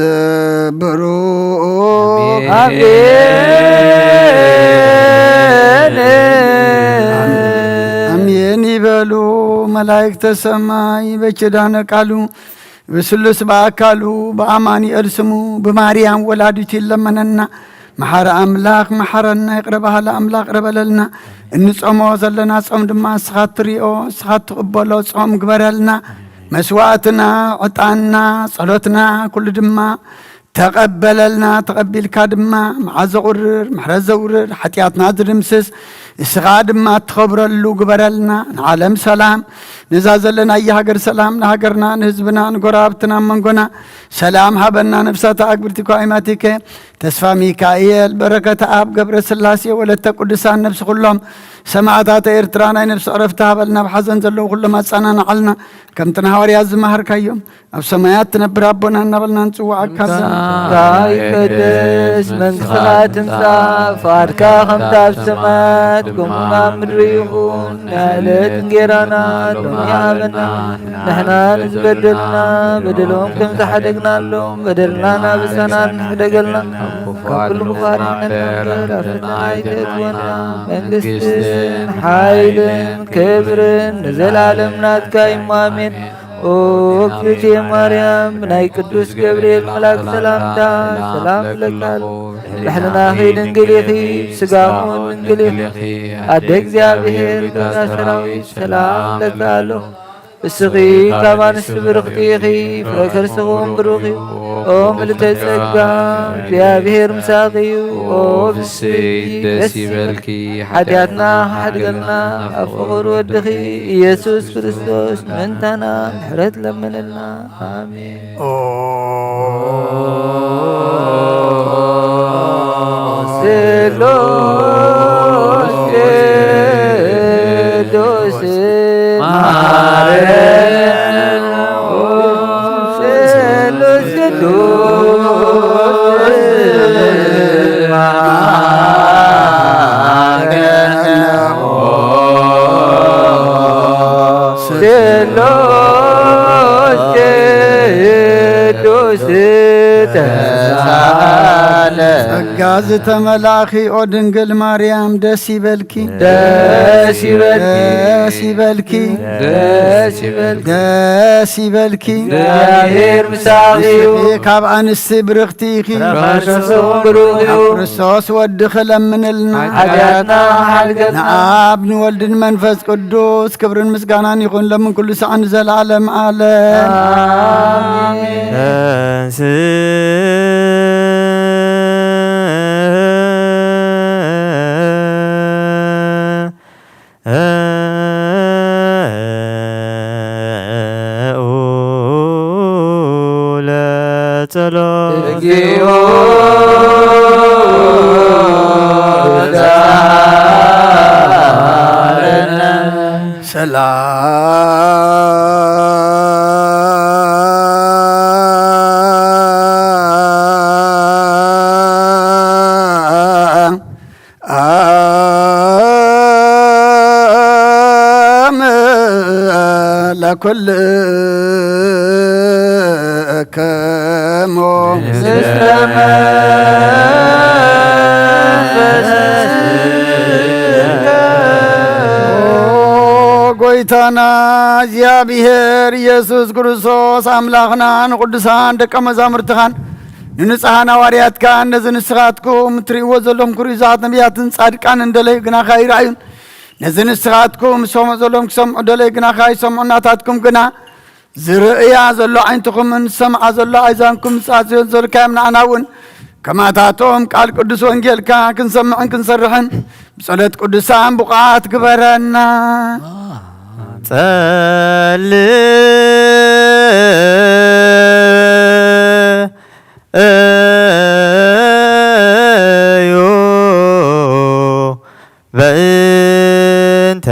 ብሩክ። አሜን። አሜን ይበሉ መላእክተ ሰማይ በኪዳነ ቃሉ ብስሉስ በአካሉ በአማኑኤል ስሙ ብማርያም ወላዲቱ ይለመነና። መሓሪ ኣምላኽ መሓረና፣ ይቕረ በሃሊ ኣምላኽ ይቕረ በለልና። እንጾሞ ዘለና ጾም ድማ ንስኻ ትሪኦ፣ ንስኻ ትቕበሎ ጾም ግበረልና። መስዋእትና፣ ዕጣንና፣ ጸሎትና ኩሉ ድማ ተቐበለልና። ተቐቢልካ ድማ መዓት ዘቑርር፣ ምሕረት ዘውርድ፣ ሓጢኣትና ዝድምስስ፣ ንስኻ ድማ እትኸብረሉ ግበረልና። ንዓለም ሰላም፣ ነዛ ዘለናያ ሃገር ሰላም፣ ንሃገርና፣ ንህዝብና፣ ንጎረባብትና፣ ኣብ መንጎና ሰላም ሃበና። ነፍሳት ኣግብርቲ ኳይማቲከ፣ ተስፋ ሚካኤል፣ በረከት ኣብ፣ ገብረ ስላሴ፣ ወለተ ቅዱሳን፣ ነፍሲ ኩሎም ሰማዕታት ኤርትራ ናይ ነፍሲ ዕረፍቲ ሃበልና። ኣብ ሓዘን ዘለዉ ኩሎም ኣጸናንዓልና። ከምቲ ንሃዋርያት ዝመሃርካዮም፣ ኣብ ሰማያት ትነብር ኣቦና እናበልና ንጽውዓካ ኣለና። ይትቀደስ መንግስትኻ ትምጻእ፣ ፍቓድካ ከምቲ ኣብ ሰማያት ከምኡ ኣብ ምድሪ ይኹን። ናይ ዕለት እንጌራና ሎሚ ሃበና፣ ንሕና ንዝበደልና በደሎም ከም ዝሓደግናሎም በደልና ናብ ኣሳና ንሕደገልና፣ ካብ ኩሉ ክፋት ንሕና እምበር ኣብ ፈተና ኣይተእትወና። መንግስትን ሓይልን ክብርን ንዘለኣለም ናትካ እዩ። ኣሜን። ኦ እግዝእትየ ማርያም፣ ብናይ ቅዱስ ገብርኤል መልኣክ ሰላምታ ሰላም እብለኪ። ብሕልናኺ ድንግል ኢኺ፣ ብስጋኺ እውን ድንግል ኢኺ። ኣደ እግዚኣብሔር፣ ገብረ ሰራዊት፣ ሰላም እብለኪ ኣለኹ። እስኺ ካብ ኣንስቲ ብርኽቲ ኢኺ፣ ፍረ ከርስኺ እውን ብሩኽ እዩ። ኦ ምልዕተ ጸጋ፣ እግዚኣብሔር ምሳኺ እዩ። ኦ ፍስሕቲ ደስ ይበልኪ፣ ሓጢኣትና ክሓድገልና፣ ኣብ ፍቑር ወድኺ ኢየሱስ ክርስቶስ ምእንታና ምሕረት ለምንልና። ኣሜን። ኦ ስሉስ ቅዱስ ማርያም፣ ኦ ስሉስ ቅዱስ ማርያም፣ ኦ ስሉስ ቅዱስ ተሳለ። ጸጋ ዝተመላእኺ ኦ ድንግል ማርያም ደስ ይበልኪ። ደስ ይበልኪ። ደስ ይበልኪ። ደስ ይበልኪ። ደስ ይበልኪ። እግዚኣብሔር ምሳኺ እዩ። ንስኺ ካብ ኣንስቲ ብርኽቲ ኢኺ። ፍረ ከርስኺ እውን ብሩኽ እዩ። ኣብ ክርስቶስ ወድኺ ለምንልና። ሓጢኣትና ሓድገልና። ንኣብ ንወልድን መንፈስ ቅዱስ ክብርን ምስጋናን ይኹን ለምን ኩሉ ሰዓት ንዘለዓለም ዓለም። ኣሜን። ተንስ ለጸሎት። እግዚኦ መሐረነ። ሰላም ለኩልክሙ። ጎይታና እግዚኣብሔር ኢየሱስ ክርስቶስ ኣምላኽና ንቅዱሳን ደቀ መዛሙርትኻን ንንጹሓን ሃዋርያትካን ነዚ ንስኻትኩም እትርእይዎ ዘለኹም ክርእዩ ዝሓት ነቢያትን ጻድቃንን ደለዩ ግናኻ ኣይረኣዩን። ነዚ ንስኻትኩም ዝሰምዑ ዘለኹም ክሰምዑ ደለዩ ግናኻ ኣይሰምዑ። ናታትኩም ግና ዝርእያ ዘሎ ዓይንትኹምን ዝሰምዓ ዘሎ ኣእዛንኩም ዝጻጽዮ ዘልካዮም ንዓና እውን ከማታቶም ቃል ቅዱስ ወንጌልካ ክንሰምዕን ክንሰርሕን ብጸሎት ቅዱሳን ብቑዓት ግበረና። ጸልዩ በእንተ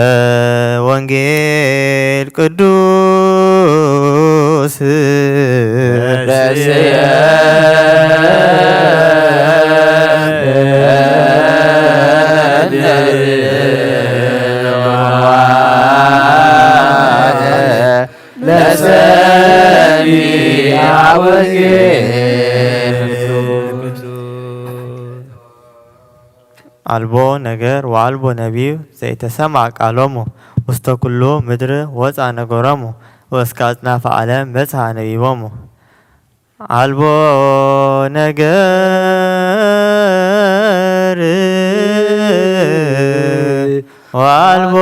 ወንጌል ቅዱስ። ለሰሚ ኣልቦ ነገር ወኣልቦ ነቢብ ዘይተሰምዐ ቃሎሙ፣ ውስተ ኩሉ ምድሪ ወፃ ነገሮሙ፣ ወእስከ ኣጽናፈ ዓለም በጽሐ ነቢቦሙ። ኣልቦ ነገር ወኣልቦ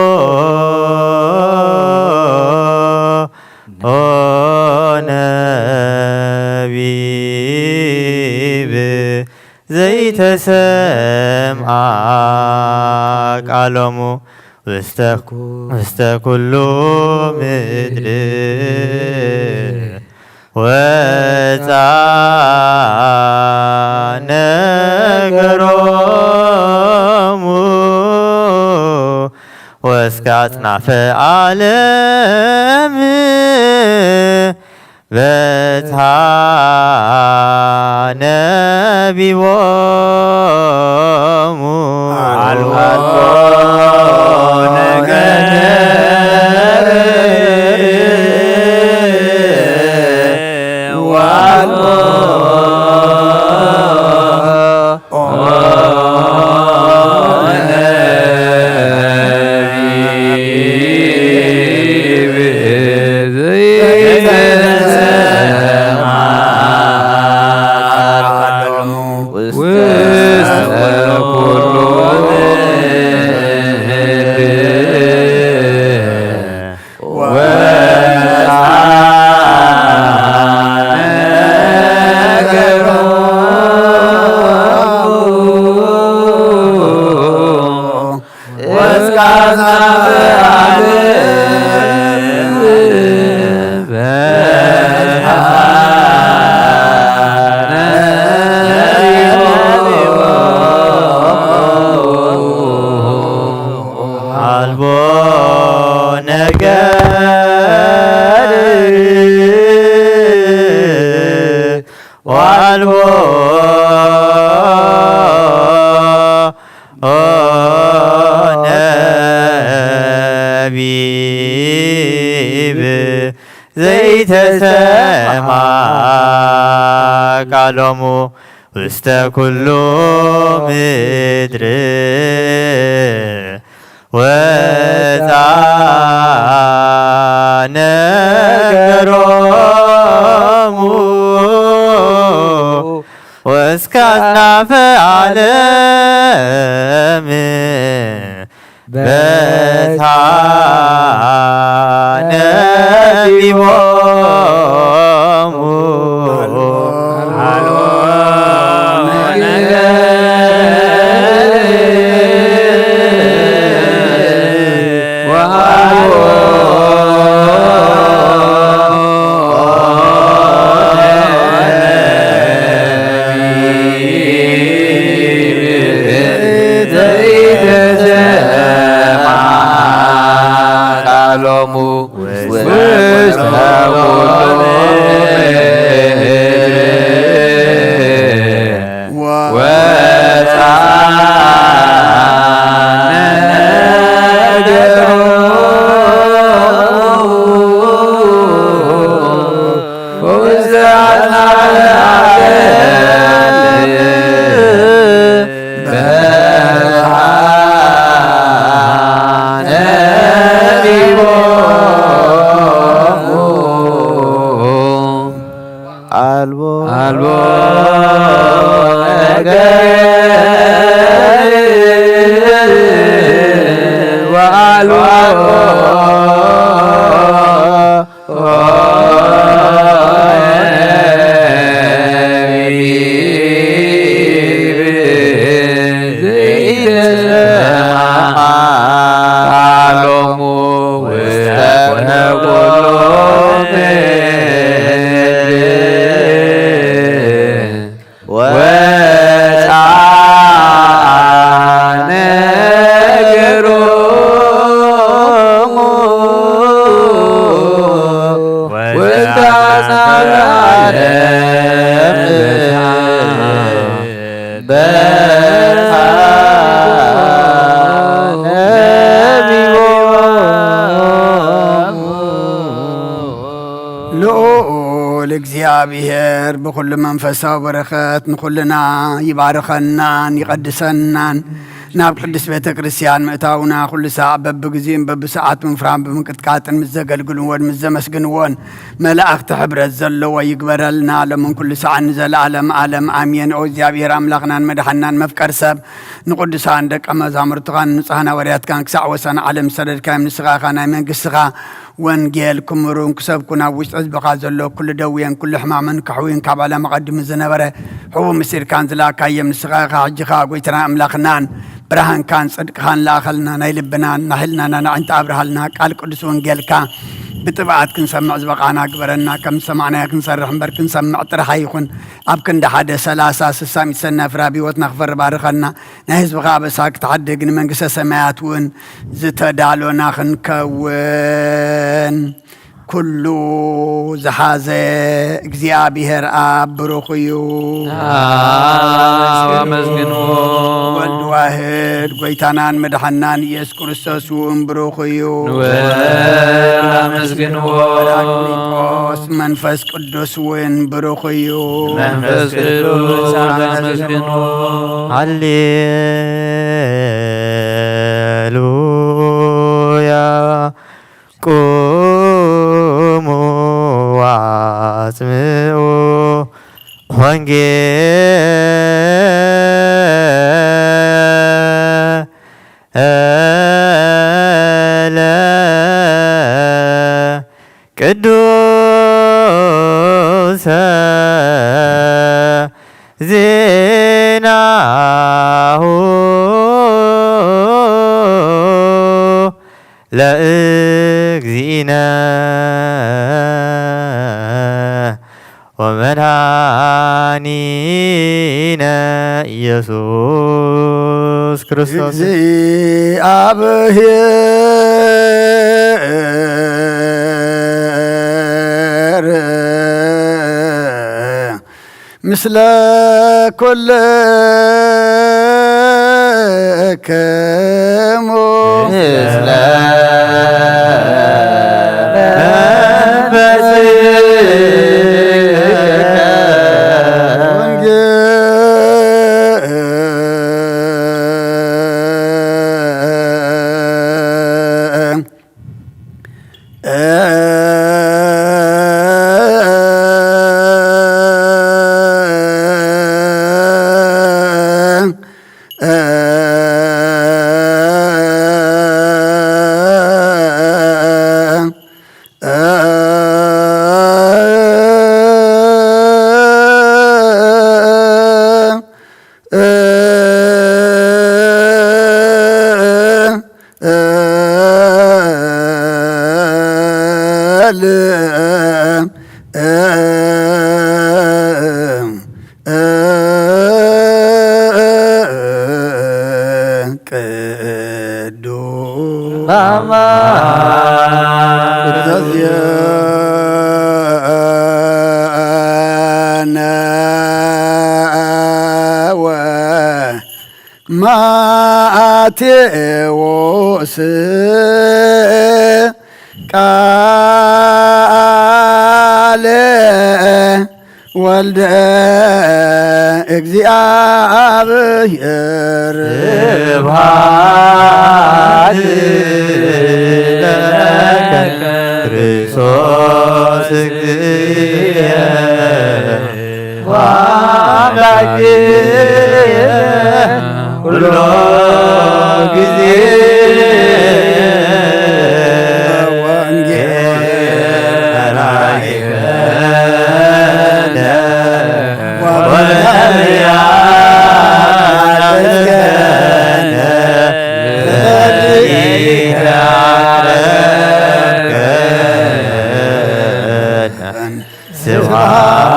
ነቢብ ዘይተሰምዓ ቃሎሙ፣ ውስተ ውስተ ኩሉ ምድሪ ወፃ ነገሮሙ፣ ወእስከ ኣጽናፈ ዓለም በጽሐ ነቢቦሙ። ኣልቦ ነገር ወኣልቦ ኣልቦ ነገር ወአልቦ ነቢብ ዘይተሰምዐ ቃሎሙ ውስተ ኩሉ ምድር ወፃ ነገሮሙ ወእስከ አጽናፈ ዓለም በጽሐ ነቢቦሙ። ቃሎሙ ውስተ ኩሉ ምድር ወፃ ነገሮሙ ውስተ አጽናፈ ዓለም በጽሐ ነቢቦሙ። አልቦ አልቦ ነገር ወአልቦ ዘይተሰምዐ ቃሎሙ ውስተ ኩሉ ምድር ወፃ ነገሮሙ ውስተ አጽናፈ ዓለም በጽሐ ነቢቦሙ። ልዑል ወልእግዚኣብሔር ብኹሉ መንፈሳዊ በረኸት ንኹልና ይባርኸናን ይቐድሰናን። ናብ ቅድስት ቤተ ክርስቲያን ምእታውና ኩሉ ሳዕ በብግዚኡን በብሰዓቱን ፍርሃን ብምንቅጥቃጥን ምስ ዘገልግልዎን ምስ ዘመስግንዎን መላእኽቲ ሕብረት ዘለዎ ይግበረልና፣ ሎምን ኩሉ ሳዕን ንዘለዓለም ዓለም ኣሜን። ኦ እግዚኣብሔር ኣምላኽናን መድሓናን መፍቀር ሰብ፣ ንቅዱሳን ደቀ መዛሙርትኻን ንጹሓን ሃዋርያትካን ክሳዕ ወሰን ዓለም ዝሰደድካዮም፣ ንስኻ ኢኻ ናይ መንግስትኻ ወንጌል ክምህሩን ክሰብኩን ኣብ ውሽጢ ህዝብኻ ዘሎ ኩሉ ደዌን ኩሉ ሕማምን ከሕውዩን ካብ ዓለም ኣቐዲሙ ዝነበረ ሕቡእ ምስጢርካን ዝለኣካዮም ንስኻ ኢኻ። ሕጂ ኸኣ ጎይታና ኣምላኽናን ብርሃንካን ጽድቅኻን ለኣኸልና፣ ናይ ልብናን ናይ ሕልናናን ኣዒንቲ ኣብርሃልና። ቃል ቅዱስ ወንጌልካ ብጥብዓት ክንሰምዕ ዝበቓና ግበረና። ከም ዝሰማዕናዮ ክንሰርሕ እምበር ክንሰምዕ ጥራሕ ኣይኹን። ኣብ ክንዲ ሓደ ሰላሳ ስሳ ሚእቲ ሰናይ ፍረ ኣብ ህይወትና ክፈሪ ባርኸና። ናይ ህዝብኻ ኣበሳ ክትሓድግ ንመንግስተ ሰማያት እውን ዝተዳሎና ክንከውን። ኩሉ ዝሓዘ እግዚኣብሔር ኣብ ብሩኽ እዩ። ኣብ ኣመስግንዎ። ወልድ ዋህድ ጎይታናን መድሓናን ኢየሱስ ክርስቶስ እውን ብሩኽ እዩ። ንወልድ ኣመስግንዎ። ጳራቅሊጦስ መንፈስ ቅዱስ እውን ብሩኽ እዩ። መንፈስ ቅዱስ ኣመስግንዎ። ሃሌሉያ። ቁሙ ወአጽምዑ ወንጌለ ቅዱሰ ዜናሁ ለእግዚእነ ወመድኃኒነ ኢየሱስ ክርስቶስ። እግዚኣብሔር ምስለ ኩልክሙ። ምስለ መንፈስከ። ወንጌል። ቅዱስ ዘዚአነ ወማቴዎስ ቃለ ወልደ እግዚኣብሔር። ስብሐት ለከ ክርስቶስ እግዚእነ ወአምላክነ ኩሎ ጊዜ። ወንጌል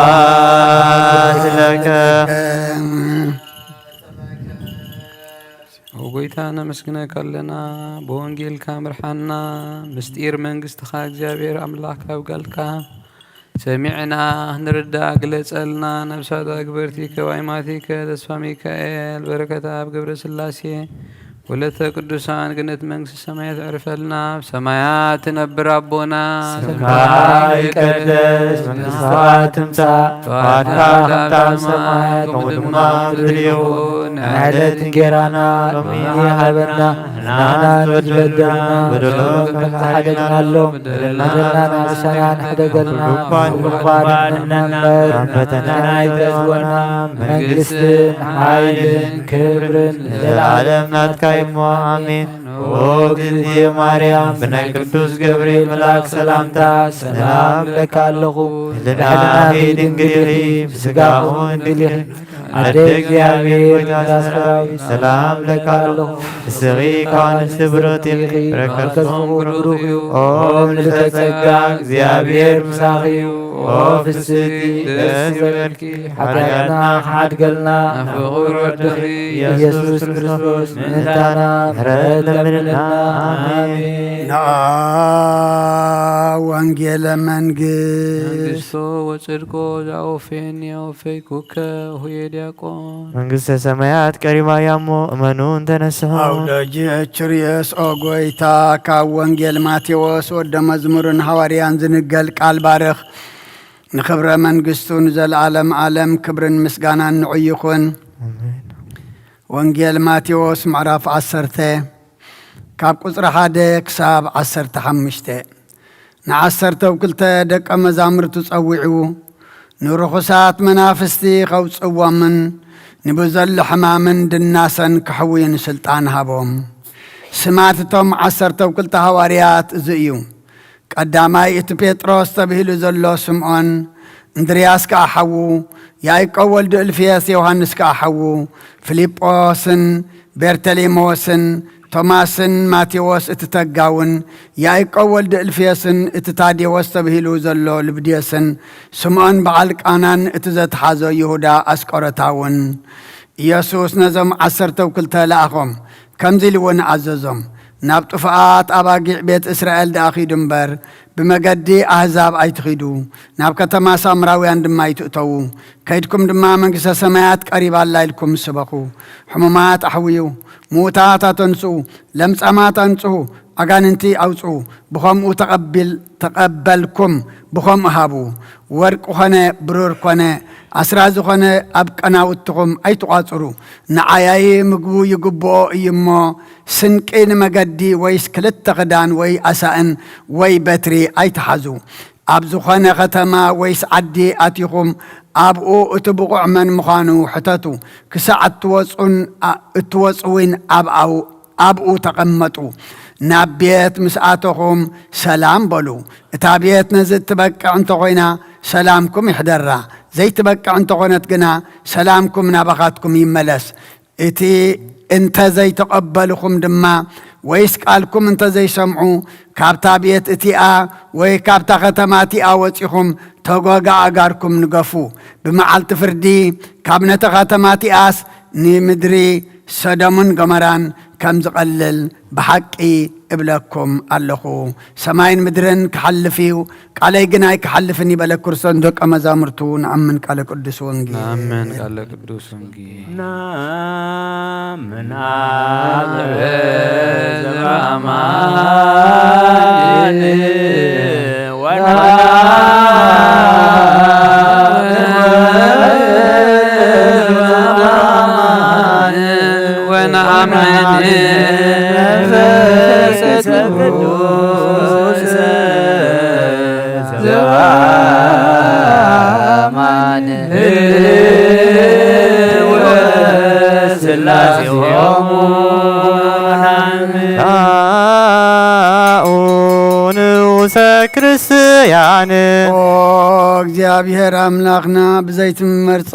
ስብሐት ለከ። ኦ ጎይታ፣ ነመስግነካ ኣለና። ብወንጌልካ ምርሓና፣ ምስጢር መንግስትኻ እግዚኣብሔር ኣምላኽ ካብ ቃልካ ሰሚዕና ንርዳእ ግለጸልና። ነብሳት ኣግበርቲከ ወኣይማቲከ ተስፋ ሚካኤል፣ በረከት ኣብ ገብረ ስላሴ፣ ወለተ ቅዱሳን ገነት መንግስቲ ሰማያት ዕርፈልና። ኣብ ሰማያት ትነብር ኣቦና፣ ስምካ ይቀደስ፣ መንግስትኻ ትምጻእ፣ ፈቃድካ ከምታ ኣብ ሰማይ ከምኡ ድማ ኣብ ምድሪ ይኹን። ናይ ዕለት እንጌራና ሎሚ ሃበና፣ ንሕና ንበደልና በደሎም ከም ዝሓደግናሎም በደልና ንሳና ንሕደገልና፣ ካብ ክፉእ እምበር ናብ ፈተና ኣይተእትወና፣ መንግስትን ሓይልን ክብርን ንዘለዓለም ናትካ እዩ እሞ፣ ኣሜን። ኦ እግዝእትየ ማርያም፣ ብናይ ቅዱስ ገብርኤል መልኣክ ሰላምታ ሰላም እብለካ ኣለኹ። ልዕሊ ኣኺ ድንግል ኢኺ፣ ብስጋኹ እውን ድንግል ኢኺ። ኣደ እግዚኣብሔር፣ ኣደ ሰራዊት፣ ሰላም እብለካ ኣለኹ። ንስኺ ካብ ኣንስቲ ብሩኽቲ ኢኺ፣ በረከትኩም ብሩኽ እዩ። ኦ ምልዕተ ጸጋ፣ እግዚኣብሔር ምሳኺ እዩ። ኦ ፍስሕቲ፣ ደስ ይበልኪ፣ ሓጢኣትና ክሓድገልና፣ ናብ ፍቑር ወድኺ ኢየሱስ ክርስቶስ ምእንታና ምሕረት ለምንልና። ኣሜን። ንዓ ወንጌለ መንግስት። መንግስቶ ወጽድቆ ዘአወፈየኒ ኣወፈይኩከ፣ ሁየ ዲያቆን። መንግስተ ሰማያት ቀሪባ እያ እሞ እመኑ እንተነስሑ። ኣውሎጂ ችርየስ ኦ ጎይታ፣ ካብ ወንጌል ማቴዎስ ወደ መዝሙርን ሃዋርያን ዝንገል ቃል ባርኽ። ንኽብረ መንግስቱ ንዘለዓለም ዓለም ክብርን ምስጋናን ንዑ ይኹን። ኣሜን። ወንጌል ማቴዎስ ምዕራፍ ዓሰርተ ካብ ቁጽሪ ሓደ ክሳብ ዓሰርተ ሓሙሽተ። ንዓሰርተው ክልተ ደቀ መዛሙርቱ ጸዊዑ፣ ንርኹሳት መናፍስቲ ኸውጽእዎምን ንብዘሎ ሕማምን ድናሰን ክሕውዩን ስልጣን ሃቦም። ስማት እቶም ዓሰርተው ክልተ ሃዋርያት እዚ እዩ። ቀዳማይ እቲ ጴጥሮስ ተብሂሉ ዘሎ ስምዖን፣ እንድርያስ ከኣ ሓዉ፣ ያዕቆብ ወልዲ እልፍየስ፣ ዮሃንስ ከኣ ሓዉ፣ ፊልጶስን ቤርተሌሞስን ቶማስን ማቴዎስ እቲ ተጋውን፣ ያዕቆብ ወልዲ እልፍየስን እቲ ታዴዎስ ተብሂሉ ዘሎ ልብድዮስን፣ ስምዖን በዓል ቃናን እቲ ዘትሓዞ ይሁዳ ኣስቆሮታውን። ኢየሱስ ነዞም ዓሰርተው ክልተ ለኣኾም፣ ከምዚ ኢሉ እውን ኣዘዞም፣ ናብ ጥፉኣት ኣባጊዕ ቤት እስራኤል ደኣ ኺዱ እምበር፣ ብመገዲ ኣህዛብ ኣይትኺዱ፣ ናብ ከተማ ሳምራውያን ድማ ኣይትእተዉ። ከይድኩም ድማ መንግስተ ሰማያት ቀሪባ ኣላ ኢልኩም ስበኹ። ሕሙማት ኣሕውዩ፣ ምዉታት ኣተንስኡ፣ ለምጻማት ኣንጽሁ፣ ኣጋንንቲ ኣውጽኡ። ብኸምኡ ተቐቢል-፣ ተቐበልኩም፣ ብኸምኡ ሃቡ። ወርቂ ኾነ ብሩር ኮነ፣ ኣስራዚ ኾነ ኣብ ቀናውትኹም ኣይትቋጽሩ። ንዓያይ ምግቡ ይግብኦ እዩ እሞ፣ ስንቂ ንመገዲ ወይስ ክልተ ኽዳን ወይ ኣሳእን ወይ በትሪ ኣይትሓዙ። ኣብ ዝኾነ ኸተማ ወይስ ዓዲ ኣቲኹም፣ ኣብኡ እቲ ብቑዕ መን ምዃኑ ሕተቱ። ክሳዕ እትወጹን ኣ-፣ እትወጹ እውን ኣብ ኣው-፣ ኣብኡ ተቐመጡ። ናብ ቤት ምስ ኣተኹም ሰላም በሉ። እታ ቤት ነዚ እትበቅዕ እንተኾይና ሰላምኩም ይሕደራ፣ ዘይትበቅዕ እንተኾነት ግና ሰላምኩም ናባኻትኩም ይመለስ። እቲ እንተ ዘይተቐበልኹም ድማ፣ ወይስ ቃልኩም እንተ ዘይሰምዑ፣ ካብታ ቤት እቲኣ ወይ ካብታ ኸተማ እቲኣ ወጺኹም ተጎጋ ኣእጋርኩም ንገፉ። ብመዓልቲ ፍርዲ ካብ ነቲ ኸተማ እቲኣስ ንምድሪ ሰዶምን ገሞራን ከም ዝቐልል ብሓቂ እብለኩም ኣለኹ። ሰማይን ምድርን ክሓልፍ እዩ፣ ቃለይ ግን ኣይክሓልፍን እዩ በለ ክርስቶስ ንደቀ መዛሙርቱ። ንኣምን ቃለ ቅዱስ ወንጌል። ንኣምን ቃለ ቅዱስ ወንጌል። ናምን ኣብ ዘበኣማን ወናምን ወናምን መንፈስ ቅዱስ ዘበኣማን ወስላሴሆሙ ናኡ ንዑሰ ክርስቲያን። ኦ እግዚኣብሔር ኣምላኽና፣ ብዘይቲ መርጸ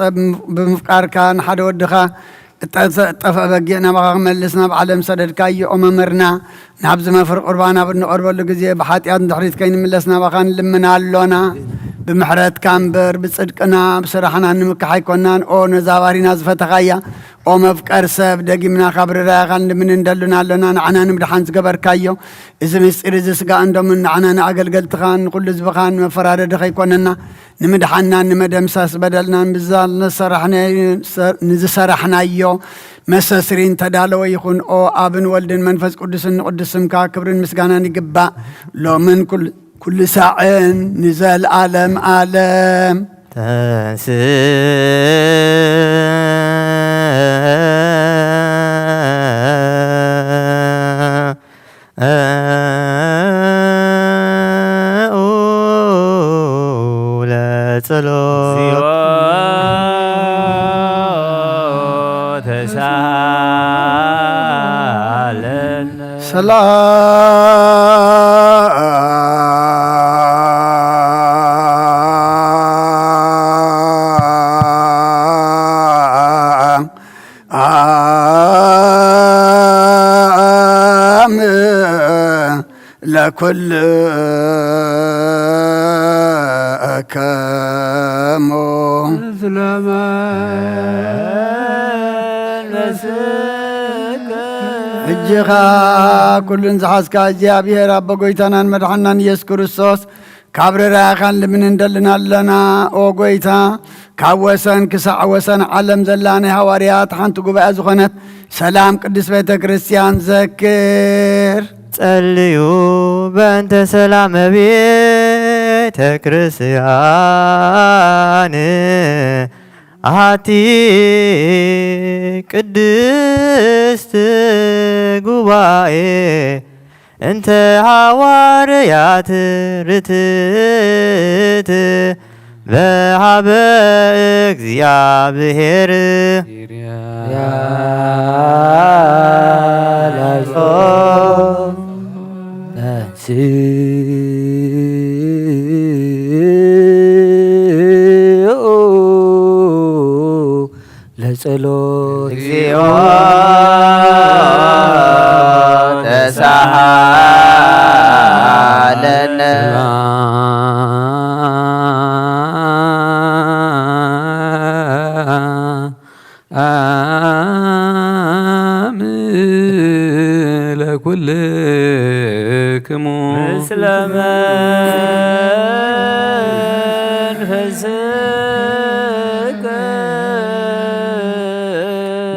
ብምፍቃርካ ንሓደ ወድኻ እጠፈ-፣ እጠፍአ በጊዕ ናባኻ ክመልስ ናብ ዓለም ሰደድካዮ። ኦ መምህርና፣ ናብዚ መፍር ቁርባን ኣብ እንቐርበሉ ግዜ ብሓጢኣት ንድሕሪት ከይንምለስ ናባኻ ንልምን ኣሎና። ብምሕረትካ እምበር ብጽድቅና ብስራሕና ንምካሕ ኣይኮናን። ኦ ነዛ ባሪና ዝፈተኻያ፣ ኦ መፍቀር ሰብ፣ ደጊምና ካብ ርራያኻ ንልምን እንደሉን ኣሎና። ንዓና ንምድሓን ዝገበርካዮ እዚ ምስጢር እዚ ስጋእን ደሙን ንዓና ንኣገልገልትኻን ንኹሉ ህዝብኻን መፈራረዲ ከይኮነና ንምድሓንናን ንመደምሰስ በደልናን ብዛ ንዝሰራሕናዮ፣ ንዝሰራሕናዮ መሰስሪን ተዳለወ ይኹን። ኦ ኣብን ወልድን መንፈስ ቅዱስን ንቅዱስ ስምካ ክብርን ምስጋናን ይግባእ፣ ሎምን ኩል-፣ ኩሉ ሳዕን ንዘልኣለም ኣለም። ተንስ ለጸሎት። ሰላም ለኩልክሙ። እጅኻ ኩሉን ዝሓዝካ እግዚኣብሔር ኣቦ ጎይታናን መድሓናን ኢየሱስ ክርስቶስ ካብ ርራኻን ልምን እንደልን ኣለና። ኦ ጎይታ፣ ካብ ወሰን ክሳዕ ወሰን ዓለም ዘላ ናይ ሃዋርያት ሓንቲ ጉባኤ ዝኾነት ሰላም ቅድስት ቤተ ክርስቲያን ዘክር። ጸልዩ በእንተ ሰላም ቤተ ክርስቲያን ኣቲ ቅድስት ጉባኤ እንተ ሃዋርያት ርትት በሃበ እግዚኣብሔር። ለጸሎት። እግዚኦ ተሳሃለነ። ለኩልክሙ። ምስለ መንፈስከ።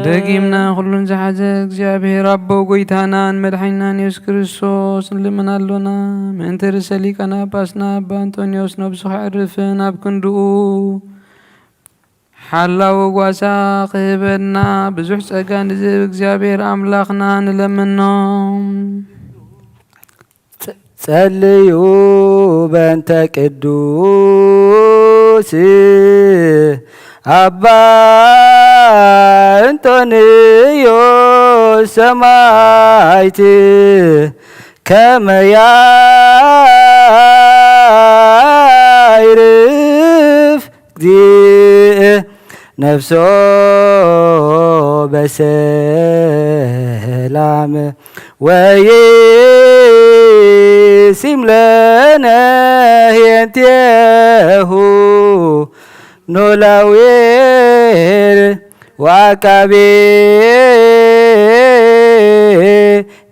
ደጊምና ኩሉን ዝሓዘ እግዚኣብሔር ኣቦ ጎይታናን መድሓኒናን የሱስ ክርስቶስ ንልምን ኣሎና። ምእንቲ ርእሰ ሊቃነ ጳጳስና ኣባ ኣንጦንዮስ ነብሱ ከዕርፍን ኣብ ክንድኡ ሓላዊ ጓሳ ክህበና ብዙሕ ጸጋ ንዝህብ እግዚኣብሔር ኣምላኽና ንለምኖ። ጸ-፣ ጸልዩ በእንተ ቅዱስ ኣባ እንጦንዮስ ሰማዕት ከመ ያዕርፍ እግዚእ ነፍሶ በሰላም ወይሲም ለነ ሄንቴሁ ኖላዌር ወአቃቤ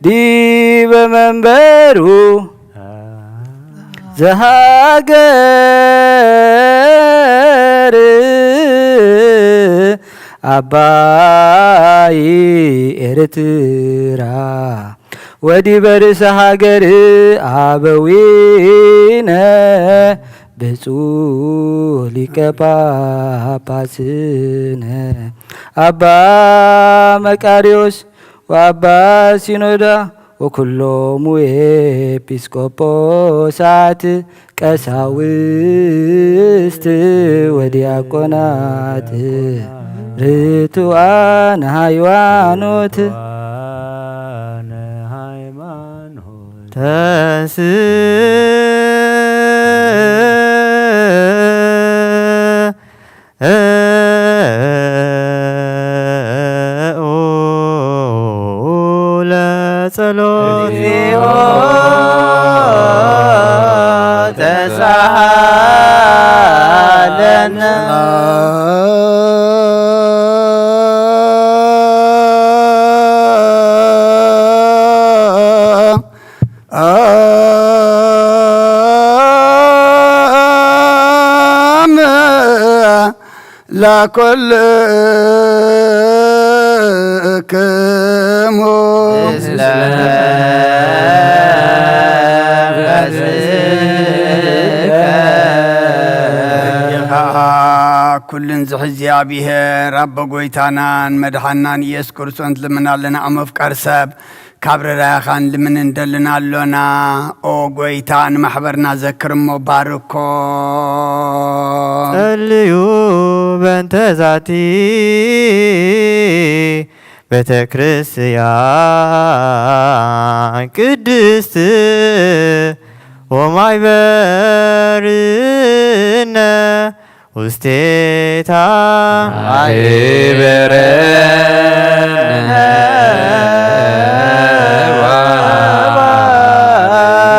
ዲበ መንበሩ ዘሃገር አባይ ኤርትራ ወዲበ ርእሰ ሃገር አበዊነ ብፁዕ ሊቀ ጳጳስነ አባ መቃርዮስ ወአባ ሲኖዳ ወኩሎሙ ኤጲስቆጶሳት ቀሳውስት ወዲያቆናት ርቱዓነ ሃይማኖት። ተንስ ለጸሎት። እግዚኦ ተሳሃለነ። አም ለኩል ክሙ ምስለ ኩልን ዝሕዚ እግዚኣብሔር ኣቦ ጎይታናን መድሓናን ኢየሱስ ክርስቶስ ልምና ኣለና። ኣብ ምፍቃር ሰብ ካብ ርራያኻን ልምን እንደልን ኣሎና። ኦ ጎይታ ንማሕበርና ዘክር እሞ ባርኮ። ጸልዩ በእንተ ዛቲ ቤተ ክርስቲያን ቅድስት ወማይ በርነ ውስቴታ ማህበረ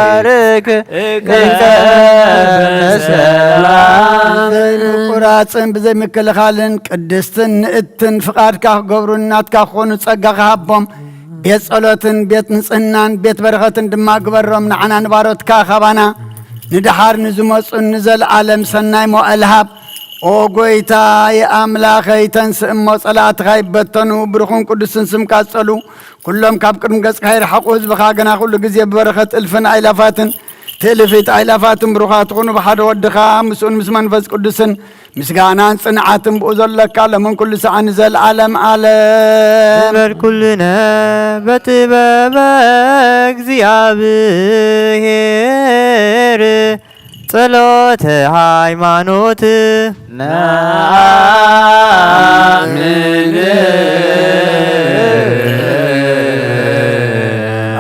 ባርክ። ዘይምቁራጽን ብዘይምክልኻልን ቅድስትን ንእትን ፍቓድካ ክገብሩ ናትካ ክኾኑ ጸጋኻ ሃቦም። ቤት ጸሎትን ቤት ንጽህናን ቤት በረኸትን ድማ ግበሮም። ንዓና ንባሮትካ ካባና ንድሓር ንዝመጹን ንዘለኣለም ሰናይ መዋእል ሃብ። ኦ ጎይታይ ኣምላኸይ፣ ተንስእ እሞ ጸላእትኻ ይበተኑ፣ ብሩኽን ቅዱስን ስምካ ዝጸሉ ኩሎም ካብ ቅድሚ ገጽካ ይርሓቑ። ህዝብኻ ግና ኩሉ ግዜ ብበረኸት እልፍን ኣይላፋትን ትእልፊት ኣይላፋትን ብሩኻት ትኹኑ፣ ብሓደ ወድኻ ምስኡን ምስ መንፈስ ቅዱስን ምስጋናን ጽንዓትን ብኡ ዘለካ ለምን ኩሉ ሰዓት ንዘለኣለም ኣለም። ንበል ኩልነ በጥበበ እግዚኣብሔር ጸሎተ ሃይማኖት ነኣምን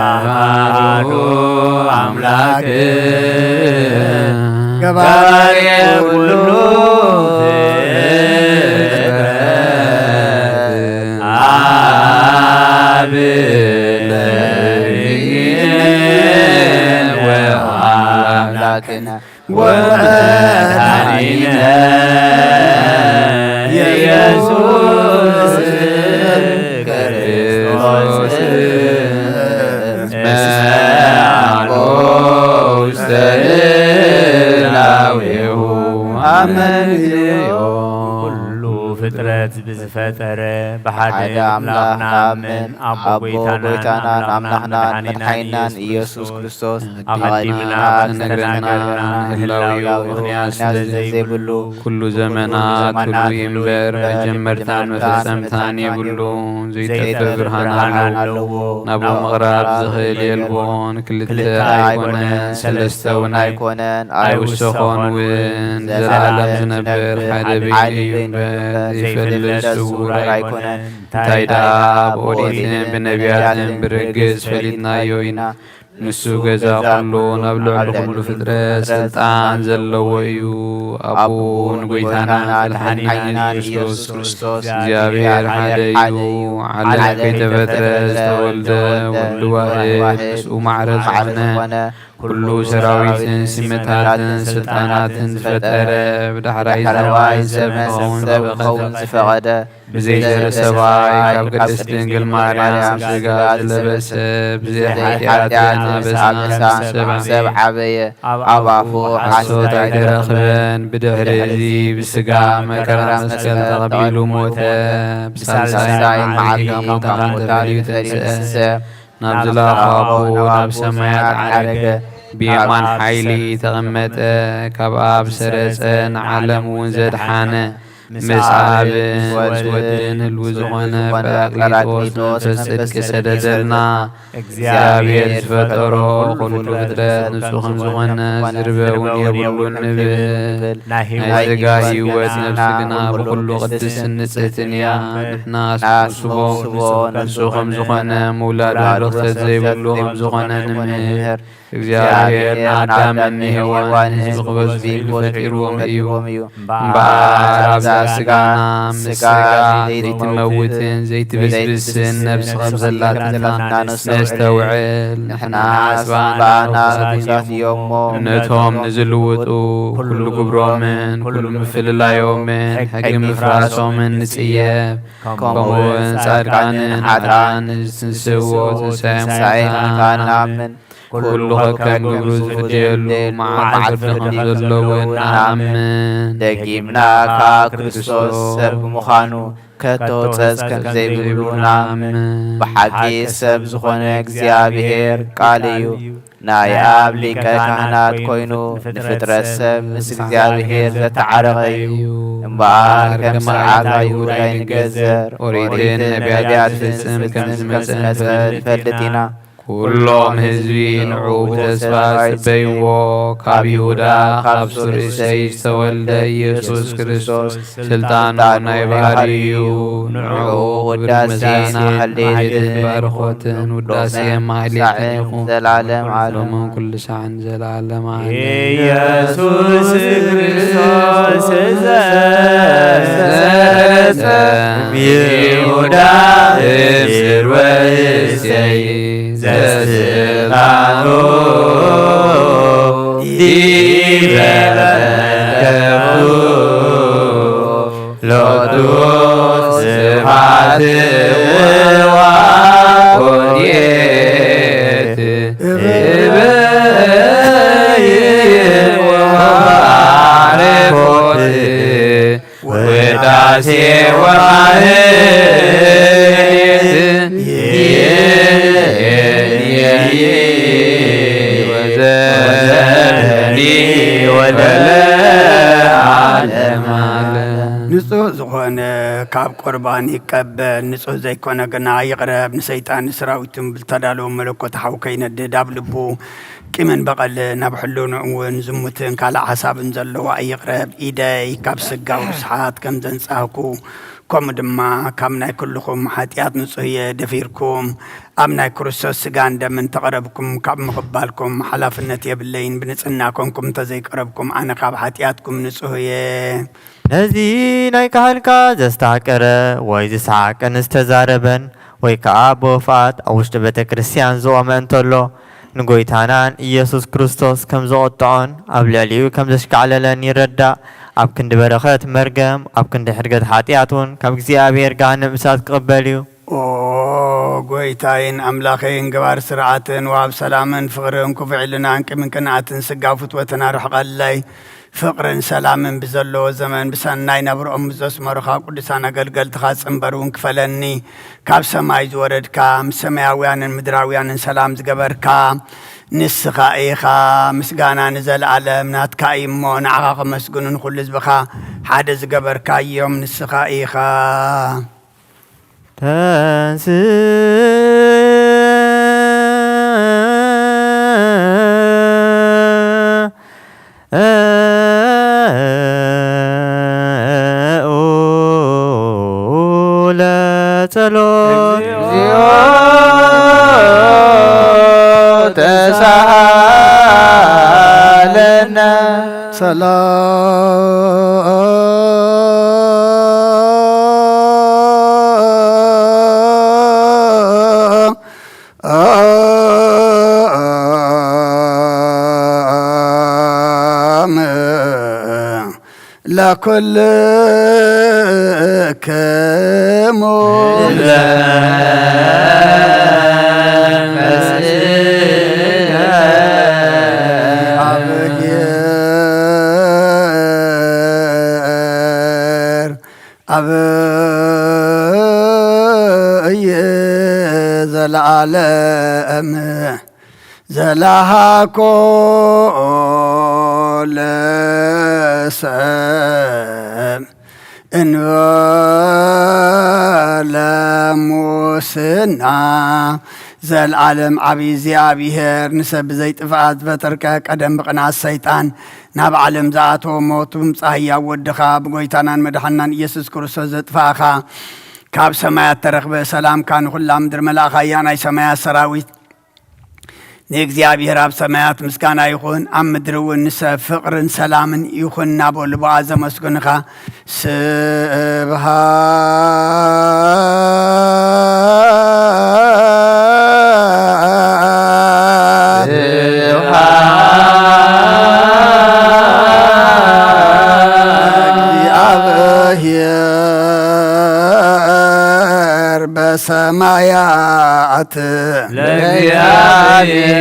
ኣሃዱ ኣምላክ ገባሬ ኩሉ ፍጥረት ኣብ ለይን ወአምላክነ ወመድኃኒነ ኢየሱስ ክርስቶስ መዓልቦ ውስተ ህላዌሁ አመንዮ። ኩሉ ፍጥረት ብዝፈጠረ ብሓደ ሓደ ኣምላኽ ኣምላኽ ንኣምን። ንኣምን። ኣቦ ኣቦ ጎይታናን ጎይታናን ኣምላኽናን ኣምላኽናን መድሓኒናን መድሓኒናን ኢየሱስ ኢየሱስ ክርስቶስ ክርስቶስ ኣቐዲምና ኣቐዲምና ኣስተናገርና ኣስተናገርና ምህላው ምህላው ምኽንያት ምኽንያት ስለ ዘይብሉ ዘይብሉ ኩሉ ኩሉ ዘመናት ዘመናት ሁሉ ሁሉ ይንበር ይንበር መጀመርታን መጀመርታን መፈጸምታን መፈጸምታን የብሉ። የብሉ። ዘይጠፍእ ዘይጠፍእ ብርሃን ብርሃን ኣለዎ። ኣለዎ። ናብኡ ናብኡ ምቕራብ ምቕራብ ዝኽእል የልቦን። የልቦን። ክልተ ክልተ ኣይኮነን ኣይኮነን ሰለስተ እውን ኣይኮነን ኣይውሰኾን እውን። ዘላለም ዘላለም ዝነብር ዝነብር ሓደ ሓደ ብእኡ እዩ እምበር ዘይፈልጥ ዘይፈልጥ ስውር ስውር ኣይኮነን። ኣይኮነን። እንታይ ደኣ ብኦሪትን ብነቢያትን ብርግጽ ፈሊጥናዮ ኢና። ንሱ ገዛ ኩሉ ናብ ልዕሊ ኩሉ ፍጥረት ስልጣን ዘለዎ እዩ። ኣቦኡ ንጎይታና መድሓኒና ኢየሱስ ክርስቶስ እግዚኣብሔር ሓደ እዩ። ዓለም ከይተፈጥረ ዝተወልደ ወልድ ዋሕድ ምስኡ ማዕረ ዝኾነ ኩሉ ሰራዊትን ሲመታትን ስልጣናትን ዝፈጠረ ብዳሕራይ ዘመን ሰብ ክኸውን ዝፈቐደ ብዘይ ዘርኢ ሰብኣይ ካብ ቅድስት ድንግል ማርያም ስጋ ዝለበሰ ብዘይ ሓጢኣትን ኣበሳን ሰብ ዓበየ። ኣብ ኣፉ ሓሶት ኣይተረኽበን። ብድሕሪ እዚ ብስጋ መከራ መስቀል ተቐቢሉ ሞተ። ብሳልሳይ መዓልቲ ካብ ሙታን ተፈልዩ ተንስአ። ናብ ዝላኣኾ ኣቦኡ ናብ ሰማያት ዓረገ። ብየማን ሓይሊ ተቐመጠ። ካብ ኣብ ሰረጸ ንዓለም እውን ዘድሓነ ምስ ኣብን ምስ ወድን ህልው ዝኾነ ጳራቅሊጦስ መንፈስ ጽድቂ ሰደደልና። እግዚኣብሔር ዝፈጠሮ ኩሉ ፍጥረት ንጹህ ከም ዝኾነ ዝርበ እውን የብሉን ንብል። ናይ ስጋ ህይወት ነፍሲ ግና ብኩሉ ቅድስትን ንጽህትን እያ። ንሕና ንስቦ ንጹህ ከም ዝኾነ ምውላድ ርኽሰት ዘይብሉ ከም ዝኾነ ንምህር። እግዚኣብሔር ንኣዳምን ንሄዋን ህዝቢ ክበዝሑ ኢሉ ፈጢርዎም እዩ። እምበኣር ኣብዛ ስጋና ምስ ስጋ ዘይትመውትን ዘይትብስብስን ነፍሲ ከም ዘላትና ነስተውዕል። ንሕና ስባና ርኹሳት እዮም እሞ ነቶም ንዝልውጡ ኩሉ ግብሮምን ኩሉ ምፍልላዮምን ሕጊ ምፍራሶምን ንጽየፍ። ከምኡውን ጻድቃንን ኃጥኣን ንዝትንስእዎ ትንሳኤ ሙታን ንኣምን። ኩሉ ከከም ግብሩ ዝፍደየሉ መዓልቲ ፍርዲ ከም ዘለውን ንኣምን። ደጊምና ከኣ ክርስቶስ ሰብ ብምዃኑ ከቶ ጸጽ ከም ዘይብሉ ንኣምን። ብሓቂ ሰብ ዝኾነ እግዚኣብሔር ቃል እዩ። ናይ ኣብ ሊቀ ካህናት ኮይኑ ንፍጥረት ሰብ ምስ እግዚኣብሔር ዘተዓረቐ እዩ። እምበኣር ከም ስርዓት ኣይሁድ ኣይንገዘር፣ ኦሪትን ነቢያትን ዝፍጽም ከም ዝመጸ ንፈልጥ ኢና። ኩሎም ህዝቢ ንዕኡ ብተስፋ ዝጽበይዎ፣ ካብ ይሁዳ ካብ ሱር እሴይ ዝተወልደ ኢየሱስ ክርስቶስ ስልጣኑ ናይ ባህሪ እዩ። ንዕኡ ውዳሴ ማህሌትን ባርኾትን ውዳሴ ማህሌትን ይኹን። ዘላለም ዓለም። ኩሉ ሳዕን ዘላለም ዓለም። ኢየሱስ ክርስቶስ ዘሰረጸ ይሁዳ እምስር ወእሴይ ዘስልጣኑ ዲበ ከብቱ ሎቱ ስብሐት ወኮቴት እበይ ወባርኮት ውዳሴ ወማህሌት ይእዜኒ ወዘልፈኒ ወለዓለመ ዓለም። ንጹህ ዝኾነ ካብ ቁርባን ይቀበል፣ ንጹህ ዘይኮነ ግና ይቕረብ። ንሰይጣን ንሰራዊቱን ብልተዳለወ መለኮት ሓው ከይነድድ ኣብ ልቡ ቂምን በቐልን ኣብ ሕልንኡ እውን ዝሙትን ካልእ ሓሳብን ዘለዎ ኣይቕረብ። ኢደይ ካብ ስጋዊ ርስሓት ከም ዘንጻህኩ፣ ከምኡ ድማ ካብ ናይ ኩልኹም ሓጢኣት ንጹህ እየ። ደፊርኩም ኣብ ናይ ክርስቶስ ስጋን ደምን ተቐረብኩም፣ ካብ ምቕባልኩም ሓላፍነት የብለይን። ብንጽህና ኮንኩም እንተዘይቀረብኩም፣ ኣነ ካብ ሓጢኣትኩም ንጹህ እየ። ነዚ ናይ ካህንካ ዘስተሃቀረ ወይ ዝሰሓቀን ዝተዛረበን ወይ ከኣ ብውፍኣት ኣብ ውሽጢ ቤተ ክርስቲያን ዝቖመ እንተሎ፣ ንጎይታናን ኢየሱስ ክርስቶስ ከም ዘቖጥዖን ኣብ ልዕሊኡ ከም ዘሽካዕለለን ይረዳእ። ኣብ ክንዲ በረኸት መርገም፣ ኣብ ክንዲ ሕድገት ሓጢኣት እውን ካብ እግዚኣብሔር ገሃነም እሳት ክቕበል እዩ። ኦ ጎይታይን ኣምላኸይን፣ ገባር ስርዓትን ወሃብ ሰላምን ፍቕርን ክፉዕ ኢልናን ቂምን ቅንኣትን ስጋ ፍትወትን ኣርሕቐለይ። ፍቕርን ሰላምን ብዘለዎ ዘመን ብሰናይ ነብርኦም ምስ ዘስመሩኻ ቅዱሳን ኣገልገልትኻ ጽንበር እውን ክፈለኒ። ካብ ሰማይ ዝወረድካ፣ ምስ ሰማያውያንን ምድራውያንን ሰላም ዝገበርካ ንስኻ ኢኻ። ምስጋና ንዘለኣለም ናትካ እዩ እሞ፣ ንዓኻ ከመስግኑ ንኹሉ ህዝብኻ ሓደ ዝገበርካ እዮም ንስኻ ኢኻ። ተንስ ለጸሎት። እግዚኦ ተሳሃለነ። ሰላም ለኩልክሙ። አብ ዘላለም ዘላሃኮ ለሰብ እንበለ ሙስና። ዘልዓለም ዓብዪ እግዚኣብሔር፣ ንሰብ ብዘይጥፍኣት ዝፈጠርከ፣ ቀደም ብቕንኣት ሰይጣን ናብ ዓለም ዝኣተወ፣ ሞቱ ምጻእ ህያው ወድኻ፣ ብጎይታናን መድሓናን ኢየሱስ ክርስቶስ ዘጥፋእኻ፣ ካብ ሰማያት ተረኽበ። ሰላምካ ንኹላ ምድሪ መላእኻ እያ። ናይ ሰማያት ሰራዊት ንእግዚኣብሔር ኣብ ሰማያት ምስጋና ይኹን፣ ኣብ ምድሪ እውን ንሰብ ፍቕርን ሰላምን ይኹን እናበሉ ብኣ ዘመስግንኻ። ስብሃት ስብሃት ለእግዚኣብሔር በሰማያት። ለእግዚኣብሔር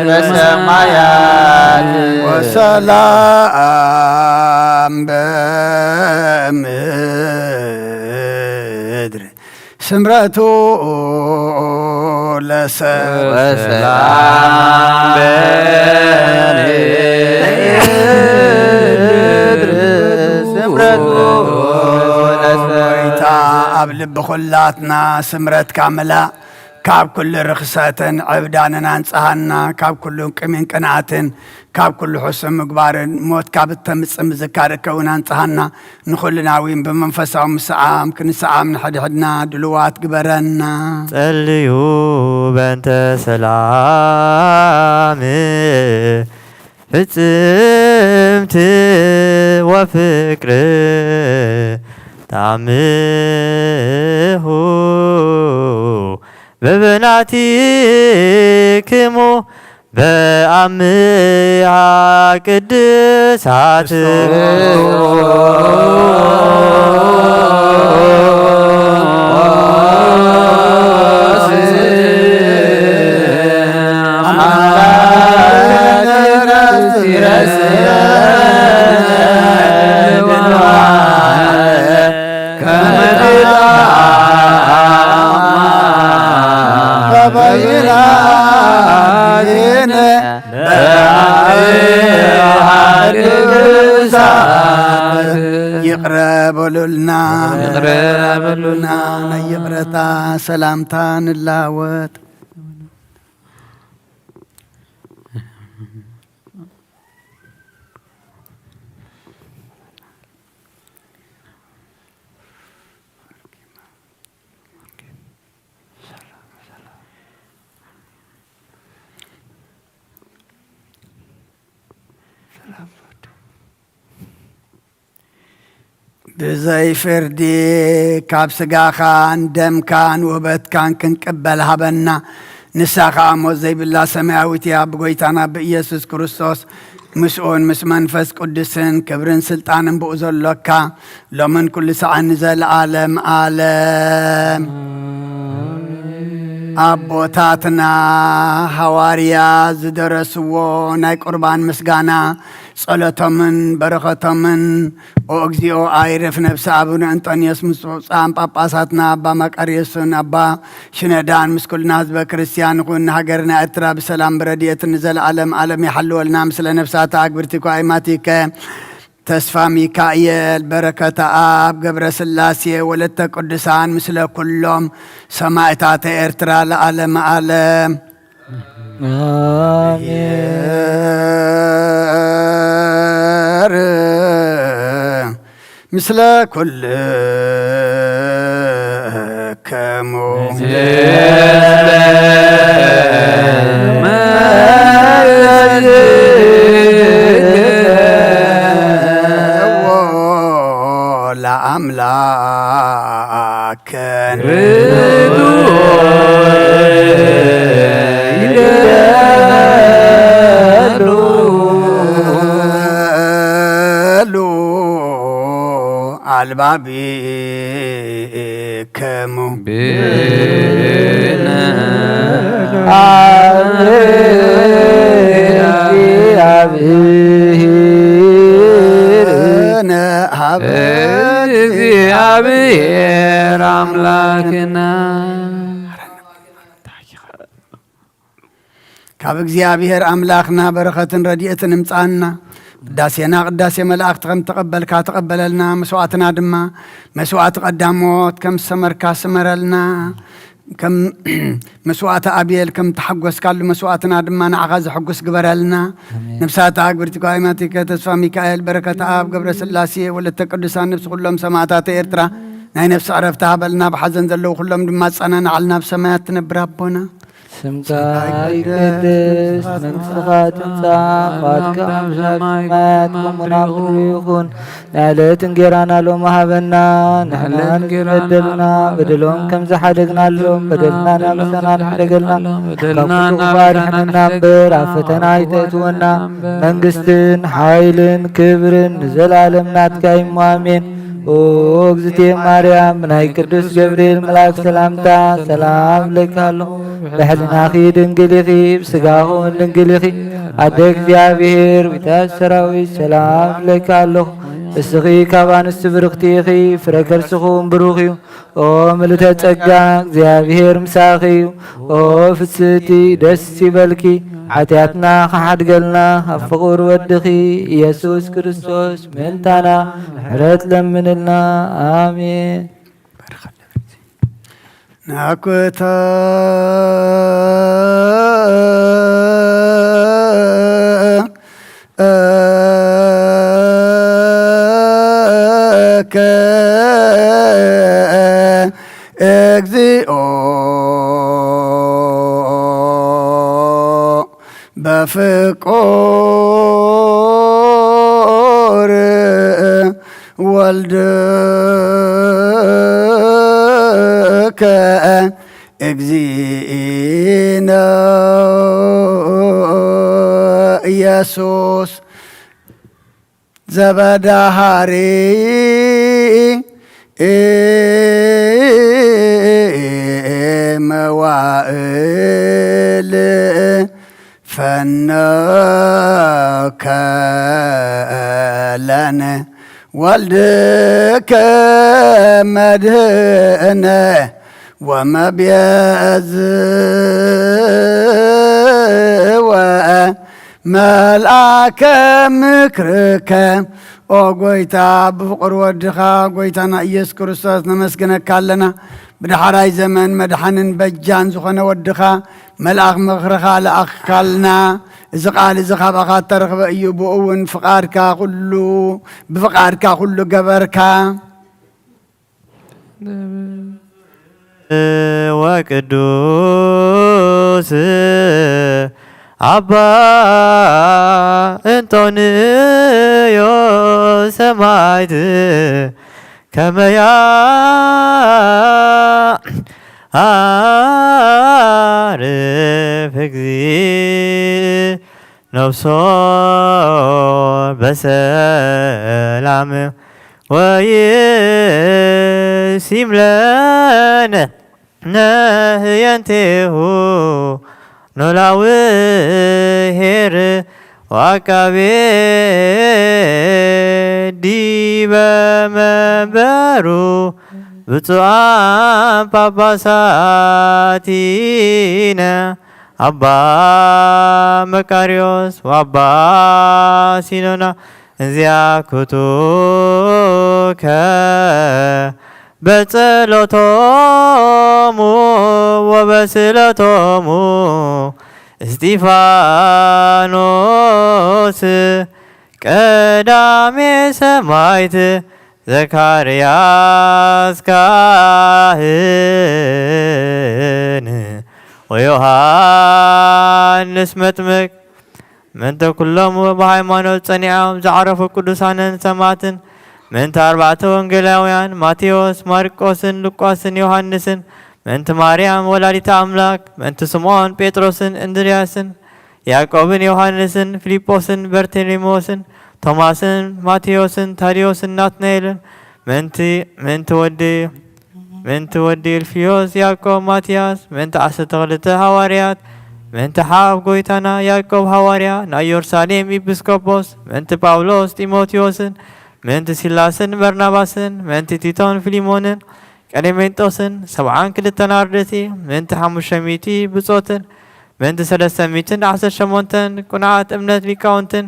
በሰማያት። ወሰላም በምድር ስምረቱ ለሰብ ወሰላም በምድር ስምረቱ ለሰብ። ጎይታ ኣብ ልቢ ኩላትና ስምረትካ ምላእ፣ ካብ ኩሉ ርኽሰትን ዕብዳንን ኣንጽሃና፣ ካብ ኩሉ ቅሚን ቅንኣትን፣ ካብ ኩሉ ሕሱም ምግባርን፣ ሞት ካብ እተምጽእ ምዝካር እከውን ኣንጽሃና፣ ንኹልና እውን ብመንፈሳዊ ምስዓም ክንስዓም ንሕድሕድና ድልዋት ግበረና። ጸልዩ በእንተ ሰላም ፍጽምቲ ወፍቅር ታምሁ በበናቲክሙ በአምሃ ቅድሳት ይቕረ በሉልና። ይቕረ በሉልና። ናይ ይቕረታ ሰላምታ ንላወጥ። ብዘይ ፍርዲ ካብ ስጋኻን ደምካን ውህበትካን ክንቅበል ሃበና። ንሳ ኸኣ ሞት ዘይብላ ሰማያዊት እያ። ብጎይታና ብኢየሱስ ክርስቶስ ምስኡን ምስ መንፈስ ቅዱስን ክብርን ስልጣንን ብኡ ዘሎካ ሎምን ኩሉ ሰዓን ንዘለዓለም ዓለም። ኣቦታትና ሃዋርያ ዝደረስዎ ናይ ቁርባን ምስጋና ጸሎቶምን በረኸቶምን፣ ኦ እግዚኦ፣ ኣይርፍ ነፍሲ ኣቡነ እንጦንዮስ ምስ ብፁዓን ጳጳሳትና ኣባ መቃርዮስን ኣባ ሽኖዳን ምስ ኩልና ህዝበ ክርስቲያን ይኹን። ንሃገርና ኤርትራ ብሰላም ብረድኤትን ንዘለዓለም ዓለም ይሓልወልና። ምስለ ነፍሳታ ኣግብርቲ ኳይማቲከ ተስፋ ሚካኤል፣ በረከተ ኣብ ገብረ ስላሴ፣ ወለተ ቅዱሳን፣ ምስለ ኩሎም ሰማእታተ ኤርትራ ለዓለመ ዓለም። ኣሜን። ምስለ ኩልክሙ። ለአምላክ ከን ርቱ ይደሉ አልባቢክሙ ብነ አብነ አብ እግዚአብሔር አምላክና። ካብ እግዚኣብሔር ኣምላኽና በረኸትን ረድኤትን እምጽኣና። ቅዳሴና ቅዳሴ መላእኽቲ ከም ተቐበልካ ተቐበለልና። መስዋዕትና ድማ መስዋዕቲ ቀዳሞት ከም ዝሰመርካ ስመረልና። ከም መስዋዕቲ ኣቤል ከም ተሓጎስካሉ መስዋዕትና ድማ ንዓኻ ዘሐጉስ ግበረልና። ኣሜን። ነፍሳት ኣግብርቲ ጓይማቲከ ተስፋ ሚካኤል፣ በረከት ኣብ ገብረ ስላሴ፣ ወለተ ቅዱሳን፣ ነፍሲ ኩሎም ሰማዕታት ኤርትራ ናይ ነፍሲ ዕረፍቲ ሃበልና። ብሓዘን ዘለዉ ኩሎም ድማ ኣጸናንዓልና። ኣብ ሰማያት ትነብር ኣቦና፣ ስምካ ይቀደስ፣ መንግስትኻ ትምጻእ፣ ፍቓድካ ኣብ ሰማይ ከም ኣብ ሰማያት ከምኡ ኣብ ምድሪ ይኹን። ናይ ዕለት እንጌራና ሎሚ ሃበና፣ ንሕና ንበደልና በደሎም ከም ዝሓደግናሎም በደልና ናብሰና ንሕደገልና፣ በደልና ካብ ኩሉ ክፉእ ኣድሕነና እምበር፣ ኣብ ፈተና ኣይተእትወና። መንግስትን ሓይልን ክብርን ንዘለኣለም ናትካ እዩ እሞ፣ ኣሜን። ኦ እግዝእትየ ማርያም፣ ብናይ ቅዱስ ገብርኤል መልኣክ ሰላምታ ሰላም እብለኪ ኣለኹ። ብሕልናኺ ድንግል ኢኺ፣ ብስጋኺ እውን ድንግል ኢኺ። ኣደ እግዚኣብሔር፣ ቤተ ሰራዊት፣ ሰላም እብለኪ ኣለኹ። ንስኺ ካብ ኣንስቲ ብርኽቲ ኢኺ፣ ፍረ ከርስኺ እውን ብሩኽ እዩ። ኦ ምልእተ ጸጋ፣ እግዚኣብሔር ምሳኺ እዩ። ኦ ፍጽህቲ፣ ደስ ይበልኪ። ሓጢኣትና ኸሓድገልና፣ ኣብ ፍቑር ወድኺ ኢየሱስ ክርስቶስ ምእንታና ምሕረት ለምንልና። ኣሜን። ናኩቶ ከ እግዚኦ በፍቁር ወልድከ እግዚእነ ኢየሱስ ዘበዳሃሪ መዋእል ፈነከ ለነ ወልድከ መድህነ ወመቤዝ ወመልኣከ ምክርከ። ኦ ጎይታ፣ ብፍቕሪ ወድኻ ጎይታና ኢየሱስ ክርስቶስ ነመስግነካ ኣለና። ብዳሕራይ ዘመን መድሓንን በጃን ዝኾነ ወድኻ መልኣኽ ምኽርኻ ለኣኽካልና። እዚ ቃል እዚ ኻባኻ እተረኽበ እዩ። ብኡ እውን ፍቓድካ ኩሉ፣ ብፍቓድካ ኩሉ ገበርካ። ወቅዱስ ኣባ እንጦንዮ ሰማዕት ከመያ አርፍ እግዚእ ነፍሶ በሰላም ወይሲም ለነ ህየንቴሁ ኖላዊ ኄር ወአቃቤ ዲበ መንበሩ ብፁዓን ጳጳሳቲነ አባ መቃርዮስ ወአባ ሲኖዳ እንዚአኩቱከ በጸሎቶሙ ወበስእለቶሙ እስጢፋኖስ ቀዳሜ ሰማዕት ዘካርያስ ካህን ወዮሃንስ መጥምቅ ምእንተ ኩሎም ብሃይማኖት ጸኒዖም ዝዓረፉ ቅዱሳንን ሰማዕትን፣ ምእንተ ኣርባዕተ ወንጌላውያን ማቴዎስ፣ ማርቆስን ሉቃስን ዮሃንስን፣ ምእንቲ ማርያም ወላዲተ ኣምላክ፣ ምእንቲ ስምዖን ጴጥሮስን እንድርያስን ያዕቆብን ዮሃንስን ፊልጶስን በርቴሌሜዎስን ቶማስን ማቴዎስን ታድዮስን ናትናኤልን ምእንቲ ምእንቲ ወዲ ምእንቲ ወዲ እልፍዮስ ያዕቆብ ማትያስ ምእንቲ ዓሰርተ ክልተ ሃዋርያት ምእንቲ ሓብ ጎይታና ያዕቆብ ሃዋርያ ናይ ኢየሩሳሌም ኢጲስቆጶስ ምእንቲ ጳውሎስ ጢሞቴዎስን ምእንቲ ሲላስን በርናባስን ምእንቲ ቲቶን ፊሊሞንን ቀሌሜንጦስን ሰብዓን ክልተን ኣርድእቲ ምእንቲ ሓሙሽተ ሚእቲ ብጾትን ምእንቲ ሰለስተ ሚእትን ዓሰርተ ሸሞንተን ቅኑዓት እምነት ሊቃውንትን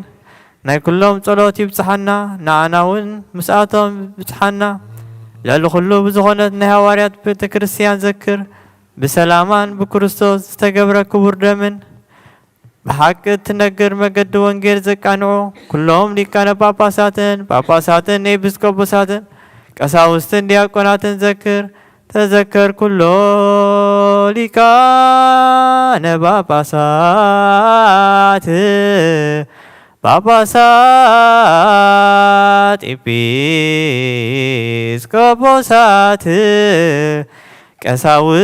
ናይ ኩሎም ጸሎት ይብጽሓና። ንዓና እውን ምስኣቶም ይብጽሓና። ልዕሊ ኩሉ ብዝኾነት ናይ ሃዋርያት ቤተ ክርስቲያን ዘክር። ብሰላማን ብክርስቶስ ዝተገብረ ክቡር ደምን ብሓቂ እትነግር መገዲ ወንጌል ዘቃንዑ ኩሎም ሊቃነ ጳጳሳትን ጳጳሳትን ኤጲስቆጶሳትን ቀሳውስትን ዲያቆናትን ዘክር። ተዘከር ኩሎ ሊቃነ ጳጳሳት ጳጳሳት ኤጲስቆጶሳት ቀሳውስት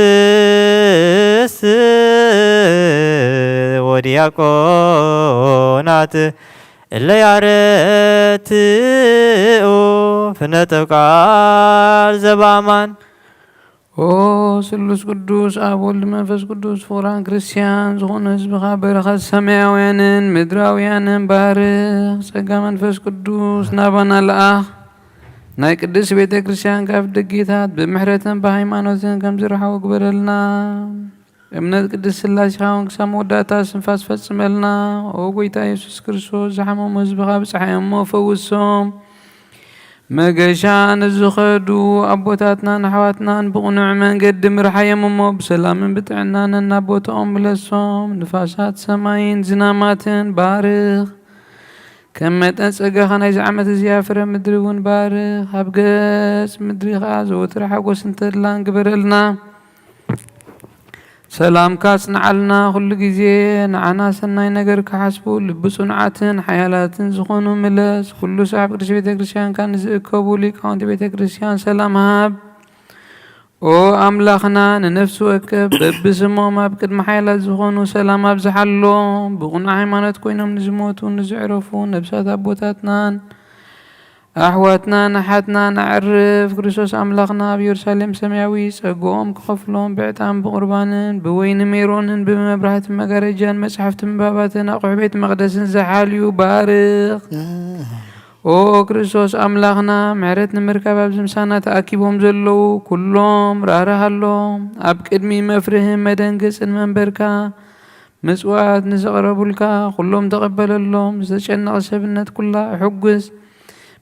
ወዲያቆናት እለ ያረትኡ ፍነጠ ቃል ዘበአማን ኦ ስሉስ ቅዱስ ኣብ ወልድ መንፈስ ቅዱስ ፍቑራን ክርስቲያን ዝኾኑ ህዝብኻ በረኸት ሰማያውያንን ምድራውያንን ባርኽ። ጸጋ መንፈስ ቅዱስ ናባና ለኣኽ። ናይ ቅድስት ቤተ ክርስቲያን ካብ ደጌታት ብምሕረትን ብሃይማኖትን ከም ዝረሓው ግበረልና። እምነት ቅድስት ስላሴኻ እውን ክሳብ መወዳእታ ስንፋስ ፈጽመልና። ኦ ጎይታ የሱስ ክርስቶስ ዝሓመሙ ህዝብኻ ብጽሓዮም እሞ ፈውሶም። መገሻ ንዝኸዱ ኣቦታትናን ኣሕዋትናን ብቕኑዕ መንገዲ ምርሓዮም እሞ ብሰላምን ብጥዕናን ናብ ቦታኦም ምለሶም። ንፋሳት ሰማይን ዝናማትን ባርኽ። ከም መጠን ጸጋኻ ናይዚ ዓመት እዚኣ ፍረ ምድሪ እውን ባርኽ። ኣብ ገጽ ምድሪ ኸኣ ዘወትር ሓጎስን ተድላን ግበረልና። ሰላምካ ኣጽንዓልና። ኩሉ ግዜ ንዓና ሰናይ ነገር ክሓስቡ ልቢ ጽኑዓትን ሓያላትን ዝኾኑ ምለስ። ኩሉ ሳዕ ኣብ ቅድስት ቤተ ክርስቲያንካ ንዝእከቡ ሊቃውንቲ ቤተ ክርስቲያን ሰላም ሃብ። ኦ ኣምላኽና፣ ንነፍሲ ወከፍ በብስሞም ኣብ ቅድሚ ሓያላት ዝኾኑ ሰላም ኣብዝሓሎም። ብቕኑዕ ሃይማኖት ኮይኖም ንዝሞቱ ንዝዕረፉ ነብሳት ኣቦታትናን ኣሕዋትናን ኣሓትናን ኣዕርፍ። ክርስቶስ ኣምላኽና ኣብ የሩሳሌም ሰማያዊ ጸግኦም ክኸፍሎም ብዕጣን ብቑርባንን ብወይኒ ሜሮንን ብመብራህቲ መጋረጃን መጻሕፍቲ ምንባባትን ኣቑሑ ቤት መቕደስን ዝሓልዩ ባርኽ። ኦ ክርስቶስ ኣምላኽና፣ ምሕረት ንምርካብ ኣብዚ ምሳና ተኣኪቦም ዘለዉ ኩሎም ራህርሃሎም። ኣብ ቅድሚ መፍርህን መደንገጽን መንበርካ ምጽዋት ንዘቕረቡልካ ኩሎም ተቐበለሎም። ዝተጨነቐ ሰብነት ኩላ ኣሕጉስ።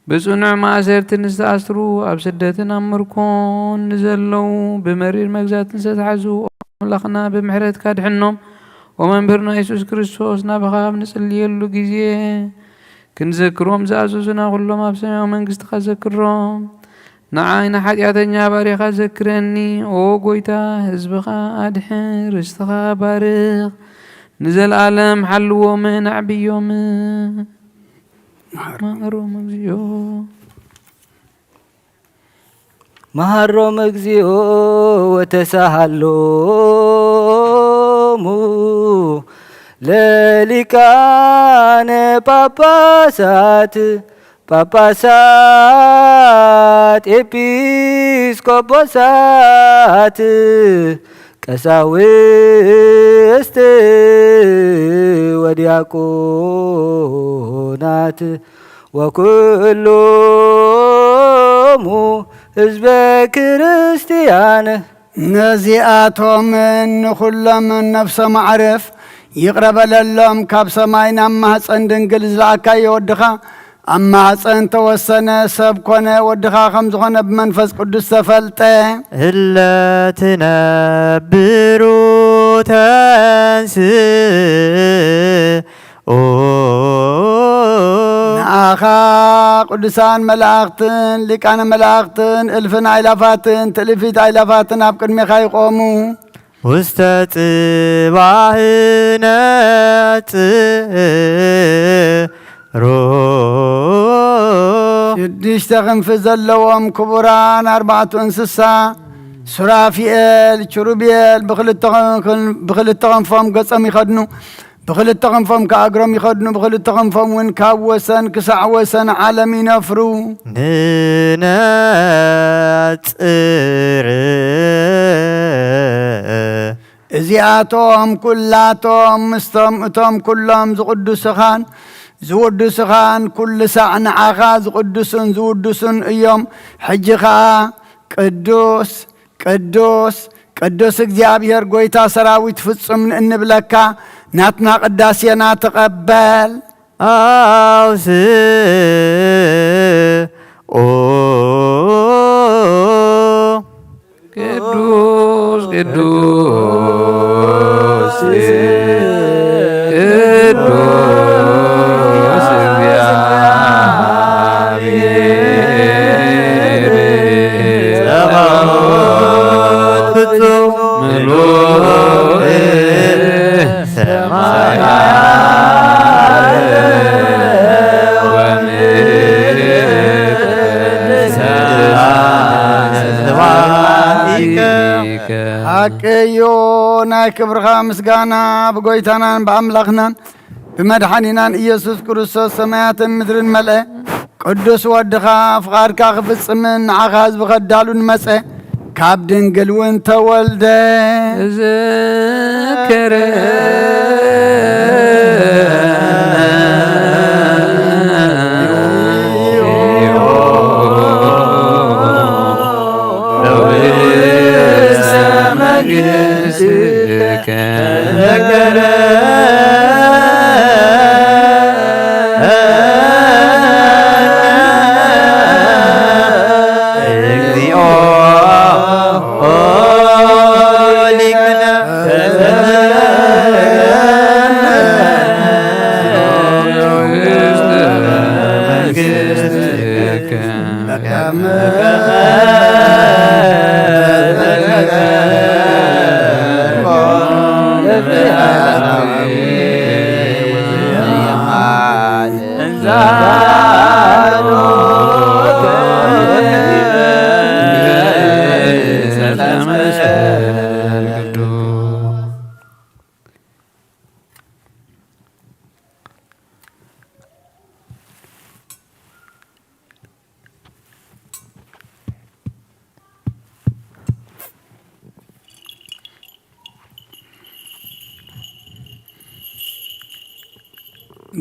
ብጽኑዕ ማእሰርቲ ንዝተኣስሩ፣ ኣብ ስደትን ኣብ ምርኮን ንዘለዉ፣ ብመሪር መግዛእትን ዝተታሕዙ፣ ኦ ኣምላኽና ብምሕረትካ ድሕኖም። ኦ መምህርና የሱስ ክርስቶስ፣ ናባኻ ኣብ ንጽልየሉ ግዜ ክንዘክሮም ዝኣዘዙና ኩሎም ኣብ ሰማያዊ መንግስትኻ ዘክሮም። ንዓይ ንሓጢኣተኛ ባሪኻ ዘክረኒ። ኦ ጎይታ፣ ህዝብኻ ኣድሕን፣ ርስትኻ ባርኽ፣ ንዘለኣለም ሓልዎምን ኣዕብዮምን። መሃሮም እግዚኦ። መሃሮም እግዚኦ ወተሳሃሎሙ ለሊቃነ ጳጳሳት፣ ጳጳሳት፣ ኤጲስቆጶሳት፣ ቀሳውስት ወዲያቆናት ወኩሎሙ ህዝበ ክርስቲያን። ነዚኣቶምን ንኹሎምን ነፍሶም ኣዕርፍ ይቕረ በለሎም። ካብ ሰማይ ናብ ማህፀን ድንግል ዝለኣካዮ ወድኻ ኣብ ማህፀን ተወሰነ፣ ሰብ ኮነ፣ ወድኻ ከም ዝኾነ ብመንፈስ ቅዱስ ተፈልጠ። እለ ትነብሩ ተንስኡ። ንኣኻ ቅዱሳን መላእኽትን ሊቃነ መላእኽትን እልፍን ኣይላፋትን ትእልፊት ኣይላፋትን ኣብ ቅድሜኻ ይቆሙ። ውስተ ጽባህ ነጽሮ። ሽዱሽተ ክንፊ ዘለዎም ክቡራን ኣርባዕቱ እንስሳ ሱራፊኤል፣ ኪሩቤል ብኽልተ ኽን-፣ ብኽልተ ክንፎም ገጾም ይኸድኑ፣ ብኽልተ ክንፎም ከኣ እግሮም ይኸድኑ፣ ብኽልተ ክንፎም እውን ካብ ወሰን ክሳዕ ወሰን ዓለም ይነፍሩ። ንነጽር። እዚኣቶም ኩላቶም ምስቶም እቶም ኩሎም ዝቕዱስኻን ዝውድስኻን ኩሉ ሳዕ ንዓኻ ዝቕዱሱን ዝውድሱን እዮም። ሕጂ ኸኣ ቅዱስ፣ ቅዱስ፣ ቅዱስ እግዚኣብሔር ጐይታ ሰራዊት ፍጹም ንእንብለካ ናትና ቅዳሴና ተቐበል። ኣውስኦ ቅዱስ ቅዱስ ቅዱስ እግዚአብሔር ጸባኦት ፍጹም ምሉእ ሰማያት ወምድር ሰላም ስብሐት ሊከ። ሓቂ እዩ። ናይ ክብርኻ ምስጋና ብጎይታናን ብኣምላኽናን ብመድሓኒናን ኢየሱስ ክርስቶስ ሰማያትን ምድርን መልአ። ቅዱስ ወድኻ ፍቓድካ ክፍጽምን ንዓኻ ህዝቢ ከዳሉን መጸ። ካብ ድንግል እውን ተወልደ። እዝክር ውስተ መንግሥትከ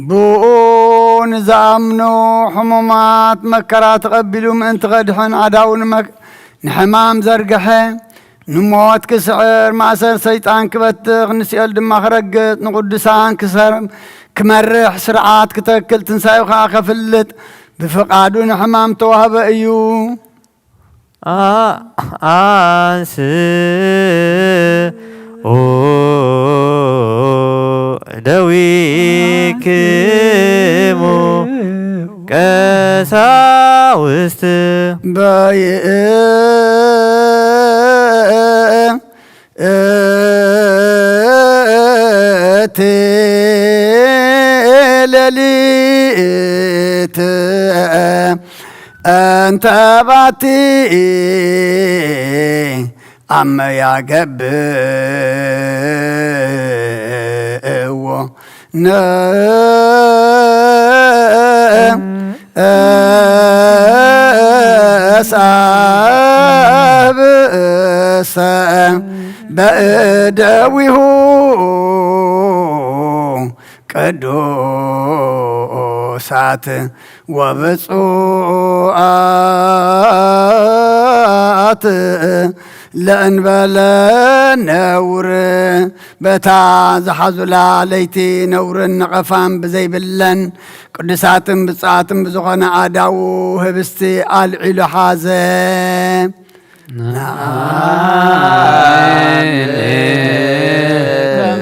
ብኡ ንዝኣምኑ ሕሙማት መከራ ተቐቢሉ ምእንቲ ኸድሕን ኣዳው ንመ-፣ ንሕማም ዘርግሐ፣ ንሞት ክስዕር፣ ማእሰር ሰይጣን ክበትኽ፣ ንሲኦል ድማ ክረግጥ፣ ንቕዱሳን ክሰር-፣ ክመርሕ፣ ስርዓት ክተክል፣ ትንሳኤኡ ኸዓ ከፍልጥ ብፍቓዱ ንሕማም ተዋህበ እዩ። አ-፣ አንስኡ ደዊክሙ ቀሳውስት። በይእቲ ሌሊት እንተ ባቲ ኣመ ያገብእዎ ነሳብእሰ በእደዊሁ ቅዱሳት ወብፁዓት ለእንበለ ነውር። በታ ዝሓዙላ ለይቲ ነውርን ነቐፋን ብዘይብለን ቅዱሳትን ብፁዓትን ብዝኾነ ኣእዳዉ ህብስቲ ኣልዒሉ ሓዘ።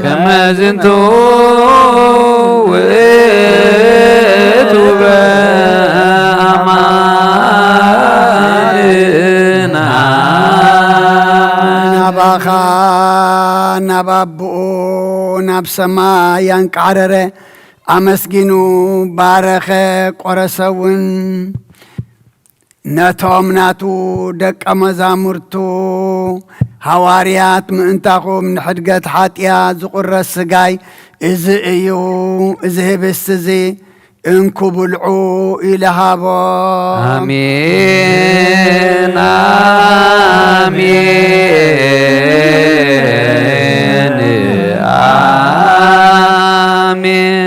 ከመ ዝንቱ ውእቱ በአማንና። ናባኻ፣ ናብ ኣቦኡ፣ ናብ ሰማይ ኣንቃዕረረ፣ ኣመስጊኑ፣ ባረኸ፣ ቆረሰ እውን። ነቶም ናቱ ደቀ መዛሙርቱ ሃዋርያት፣ ምእንታኹም ንሕድገት ሓጢኣት ዝቑረስ ስጋይ እዚ እዩ፣ እዚ ህብስት እዚ እንኩ ብልዑ ኢሉ ሃቦም። ኣሜን፣ ኣሜን፣ ኣሜን። ኣሜን።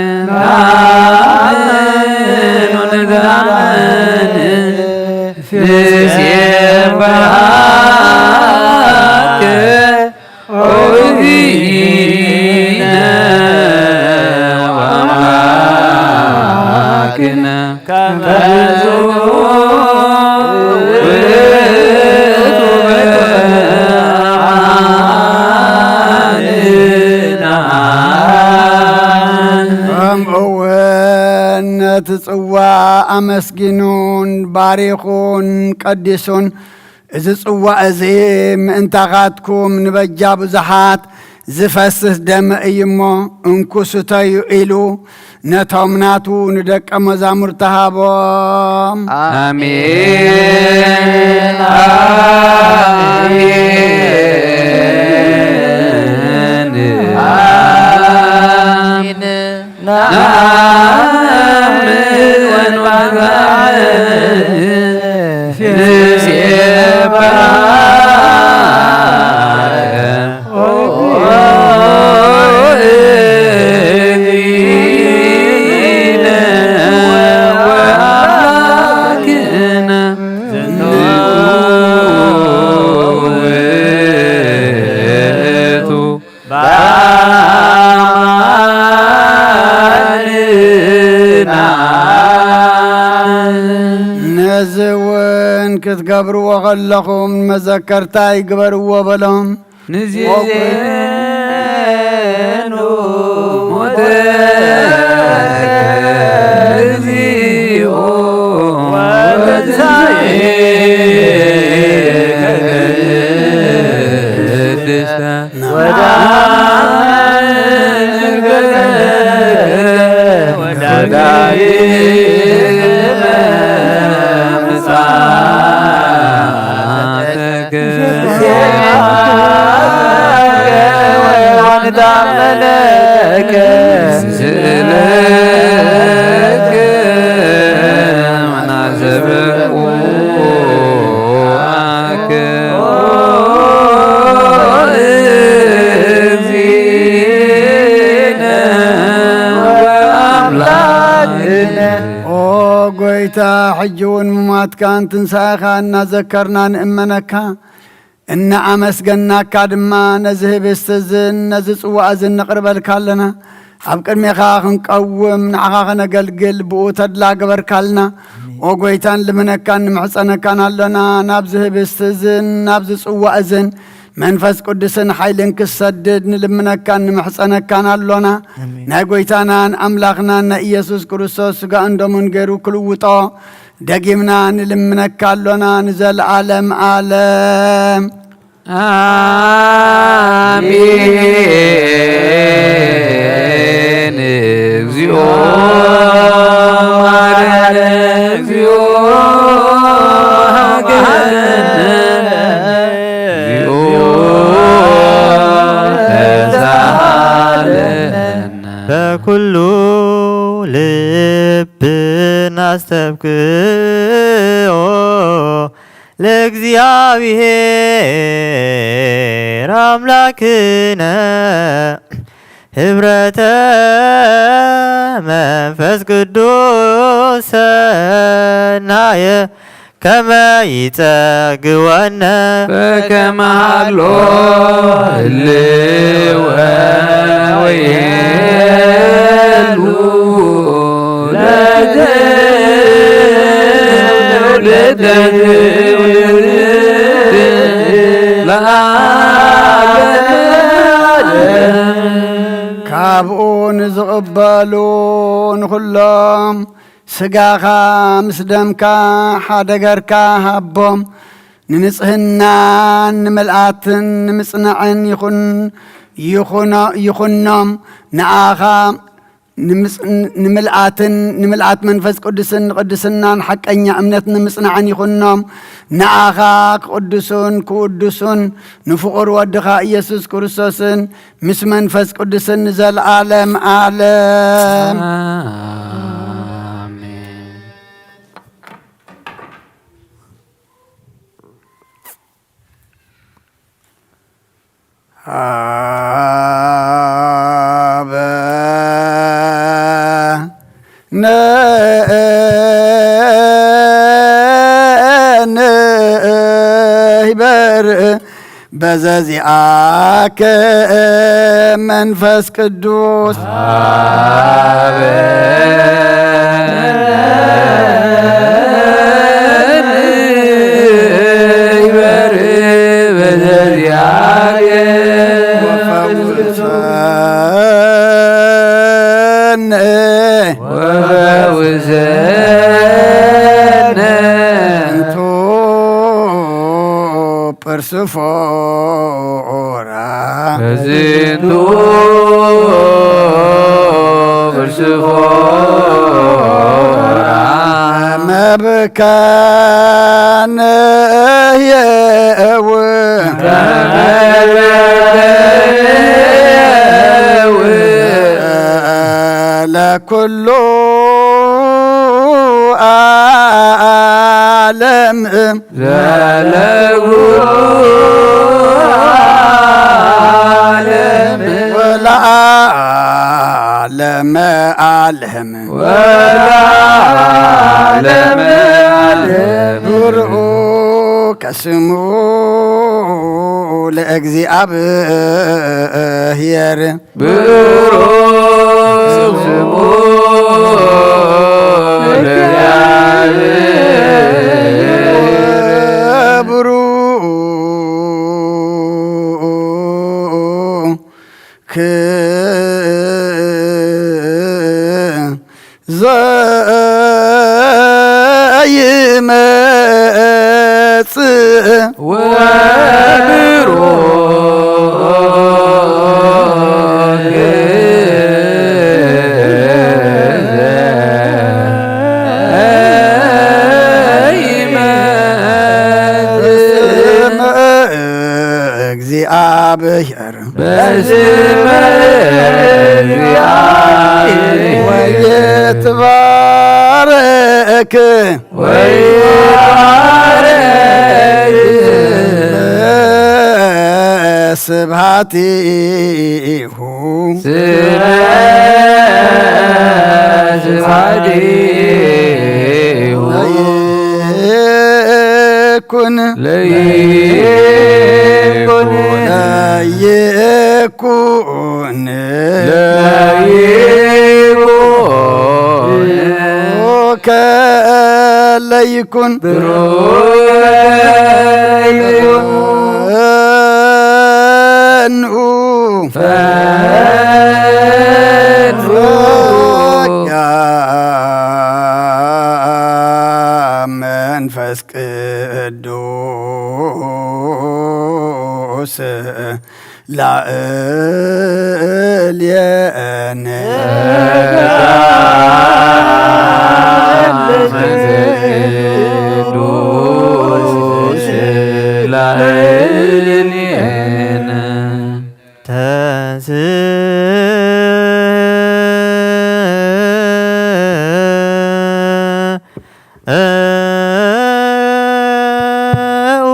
ንሴብሐከ ኦግዚእነ ወአምላክነ ከመ ውእቱ በአማንና። ከምኡ እውን ነቲ ጽዋ ኣመስጊኑን ባሪኹን ቀዲሱን፣ እዚ ጽዋእ እዚ ምእንታኻትኩም ንበጃ ብዙሓት ዝፈስስ ደመ እዩ እሞ፣ እንኩ ስተዩ ኢሉ ነቶም ናቱ ንደቀ መዛሙርቲ ሃቦም። ኣሜን፣ ኣሜን፣ ኣሜን። ነአምን ወንባርክ ንሴብሐከ ገብርዎ ከለኹም መዘከርታ ይግበርዎ በሎም። ንዜኑ ሞተ እግዚኦ ወትንሳኤ ቅድስተ ወዳግመ ምጽአትከ ወንታመነከ ስእለከ ናዘበ ኦ ጎይታ፣ ሕጂ እውን ምሟትካን ትንሳኤኻ እናዘከርና ንእመነካ፣ እናኣመስገናካ ድማ ነዚ ህብስቲ እዝን ነዚ ጽዋእ እዝን ነቕርበልካ ኣለና። ኣብ ቅድሜኻ ክንቀውም ንዓኻ ከነገልግል ብኡ ተድላ ገበርካልና። ኦ ጎይታ፣ ንልምነካን ንምሕጸነካን ኣሎና። ናብዚ ህብስቲ እዝን ናብዚ ጽዋእ እዝን መንፈስ ቅዱስን ሓይልን ክሰድድ ንልምነካን ንምሕጸነካን ኣሎና። ኣሜን። ናይ ጎይታናን ኣምላኽናን ናይ ኢየሱስ ክርስቶስ ስጋ እንደሙን ገይሩ ክልውጦ ደጊምና ንልምነካ ኣሎና ንዘለዓለም ዓለም። ኣሜን። እግዚኦ መሐረነ፣ እግዚኦ መሐረነ፣ እግዚኦ ተሳሃለነ። በኩሉ ልብና አስተብቅዖ ለእግዚአብሔር አምላክነ ህብረተ መንፈስ ቅዱስ ሰናየ ከመ ይጸግወነ በከመ ሀሎ ህልወ ወይሄሉ ለትውልደ ትውልድ ለዓለመ ዓለም። ካብኡ ንዝቕበሉ ንኹሎም ስጋኻ ምስ ደምካ ሓደ ገርካ ሃቦም። ንንጽህናን ንምልኣትን ንምጽናዕን ይኹን፣ ይኹኖ-፣ ይኹኖም። ንኣኻ ንምጽ-፣ ንምልኣትን ንምልኣት መንፈስ ቅዱስን ንቅድስናን ሓቀኛ እምነት ንምጽናዕን ይኹኖም። ንኣኻ ክቕድሱን ክውድሱን ንፍቑር ወድኻ ኢየሱስ ክርስቶስን ምስ መንፈስ ቅዱስን ንዘለዓለም ዓለም። ኣሜን። አበ ነ-፣ ንህበር በዘዚአከ መንፈስ ቅዱስ። ይበር በዘዚአከ ወፈውሰነ ወፈውሰነ እንቱ ጵርስፎራ በዝንቱ ርእስፎ መብካነ የእው ለኩሉ ዓለም ዘለኩሉ ዓለም ወለዓለመ ዓለም ወለዓለመ ዓለም። ብሩክ ስሙ ለእግዚኣብሔር። ብሩክ ስሙ ለእግዚኣብሔር። ወብሩክ ይመጽእ። ስመ እግዚአብሔር በስመ እግዚአብሔር ወይትባረክ ወይትባረክ ስብሐቲሁ ስብሐቲሁ ለይኩን ለይኩን ለይኩን ለይኩን ከለይኩን ብሩክ ለይኩን ፈንኡ ፈንኡ መንፈስ ቅዱስ ላዕሌነ ቅዱስ ላዕሌነ ተንሥኡ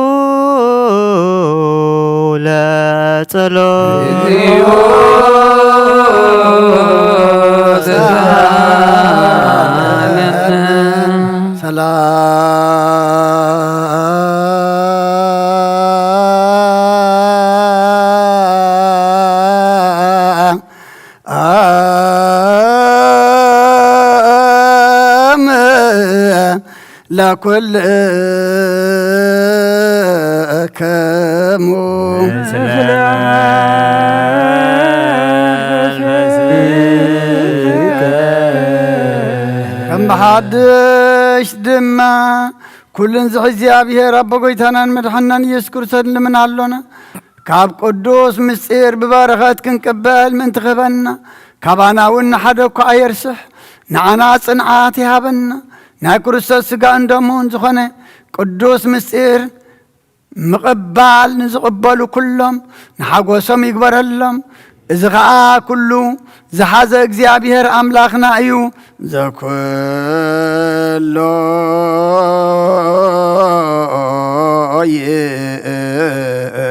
ለጸሎት። ሰላም ለኩልክሙ። ከም ብሓድሽ ድማ ኩሉን ዝሕዚ እግዚኣብሔር ኣቦ ጎይታናን መድሓናን ኢየሱስ ክርስቶስ ንልምን ኣሎና። ካብ ቅዱስ ምስጢር ብበረኸት ክንቅበል ምእንቲ ክህበና፣ ካባና እውን ንሓደ እኳ ኣየርስሕ፣ ንዓና ጽንዓት ይሃበና። ናይ ክርስቶስ ሥጋን ደሙን ዝኾነ ቅዱስ ምስጢር ምቕባል ንዝቕበሉ ኩሎም ንሓጎሶም ይግበረሎም። እዚ ኸኣ ኩሉ ዝሓዘ እግዚኣብሔር ኣምላኽና እዩ። ዘኩሎ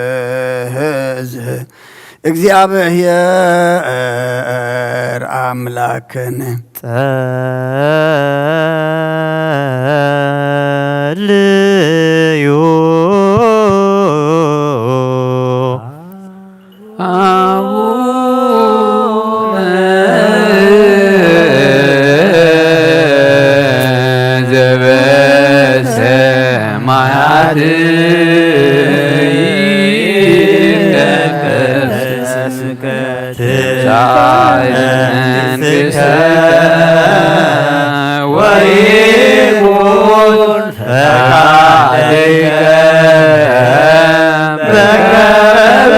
ይእዝ እግዚኣብሔር ኣምላክን ጸልዩ። አቡነ ዘበሰማያት ይትቀደስ ስምከ ትምጻእ መንግሥትከ ወይኩን ፈቃድከ በከመ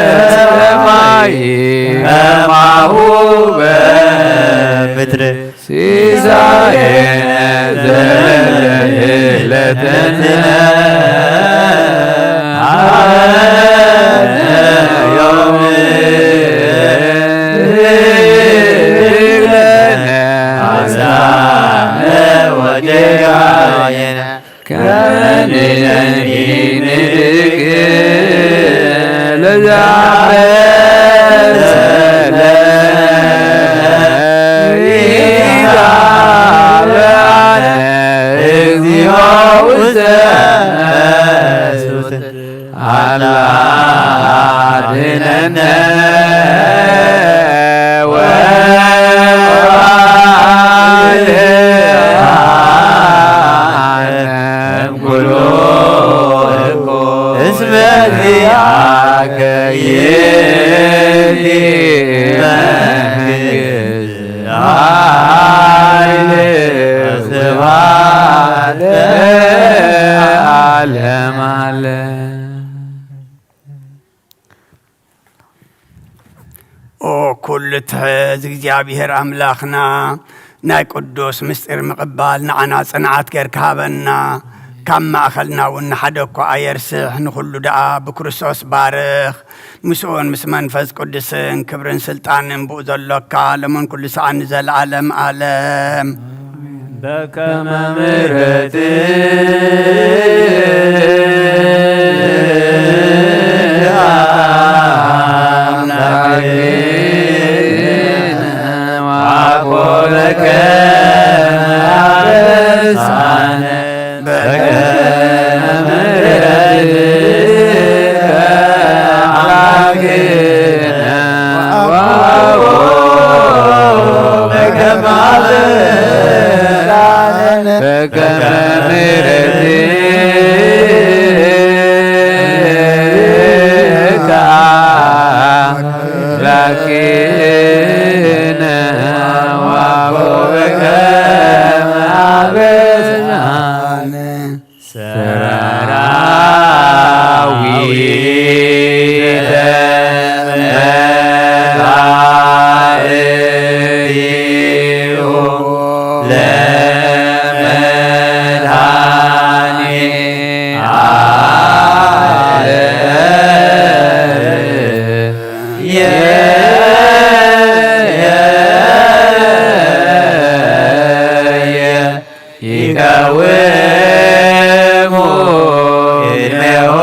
በሰማይ ከማሁ በምድር። ሲሳየነ ዘለለዕለትነ ሀበነ ዮም ህድግ ለነ አበሳነ ወጌጋየነ ከመ ንሕነኒ ንህድግ ለዘአበሰ ለነ ኢታብአነ እግዚኦ ውስተ መንሱት። አላ አድነነ ወአድነነ እምኩሉ እስመ ዚአከ ይእቲ መንግስት ኃይል ወስብሐት ለዓለመ። ዓለም ዓለም። ኦ ኩሉ ትሕዝ እግዚኣብሔር ኣምላኽና፣ ናይ ቅዱስ ምስጢር ምቕባል ንዓና ጽንዓት ጌርካ ሃበና። ካብ ማእኸልና እውን ንሓደ እኳ ኣየርስሕ፣ ንኹሉ ደኣ ብክርስቶስ ባርኽ። ምስኡን ምስ መንፈስ ቅዱስን ክብርን ስልጣንን ብኡ ዘሎካ፣ ሎምን ኩሉ ሰዓት ንዘለዓለም ዓለም። በከመ ምሕረትከ ኣምላክነ ወአኮለከ አበሳነ በከመ ምሕረትከ አምላክነ ወአኮለከ አበሳነ በከመ ምሕረትከ አምላክነ ወአኮለከ አበሳነ ሰራዊተ መላእክቲሁ ለመድኃኔ ዓለም። ይቀውሙ ቅድሜሁ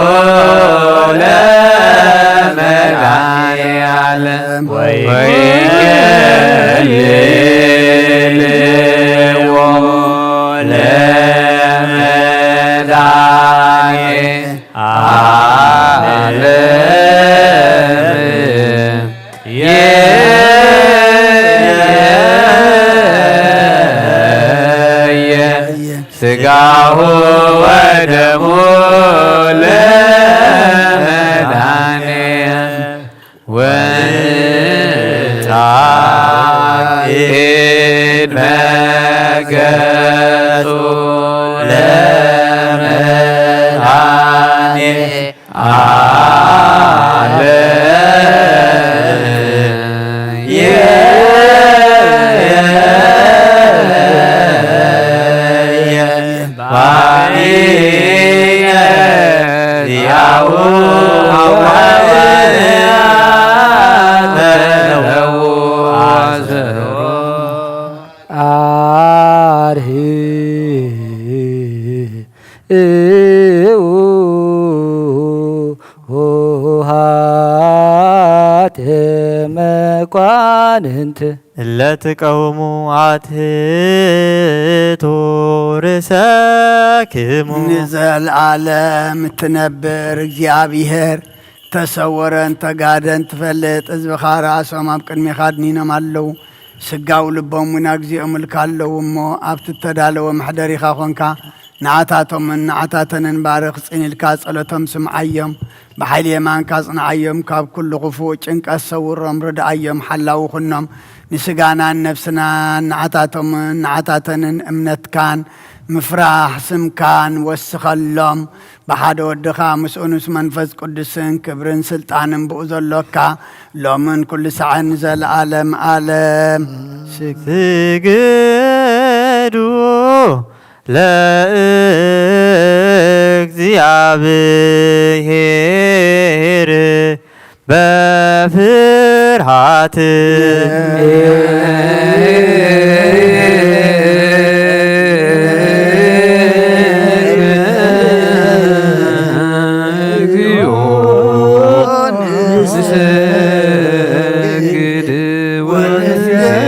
ለመድኃኔዓለም ወይገድልዎ ለመድኃኔዓለም። ስጋሁ ወደሙ ለመድኃኔ ወንጻ ቅድመ ገጹ ለመድኃኔ ዓለም። ባሕርይ ዚአሁ ሐዋርያት ተለዉ አሰሮ። አርሂ እው ኆኃት መኳንንት እለ ትቀውሙ አትሕቱ ርእሰክሙ። ንዘለዓለም እትነብር እግዚኣብሔር፣ ተሰወረን ተጋደን ትፈልጥ ህዝብኻ ርኣሶም ኣብ ቅድሜኻ ኣድኒኖም ኣለዉ። ስጋው ልቦም እውን ኣግዚኦምልካ ኣለዉ እሞ፣ ኣብቲ እተዳለወ መሕደሪኻ ኾንካ፣ ንዓታቶምን ንዓታተንን ባርኽ፣ ጽን ኢልካ ጸሎቶም ስምዓዮም፣ ብሓይሊ የማንካ ኣጽንዓዮም፣ ካብ ኩሉ ክፉእ ጭንቀት ሰውሮም፣ ርድኣዮም፣ ሓላዊ ኩኖም። ንስጋናን ነፍስናን ንዓታቶምን ንዓታተንን እምነትካን ምፍራሕ ስምካን ወስኸሎም። ብሓደ ወድኻ ምስኡን ምስ መንፈስ ቅዱስን ክብርን ስልጣንን ብኡ ዘሎካ ሎምን ኩሉ ሳዕን ንዘለዓለም ዓለም። ስግዱ ለእግዚኣብሔር በፍርሃት። እግዚኦ ንሰግድ ወንሰብሐክ።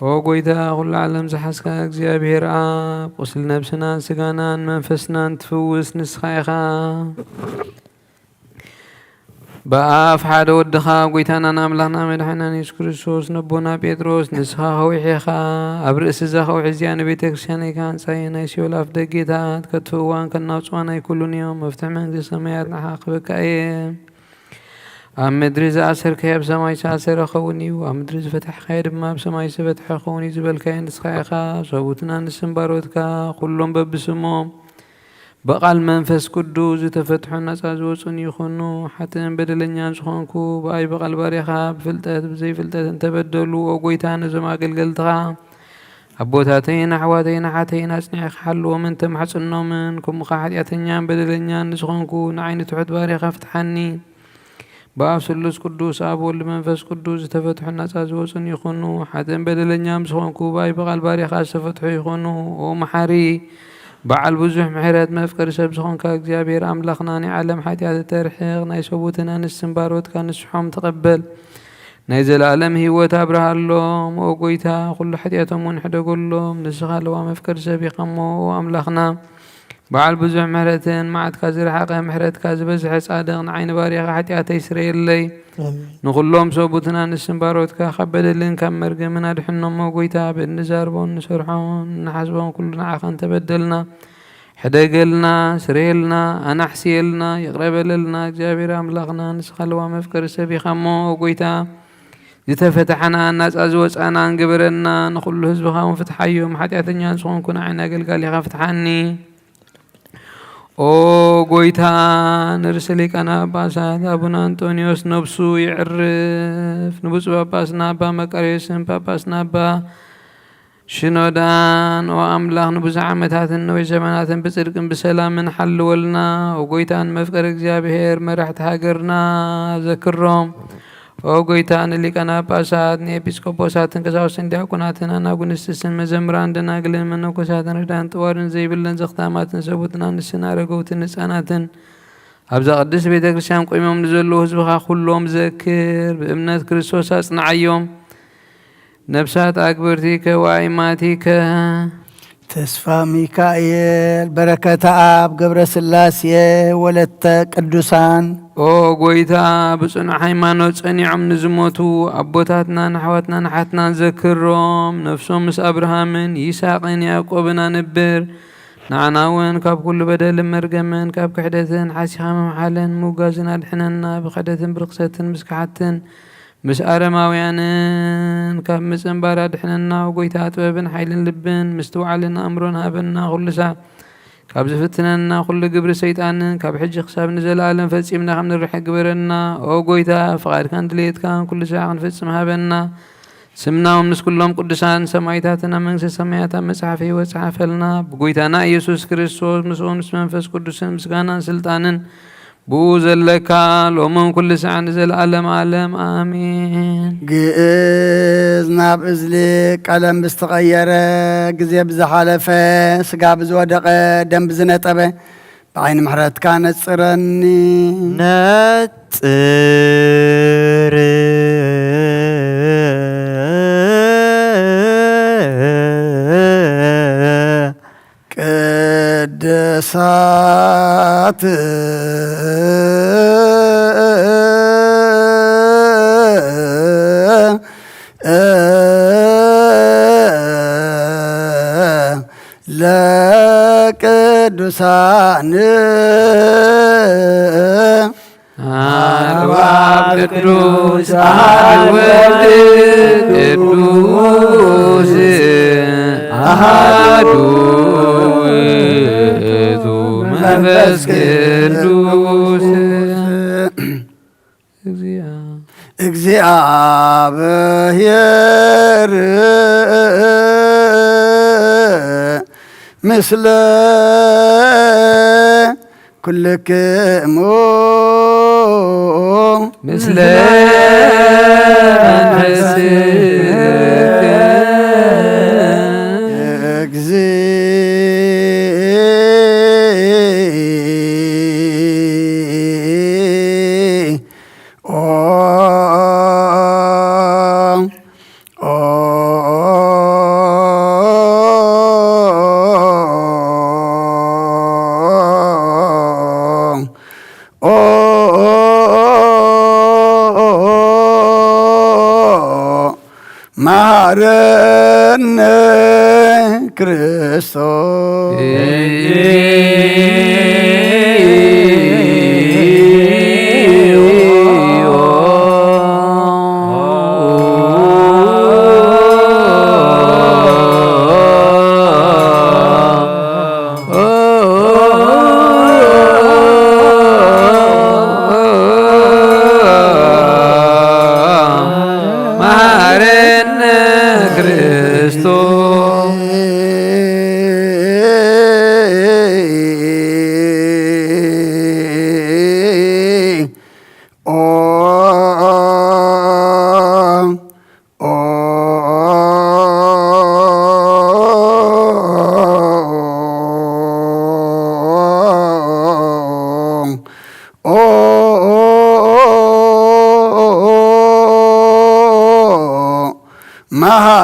ኦ ጐይታ፣ ኵሉ ዓለም ዝሓዝካ እግዚኣብሔር ኣብ፣ ቁስሊ ነብስናን ስጋናን መንፈስናን ትፍውስ ንስኻ ኢኻ። ብኣፍ ሓደ ወድኻ ጐይታናን ኣምላኽና መድሓኒናን የሱስ ክርስቶስ ነቦና ጴጥሮስ፣ ንስኻ ከዊሕ ኢኻ። ኣብ ርእሲ እዛ ከውሒ እዚኣ ንቤተ ክርስቲያነይ ክሃንጻ እየ። ናይ ሲኦል ኣፍ ደጌታት ከጥፍእዋን ከናውጽዋን ኣይክእሉን እዮም። መፍትሒ መንግስቲ ሰማያት ንዓኻ ክህበካ እየ። ኣብ ምድሪ ዝኣሰርካዮ ኣብ ሰማይ ዝተኣሰረ ክኸውን እዩ፣ ኣብ ምድሪ ዝፈታሕካዮ ድማ ኣብ ሰማይ ዝተፈትሐ ክኸውን እዩ ዝበልካዮ ንስኻ ኢኻ። ሰቡትና ንስም ባሮትካ ኩሎም በብስሞም ብቓል መንፈስ ቅዱስ ዝተፈትሑን ናጻ ዝወጹን ይኹኑ። ሓጥእን በደለኛን ዝኾንኩ ብኣይ ብቓል ባሪኻ ብፍልጠት ብዘይፍልጠት እንተበደሉ፣ ኦ ጎይታ፣ ነዞም ኣገልገልትኻ ኣቦታተይን ኣሕዋተይን ኣሓተይን ኣጽኒዕካ ሓልዎምን ተማሕጽኖምን። ከምኡ ኸኣ ሓጢኣተኛን በደለኛን ንዝኾንኩ ንዓይ ንትሑት ባሪኻ ፍትሓኒ። ብኣብ ስሉስ ቅዱስ ኣብ ወልድ መንፈስ ቅዱስ ዝተፈትሑ ናጻ ዝወጹን ይኹኑ። ሓጥእን በደለኛም ዝኾንኩ ብኣይ ብቓል ባሪኻ ዝተፈትሑ ይኹኑ። ኦ መሓሪ በዓል ብዙሕ ምሕረት መፍቀሪ ሰብ ዝኾንካ እግዚኣብሔር ኣምላኽና፣ ናይ ዓለም ሓጢኣት እተርሕቕ ናይ ሰቡትን ኣንስትን ባሮትካ ንስሖም ተቐበል። ናይ ዘለኣለም ህይወት ኣብርሃሎም። ኦ ጎይታ፣ ኩሉ ሓጢኣቶም እውን ሕደገሎም። ንስኻ ለዋ መፍቀሪ ሰብ ኢኻ እሞ፣ ኦ ኣምላኽና፣ በዓል ብዙሕ ምሕረትን መዓትካ ዝረሓቐ ምሕረትካ ዝበዝሐ ጻድቕ፣ ንዓይ ንባሪኻ ሓጢኣተይ ስረየለይ። ኣሜን። ንኹሎም ሰቡትን ኣንስትን ባሮትካ ካብ በደልን ካብ መርገምን ኣድሕኖም። ኦ ጎይታ፣ ብእንዛርቦን እንሰርሖን እንሓስቦን ኩሉ ንዓኻ እንተበደልና፣ ሕደገልና፣ ስረየልና፣ ኣናሕስየልና፣ ይቕረ በለልና። እግዚኣብሔር ኣምላኽና፣ ንስኻ ለዋ መፍቀሪ ሰብ ኢኻ እሞ፣ ኦ ጎይታ፣ ዝተፈታሕና፣ ናጻ ዝወጻናን ግበረና። ንኹሉ ህዝብኻ እውን ፍትሓዮም። ሓጢኣተኛ ዝኾንኩ ንዓይን ኣገልጋሊኻ ፍትሓኒ። ኦ ጎይታ፣ ንርእሰ ሊቃነ ጳጳሳት ኣቡነ ኣንጦንዮስ ነብሱ ይዕርፍ። ንብፁዕ ጳጳስና ኣባ መቃርዮስን ጳጳስና ኣባ ሽኖዳን፣ ኦ ኣምላኽ፣ ንብዙሕ ዓመታትን ነዊሕ ዘመናትን ብጽድቅን ብሰላምን ሓልወልና። ኦ ጎይታ፣ ንመፍቀሪ እግዚኣብሔር መራሕቲ ሃገርና ዘክሮም። ኦ ጎይታ፣ ንሊቃነ ጳጳሳት፣ ንኤጲስቆጶሳትን ቀሳውስትን ዲያቆናትን ኣናጉንስትን መዘምራን ደናግልን መነኮሳትን ርዳን ጥዋርን ዘይብለን ዘኽታማትን ሰቡትን ኣንስትን ኣረገውትን ህፃናትን ኣብዛ ቅድስት ቤተ ክርስቲያን ቆይሞም ንዘለዉ ህዝብኻ ኩሎም ዘክር። ብእምነት ክርስቶስ ኣጽንዓዮም። ነፍሳት ኣክብርቲከ ወኣይማቲከ። ተስፋ ሚካኤል፣ በረከተ ኣብ፣ ገብረ ስላሴ፣ ወለተ ቅዱሳን። ኦ ጎይታ፣ ብጽኑዕ ሃይማኖት ጸኒዖም ንዝሞቱ ኣቦታትናን ኣሕዋትናን ኣሓትናን ዘክሮም። ነፍሶም ምስ ኣብርሃምን ይስሐቅን ያዕቆብን ኣንብር። ንዓና እውን ካብ ኩሉ በደልን መርገምን ካብ ክሕደትን ሓሲኻ ምምሓልን ምውጋዝን ኣድሕነና። ብኽሕደትን ብርኽሰትን ምስ ከሓድትን ምስ ኣረማውያንን ካብ ምጽንባር ኣድሕነና። ኦ ጎይታ፣ ጥበብን ሓይልን ልብን ምስትውዓልን ኣእምሮን ሃበና። ኩሉ ሳዕ ካብ ዝፍትነና ኩሉ ግብሪ ሰይጣንን ካብ ሕጂ ክሳብ ንዘለኣለም ፈጺምና ከም ንርሕቅ ግበረና። ኦ ጎይታ፣ ፍቓድካን ድሌትካን ኩሉ ሳዕ ክንፍጽም ሃበና። ስምናዎም ምስ ኩሎም ቅዱሳን ሰማይታትን ኣብ መንግስተ ሰማያት ኣብ መጽሓፍ ህይወት ጸሓፈልና። ብጎይታና ኢየሱስ ክርስቶስ ምስኡን ምስ መንፈስ ቅዱስን ምስጋናን ስልጣንን ብኡ ዘለካ ሎምን ኩሉ ሳዕ ንዘለኣለም ኣለም ኣሜን። ግእዝ ናብ እዝሊ ቀለም ብዝተቐየረ፣ ግዜ ብዝሓለፈ፣ ስጋ ብዝወደቐ፣ ደም ብዝነጠበ፣ ብዓይኒ ምሕረትካ ነጽረኒ። ነጽር ቅድሳት ለቅዱሳን። አብ ቅዱስ አብ ወልድ ቅዱስ አሃዱ ውእቱ መንፈስ ቅዱስ። እግዚአ- እግዚአብሔር ምስለ ኩልክሙ ምስለ መንፈስከ። እግዚኦ። መሐረነ ክርስቶስ።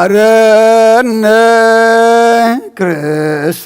መሐረነ ክርስቶስ።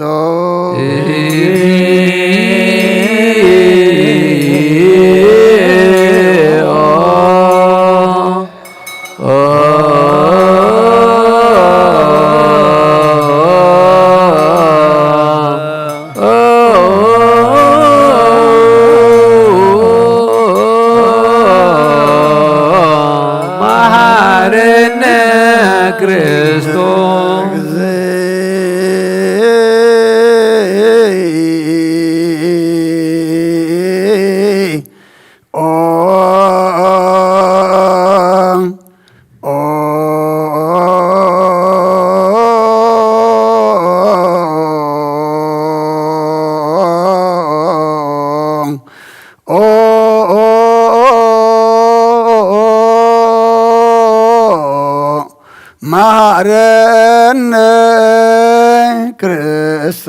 መሐረነ ክርስቶስ።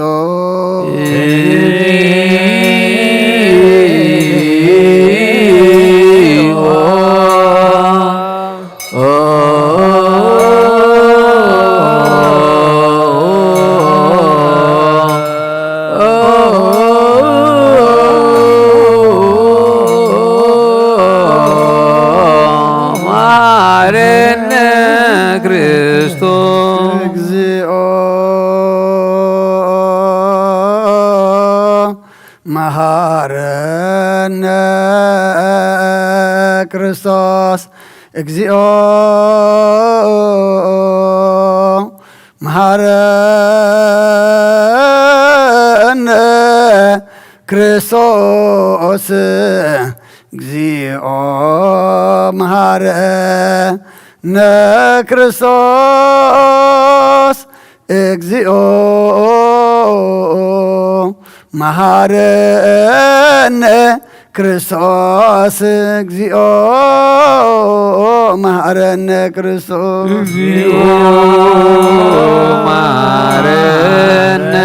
መሐረነ ክርስቶስ። መሐረነ ክርስቶስ። እግዚኦ መሐረነ ክርስቶስ። እግዚኦ መሐረነ ክርስቶስ። እግዚኦ መሐረነ ክርስቶስ። እግዚኦ መሐረነ ክርስቶስ። እግዚኦ መሐረነ ክርስቶስ። እግዚኦ መሐረነ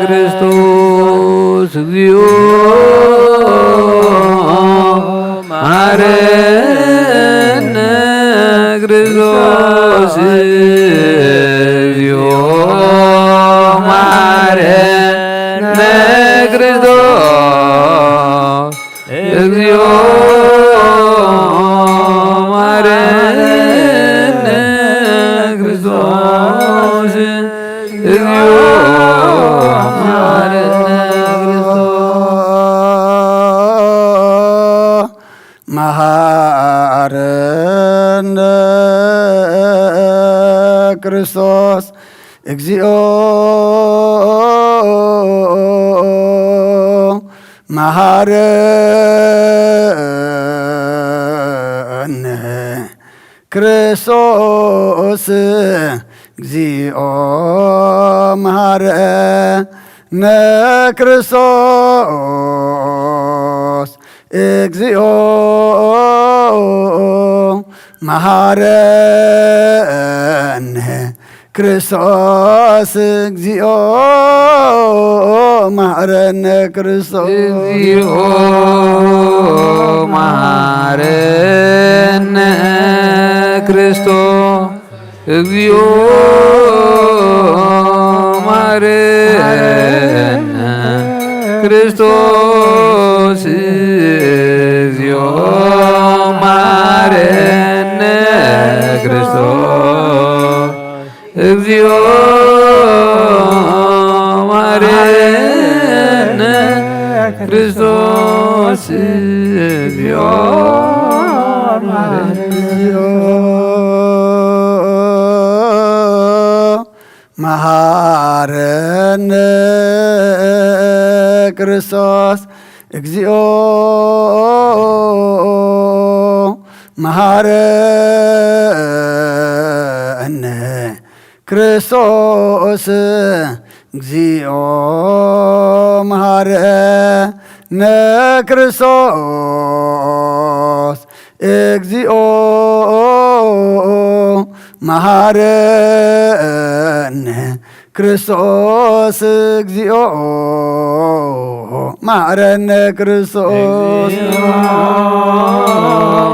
ክርስቶስ። እግዚኦ መሐረነ ክርስቶስ። እግዚኦ መሐረነ ክርስቶስ። እግዚኦ መሐረነ ክርስቶስ። እግዚኦ መሐረነ ክርስቶስ። መሐረነ ክርስቶስ። እግዚኦ መሐረነ ክርስቶስ። እግዚኦ መሐረነ ክርስቶስ። እግዚኦ መሐረነ ክርስቶስ። እግዚኦ መሐረነ ክርስቶስ። እግዚኦ መሐረነ ክርስቶስ። እግዚኦ መሐረነ ክርስቶስ። እግዚኦ መሐረነ ክርስቶስ። እግዚኦ መሐረነ ክርስቶስ። እግዚኦ መሐረነ መሐረነ ክርስቶስ። እግዚኦ መሐረነ ክርስቶስ። እግዚኦ መሐረነ ክርስቶስ። እግዚኦ መሐረነ ክርስቶስ። እግዚኦ መሐረነ ክርስቶስ። እግዚኦ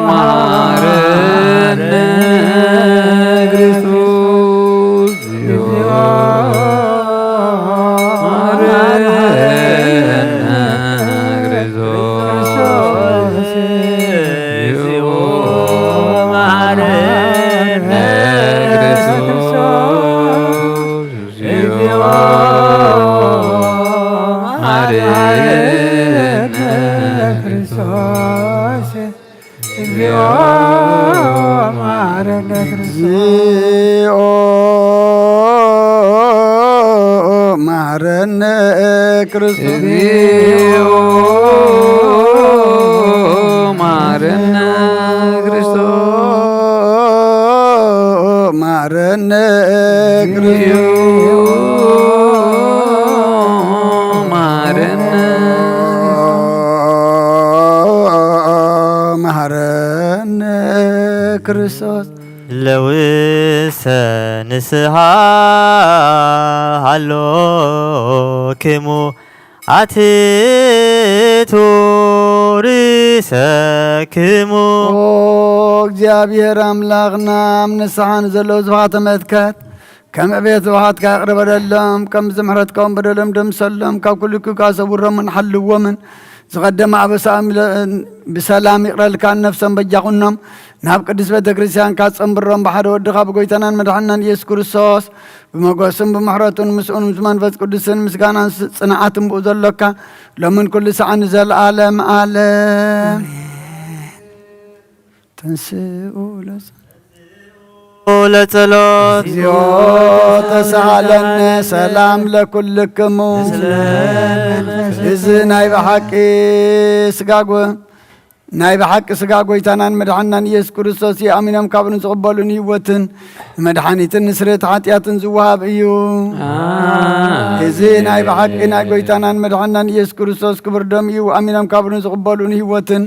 መሐረነ ክርስቶስ። መሐረነ ክርስቶስ፣ እግዚኦ መሐረነ ክርስቶስ፣ እግዚኦ መሐረነ ክርስቶስ። እግዚኦ መሐረነ ክርስቶስ። እግዚኦ መሐረነ ክርስቶስ። እግዚኦ መሐረነ ክርስቶስ። መሐረነ ክርስቶስ። እግዚኦ መሐረነ። መሐረነ ክርስቶስ። ለውሰ ንስሓ ሃሎክሙ ኣትቱ ርእሰክሙ። ኦ እግዚኣብሔር ኣምላኽና፣ ኣብ ንስሓ ንዘለዉ ዝባኻ ተመልከት። ከም ዕቤት ዝባኻትካ ይቕረ በለሎም። ከም ምሕረትካ እውን በደሎም ደምሰሎም። ካብ ኩሉ ክፉእ ሰውሮምን ሓልዎምን። ዝቐደመ ኣበሳኦም ለ-፣ ብሰላም ይቕረልካን ነፍሶም በጃ ኩኖም። ናብ ቅድስት ቤተ ክርስቲያንካ ጸንብሮም። ብሓደ ወድኻ ብጎይታናን መድሓንናን ኢየሱስ ክርስቶስ ብመጎስን ብምሕረቱን ምስኡን ምስ መንፈስ ቅዱስን ምስጋናን ስ-፣ ጽንዓትን ብኡ ዘሎካ ሎምን ኩሉ ሰዓን ንዘለኣለም ኣለም። ተንስኡ ለጸ-፣ ለጸሎት። እግዚኦ ተሳሃለነ ሰላም ለኩልክሙ። እዚ ናይ ብሓቂ ስጋጎ ናይ ብሓቂ ስጋ ጎይታናን መድሓንናን ኢየሱስ ክርስቶስ እዩ። ኣሚኖም ካብኡ ንዝቕበሉ ንህይወትን ንመድሓኒትን ንስርየት ሓጢኣትን ዝወሃብ እዩ። ኣሜን። እዚ ናይ ብሓቂ ናይ ጎይታናን መድሓንናን ኢየሱስ ክርስቶስ ክቡር ደም እዩ። ኣሚኖም ካብኡ ንዝቕበሉ ንህይወትን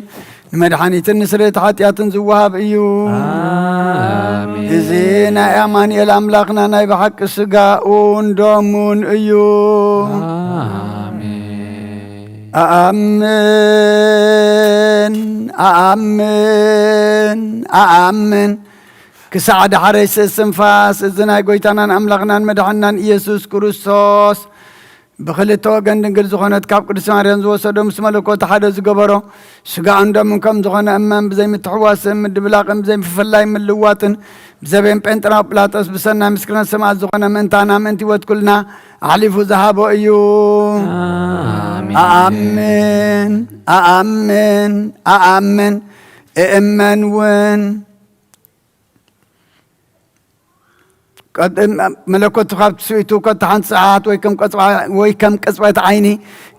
ንመድሓኒትን ንስርየት ሓጢኣትን ዝወሃብ እዩ። ኣሜን። እዚ ናይ ኣማኑኤል ኣምላኽና ናይ ብሓቂ ስጋኡን ደሙን እዩ። ኣሜን። ኣኣምን፣ ኣኣምን፣ ኣኣምን። ክሳዕ ዳሕረይ ስእስትንፋስ እዚ ናይ ጎይታናን ኣምላኽናን መድሓንናን ኢየሱስ ክርስቶስ ብኽልተ ወገን ድንግል ዝኾነት ካብ ቅድስት ማርያም ዝወሰዶ ምስ መለኮት ሓደ ዝገበሮ ስጋኡን ደሙን ከም ዝኾነ እመን። ብዘይ ምትሕዋስን ምድብላቕን ብዘይ ምፍልላይ ምልዋጥን ብዘቤን ጴንጥራው ጲላጦስ ብሰናይ ምስክርነት ሰማዕት ዝኾነ ምእንታና ምእንቲ ህይወት ኩልና ኣሕሊፉ ዝሃቦ እዩ። ኣሜን። ኣኣምን፣ ኣኣምን፣ ኣኣምን፣ እእመን እውን። ቀድ-፣ መለኮቱ ካብ ትስኢቱ ከቶ ሓንቲ ሰዓት ወይ ከም ቀጽባ-፣ ወይ ከም ቅጽበት ዓይኒ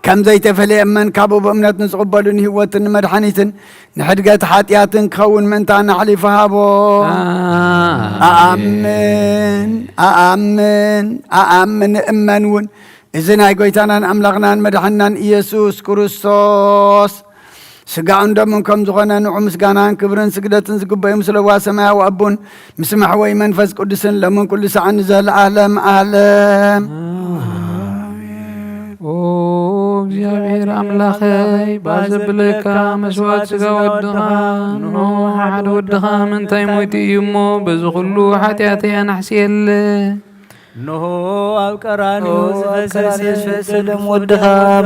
ከም ዘይተፈልየ እመን። ካብኡ ብእምነት ንዝቕበሉ ንህይወትን ንመድሓኒትን ንሕድገት ሓጢኣትን ክኸውን ምእንታና ኣሕሊፉ ሃቦ። ኣሜን። ኣኣምን፣ ኣኣምን፣ ኣኣምን፣ እእመን እውን። እዚ ናይ ጎይታናን ኣምላኽናን መድሓንናን ኢየሱስ ክርስቶስ ስጋኡን ደሙን ከም ዝኾነ ንዑ ምስጋናን ክብርን ስግደትን ዝግበዩ ምስለዋ ሰማያዊ ኣቦን ምስ መሕወይ መንፈስ ቅዱስን ሎምን ኩሉ ሰዓን ንዘለኣለም ኣለም። ኦ እግዚኣብሔር ኣምላኸይ፣ ባዘብለካ መስዋዕት ስጋ ወድኻ፣ እንሆ ሓደ ወድኻ ምእንታይ ሞይቱ እዩ እሞ፣ በዚ ኩሉ ሓጢኣተይ ኣናሕስየለ። እንሆ ኣብ ቀራንዮ ዝፈሰሰ ደም ወድኻ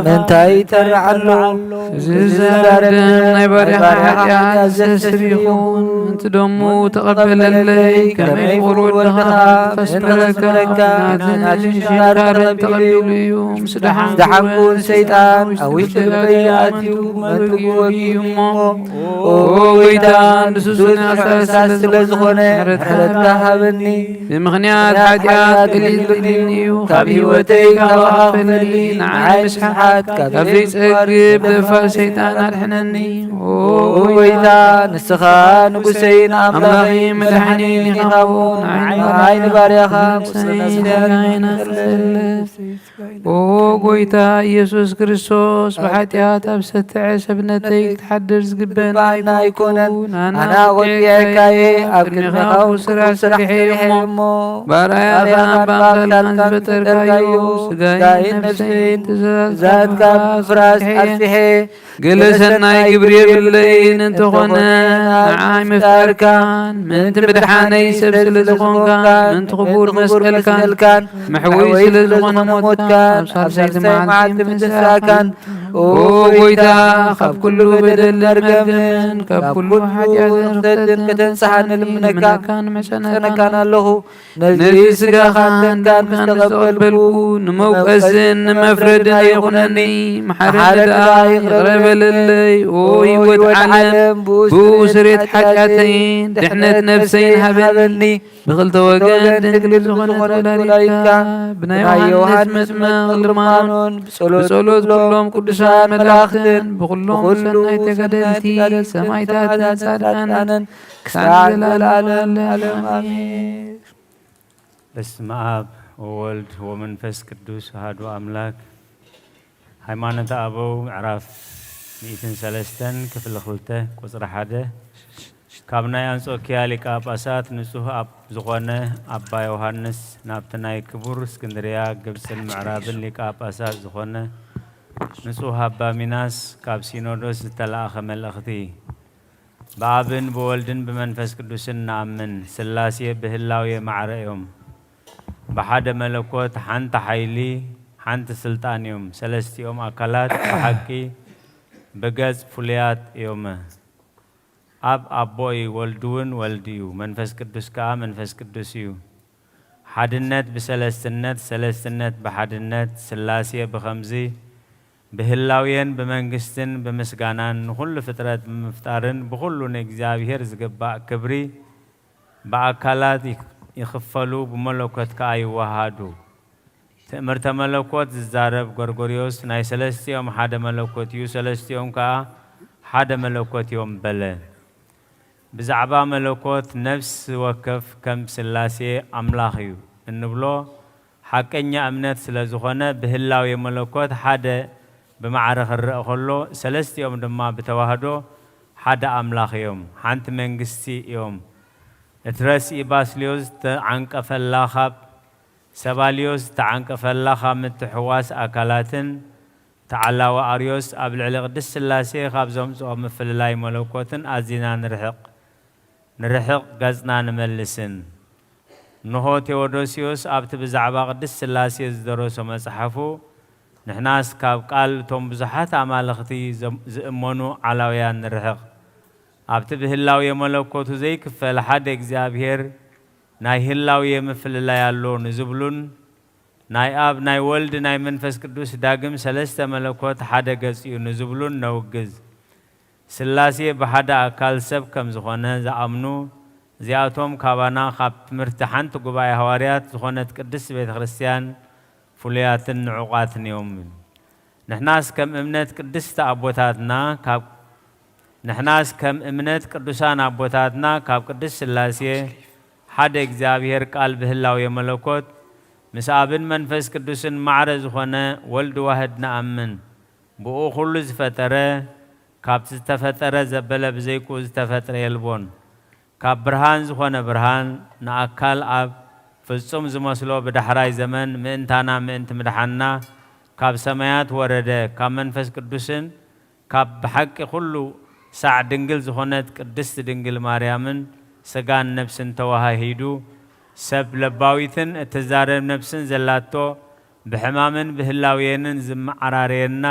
ምእንታይ ይጠርዓሉ? እዚ ዝዛረብ ደም ናይ ባርያኻ ሓጢኣት ዘስተስርይ ይኹን። እቲ ደሙ ተቐበለለይ፣ ከመይ ፍቑር ወድኻ ከስምረካ፣ ናትን ሽንካርን ተቐቢሉ እዩ። ምስ ደሓንኩ ዝሓንኩን ሰይጣን ኣዊሱ ልበይ ኣትዩ መግቢ ወጊኡ እሞ፣ ኦ ጎይታ፣ ንሱ ዝነሳ ስለ ዝኾነ ምሕረትካ ሃበኒ። ብምኽንያት ሓጢኣት ቀሊል በዲልኒ እዩ። ካብ ህይወተይ ካብ ኣኽፈለኒ፣ ንዓይ ምስሓት ካብ ዘይጸግብ ደፋር ሰይጣን ኣድሕነኒ። ኦ ጎይታ፣ ንስኻ ንጉሰይን ኣምላኸይ ኣምላኸይ መድሓኒን ኢኻ እሞ፣ ንዓይ ንዓይ ንባርያኻ ንነፍሰይ ቁስለ ስጋይና ስለ ኦ ጎይታ ኢየሱስ ክርስቶስ፣ ብሓጢኣት ኣብ ዝተዐ ሰብነተይ ክትሓድር ዝግበኣና ኣይኮነን። ኣነ ኣወዲዐካየ፣ ኣብ ቅድሜኻ ክፉእ ስራሕ ሰሪሐ እሞ፣ ብኣርኣያኻን ብኣምሳልካን ዝፈጠርካዮ ስጋይን ነፍሰይን ትእዛዛትካ ብምፍራስ ኣጽፊሐ፣ ገለ ሰናይ ግብሪ የብለይን፣ እንተኾነ ንዓይ ምፍጣርካን ምእንቲ ምድሓነይ ሰብ ስለ ዝኾንካ፣ ምእንቲ ክቡር መስቀልካን መሕወይ ስለ ዝኾነ ሞትካ፣ ኣብ ሳልሳይቲ መዓልቲ ምትንሳእካን፣ ኦ ጎይታ፣ ካብ ኩሉ በደል መርገምን ካብ ኩሉ ሓጢኣትን ርኽሰትን ከተንስሓ ንልምነካ፣ ንመጸነካን ኣለኹ። ነዚ ስጋኻን ደምካን ምስ ተቐበልኩ፣ ንመውቀስን ንመፍረድን ኣይኹነኒ። መሓረኒ ደኣ ይቕረ በለለይ። ኦ ህይወት ዓለም፣ ብኡ ስሬት ሓጢኣተይን ድሕነት ነፍሰይን ሃበኒ። ብኽልተ ወገን ድንግል ዝኾነት ወላዲትካ፣ ብናይ ዮሃንስ መጥምቕ ልማኖን፣ ብጸሎት ኩሎም ቅዱሳን መላእኽትን፣ ብኹሎም ሰናይ ተጋደልቲ፣ ሰማዕታትን ጻድቃንን፣ ክሳዕ ዘለዓለመ ዓለም ኣሜን። በስመ አብ ወወልድ ወመንፈስ ቅዱስ አሐዱ አምላክ። ሃይማኖተ አበው ምዕራፍ ሚእትን ሰለስተን ክፍሊ ክልተ ቁጽሪ ሓደ። ካብ ናይ አንጾኪያ ሊቀ ጳጳሳት ንጹሕ ኣብ ዝኾነ ኣባ ዮሃንስ ናብቲ ናይ ክቡር እስክንድርያ ግብጽን ምዕራብን ሊቀ ጳጳሳት ዝኾነ ንጹሕ ኣባ ሚናስ ካብ ሲኖዶስ ዝተላእኸ መልእኽቲ። ብኣብን ብወልድን ብመንፈስ ቅዱስን ንኣምን። ስላሴ ብህላዌ ማዕረ እዮም። ብሓደ መለኮት ሓንቲ ሓይሊ ሓንቲ ስልጣን እዮም። ሰለስቲኦም ኣካላት ብሓቂ ብገጽ ፍሉያት እዮም። ኣብ ኣቦ እዩ፣ ወልድ እውን ወልድ እዩ፣ መንፈስ ቅዱስ ከኣ መንፈስ ቅዱስ እዩ። ሓድነት ብሰለስትነት፣ ሰለስትነት ብሓድነት፣ ስላሴ ብኸምዚ ብህላዌን ብመንግስትን ብምስጋናን ንኹሉ ፍጥረት ብምፍጣርን ብኹሉ ንእግዚኣብሔር ዝግባእ ክብሪ ብኣካላት ይክ-፣ ይኽፈሉ፣ ብመለኮት ከኣ ይወሃሃዱ። ትእምርተ መለኮት ዝዛረብ ጎርጎርዮስ ናይ ሰለስቲኦም ሓደ መለኮት እዩ፣ ሰለስቲኦም ከኣ ሓደ መለኮት እዮም በለ። ብዛዕባ መለኮት ነፍሲ ወከፍ ከም ስላሴ ኣምላኽ እዩ እንብሎ ሓቀኛ እምነት ስለ ዝኾነ፣ ብህላዌ መለኮት ሓደ ብማዕረ ክረአ ከሎ፣ ሰለስቲኦም ድማ ብተዋህዶ ሓደ ኣምላኽ እዮም፣ ሓንቲ መንግስቲ እዮም። እቲ ረሲእ ባስልዮስ ዝተዓንቀፈላ ካብ ሰባልዮስ ዝተዓንቀፈላ ካብ ምትሕዋስ ኣካላትን ተዓላዊ ኣርዮስ ኣብ ልዕሊ ቅድስት ስላሴ ካብ ዘምጽኦ ምፍልላይ መለኮትን ኣዚና ንርሕቕ፣ ንርሕቕ ገጽና ንመልስን። እንሆ ቴዎዶስዮስ ኣብቲ ብዛዕባ ቅድስት ስላሴ ዝደረሶ መጽሓፉ፣ ንሕናስ ካብ ቃል እቶም ብዙሓት ኣማልኽቲ ዘም-፣ ዝእመኑ ዓላውያን ንርሕቕ። ኣብቲ ብህላዌ መለኮቱ ዘይክፈል ሓደ እግዚኣብሔር ናይ ህላዌ ምፍልላይ ኣሎ ንዝብሉን፣ ናይ ኣብ፣ ናይ ወልድ፣ ናይ መንፈስ ቅዱስ ዳግም ሰለስተ መለኮት ሓደ ገጽ እዩ ንዝብሉን ነውግዝ። ስላሴ ብሓደ ኣካል ሰብ ከም ዝኾነ ዝኣምኑ፣ እዚኣቶም ካባና ካብ ትምህርቲ ሓንቲ ጉባኤ ሃዋርያት ዝኾነት ቅድስት ቤተ ክርስቲያን ፍሉያትን ንዑቓትን እዮም። ንሕናስ ከም እምነት ቅድስቲ ኣቦታትና ካብ፣ ንሕናስ ከም እምነት ቅዱሳን ኣቦታትና ካብ ቅድስት ስላሴ ሓደ እግዚኣብሔር ቃል ብህላዌ መለኮት ምስ ኣብን መንፈስ ቅዱስን ማዕረ ዝኾነ ወልድ ዋህድ ንኣምን። ብኡ ኩሉ ዝፈጠረ፣ ካብቲ ዝተፈጠረ ዘበለ ብዘይክኡ ዝተፈጥረ የልቦን። ካብ ብርሃን ዝኾነ ብርሃን ንኣካል ኣብ ፍጹም ዝመስሎ ብዳሕራይ ዘመን ምእንታና ምእንቲ ምድሓንና ካብ ሰማያት ወረደ። ካብ መንፈስ ቅዱስን ካብ ብሓቂ ኩሉ ሳዕ ድንግል ዝኾነት ቅድስት ድንግል ማርያምን ስጋን ነፍስን ተዋሃሂዱ ሰብ ለባዊትን እትዛረብ ነፍስን ዘላቶ ብሕማምን ብህላዌንን ዝመዓራረየና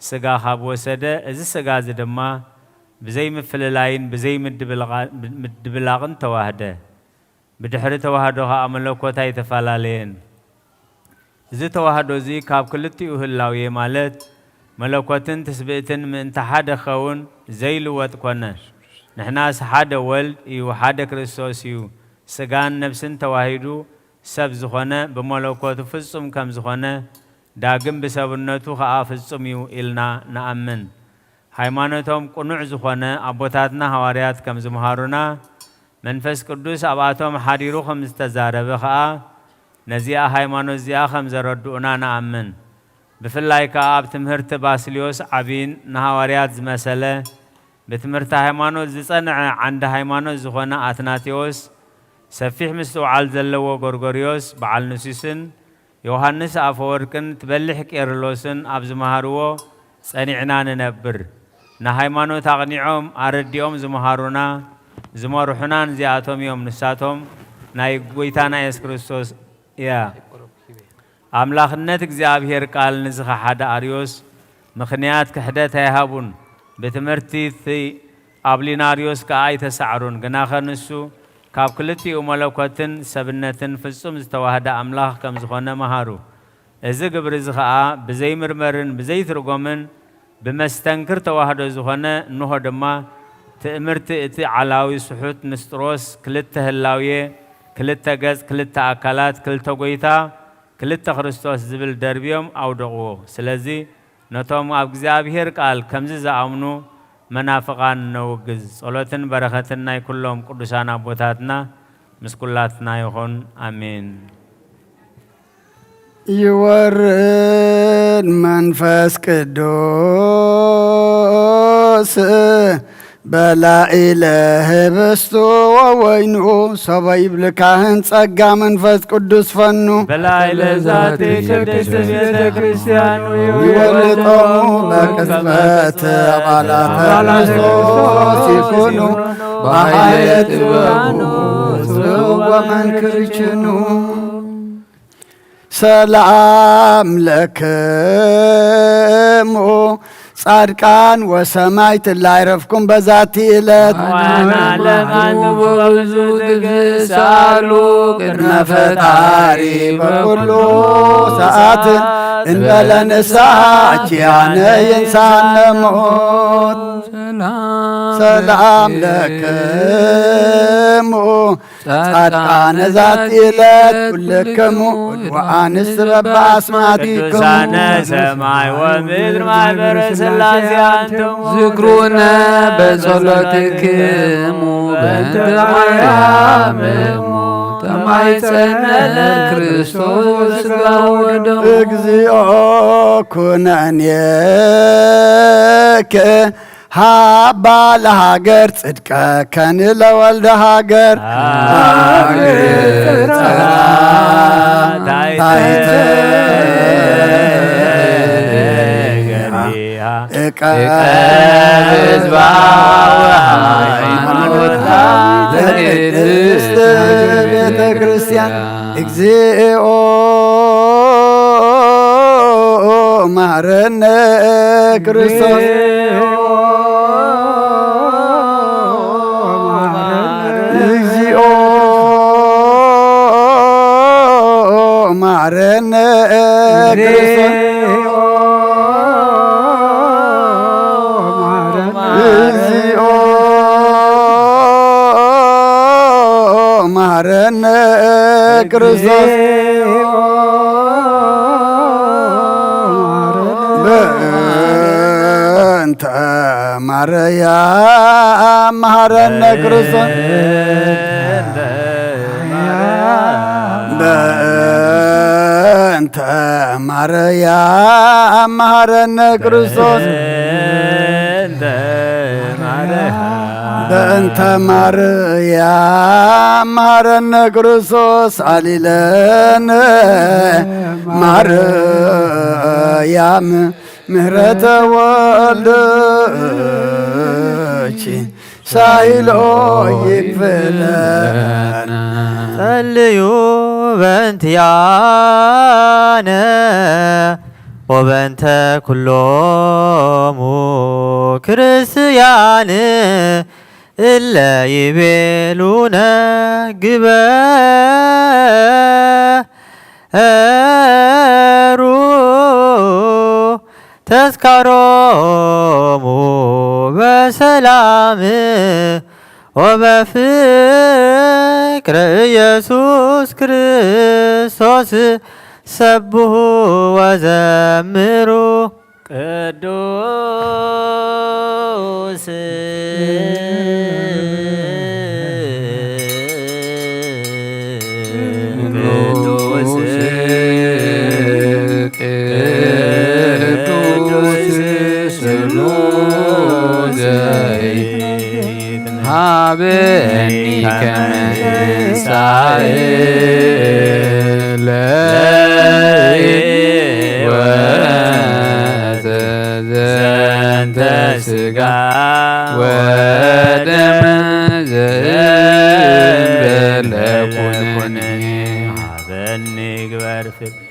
ስጋ ካብ ወሰደ፣ እዚ ስጋ እዚ ድማ ብዘይ ምፍልላይን ብዘይ ምድብልቓ-፣ ምድብላቕን ተዋህደ። ብድሕሪ ተዋህዶ ኸኣ መለኮት ኣይተፈላለየን። እዚ ተዋህዶ እዚ ካብ ክልቲኡ ህላዌ ማለት መለኮትን ትስብእትን ምእንቲ ሓደ ክኸውን ዘይልወጥ ኮነ። ንሕናስ ሓደ ወልድ እዩ፣ ሓደ ክርስቶስ እዩ፣ ስጋን ነፍስን ተዋሂዱ ሰብ ዝኾነ ብመለኮቱ ፍጹም ከም ዝኾነ ዳግም ብሰብነቱ ኸኣ ፍጹም እዩ ኢልና ንኣምን። ሃይማኖቶም ቅኑዕ ዝኾነ ኣቦታትና ሃዋርያት ከም ዝምሃሩና፣ መንፈስ ቅዱስ ኣብኣቶም ሓዲሩ ከም ዝተዛረበ ኸኣ፣ ነዚኣ ሃይማኖት እዚኣ ከም ዘረድኡና ንኣምን። ብፍላይ ከኣ ኣብ ትምህርቲ ባስልዮስ ዓቢን ንሃዋርያት ዝመሰለ፣ ብትምህርቲ ሃይማኖት ዝጸንዐ ዓንዲ ሃይማኖት ዝኾነ ኣትናቴዎስ፣ ሰፊሕ ምስትውዓል ዘለዎ ጎርጎርዮስ በዓል ንሱስን፣ ዮሃንስ ኣፈወርቅን ትበሊሕ ቄርሎስን ኣብ ዝመሃርዎ ጸኒዕና ንነብር። ንሃይማኖት ኣቕኒዖም ኣረዲኦም ዝመሃሩና፣ ዝመርሑናን እዚኣቶም እዮም። ንሳቶም ናይ ጐይታና የሱስ ክርስቶስ እያ። ኣምላኽነት እግዚኣብሔር ቃል ንዝኸሓደ ኣርዮስ ምኽንያት ክሕደት ኣይሃቡን። ብትምህርቲ እቲ ኣቡሊናርዮስ ከኣ ኣይተሳዕሩን። ግናኸ ንሱ ካብ ክልቲኡ መለኮትን ሰብነትን ፍጹም ዝተዋህደ ኣምላኽ ከም ዝኾነ መሃሩ። እዚ ግብሪ እዚ ኸኣ ብዘይምርመርን ብዘይትርጎምን ብመስተንክር ተዋህዶ ዝኾነ፣ እንሆ ድማ ትእምርቲ እቲ ዓላዊ ስሑት ንስጥሮስ ክልተ ህላውየ፣ ክልተ ገጽ፣ ክልተ ኣካላት፣ ክልተ ጐይታ፣ ክልተ ክርስቶስ ዝብል ደርብዮም ኣውደቕዎ። ስለዚ ነቶም ኣብ እግዚኣብሔር ቃል ከምዚ ዝኣምኑ መናፍቓን ነውግዝ። ጸሎትን በረኸትን ናይ ኩሎም ቅዱሳን ኣቦታትና ምስ ኩላትና ይኹን። ኣሜን። ይወርድ መንፈስ ቅዱስ በላዕለ ህብስቱ ወወይኑ፣ ሰበ ይብልካህን ጸጋ መንፈስ ቅዱስ ፈኑ። በላዕለ ዛቲ ቅድስት ቤተ ክርስቲያን ይወልጦሙ በቅጽበት ቃላተ ክርስቶስ ይኩኑ፣ በኃይለ ጥበቡ ወመንክርችኑ። ሰላም ለክሙ ጻድቃን ወሰማዕት እለ አይረፍኩም በዛቲ ዕለት። ዋና ለማን በብዙ ትግሳሉ ቅድመ ፈጣሪ በኩሉ ሰዓት እንበለ ንስሐ ኪያነ ይንሳነ ሞት። ሰላም ለክሙ ጻድቃነ ዛቲ ዕለት ኩልክሙ ወአንስት በበአስማቲክሙ። ቅዱሳነ ሰማይ ወምድር ማህበረ ሥላሴ አንትሙ። ዝክሩነ በጸሎትክሙ በእንተ ማርያም እሙ ተማይጸነ ክርስቶስ ሥጋ ወደሙ። እግዚኦ ኩነኔከ ሃባ ለሃገር ጽድቀከን ለወልደ ሃገር። ሃገር ጽርሐ ታይተ ገሪሃ እቀ ህዝባ ወሃይማኖታ ለቅድስት ቤተ ክርስቲያን። እግዚኦ መሐረነ ክርስቶስ። እግዚኦ መሐረነ ክርስቶስ። እግዚኦ መሐረነ ክርስቶስ። በእንተ ማርያም መሐረነ ክርስቶስ። በእንተ ማርያም መሐረነ ክርስቶስ። በእንተ ማርያም መሐረነ ክርስቶስ። አሊለነ ማርያም ምህረተ ወልድኪ ሳይሎ ይክፍለነ። ጸልዩ በእንቲአነ ወበእንተ ኩሎሙ ክርስቲያን እለ ይቤሉነ ግበሩ ተስካሮሙ በሰላም ወበፍቅረ ኢየሱስ ክርስቶስ ሰብሑ ወዘምሩ። ቅዱስ ቅዱስ ቅዱስ ስሉ ዘይት ሀበኒ ከመ ትንሣኤ ለሕይወት ዘንተ ሥጋ ወደም ዘእንበለ ኩነኔ ሀበኒ ግበር ፍቅር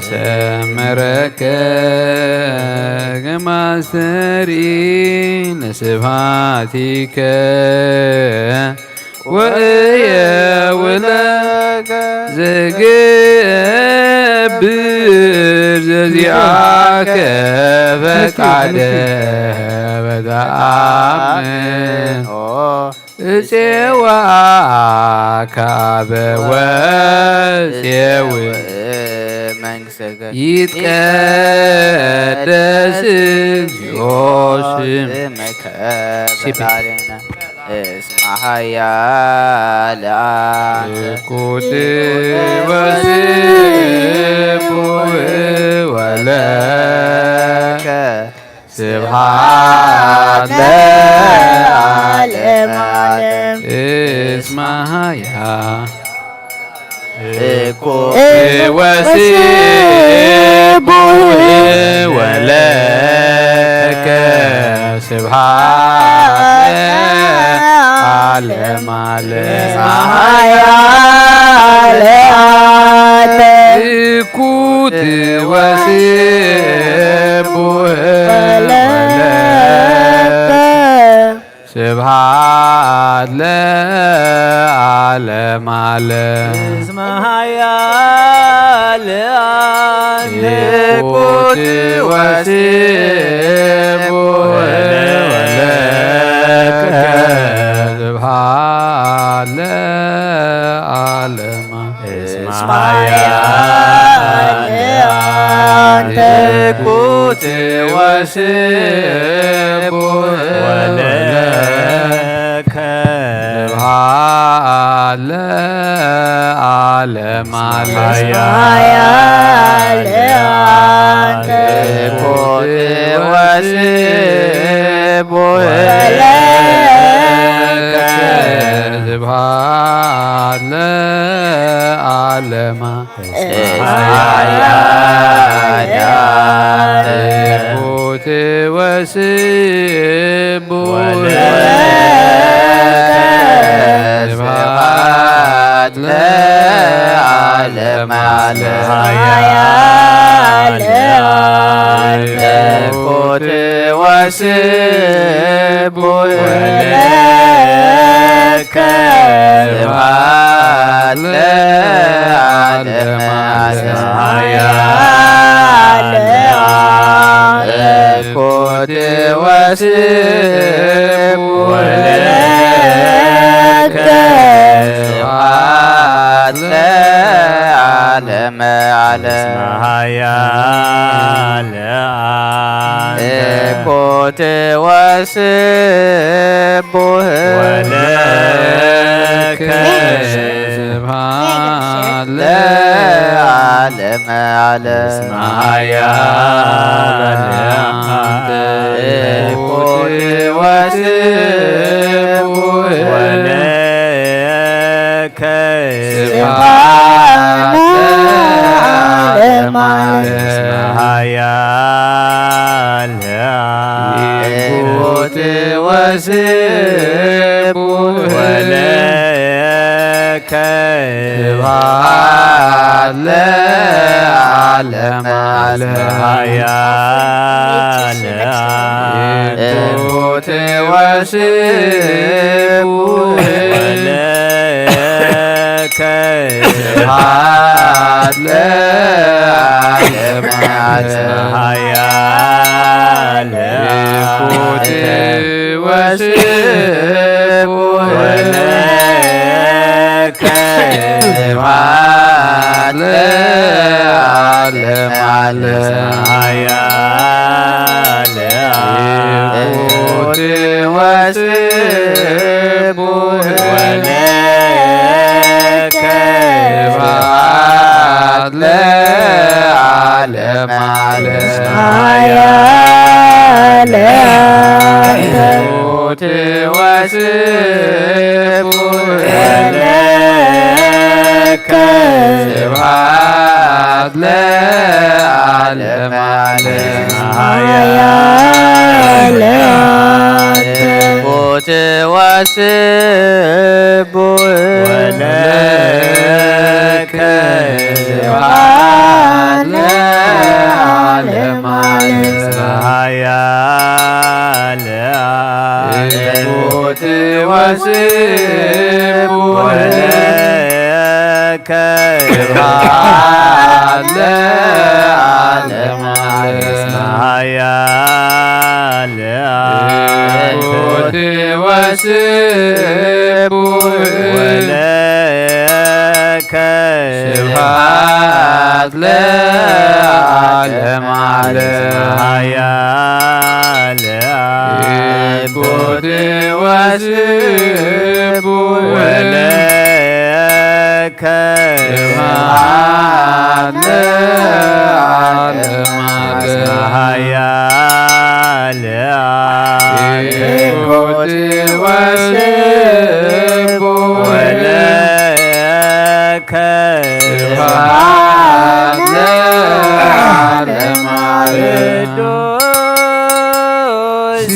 ሰመረከ ከማስተሪ ንስብሃቲከ ወእየ ውለከ ዘገብር ዘዚኣከ ፈቃደ በተኣምን እጼዋ ካበ ወጼው መንግስተ ይትቀደስ እግዚኦ ስምከ በላዕሌነ እስመ ኃያል አንተ። ትኩት ወስቡሕ ወለከ ስብሐት ለዓለመ ዓለም። እስመ ኃያል ትኩት ወስቡሕ ወለከ ስብሐት ለዓለመ ዓለም። ኃያል አንተ ትኩት ወስቡሕ ወለከ ስብሐት ለዓለመ ዓለም። እስመ ኃያል አንተ ትኩት ወስቡሕ ወለከ ስብሐት ለዓለመ እስመ ኃያል አንተ ትኩት ወስቡሕ ወለከ ስብሐት ለዓለመ ዓለም። ኃያል አንተ ትኩት ወስቡሕ ወለከ ስብሐት ለዓለመ እስመ ኃያል ትኩት ወስቡሕ ወለከ ስብሐት ለዓለመ ዓለም። ኃያል ትኩት ወስቡሕ ወለከ ስብሐት ለዓለመ ዓለም። ኃያል ትኩት ወስቡሕ ወለከ ስብሐት ለዓለመ ዓለም። ኃያል አንተ ትኩት ወስቡሕ ወለከ ስብሐት ለዓለመ ዓለም። እስመ ኃያል አንተ ትኩት ወስቡሕ ወለከ ስብሐት ለዓለመ ዓለም። እስመ ኃያል ትኩት ወስቡሕ ወለከ ስብሐት ለዓለመ ዓለም። ኃያል ትኩት ወስቡሕ ወለከ ስብሐት ለዓለመ ዓለም። ኃያል ትኩት ወስቡሕ ወለከ ስብሐት ለዓለመ ዓለም። ኃያል ትኩት ወስቡሕ ወለከ ስብሐት ለዓለመ ዓለም። ኃያል አንተ ሞት ወስብሐት ለከ ስብሐት ለዓለመ ዓለም። ሞት ወስብሐት ለከ ስብሐት ለዓለመ ዓለም። ሞት ወስብሐት ለከ ስብሐት ለዓለመ ዓለም። ሞት ወስብሐት ለከ ስብሐት ለዓለመ ዓለም። ሞት ወስብሐት ለከ ስብሐት ለዓለመ ዓለም። ሞት ወስብሐት ለከ ስብሐት ለዓለመ ዓለም። ቅዱስ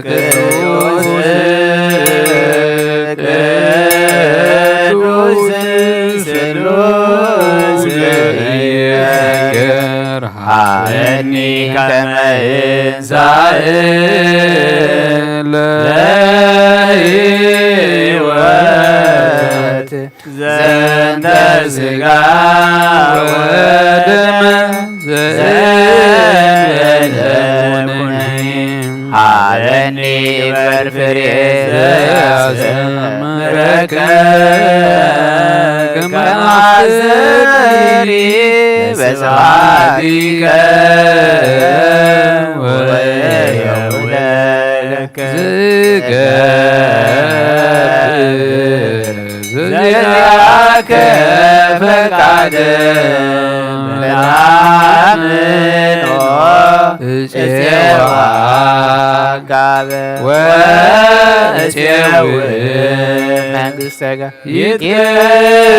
ቅዱስ ቅዱስ ስሉስ ይእዜግር ሀበኒ ከመ እንሳእ ለህይወት ዘንተ ስጋ ወደመ ዘእንበለ ኩነኔ። ሀበኒ እበል ፍሬ ዘያሰምረከ ከመ አስተሪ በስብሐቲከ ወየውለከ ዝገብር ዘዚአከ ፈቃደ መላምኖ እፄዋ ጋበ ወእፄው መንግሥተከ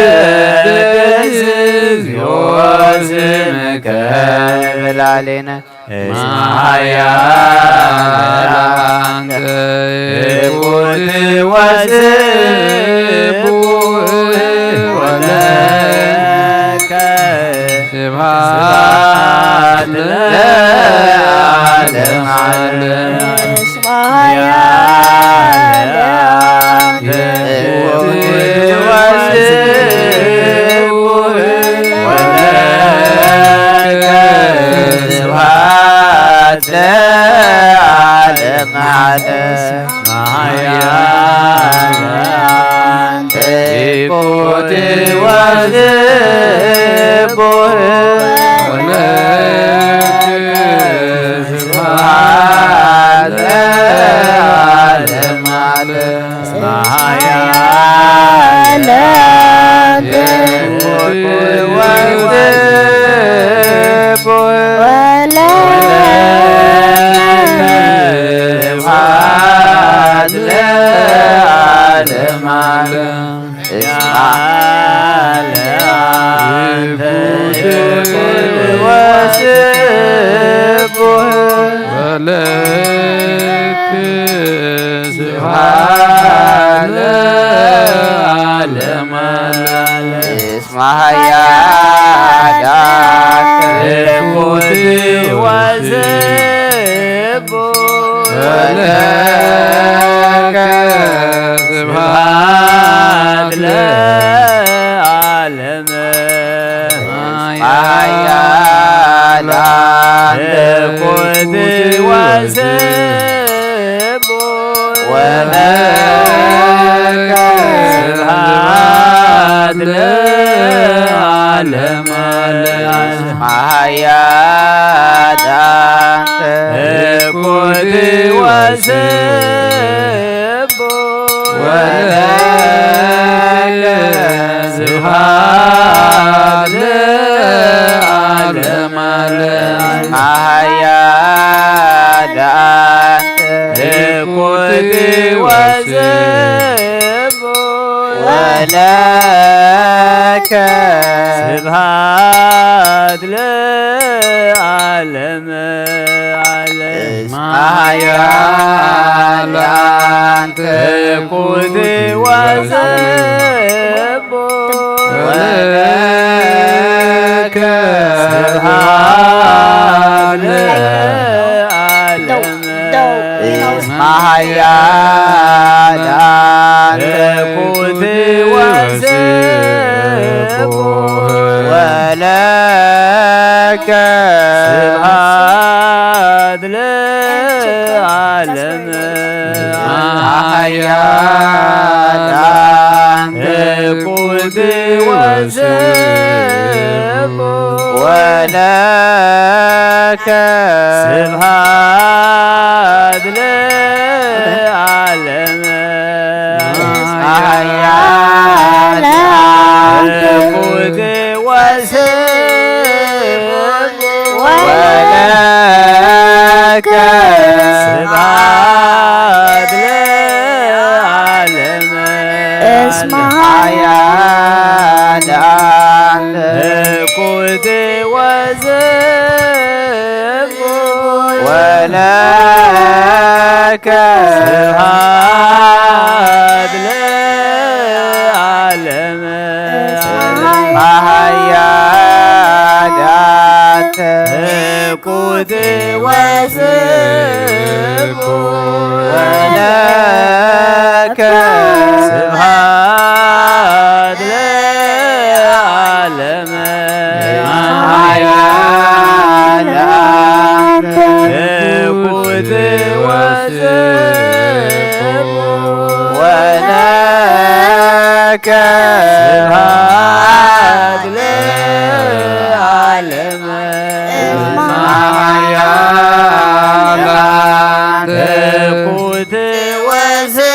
ይትቀደስ እግዚኦ ስምከ በላሌነ። እስመ ኃያል አንተ እኩት ወስቡሕ ወለከ ስብሐት ለዓለመ ዓለም። እስመ ኃያል አንተ እኩት ወስቡሕ ወለከ ስብሐት ለዓለመ ዓለም። ኃያል አንተ እኩት ወስቡሕ ወለከ ስብሐት ለዓለመ ዓለም። ኃያል አንተ እኩት ወስቡሕ ወለከ ስብሐት ለዓለመ ዓለም። እስመ ኃያል አንተ እኩት ወስቡሕ ወለከ ስብሐት ለዓለመ ዓለም። እስመ ኃያል አንተ እኩት ወስቡሕ ወለከ ስብሐት ለዓለም። ኃያል አንተ እኩት ወስቡሕ ወለከ ስብሐት ለዓለመ ዓለም። ኃያል አንተ እኩት ወስቡሕ ወለከ ስብሐት ለዓለመ ዓለም። ወለከ ስብሐት ለዓለመ ዓለም። እስመ ኃያል አንቲ ኩቲ ወዘቦ ወለከ ስብሐት ለዓለመ። እስመ ኃያል አንቲ ኩቲ ወዘቦ ወለከ ስብሐት ለዓለመ። ኃያል አንቲ ኩቲ ወዘቦ ወለከ ስብሐት ለዓለመ። ኃያል አንቲ ኩቲ ወዘቦ ወለከ ስብሐት ለዓለመ። እስመ ኃያል አንቲ ኩቲ ወዘቦ ወለከ ስብሐት ለዓለመ። ኃያል አንቲ ኩቲ ወዘቦ ወለከ ስብሐት ለዓለመ። ኃያል አንቲ ኩቲ ወዘቦ ወለከ ስብሐት ለዓለመ። እስመ ኃያል አንቲ ኩቲ ወዘቦ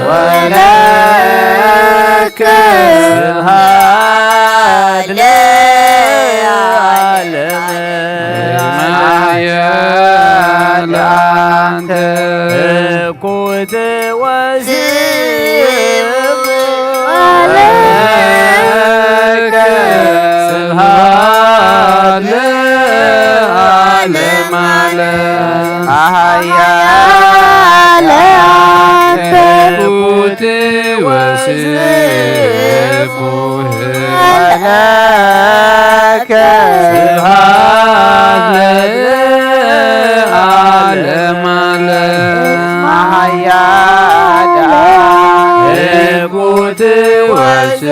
ወለከ ስብሐት ለዓለመ። ኃያል አንቲ ኩቲ ወዘቦ ወለከ ስብሐት ለዓለመ ዓለም። ኃያል አንቲ ኩቲ ወስቡሕ ወለከ ስብሐት ለዓለመ ዓለም። ኃያል አንቲ ኩቲ ወስቡሕ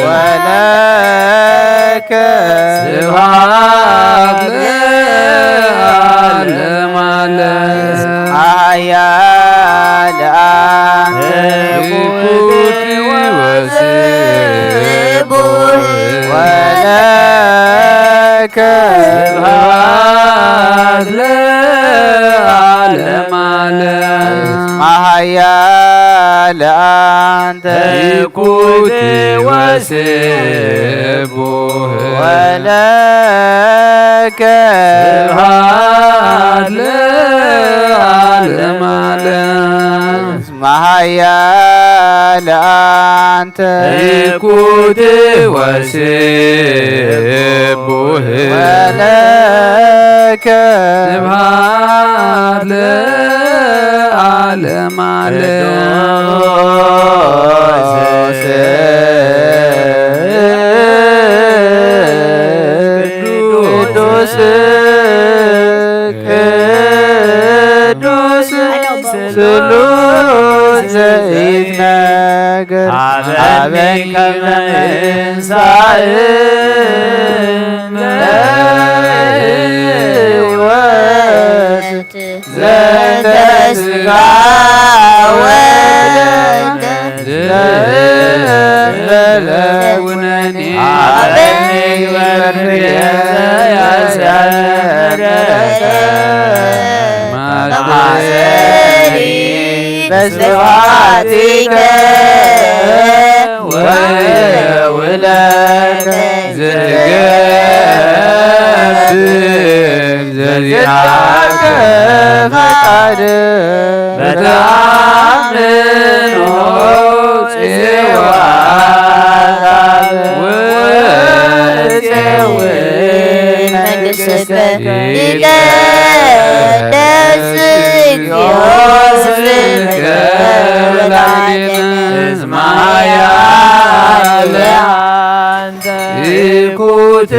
ወለከ ስብሐት ለዓለመ ዓለም። ኃያል አንቲ ኩቲ ወስቡሕ ወለከ ስብሐት ለዓለመ ዓለም። ኃያል አንቲ ኩቲ ወስቡሕ ወለከ ስብሐት ለዓለመ ዓለም። እስመ ኃያል አንቲ ኩቲ ወስቡሕ ወለከ ስብሐት ለዓለመ ዓለም። ቅዱስ ቅዱስ ስሉስ ዘይትነገር። ሀበኒ ከመ እንሳእ ለሕይወት ዘንተ ስጋ ወደም ዘእንበለ ኩነኔ። ሀበኒ ግበር ፍሬ ዘያስያስ ምሕረተ ማሰሪ በስብሐቲከ ወየውለከ ዘገብር ዘዚአከ በተአምኖ ጽዮን ወጽዮን መንግሥትከ ይትቀደስ እግዚኦ ስምከ ወላዲነ እስማያ ለአንተ ይኩት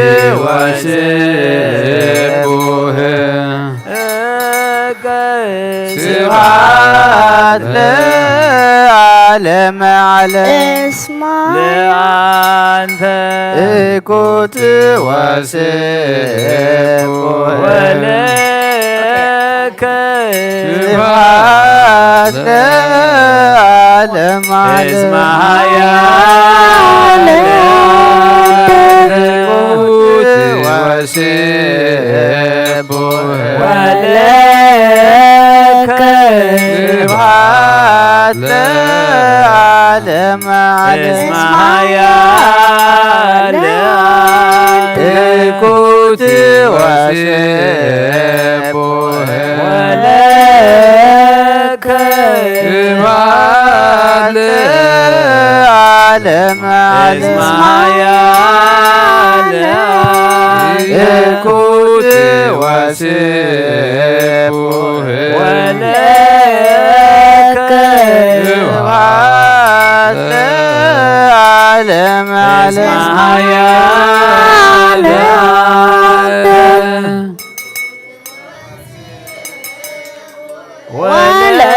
ወስቡህ። ስብሐት ለዓለመ ዓለም። እስማ ለአንተ እኩት ወስቡህ። ወለከ ስብሐት ለዓለመ ዓለም። እስመ ኃያል እኩት ወስቡህ። ወለከ ስብሐት ለዓለመ ዓለም። እስመ ኃያል እኩት ወስቡህ። ወለከ ስብሐት ለዓለመ ዓለም። እስመ ኃያል እኩት ወስቡህ። ወለከ ስብሐት ለዓለመ ዓለም። እስመ ኃያል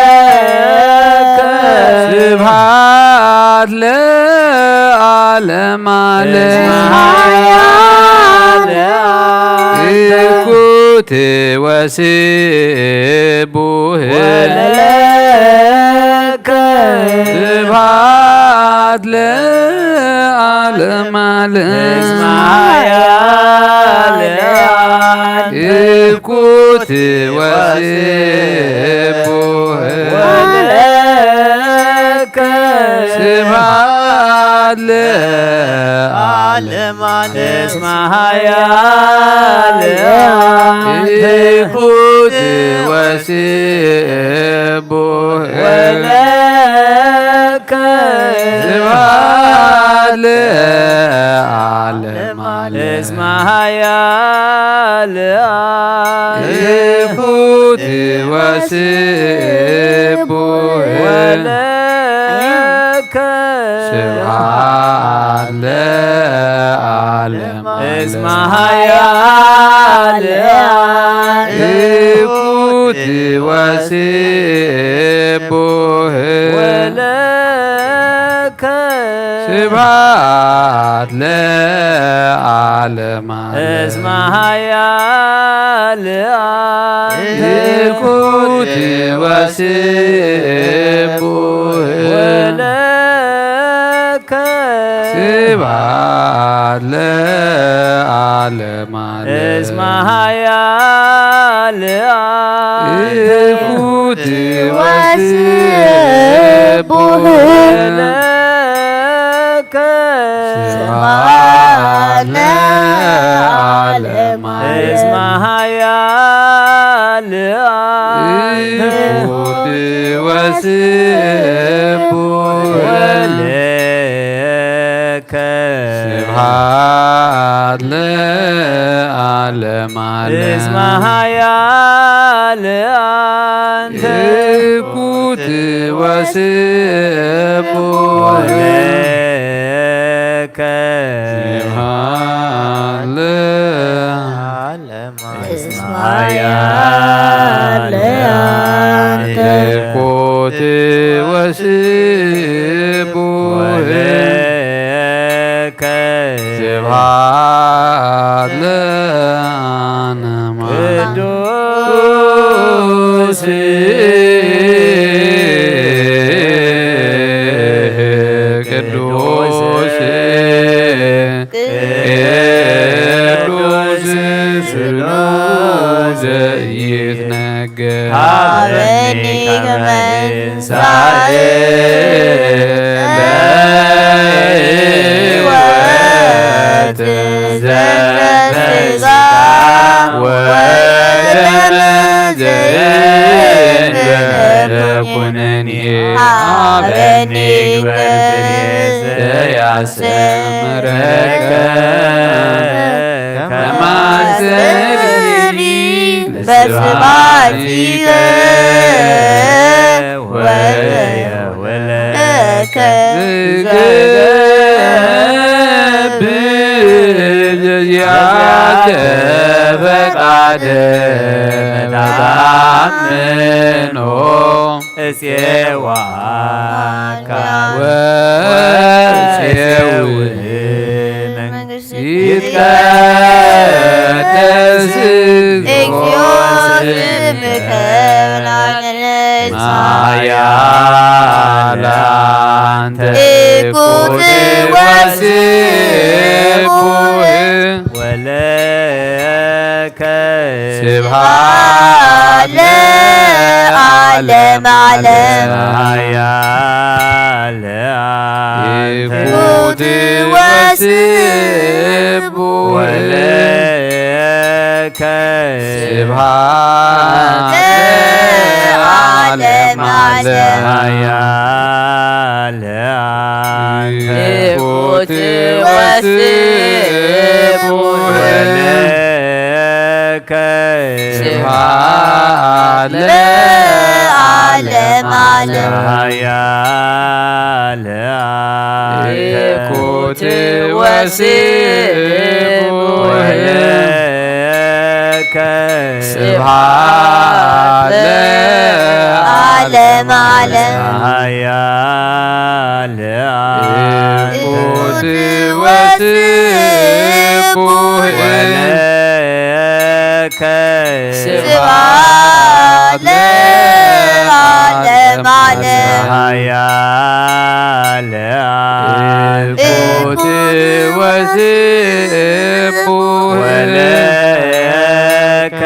ወለከ ስብሐት ለዓለመ ዓለም። እስመ ኃያል እኩት ወስቡህ። ወለከ ስብሐት ለዓለመ ዓለም። እስመ ኃያል እኩት ወስቡህ። ወለከ ስብሐት ለዓለመ ዓለም። እስመ ኃያል እኩት ወስቡህ። ወለከ ስብሐት ለዓለመ ዓለም። እስመ ኃያል እኩት ወስቡህ። ወለከ ስብሐት ለዓለመ ዓለም። እስመ ኃያል እኩት ወስቡህ። ወለከ ስብሐት ለዓለመ ዓለም። እስመ ኃያል እኩት ወስቡህ። ወለከ ስብሐት ለዓለመ ዓለም። እስመ ኃያል እኩት ወስቡህ። ወለከ ስብሐት ለዓለመ ዓለም። እስመ ኃያል እኩት ወስቡህ። ወለከ ስብሐት ለዓለመ ዓለም። እስመ ኃያል አንተ እኩት ወስቡህ። ወለከ ስብሐት ለዓለመ ዓለም። እስመ ኃያል አንተ እኩት ወስቡህ። ወለከ ስብሐት ለዓለመ ዓለም። ቅዱስ ቅዱስ ቅዱስ ስሉ ዘይትነገር። ሀበኒ ከመ ትንሣኤ አሰመረከ ከማስተሪ በስብሐቲከ ወየውለከ ዝገብር ዚአከ ፈቃደ መታምኖ እፄዋካ ወእፄው መንግስት ይትቀደስ እግዚኦ ስምከ ወለዓለመ። ኃያል አንተ እኩት ወስቡሕ ወለከ ስብሐት ለዓለመ ዓለም። ኃያል አንተ እኩት ወስቡሕ ወለከ ስብሐት ለዓለመ ዓለም። ኃያል አንተ እኩት ወስቡሕ ወለከ ስብሐት ለዓለመ ዓለም። ኃያል አንተ እኩት ወስቡሕ ወለከ ስብሐት ለዓለመ ዓለም። ኃያል አንተ እኩት ወስቡሕ ወለከ ስብሐት ለዓለመ ዓለም። ኃያል አንተ እኩት ወስቡሕ ወለከ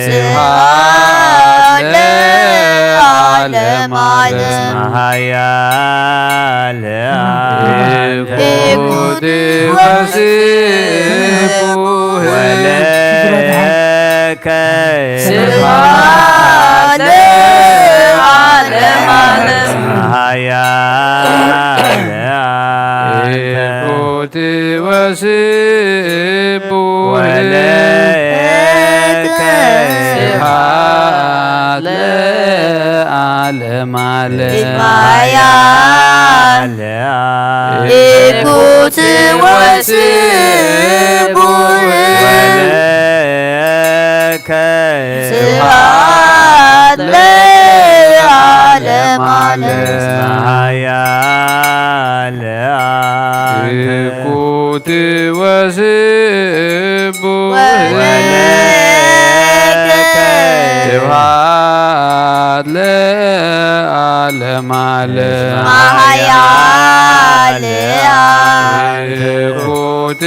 ስብሐት ለዓለመ ዓለም። ኃያል አንተ እኩት ወስቡሕ ወለከ ስብሐት ለዓለመ ዓለም። ኃያል አንተ እኩት ወስቡሕ ወለከ ስብሐት ለዓለመ ዓለም። ኃያል እኩት ወስቡሕ ወለከ ስብሐት ለዓለመ ዓለም። ኃያል አንተ እኩት ወስቡሕ ወለከ ስብሐት ለዓለመ ዓለም። ኃያል አንተ እኩት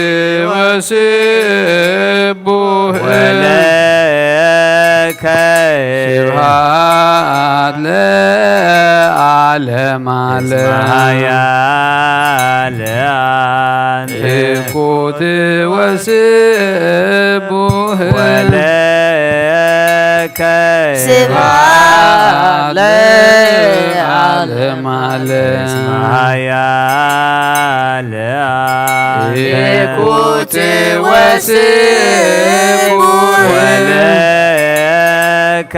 ወስቡሕ ወለከ ስብሐት ለዓለመ ዓለም። ኃያል አንተ እኩት ወስቡሕ ወለከ ስብሐት ለዓለመ ዓለም። ኃያል አንተ እኩት ወስቡሕ ወለከ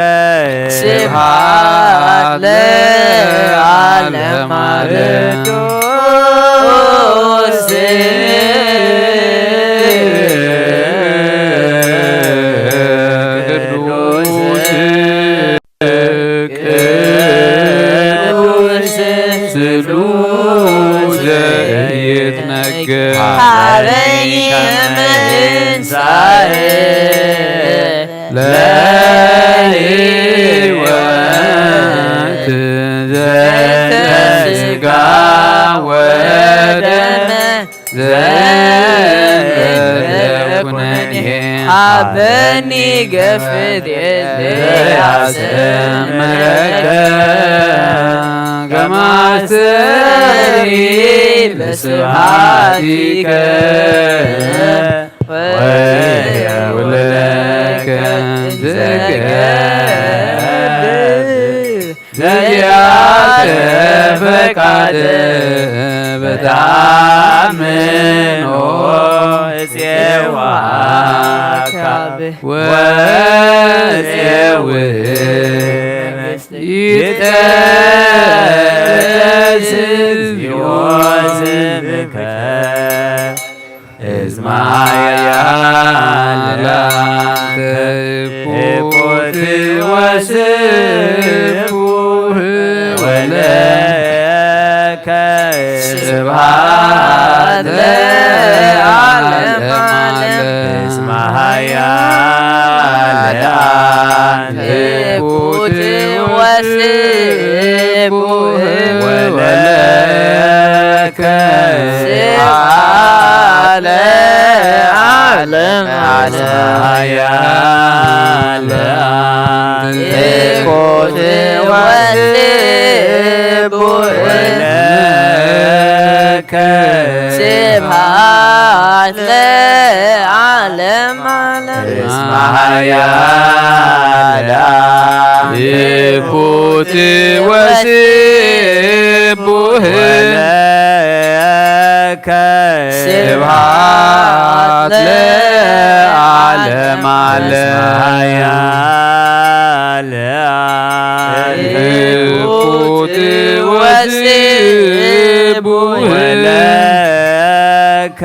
ስብሐት ለዓለመ ዓለም። ቅዱስ ቅዱስ ቅዱስ ስሉ ዘይትነገር ሀበኒ ከመ ትንሣኤ ለሕይወት ዘእንተ ሥጋ ወደም ዘእንበለ ኩነኔ ሀበኒ ገፍት ዘያሰምረከ ከማስተሪ ለስብሐቲከ ወየውለከ ዘገብር ዘዚአከ ፈቃደ ታምኖ እፄዋ ካብ ወእፄው ይጠስ እግዚኦ ስምከ። እስመ ኃያል አንተ ህቡት ወስቡሕ ወለከ ስብሐት ለዓለመ ዓለም። እስመ ኃያል አንተ ህቡት ወስቡሕ ወለከ ስብሐት ለዓለመ ዓለም። ኃያል አንተ ህቡት ወስቡሕ ወለከ ስብሐት ለዓለመ ዓለም። እስመ ኃያል አንተ ህቡት ወስቡሕ ወለከ ስብሐት ለዓለመ ዓለም። ኃያል ህቡት ወስቡሕ ወለከ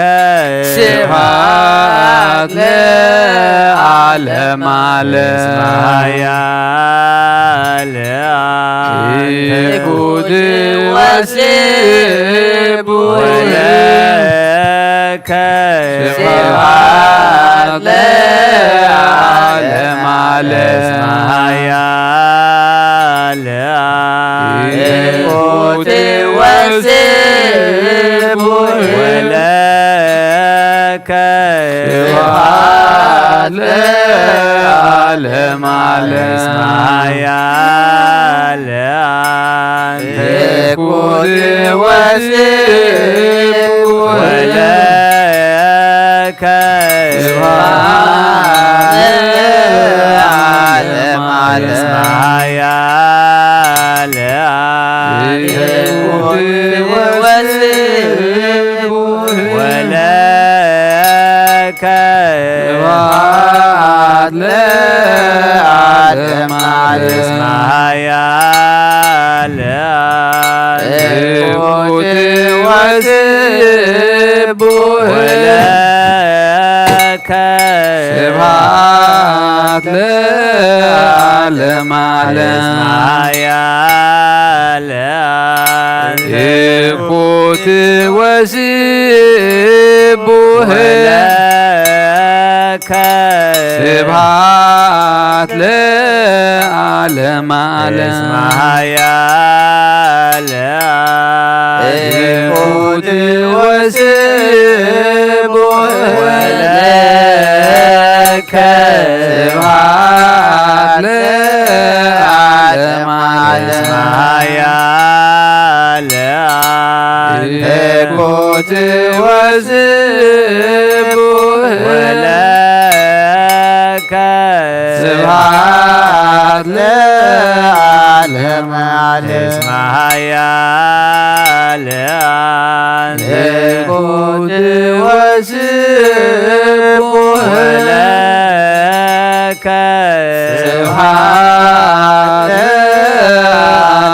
ስብሐት ለዓለመ ዓለም። ኃያል ህቡት ወስቡሕ ወለከ ስብሐት ለዓለመ ዓለም። ኃያል ህቡት ወስቡሕ ወለከ ስብሐት ለዓለመ ዓለም። ኃያል ህቡት ወስቡሕ ወለከ ስብሐት ለዓለመ ዓለም። ኃያል ህቡት ወስቡሕ ወለከ ስብሐት ለዓለመ ዓለም። እስመ ኃያል ህቡት ወስቡሕ ወለከ ስብሐት ለዓለመ ዓለም። ኃያል ህቡት ወስቡሕ ወለከ ስብሐት ለዓለመ ዓለም። እስመ ኃያል ህቡት ወስቡሕ ወለከ ስብሐት ለዓለመ ዓለም። እስመ ኃያል ህቡት ወስቡሕ ወለከ ስብሐት ለዓለመ ዓለም። እስመ ኃያል ህቡት ወስቡሕ ወለከ ስብሐት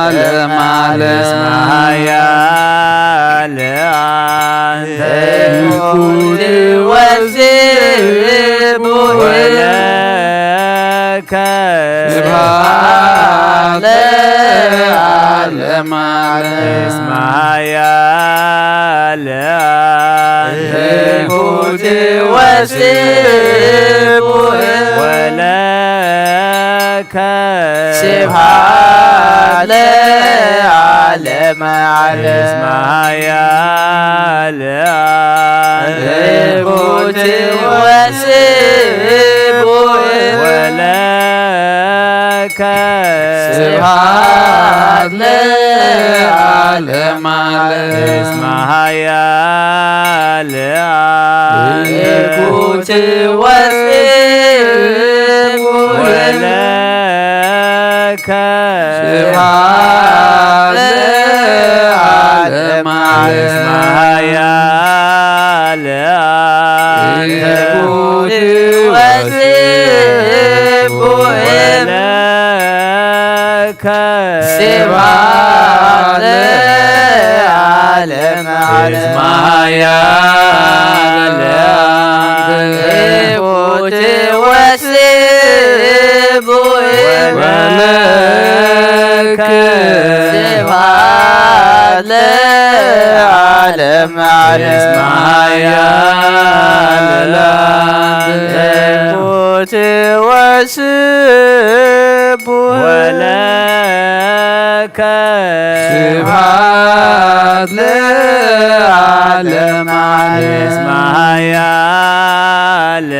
ለዓለመ ዓለም። እስመ ኃያል ህቡት ወስቡሕ ወለከ ስብሐት ለዓለመ ዓለም። እስመ ኃያል ህቡት ወስቡሕ ወለከ ስብሐት ለዓለመ ዓለም። እስመ ኃያል ህቡት ወስቡሕ ወለከ ስብሐት ለዓለመ ዓለም። እስመ ኃያል ህቡት ወስቡሕ ወለከ ስብሐት ለዓለመ እስመ ኃያል አንተ ትሑት ወስቡሕ ወለከ ስብሐት ለዓለመ ዓለም። እስመ ኃያል አንተ ትሑት ወስቡሕ ወለከ ስብሐት ለዓለመ ዓለም። እስመ ኃያል አንተ ትሑት ወስቡሕ ወለከ ስብሐት ለዓለመ ዓለም። እስመ ኃያል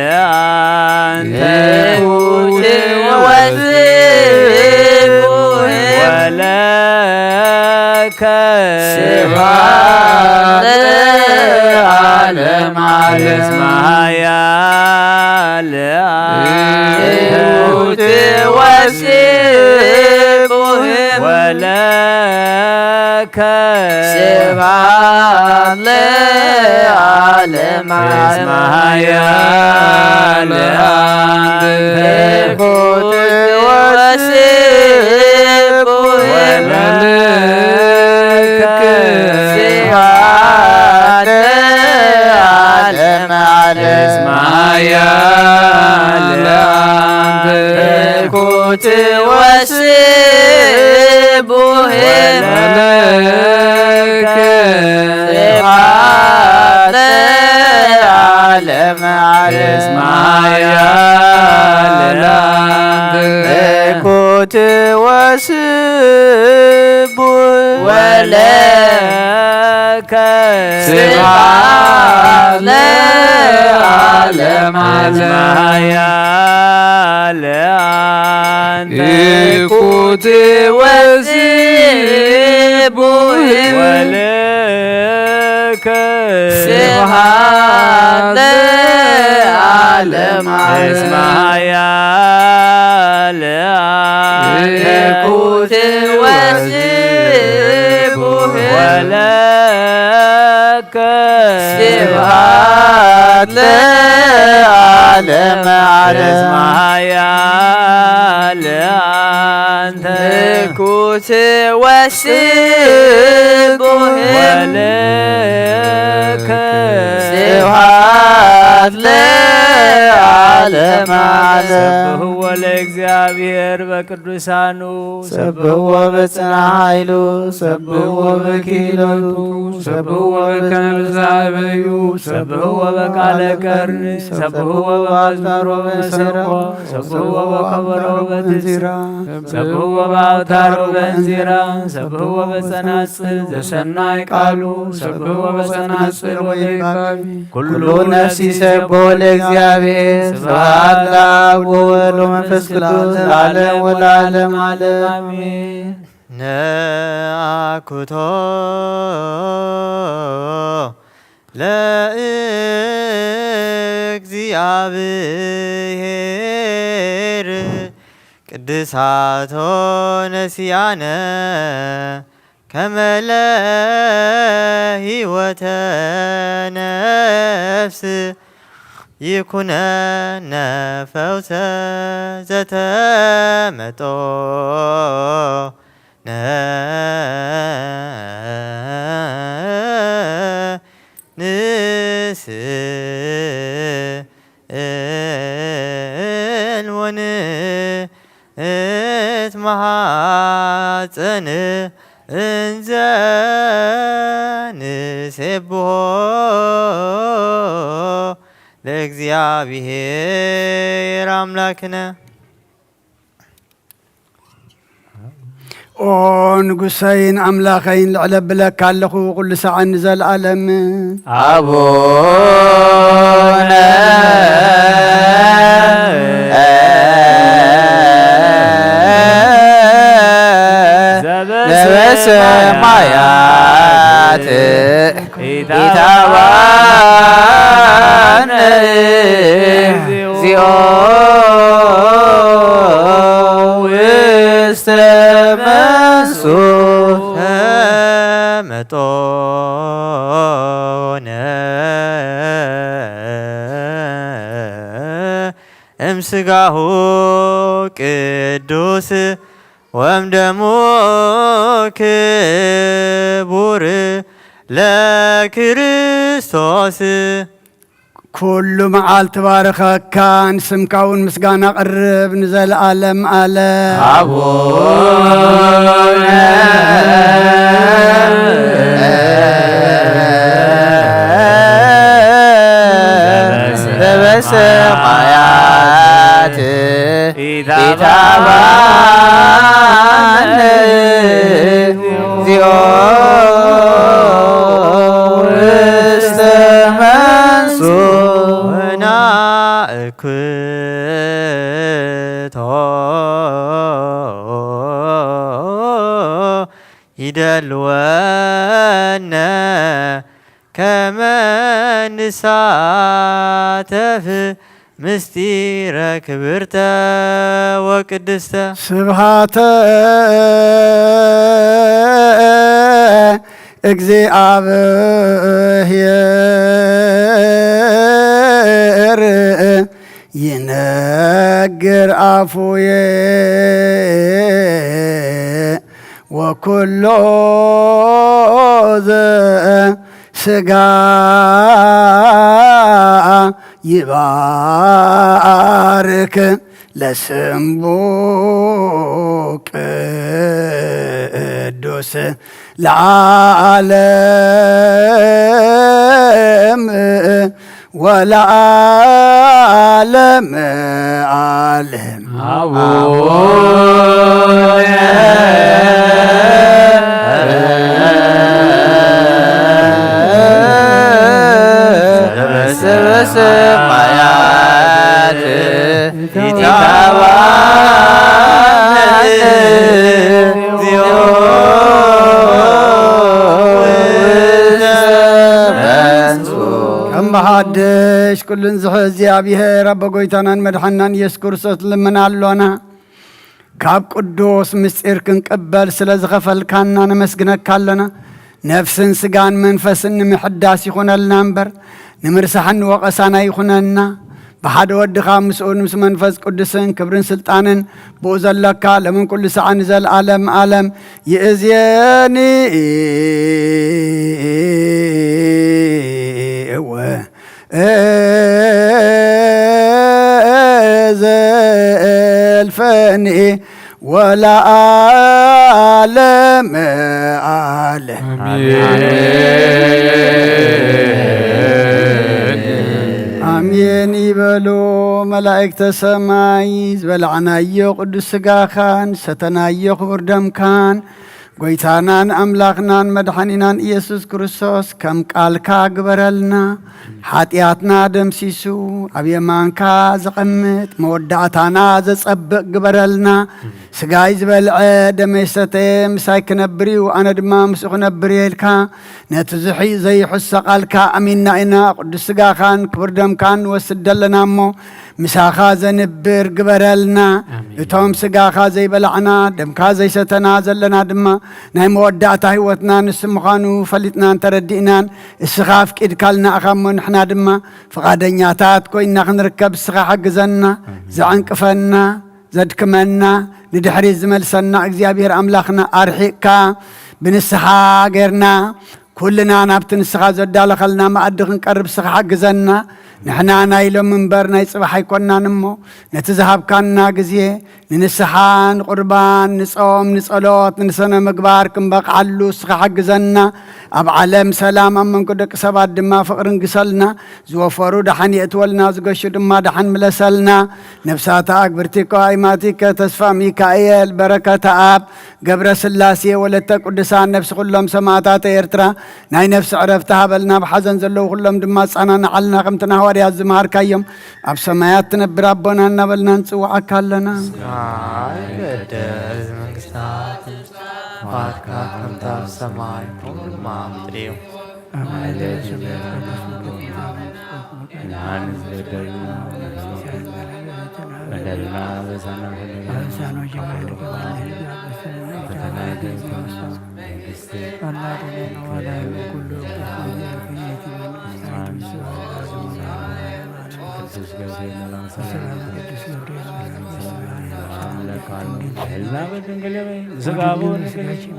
አንተ ትሑት ወስቡሕ ወለከ ስብሐት ለዓለመ ዓለም። እስመ ኃያል አንተ ትሑት ወስቡሕ ወለከ ስብሐት ለዓለመ ዓለም። እስመ ኃያል አንተ ትሑት ወስቡሕ ወለከ ስብሐት ለዓለመ ዓለም። እስመ ኃያል አንተ ትሑት ወስቡሕ ወለከ ስብሐት ለዓለመ ዓለም። እስመ ኃያል አንተ ትሑት ወስቡሕ ወለከ ስብሐት ለዓለመ ዓለም። እስመ ኃያል አንተ ትሑት ወስቡሕ ወለከ ስብሐት ለዓለመ ዓለም። እስመ ኃያል አንተ ትሑት ወስቡሕ ወለከ ስብሐት ለዓለመ ዓለም። እስመ ኃያል አንተ ትሑት ወስቡሕ ወለከ ስብሐት ለዓለመ ዓለም። ሰብሕዎ ለእግዚአብሔር በቅዱሳኑ ሰብሕዎ በጽንዓ ኃይሉ፣ ሰብሕዎ በክህሎቱ፣ ሰብሕዎ በከመ ብዝሃበዩ፣ ሰብሕዎ በቃለ ቀርኒ፣ ሰብሕዎ በአውታሮ በመሰንቆ፣ ሰብሕዎ በከበሮ በትንዚራ፣ ሰብሕዎ በአውታሮ በእንዚራ፣ ሰብሕዎ በጸናጽል ዘሰናይ ቃሉ፣ ሰብሕዎ በጸናጽል ወይባቢ። ኩሉ ነፍስ ይሰብሖ ለእግዚአብሔር። ስብሐት ለአብ ወወልድ ወመንፈስ ቅዱስ ለዓለም ወለዓለም ዓለም አሜን። ነአኩቶ ለእግዚአብሔር ቅድሳቶ ነሲያነ ከመ ለህይወተ ነፍስ ይኩነነ ፈውሰ ዘተመጦ ነ ንስእል ወንትመሃጸን እንዘ ንሴብሖ ለእግዚአብሔር አምላክነ። ኦ ንጉሰይን ኣምላኸይን፣ ልዕለ ብለካ ኣለኹ፣ ኩሉ ሰዓት ንዘለኣለም። ኣቡነ ዘበሰማያት ኢታባነ እግዚኦ ውስተ መንሱት ተመጦ ስጋሁ ቅዱስ ወም ደሙ ክቡር ለክርስቶስ። ኩሉ መዓልቲ ባርኸካ፣ ንስምካ እውን ምስጋና ኣቕርብ ንዘለኣለም ኣለም። ኣቡነ ዘበሰማያት ኢታብአነ እግዚኦ ውስተ መንሱ ወናእኩቶ ይደልወነ ከመ ንሳተፍ ምስጢረ ክብርተ ወቅድስተ። ስብሃተ እግዚኣብሔር ይነግር ኣፉየ ወኩሎ ዘስጋ ይባርክ ለስሙ ቅዱስ ለዓለም ወለዓለም ዓለም። አቡነ ዘበሰማያት ኢታብአነ እግዚኦ ውስተ መንሱ። ከም ብሓድሽ ኩሉን ዝሕዝ እግዚኣብሔር ኣቦ ጎይታናን መድሓናን ኢየሱስ ክርስቶስ ልምና ኣሎና። ካብ ቅዱስ ምስጢር ክንቅበል ስለ ዝኸፈልካና ነመስግነካ ኣሎና። ነፍስን ስጋን መንፈስን ንምሕዳስ ይኹነልና እምበር፣ ንምርሳሕን ወቐሳን ኣይኹነና። ብሓደ ወድኻ ምስኡን ምስ መንፈስ ቅዱስን ክብርን ስልጣንን ብኡ ዘለካ ሎምን ኩሉ ሰዓን ንዘለኣለም ዓለም ይእዜኒ እወ ዘልፈኒ ወለዓለመ ዓለም። አሜን። አሜን ይበሉ መላእክተ ሰማይ። ዝበላዕናዮ ቅዱስ ስጋኻን ሰተናዮ ክቡር ደምካን ጎይታናን ኣምላኽናን መድሓኒናን ኢየሱስ ክርስቶስ ከም ቃልካ ግበረልና። ሓጢኣትና ደምሲሱ ኣብ የማንካ ዘቐምጥ መወዳእታና ዘጸብቕ ግበረልና። ስጋይ ዝበልዐ ደመይ ዝሰተየ ምሳይ ክነብር እዩ፣ ኣነ ድማ ምስኡ ክነብር እየ ኢልካ ነቲ ዝሒ-፣ ዘይሕሶ ቃልካ ኣሚንና ኢና። ቅዱስ ስጋኻን ክቡር ደምካን ንወስድ ደለና እሞ ምሳኻ ዘንብር ግበረልና። ኣሜን። እቶም ስጋኻ ዘይበላዕና ደምካ ዘይሰተና ዘለና ድማ ናይ መወዳእታ ህይወትና ንሱ ምዃኑ ፈሊጥናን ተረዲእናን እስኻ ኣፍቂድካልና ኢኻ እሞ ንሕና ድማ ፍቓደኛታት ኮይንና ክንርከብ እስኻ ሓግዘና። ኣሜን። ዘዕንቅፈና ዘድክመና ንድሕሪት ዝመልሰና እግዚኣብሔር ኣምላኽና ኣርሒቕካ ብንስሓ ጌርና ኩልና ናብቲ ንስኻ ዘዳለኸልና መኣዲ ክንቀርብ ንስኻ ሓግዘና። ንሕና ናይ ሎም እምበር ናይ ጽባሕ ኣይኮናን እሞ ነቲ ዝሃብካና ግዜ ንንስሓ ንቁርባን ንጾም ንጸሎት ንስነ ምግባር ክንበቕዓሉ ንስኻ ሓግዘና። ኣብ ዓለም ሰላም ኣብ መንጎ ደቂ ሰባት ድማ ፍቕርን ግሰልና። ዝወፈሩ ደሓን የእትወልና፣ ዝገሹ ድማ ደሓን ምለሰልና። ነፍሳተ ኣግብርቲከ ኣይማቲከ ተስፋ ሚካኤል በረከተ ኣብ ገብረ ስላሴ ወለተ ቅዱሳን ነፍሲ ኩሎም ሰማዕታተ ኤርትራ ናይ ነፍሲ ዕረፍቲ ሃበልና። ብሓዘን ዘለዉ ኩሎም ድማ ኣጸናንዓልና። ከምቲ ንሃዋርያት ዝመሃርካዮም ኣብ ሰማያት ትነብር ኣቦና እናበልና ንጽውዓካ ኣለና። ስምዓይ ይትቀደስ መንግስትካ ትምጻእ ፍቓድካ ከምቲ ኣብ ሰማይ ከምኡ ድማ ኣብ ምድሪ እዩ። በደልና በሳና ሰላም ለኪ ድንግል፣ ምስጋና በድንግል ይሁን፣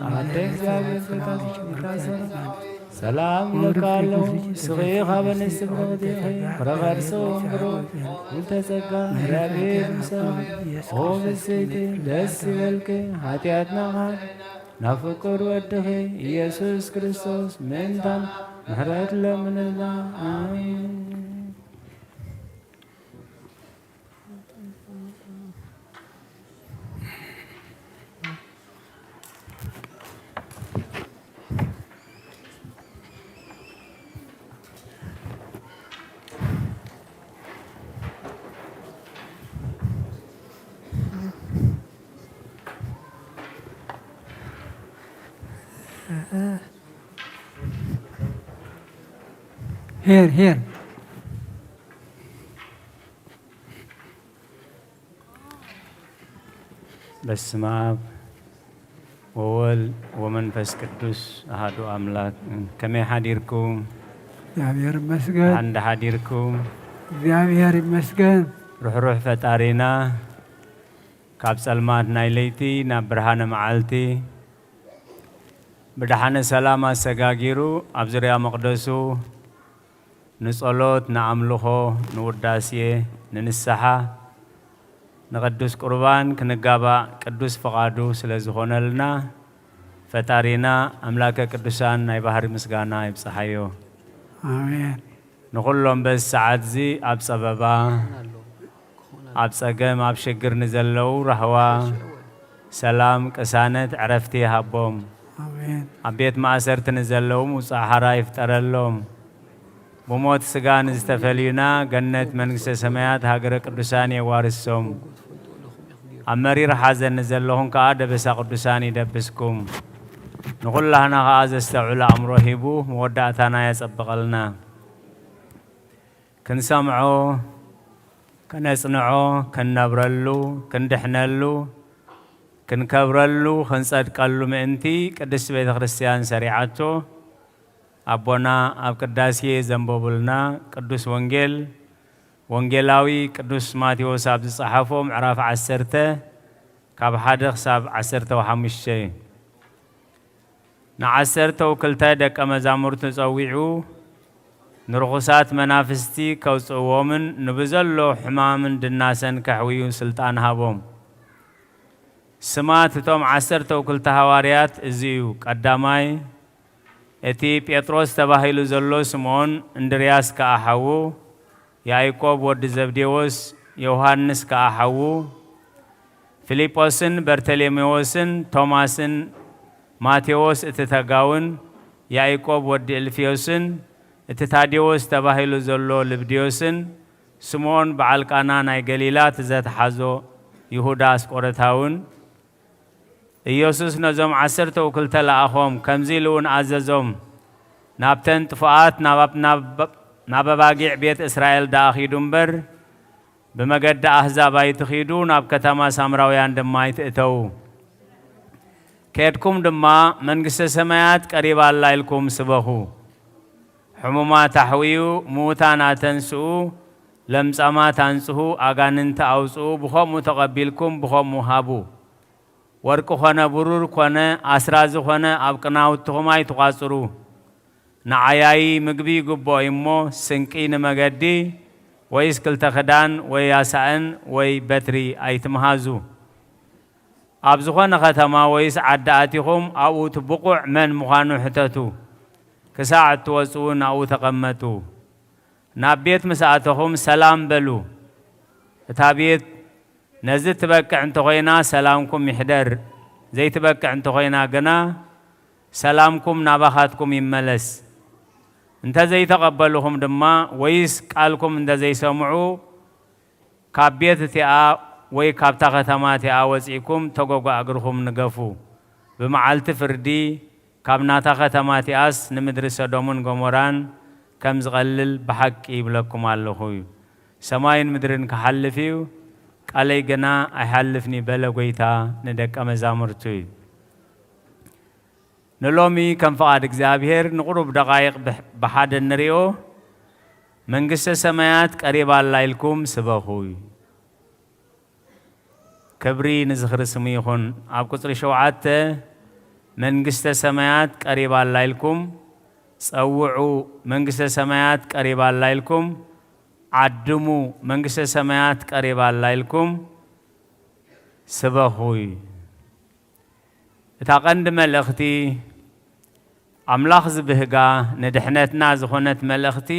አሐቲ ድንግል አሐቲ ስጋ። ሰላም ለኪ፣ ስኺ ኻበ ንስቲ ብሩኽቲ ኢኺ፣ ፍረ ከርሲ ወፍሬ ጸጋ፣ እግዚኣብሔር ምሳኺ። ኦ ብፅዕቲ ደስ ይበልኪ፣ ኃጢኣትና ኻብ ናብ ፍቁር ወድኺ ኢየሱስ ክርስቶስ ምእንታን ምሕረት ለምንልና። ኣሜን። ሄር ሄር። በስመ አብ ወወልድ ወመንፈስ ቅዱስ አሐዱ አምላክ። ከመይ ሓዲርኩም? እግዚኣብሔር ይመስገን። እንዳ ሓዲርኩም? እግዚኣብሔር ይመስገን። ርሕሩሕ ፈጣሪና ካብ ጸልማት ናይ ለይቲ ናብ ብርሃነ መዓልቲ ብደሓነ ሰላም ኣሰጋጊሩ ኣብ ዙርያ መቕደሱ ንጸሎት፣ ንኣምልኾ፣ ንውዳሴ፣ ንንስሓ፣ ንቅዱስ ቁርባን ክንጋባእ ቅዱስ ፍቓዱ ስለ ዝኾነልና፣ ፈጣሪና ኣምላከ ቅዱሳን ናይ ባህሪ ምስጋና ይብጽሓዮ። ኣሜን። ንኹሎም በዚ ሰዓት እዚ ኣብ ጸበባ፣ ኣብ ጸገም፣ ኣብ ሽግር ንዘለዉ ራህዋ፣ ሰላም፣ ቅሳነት፣ ዕረፍቲ ይሃቦም። ኣሜን። ኣብ ቤት ማእሰርቲ ንዘለዉ ምውጻእ ሓራ ይፍጠረሎም። ብሞት ስጋ ንዝተፈልዩና ገነት መንግስተ ሰማያት ሃገረ ቅዱሳን የዋርሶም። ኣብ መሪር ሓዘን ንዘለኹም ከኣ ደበሳ ቅዱሳን ይደብስኩም። ንኹላህና ከኣ ዘስተውዕል ኣእምሮ ሂቡ መወዳእታና የጸብቐልና። ክንሰምዖ፣ ከነጽንዖ፣ ክንነብረሉ፣ ክንድሕነሉ፣ ክንከብረሉ፣ ክንጸድቀሉ ምእንቲ ቅድስት ቤተ ክርስቲያን ሰሪዓቶ ኣቦና ኣብ ቅዳሴ ዘንበቡልና ቅዱስ ወንጌል ወንጌላዊ ቅዱስ ማቴዎስ ኣብ ዝጸሓፎ ምዕራፍ ዓሰርተ ካብ ሓደ ክሳብ ዓሰርተ ሓሙሽተ እዩ። ንዓሰርተው ክልተ ደቀ መዛሙርቱ ጸዊዑ፣ ንርኹሳት መናፍስቲ ከውጽእዎምን ንብዘሎ ሕማምን ድናሰን ከሕውዩ ስልጣን ሃቦም። ስማት እቶም ዓሰርተው ክልተ ሃዋርያት እዚ እዩ። ቀዳማይ፣ እቲ ጴጥሮስ ተባሂሉ ዘሎ ስምዖን፣ እንድርያስ ከኣ ሓዉ፣ ያዕቆብ ወዲ ዘብዴዎስ፣ ዮሃንስ ከኣ ሓዉ፣ ፊልጶስን በርተሌሜዎስን ቶማስን ማቴዎስ እቲ ተጋውን፣ ያዕቆብ ወዲ እልፍዮስን እቲ ታዴዎስ ተባሂሉ ዘሎ ልብድዮስን፣ ስምዖን በዓል ቃና ናይ ገሊላ እቲ ዘትሓዞ ይሁዳ ኣስቆረታውን፣ ኢየሱስ ነዞም ዓሰርተው ክልተ ለኣኾም፣ ከምዚ ኢሉ እውን ኣዘዞም፣ ናብተን ጥፉኣት፣ ናብ፣ ናብ፣ ናብ ኣባጊዕ ቤት እስራኤል ደኣ ኺዱ እምበር፣ ብመገዲ ኣህዛብ ኣይትኺዱ፣ ናብ ከተማ ሳምራውያን ድማ ኣይትእተዉ። ኬድኩም ድማ፣ መንግስተ ሰማያት ቀሪባ ኣላ ኢልኩም ስበኹ። ሕሙማት ኣሕውዩ፣ ምዉታን ኣተንስኡ፣ ለምጻማት ኣንጽሁ፣ ኣጋንንቲ ኣውጽኡ፣ ብኸምኡ ተቐቢልኩም ብኸምኡ ሃቡ። ወርቂ ኾነ ብሩር ኾነ ኣስራዚ ኾነ ኣብ ቅናውትኹም ኣይትቋጽሩ። ንዓያዪ ምግቢ ይግብኦ እዩ እሞ፣ ስንቂ ንመገዲ፣ ወይስ ክልተ ክዳን፣ ወይ ኣሳእን፣ ወይ በትሪ ኣይትምሃዙ። ኣብ ዝኾነ ኸተማ ወይስ ዓዲ ኣቲኹም፣ ኣብኡ እቲ ብቑዕ መን ምዃኑ ሕተቱ። ክሳዕ እትወጽኡ ናብኡ ተቐመጡ። ናብ ቤት ምስ ኣተኹም ሰላም በሉ። እታ ቤት ነዚ ትበቅዕ እንተኾይና ሰላምኩም ይሕደር፣ ዘይትበቅዕ እንተኾይና ግና ሰላምኩም ናባኻትኩም ይመለስ። እንተ ዘይተቐበሉኹም ድማ፣ ወይስ ቃልኩም እንተ ዘይሰምዑ፣ ካብ ቤት እቲኣ ወይ ካብታ ኸተማ እቲኣ ወጺእኩም ተጎጓ እግርኹም ንገፉ። ብመዓልቲ ፍርዲ ካብ ናታ ኸተማ እቲኣስ ንምድሪ ሰዶምን ገሞራን ከም ዝቐልል ብሓቂ ይብለኩም ኣለኹ እዩ። ሰማይን ምድርን ክሓልፍ እዩ፣ ቃለይ ግና ኣይሓልፍን እዩ በለ ጐይታ ንደቀ መዛሙርቱ እዩ። ንሎሚ ከም ፍቓድ እግዚኣብሔር ንቑሩብ ደቓይቕ ብሕ-፣ ብሓደ እንርእዮ። መንግስተ ሰማያት ቀሪባ ኣላ ኢልኩም ስበኹ። ክብሪ ንዝኽሪ ስሙ ይኹን። ኣብ ቁጽሪ ሸውዓተ፣ መንግስተ ሰማያት ቀሪባ ኣላ ኢልኩም ጸውዑ፣ መንግስተ ሰማያት ቀሪባ ኣላ ኢልኩም ዓድሙ፣ መንግስተ ሰማያት ቀሪባ ኣላ ኢልኩም ስበኹ። እታ ቀንዲ መልእኽቲ ኣምላኽ ዝብህጋ ንድሕነትና ዝኾነት መልእኽቲ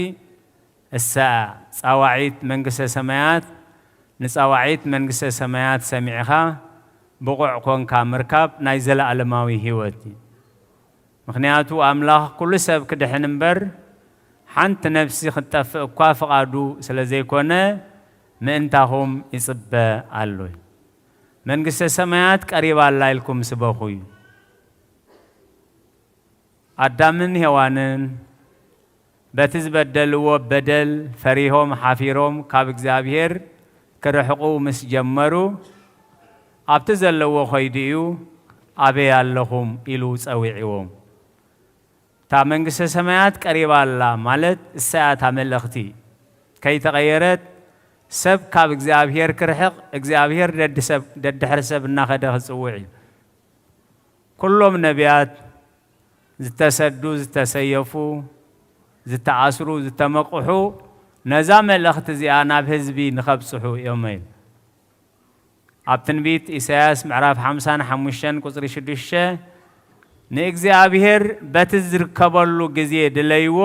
እሳ እያ። ጻዋዒት መንግስተ ሰማያት፣ ንጻዋዒት መንግስተ ሰማያት ሰሚዕኻ ብቑዕ ኮንካ ምርካብ ናይ ዘለኣለማዊ ህይወት እዩ። ምኽንያቱ ኣምላኽ ኩሉ ሰብ ክድሕን እምበር ሓንቲ ነፍሲ ክትጠፍእ እኳ ፍቓዱ ስለ ዘይኮነ ምእንታኹም ይጽበ ኣሎ። መንግስተ ሰማያት ቀሪባ ኣላ ኢልኩም ስበኹ እዩ። ኣዳምን ሄዋንን በቲ ዝበደልዎ በደል ፈሪሆም ሓፊሮም ካብ እግዚኣብሔር ክርሕቑ ምስ ጀመሩ፣ ኣብቲ ዘለዎ ኸይዱ እዩ፣ "ኣበይ ኣለኹም?" ኢሉ ጸዊዕዎም። እታ መንግስተ ሰማያት ቀሪባ ኣላ ማለት እሳ እያ እታ መልእኽቲ። ከይተቐየረት ሰብ ካብ እግዚኣብሔር ክርሕቕ፣ እግዚኣብሔር ደዲ ሰብ፣ ደድሕሪ ሰብ እናኸደ ክጽውዕ እዩ። ኩሎም ነቢያት ዝተሰዱ፣ ዝተሰየፉ፣ ዝተኣስሩ፣ ዝተመቕሑ ነዛ መልእኽቲ እዚኣ ናብ ህዝቢ ንኸብጽሑ እዮም ኢሉ። ኣብ ትንቢት ኢሳያስ ምዕራፍ ሓምሳን ሓሙሽተን ቁጽሪ ሽዱሽተ፣ "ንእግዚኣብሔር በቲ ዝርከበሉ ግዜ ድለይዎ፣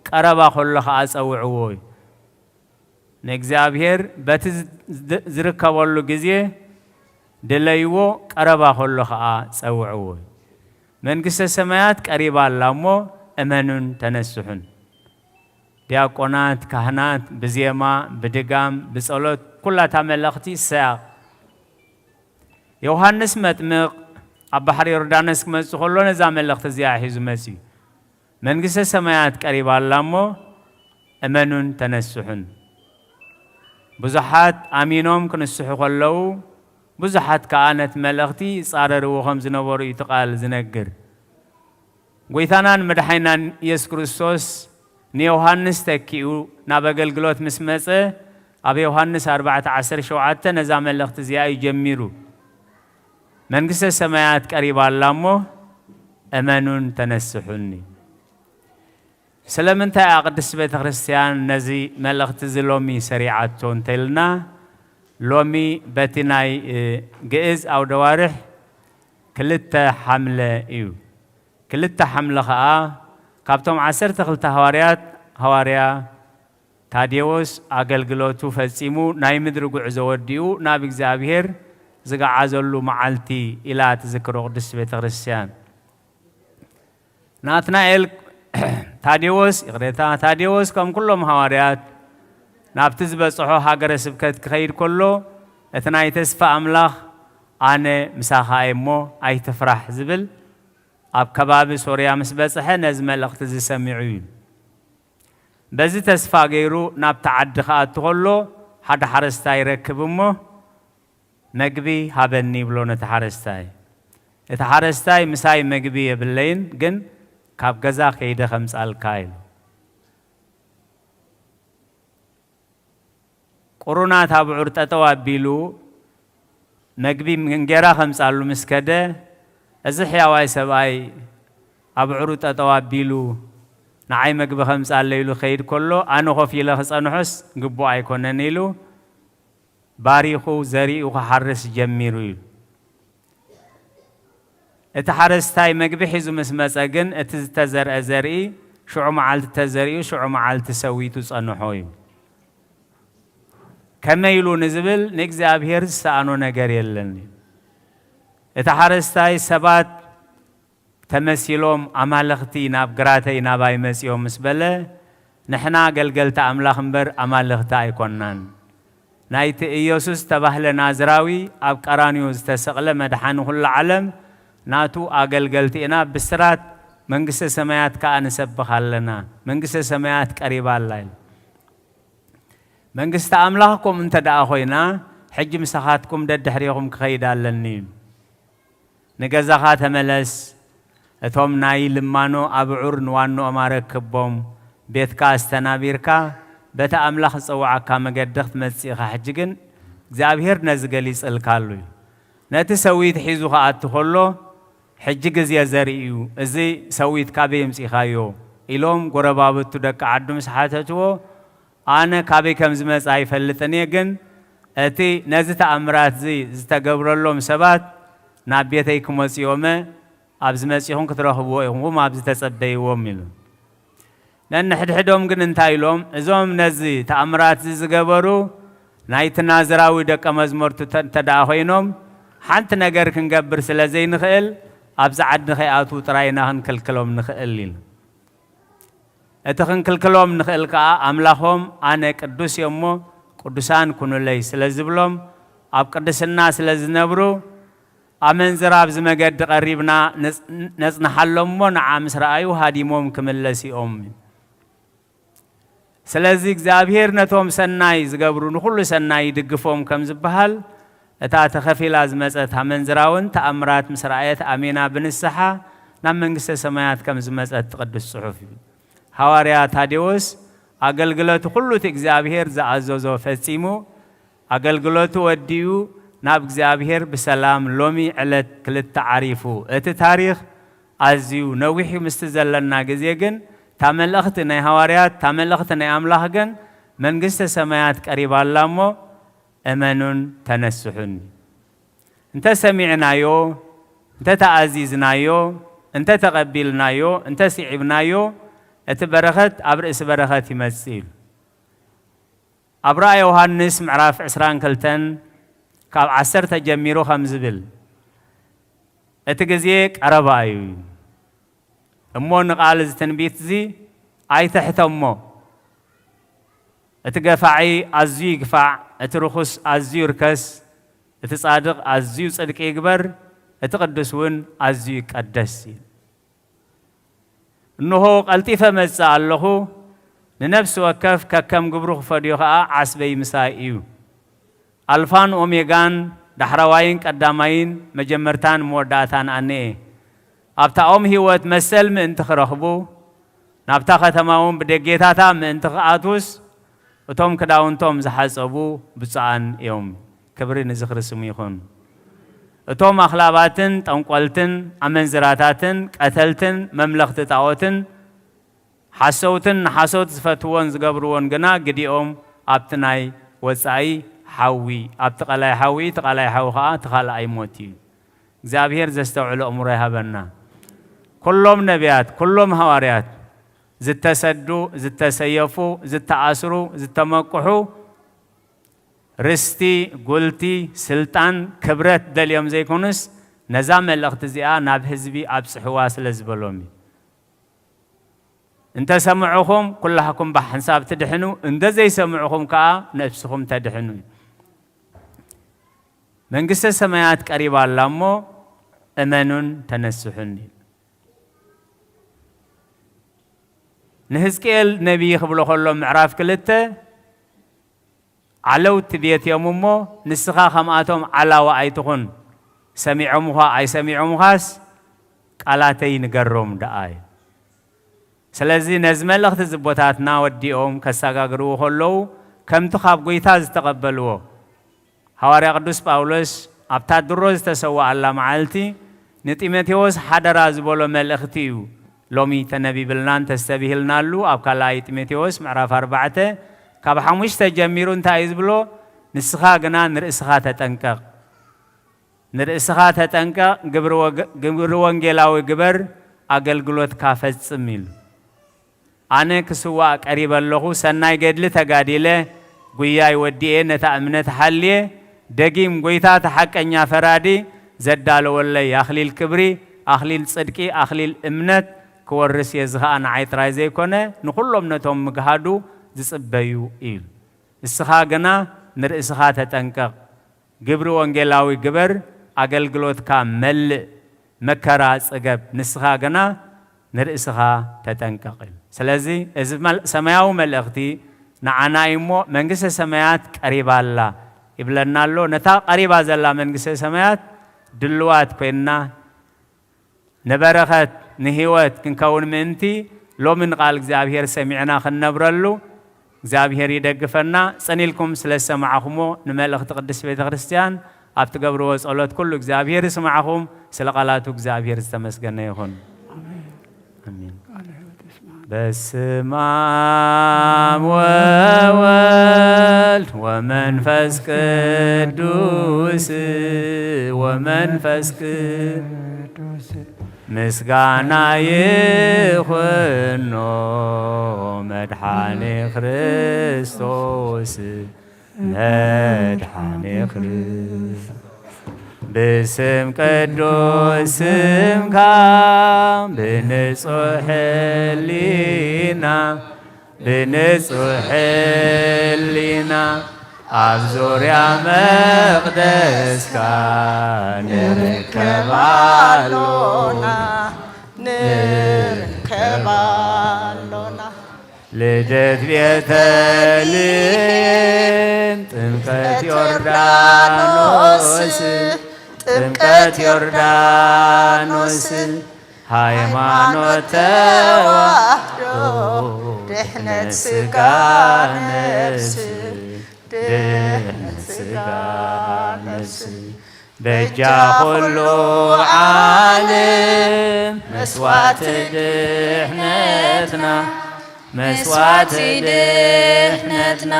ቀረባ ኸሎ ኸኣ ጸውዕዎ" እዩ። ንእግዚኣብሔር በቲ ዝ-፣ ዝ-፣ ዝርከበሉ ግዜ ድለይዎ፣ ቀረባ ኸሎ ኸኣ ጸውዕዎ። መንግስተ ሰማያት ቀሪባ ኣላ እሞ እመኑን ተነስሑን። ዲያቆናት፣ ካህናት ብዜማ፣ ብድጋም፣ ብጸሎት ኩላታ መልእኽቲ እሰያ። ዮሃንስ መጥምቕ ኣብ ባሕሪ ዮርዳኖስ ክመጽእ ከሎ ነዛ መልእኽቲ እዚኣ ሒዙ መጺኡ። መንግስተ ሰማያት ቀሪባ ኣላ እሞ እመኑን ተነስሑን። ብዙሓት ኣሚኖም ክንስሑ ከለዉ፣ ብዙሓት ከኣ ነቲ መልእኽቲ ይጻረርዎ ከም ዝነበሩ እዩ እቲ ቃል ዝነግር። ጎይታናን መድሓኒናን ኢየሱስ ክርስቶስ ንዮሃንስ ተኪኡ ናብ ኣገልግሎት ምስ መጸ፣ ኣብ ዮሃንስ ኣርባዕተ ዓሰርተ ሸውዓተ ነዛ መልእኽቲ እዚኣ እዩ ጀሚሩ። "መንግስተ ሰማያት ቀሪባ ኣላ እሞ እመኑን ተነስሑኒ።" ስለምንታይ እያ ቅድስቲ ቤተ ክርስቲያን ነዚ መልእኽቲ እዚ ሎሚ ሰሪዓቶ እንተኢልና፣ ሎሚ በቲ ናይ፣ እ፣ ግእዝ ኣውደዋርሕ ክልተ ሓምለ እዩ። ክልተ ሓምለ ኸኣ ካብቶም ዓሰርተ ክልተ ሃዋርያት፣ ሃዋርያ ታዴዎስ ኣገልግሎቱ ፈጺሙ ናይ ምድሪ ጉዕዞ ወዲኡ ናብ እግዚኣብሔር ዝገዓዘሉ መዓልቲ ኢላ ትዝክሮ ቅድስቲ ቤተ ክርስቲያን። ናትናኤል ታዴዎስ፣ ይቕሬታ፣ ታዴዎስ ከም ኩሎም ሃዋርያት ናብቲ ዝበጽሖ ሃገረ ስብከት ክኸይድ ከሎ፣ እቲ ናይ ተስፋ ኣምላኽ "ኣነ ምሳኻ እየ እሞ ኣይትፍራሕ" ዝብል ኣብ ከባቢ ሶርያ ምስ በጽሐ ነዚ መልእኽቲ እዚ ሰሚዑ እዩ። በዚ ተስፋ ገይሩ ናብቲ ዓዲ ክኣቱ ከሎ ሓደ ሓረስታይ ይረክብ እሞ፣ "መግቢ ሃበኒ" ይብሎ ነቲ ሓረስታይ። እቲ ሓረስታይ "ምሳይ መግቢ የብለይን፣ ግን ካብ ገዛ ከይደ ከምጻልካ" ኢሉ። ቁሩናት ኣብዑር ጠጠው ኣቢሉ መግቢ እንጌራ ከምጻሉ ምስ ከደ፣ እዚ ሕያዋይ ሰብኣይ ኣብዑሩ ጠጠው ኣቢሉ ንዓይ መግቢ ከምጻለይ ኢሉ ከይድ ከሎ፣ ኣነ ኮፍ ኢለ ክጸንሖስ ግቡእ ኣይኮነን ኢሉ፣ ባሪኹ ዘሪኡ ክሓርስ ጀሚሩ እዩ። እቲ ሓረስታይ መግቢ ሒዙ ምስ መጸ ግን፣ እቲ ዝተዘርአ ዘርኢ ሽዑ መዓልቲ ተዘሪኡ፣ ሽዑ መዓልቲ ሰዊቱ ጸንሖ እዩ። ከመይ ኢሉ ንዝብል፣ ንእግዚኣብሔር ዝሰኣኖ ነገር የለን። እቲ ሓረስታይ ሰባት ተመሲሎም ኣማልኽቲ ናብ ግራተይ ናባይ መጺኦም ምስ በለ፣ ንሕና ኣገልገልቲ ኣምላኽ እምበር ኣማልኽቲ ኣይኮናን። ናይቲ ኢየሱስ ዝተባህለ ናዝራዊ ኣብ ቀራንዮ ዝተሰቕለ መድሓኒ ኩሉ ዓለም ናቱ ኣገልገልቲ ኢና፣ ብስራት መንግስተ ሰማያት ከኣ ንሰብኽ ኣለና። መንግስተ ሰማያት ቀሪባ ኣላ ኢሉ። መንግስቲ ኣምላኽ ከምኡ እንተ ደኣ ኮይና፣ ሕጂ ምሳኻትኩም ደድሕሬኹም ክኸይድ ኣለኒ። ንገዛኻ ተመለስ፣ እቶም ናይ ልማኖ ኣብዑር ንዋንኦም ኣረክቦም፣ ቤትካ ኣስተናቢርካ፣ በቲ ኣምላኽ ዝጸውዓካ መገዲ ክትመጽእ ኢኻ። ሕጂ ግን እግዚኣብሔር ነዚ ገሊጽልካ ኣሎ እዩ። ነቲ ሰዊት ሒዙ ክኣቱ ከሎ፣ "ሕጂ ግዜ ዘርኢ እዩ፣ እዚ ሰዊት ካበይ ኣምጺእካዮ?" ኢሎም ጎረባብቱ ደቂ ዓዱ ምስ ሓተትዎ፣ "ኣነ ካበይ ከም ዝመጽእ ኣይፈልጥን እየ፣ ግን እቲ ነዚ ተኣምራት እዚ ዝተገብረሎም ሰባት ናብ ቤተይ ክመጹ እዮመ፣ ኣብዚ መጺኹም ክትረኽብዎ ኢኹም፣ ኣብዚ ተጸበይዎም" ኢሉ። ነንሕድሕዶም ግን እንታይ ኢሎም? "እዞም ነዚ ተኣምራት እዚ ዝገበሩ ናይቲ ናዝራዊ ደቀ መዝሙርቱ ተ-፣ እንተ ደኣ ኮይኖም፣ ሓንቲ ነገር ክንገብር ስለ ዘይንኽእል፣ ኣብዚ ዓዲ ከይኣትዉ ጥራይ ኢና ክንክልክሎም ንኽእል" ኢሉ። እቲ ክንክልክሎም ንኽእል ከኣ፣ ኣምላኾም ኣነ ቅዱስ እየ እሞ ቅዱሳን ኩኑለይ ስለ ዝብሎም፣ ኣብ ቅድስና ስለ ዝነብሩ፣ ኣመንዝራ ኣብዚ መገዲ ቀሪብና ነጽ-፣ ነጽንሓሎም እሞ ንዓ ምስ ረኣዩ ሃዲሞም ክምለሱ እዮም። ስለዚ እግዚኣብሔር ነቶም ሰናይ ዝገብሩ ንኹሉ ሰናይ ይድግፎም ከም ዝበሃል፣ እታ ተኸፊላ ዝመጸት ኣመንዝራ እውን ተኣምራት ምስ ረኣየት ኣሚና ብንስሓ ናብ መንግስተ ሰማያት ከም ዝመጸት እቲ ቅዱስ ጽሑፍ እዩ። ሃዋርያ ታዴዎስ ኣገልግለቱ ኩሉ እቲ እግዚኣብሔር ዝኣዘዞ ፈጺሙ፣ ኣገልግሎቱ ወዲኡ ናብ እግዚኣብሔር ብሰላም ሎሚ ዕለት ክልተ ዓሪፉ። እቲ ታሪኽ ኣዝዩ ነዊሕ እዩ፣ ምስቲ ዘለና ግዜ ግን እታ መልእኽቲ ናይ ሃዋርያት፣ እታ መልእኽቲ ናይ ኣምላኽ ግን መንግስተ ሰማያት ቀሪባ ኣላ እሞ እመኑን ተነስሑን። እንተ ሰሚዕናዮ፣ እንተ ተኣዚዝናዮ፣ እንተ ተቐቢልናዮ፣ እንተ ስዒብናዮ፣ እቲ በረኸት ኣብ ርእሲ በረኸት ይመጽእ ኢሉ። ኣብ ራእይ ዮሃንስ ምዕራፍ ዕስራን ክልተን ካብ ዓሰርተ ጀሚሩ ከም ዝብል፣ "እቲ ግዜ ቀረባ እዩ እሞ ንቓል እዚ ትንቢት እዚ ኣይትሕተሞ። እቲ ገፋዒ ኣዝዩ ይግፋዕ፣ እቲ ርኹስ ኣዝዩ ይርከስ፣ እቲ ጻድቕ ኣዝዩ ጽድቂ ይግበር፣ እቲ ቅዱስ እውን ኣዝዩ ይቀደስ" እዩ። "እንሆ ቀልጢፈ እመጽእ ኣለኹ፣ ንነፍሲ ወከፍ ከከም ግብሩ ክፈድዮ ኸኣ ዓስበይ ምሳይ እዩ። ኣልፋን ኦሜጋን፣ ዳሕረዋይን ቀዳማይን፣ መጀመርታን መወዳእታን ኣነ እየ። ኣብታ ኦም ህይወት መሰል ምእንቲ ክረኽቡ፣ ናብታ ከተማ እውን ብደጌታታ ምእንቲ ክኣትዉስ፣ እቶም ክዳውንቶም ዝሓጸቡ ብፁዓን እዮም።" ክብሪ ንዝኽሪ ስሙ ይኹን። እቶም ኣኽላባትን ጠንቆልትን ኣመንዝራታትን ቀተልትን መምለኽቲ ጣዖትን ሓሰውትን ንሓሶት ዝፈትዎን ዝገብርዎን ግና ግዲኦም ኣብቲ ናይ ወጻኢ ሓዊ፣ ኣብቲ ቀላይ ሓዊ፣ እቲ ቀላይ ሓዊ ኸኣ እቲ ካልኣይ ሞት እዩ። እግዚኣብሔር ዘስተውዕሎ ኣእምሮ ይሃበና። ኩሎም ነቢያት፣ ኩሎም ሃዋርያት፣ ዝተሰዱ፣ ዝተሰየፉ፣ ዝተኣስሩ፣ ዝተመቅሑ፣ ርስቲ፣ ጉልቲ፣ ስልጣን፣ ክብረት ደልዮም ዘይኮኑስ፣ ነዛ መልእኽቲ እዚኣ ናብ ህዝቢ ኣብጽሕዋ ስለ ዝበሎም እዩ። "እንተ ሰምዑኹም ኩላህኩም ብሓንሳብ ትድሕኑ፣ እንተ ዘይሰምዑኹም ከኣ ነፍስኹም ተድሕኑ እዩ። መንግስተ ሰማያት ቀሪባ ኣላ እሞ እመኑን ተነስሑን" እዩ። ንህዝቅኤል ነቢይ ክብሎ ከሎ ምዕራፍ ክልተ፣ "ዓለውቲ ቤት እዮም እሞ ንስኻ ከምኣቶም ዓላዋ ኣይትኹን፣ ሰሚዖምኻ ኣይሰሚዖምኻስ ቃላተይ ንገሮም ደኣ" እዩ። ስለዚ ነዚ መልእኽቲ እዚ ኣቦታትና ወዲኦም ከሰጋግርዎ ከለዉ ከምቲ ካብ ጐይታ ዝተቐበልዎ፣ ሃዋርያ ቅዱስ ጳውሎስ ኣብታ ድሮ ዝተሰዋኣላ መዓልቲ ንጢሞቴዎስ ሓደራ ዝበሎ መልእኽቲ እዩ ሎሚ ተነቢብልናን ተስተብሂልናሉ። ኣብ ካልኣይ ጢሞቴዎስ ምዕራፍ ኣርባዕተ ካብ ሓሙሽተ ጀሚሩ እንታይ እዩ ዝብሎ? "ንስኻ ግና ንርእስኻ ተጠንቀቕ፣ ንርእስኻ ተጠንቀቕ፣ ግብሪ ወገ-፣ ግብሪ ወንጌላዊ ግበር፣ ኣገልግሎትካ ፈጽም" ኢሉ። "ኣነ ክስዋእ ቀሪበ ኣለኹ፣ ሰናይ ገድሊ ተጋዲለ፣ ጉያይ ወዲኤ፣ ነታ እምነት ሓልየ፣ ደጊም ጐይታ እቲ ሓቀኛ ፈራዲ ዘዳለወለይ ኣኽሊል ክብሪ፣ ኣኽሊል ጽድቂ፣ ኣኽሊል እምነት ክወርስ እየ፣ እዚ ኸኣ ንዓይ ጥራይ ዘይኮነ፣ ንኹሎም ነቶም ምግሃዱ ዝጽበዩ" ኢሉ። "እስኻ ግና ንርእስኻ ተጠንቀቕ፣ ግብሪ ወንጌላዊ ግበር፣ ኣገልግሎትካ መልእ፣ መከራ ጽገብ፣ ንስኻ ግና ንርእስኻ ተጠንቀቕ" ኢሉ። ስለዚ እዚ መል-፣ ሰማያዊ መልእኽቲ ንዓና እዩ እሞ፣ መንግስተ ሰማያት ቀሪባ ኣላ ይብለና ኣሎ። ነታ ቀሪባ ዘላ መንግስተ ሰማያት ድልዋት ኮይንና ንበረኸት ንህይወት ክንከውን ምእንቲ፣ ሎሚ ንቃል እግዚኣብሔር ሰሚዕና ክንነብረሉ፣ እግዚኣብሔር ይደግፈና። ጸኒልኩም ስለ ዝሰማዕኹሞ ንመልእኽቲ ቅድስት ቤተ ክርስቲያን ኣብ ትገብርዎ ጸሎት ኩሉ እግዚኣብሔር ይስማዕኹም። ስለ ቃላቱ እግዚኣብሔር ዝተመስገነ ይኹን። ኣሜን። በስመ አብ ወወልድ ወመንፈስ ቅዱስ ወመንፈስ ቅዱስ ምስጋና ይኹኖ መድኃኔ ክርስቶስ መድኃኔ ክርስቶስ ብስም ቅዱስ ስምካ ብንጹሕ ሕሊና ብንጹሕ ሕሊና ኣብ ዙርያ መቕደስካ ንርከብ ኣሎና ንርከብ ኣሎና። ልደት ቤተልሔም ጥምቀት ዮርዳኖስ ጥምቀት ዮርዳኖስ ሃይማኖት ተዋህዶ ድሕነት ስጋ ነፍስ ድሕነት ስጋ ነፍስ በጃ ኩሉ ዓለም መስዋዕቲ ድሕነትና መስዋዕቲ ድሕነትና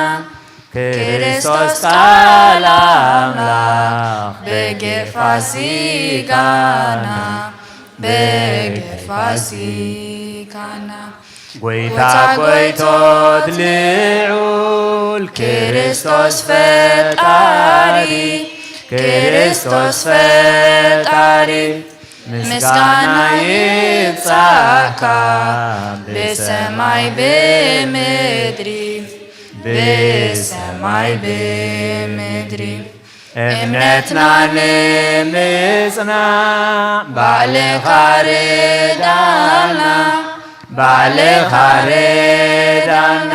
ክርስቶስ ቃል ኣምላኽ በጌ ፋሲካና በጌ ፋሲካና ጎይታ ጎይቶት ልዑል ክርስቶስ ፈጣሪ ክርስቶስ ፈጣሪ ምስጋና ይብጻካ ብሰማይ ብምድሪ ብሰማይ ብምድሪ እምነትና ንምጽናዕ ባዕልኻ ርዳና ባዕልኻ ርዳና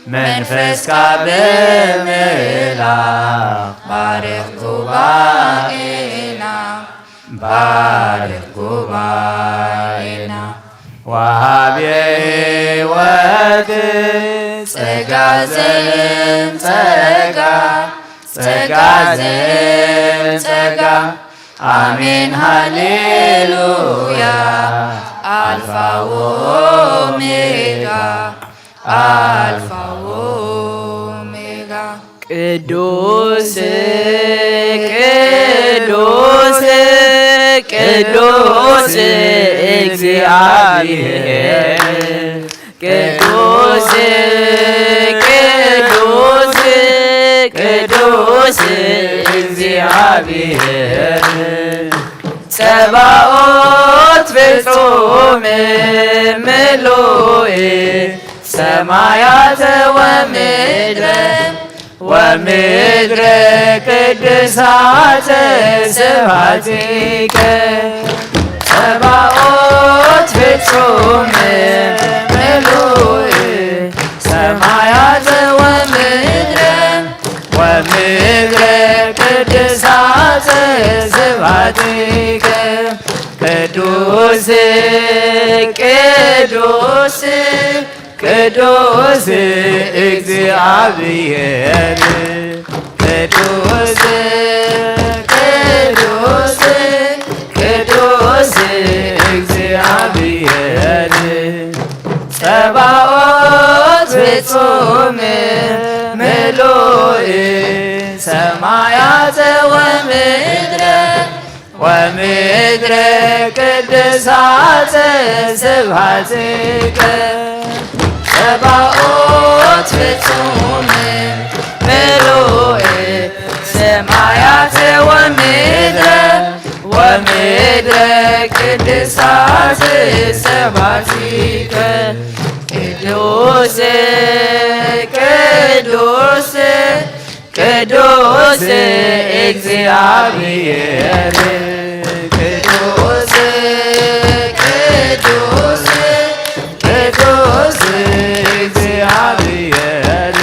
መንፈስካ ብምልኣኽ ባርኽ ጉባኤና ባርኽ ጉባኤና ወሃብየ ሕይወት ጸጋ ዘእም ጸጋ ጸጋ ዘእም ጸጋ ኣሜን ሃሌሉያ ኣልፋ ወኦሜጋ ኣልፋ ወኦሜጋ ቅዱስ ቅዱስ ቅዱስ እግዚኣብሔር ቅዱስ ቅዱስ ቅዱስ እግዚኣብሔር ጸባኦት ፍጹም ምሉእ ሰማያተ ወምድረ ወምድረ ቅድሳተ ስብሐቲከ ጸባኦት ፍጹም ምሉእ ሰማያተ ወምድረ ወምድረ ቅድሳተ ስብሐቲከ ቅዱስ ቅዱስ ቅዱስ እግዚኣብሔር ቅዱስ ቅዱስ ቅዱስ እግዚኣብሔር ጸባኦት ፍጹም ምሉእ ሰማያተ ወምድረ ወምድረ ቅድሳተ ስብሐቲከ ጸባኦት ፍጹም ምሉእ ሰማያተ ወምድረ ወምድረ ቅድሳተ ስብሐቲከ ቅዱስ ቅዱስ ቅዱስ እግዚኣብሔር ቅዱስ ቅዱስ ቅዱስ እግዚኣብሔር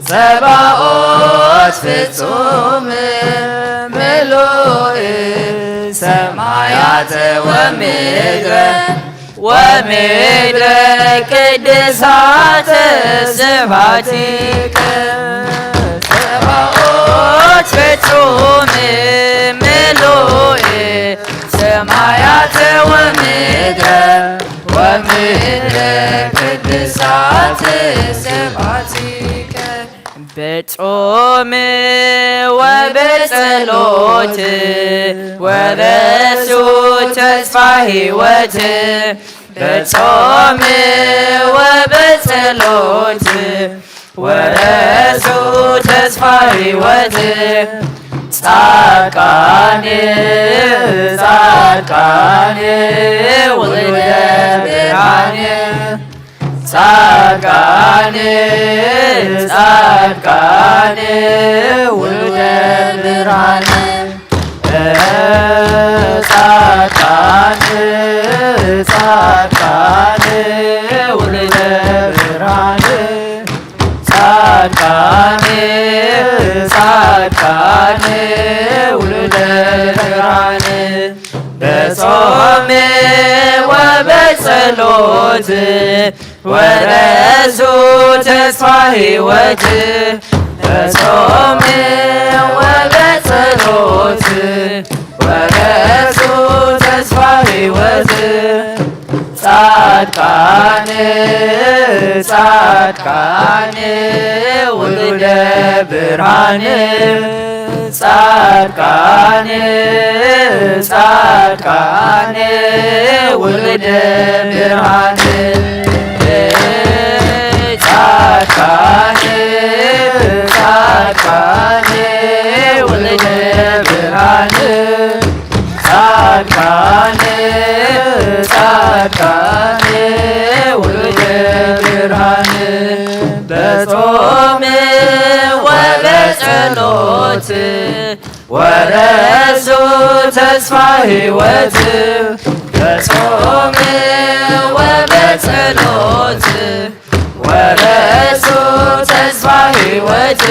ጸባኦት ፍጹም ምሉእ ሰማያተ ወምድረ ወምድረ ቅድሳተ ስብሐቲከ። ጸባኦት ፍጹም ምሉእ ሰማያተ ወምድረ ወምድረ ቅድሳተ ስብሐቲከ። በጾም ወበጸሎት ወበሱ ተስፋ ሕይወት። በጾም ወበጸሎት ወበሱ ተስፋ ሕይወት። ጻድቃን ጻድቃን ውሉደ ብርሃን። ጻድቃን ጻድቃን ውሉደ ብርሃን። ጻድቃን ጻድቃን ውሉደ ብርሃን። ጻድቃን ጻድቃን ውሉደ ብርሃን። በጾም ወበጸሎት ወረሱ ተስፋ ሕይወት። በጾም ወበጸሎት ወረሱ ተስፋ ሕይወት። ጻድቃን ጻድቃን ውሉደ ብርሃን። ጻድቃን ጻድቃን ውሉደ ብርሃን። ጻድቃን ጻድቃን ውሉደ ብርሃን። ጻድቃን ጻድቃን ውሉደ ብርሃን። በጾም ወበጸሎት ወረሱ ተስፋ ሕይወት። በጾም ወበጸሎት ወረሱ ተስፋ ሕይወት።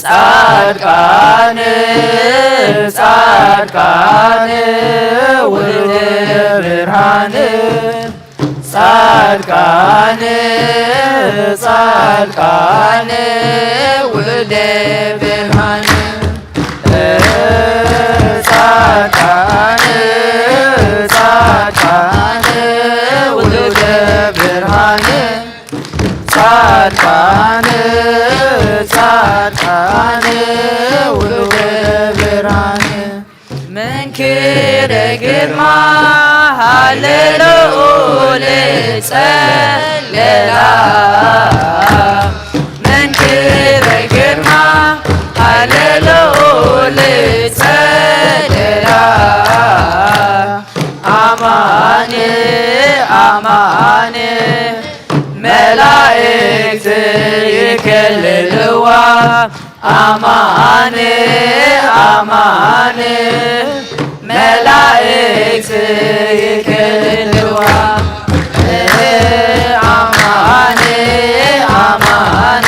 ጻድቃን ጻድቃን ውሉደ ብርሃን። ጻድቃን ጻድቃን ውሉደ ብርሃን። ጻድቃን ጻድቃን ውሉደ ብርሃን። ጻድቃን ጻድቃን ውሉደ ብርሃን። መንክር ግርማ ሃሌሉያ ጸለላ። መንክር ግርማ ሃሌሉያ ጸለላ። አማን አማን መላእክት ይከልልዋ። አማን አማን መላእክት ይከልልዋ። አማን አማን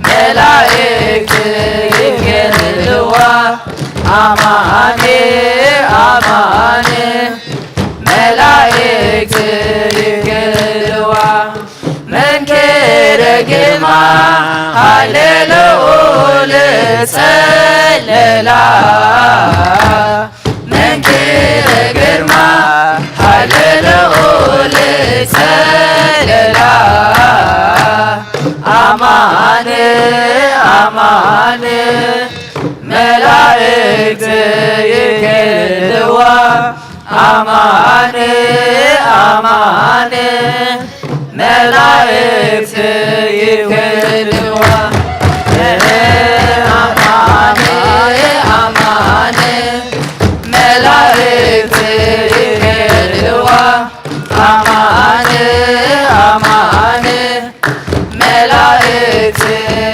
መላእክት ይከልልዋ። አማን አማን መላእክት ይከልልዋ። መንክር ግርማ ሃሌሉያ ጸለላ። መንክር ግርማ ሃሌሉያ ጸለላ። አማን አማን መላእክት ይከልልዋ። አማን አማን መላእክት ይከልልዋ። አማን አማን መላእክት ይከልልዋ። አማን አማን መላእክት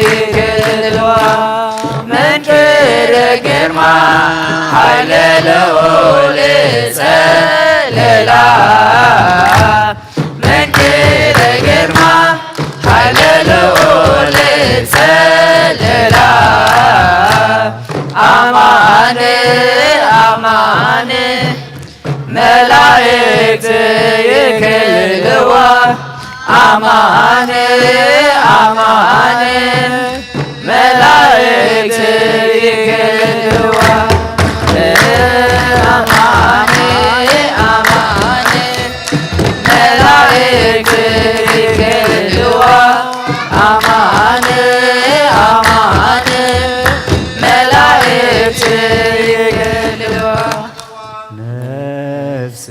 ይከልልዋ። መንክር ግርማ ኃይለ ልዑል ጸለላ። መንክር ግርማ ኃይለ ልዑል ጸለላ። አማን አማን ይክልዋ ኣማን ኣማን መላእክት ይክልዋ ኣማን ኣማን መላእክት ይክልዋ ኣማን ኣማን መላእክት ይክልዋ። ነፍስ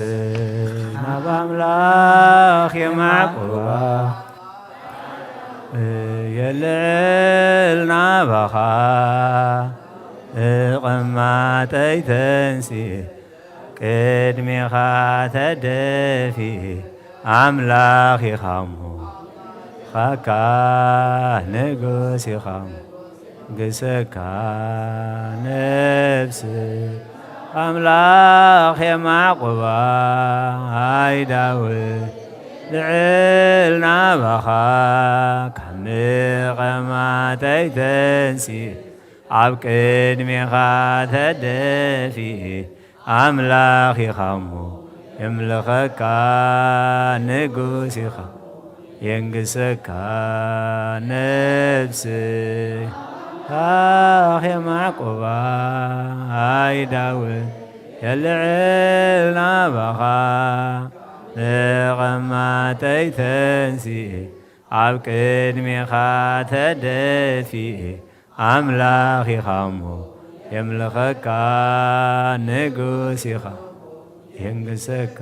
ናብ ኣምላኽ የማዕቁባ የልዕል ናባኻ እቐማጠይ ተንሲ ቅድሜኻ ተደፊ ኣምላኽ ኢኻሞ ኻካ ንጉስ ኢኻሞ ግሰካ ነፍስ ኣምላኽ የማዕቁባ ኣይዳውድ ልዕል ናባኻ ካብ መቐማጠይ ተንሲ ኣብ ቅድሜኻ ተደፊ ኣምላኽ ኢኻሞ የምልኸካ ንጉስ ኢኻ የንግሰካ ነፍስ ኣኽ የማዕቆባ ኣይዳውድ የልዕል ናባኻ ንቐማጠይ ተንሲ ኣብ ቅድሜኻ ተደፊ ኣምላኽ ኢኻ እሞ የምልኸካ ንጉስ ኢኻ የንግሰካ።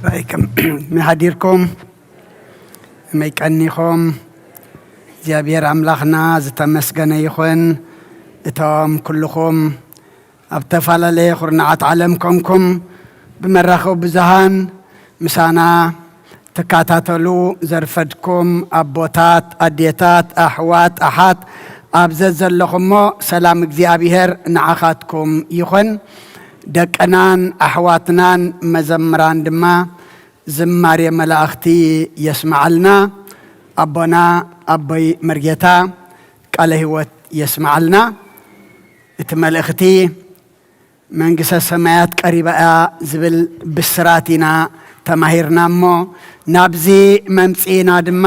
ራእይ ከመይ ሓዲርኩም? ከመይ ቀኒኹም? እግዚኣብሔር ኣምላኽና ዝተመስገነ ይኹን። እቶም ኩልኹም ኣብ ተፈላለየ ኩርናዓት ዓለም ኮንኩም ብመራኸቢ ብዙሃን ምሳና ትከታተሉ ዘርፈድኩም ኣቦታት፣ ኣዴታት፣ ኣሕዋት፣ ኣሓት ኣብ ዘዘለኹሞ ሰላም እግዚኣብሔር ንዓኻትኩም ይኹን። ደቅናን ኣሕዋትናን መዘምራን ድማ ዝማሬ መላእኽቲ የስምዓልና። ኣቦና ኣቦይ መርጌታ ቃለ ህይወት የስምዓልና። እቲ መልእኽቲ መንግስተ ሰማያት ቀሪባ እያ ዝብል ብስራት ኢና ተማሂርና እሞ ናብዚ መምፅእና ድማ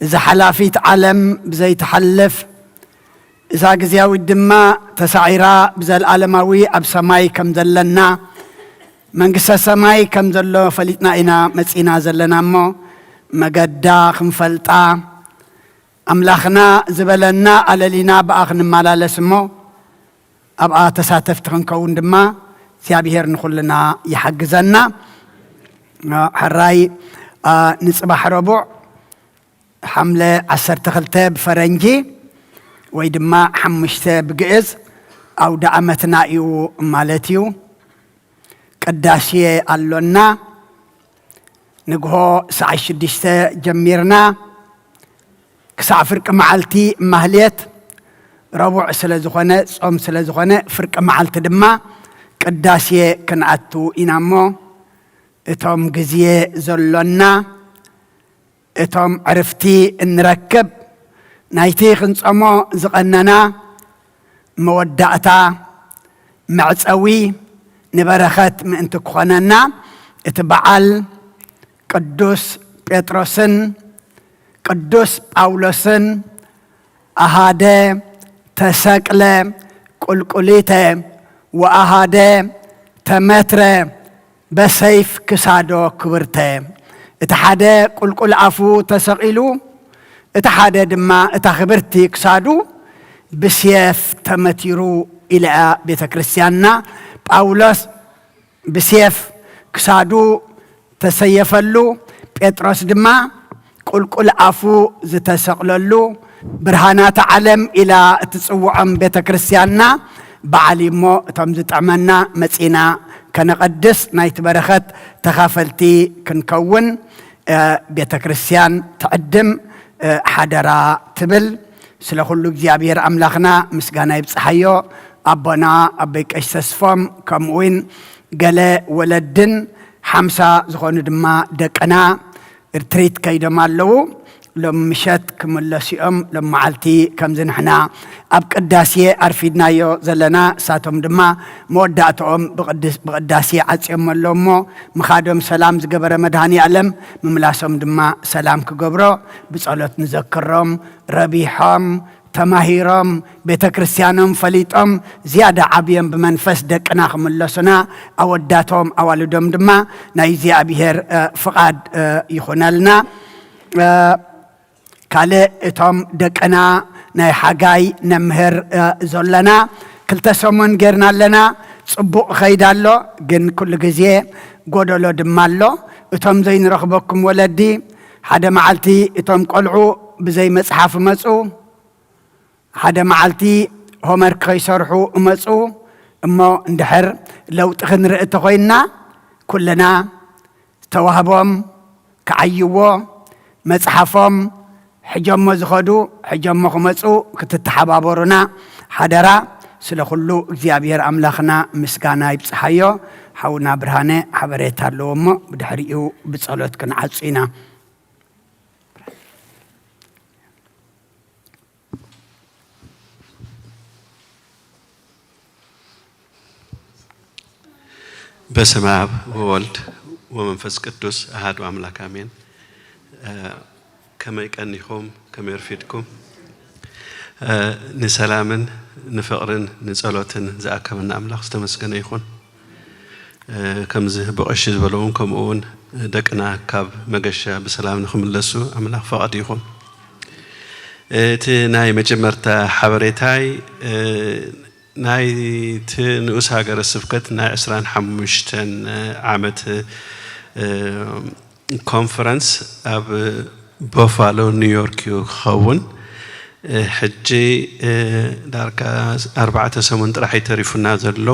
እዛ ሓላፊት ዓለም ብዘይትሓልፍ እዛ ግዜያዊት ድማ ተሳዒራ ብዘለኣለማዊ ኣብ ሰማይ ከም ዘለና መንግስተ ሰማይ ከም ዘሎ ፈሊጥና ኢና መፂና ዘለና እሞ መገዳ ክንፈልጣ ኣምላኽና ዝበለና ኣለሊና ብኣ ክንመላለስ እሞ ኣብኣ ተሳተፍቲ ክንከውን ድማ እግዚኣብሔር ንኹልና ይሓግዘና። ሕራይ ንፅባሕ ረቡዕ ሓምለ ዓሰርተ ክልተ ብፈረንጂ ወይ ድማ ሓሙሽተ ብግእዝ ኣውደ ዓመትና እዩ ማለት እዩ። ቅዳሴ ኣሎና። ንግሆ ሰዓት ሽዱሽተ ጀሚርና ክሳዕ ፍርቂ መዓልቲ ማህሌት ረቡዕ ስለ ዝኾነ ጾም ስለ ዝኾነ ፍርቂ መዓልቲ ድማ ቅዳሴ ክንኣቱ ኢና እሞ እቶም ግዜ ዘሎና እቶም ዕርፍቲ እንረክብ ናይቲ ክንጸሞ ዝቐነና መወዳእታ መዕጸዊ ንበረኸት ምእንቲ ክኾነና እቲ በዓል ቅዱስ ጴጥሮስን ቅዱስ ጳውሎስን ኣሃደ ተሰቅለ ቁልቁሊተ ወኣሃደ ተመትረ በሰይፍ ክሳዶ ክብርተ። እቲ ሓደ ቁልቁል ኣፉ ተሰቒሉ፣ እቲ ሓደ ድማ እታ ክብርቲ ክሳዱ ብስየፍ ተመቲሩ ኢላ እያ ቤተ ክርስቲያንና። ጳውሎስ ብስየፍ ክሳዱ ተሰየፈሉ፣ ጴጥሮስ ድማ ቁልቁል ኣፉ ዝተሰቕለሉ ብርሃናት ዓለም ኢላ እትጽውዖም ቤተ ክርስቲያንና በዓል እሞ፣ እቶም ዝጥዕመና መጺና ከነቐድስ፣ ናይቲ በረኸት ተኻፈልቲ ክንከውን፣ እ፣ ቤተ ክርስቲያን ትዕድም፣ እ፣ ሓደራ ትብል። ስለ ኩሉ እግዚኣብሔር ኣምላኽና ምስጋና ይብጽሓዮ። ኣቦና ኣቦይ ቀሽ ተስፎም፣ ከምኡ እውን ገለ ወለድን ሓምሳ ዝኾኑ ድማ ደቅና ሪትሪት ከይዶም ኣለዉ። ሎም ምሸት ክምለሱ እዮም። ሎም መዓልቲ ከምዚ ንሕና ኣብ ቅዳሴ ኣርፊድናዮ ዘለና፣ እሳቶም ድማ መወዳእትኦም ብቅድስ-፣ ብቅዳሴ ዓጽዮም ኣለዉ እሞ፣ ምኻዶም ሰላም ዝገበረ መድሃኒ ኣለም ምምላሶም ድማ ሰላም ክገብሮ ብጸሎት ንዘክሮም። ረቢሖም፣ ተማሂሮም፣ ቤተ ክርስቲያኖም ፈሊጦም፣ ዝያዳ ዓብዮም ብመንፈስ ደቅና ክምለሱና፣ ኣወዳቶም ኣዋልዶም ድማ ናይ እግዚኣብሔር፣ እ፣ ፍቓድ፣ እ፣ ይኹነልና። እ፣ ካልእ እቶም ደቅና ናይ ሓጋይ ነምህር፣ እ፣ ዘሎና ክልተ ሰሙን ጌርና ኣለና። ጽቡቕ ኸይድ ኣሎ፣ ግን ኩሉ ግዜ ጎደሎ ድማ ኣሎ። እቶም ዘይንረኽበኩም ወለዲ፣ ሓደ መዓልቲ እቶም ቆልዑ ብዘይ መጽሓፍ መጹ፣ ሓደ መዓልቲ ሆመርክ ከይሰርሑ እመጹ። እሞ እንድሕር ለውጢ ክንርኢ እንተኾይንና፣ ኩልና ተዋህቦም ክዓይዎ፣ መጽሓፎም ሕጆሞ ዝኸዱ፣ ሕጆሞ ክመጹ ክትተሓባበሩና ሓደራ። ስለ ኩሉ እግዚኣብሔር ኣምላኽና ምስጋና ይብጽሓዮ። ሓውና ብርሃነ ሓበሬታ ኣለዎ እሞ ብድሕሪኡ ብጸሎት ክንዓጹ ኢና። በስመ አብ ወወልድ ወመንፈስ ቅዱስ አሐዱ አምላክ አሜን። እ፣ ከመይ ቀኒኹም? ከመይ ኣርፊድኩም? እ፣ ንሰላምን ንፍቕርን ንጸሎትን ዝኣከበና ኣምላኽ ዝተመስገነ ይኹን። እ፣ ከምዚ ብቐሺ ዝበለውን ከምኡ እውን ደቅና ካብ መገሻ ብሰላም ንኽምለሱ ኣምላኽ ፈቓዱ ይኹን። እቲ ናይ መጀመርታ ሓበሬታይ፣ እ፣ ናይቲ ንኡስ ሃገረ ስብከት ናይ ዕስራን ሓሙሽተን ዓመት፣ እ፣ ኮንፈረንስ ኣብ ቦፋሎ ኒውዮርክ እዩ ክኸውን። እ፣ ሕጂ፣ እ፣ ዳርጋ ኣርባዕተ ሰሙን ጥራሕ እዩ ተሪፉና ዘሎ።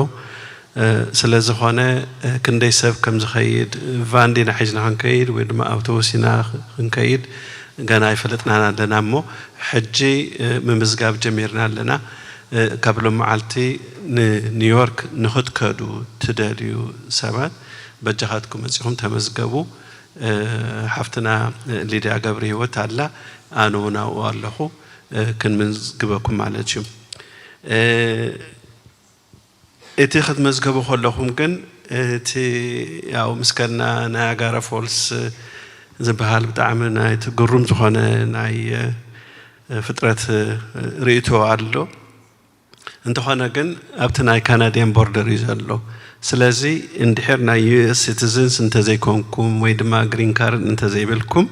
እ፣ ስለ ዝኾነ፣ እ፣ ክንደይ ሰብ ከም ዝኸይድ፣ ቫን ዲና ሒዝና ክንከይድ ወይ ድማ ኣውቶቡስ ኢና ክንከይድ ገና ኣይፈለጥናን ኣለና እሞ፣ ሕጂ፣ እ፣ ምምዝጋብ ጀሚርና ኣለና። እ፣ ካብ ሎም መዓልቲ ንኒውዮርክ ንኽትከዱ ትደልዩ ሰባት በጃኻትኩም መጺኹም ተመዝገቡ። እ፣ ሓፍትና ሊድያ ገብረ ህይወት ኣላ፣ ኣነ እውን ኣብኡ ኣለኹ። እ፣ ክንምዝግበኩም ማለት እዩ። እ፣ እቲ ክትመዝገቡ ከለኹም ግን፣ እቲ ያው ምስከና ናያጋራ ፎልስ ዝበሃል ብጣዕሚ ናይ ግሩም ዝኾነ ናይ፣ እ፣ ፍጥረት፣ እ፣ ርእይቶ ኣሎ። እንተኾነ ግን ኣብቲ ናይ ካናድያን ቦርደር እዩ ዘሎ። ስለዚ እንድሕር ናይ ዩ ኤስ ሲቲዝንስ እንተዘይኮንኩም ወይ ድማ ግሪን ካርድ እንተዘይብልኩም፣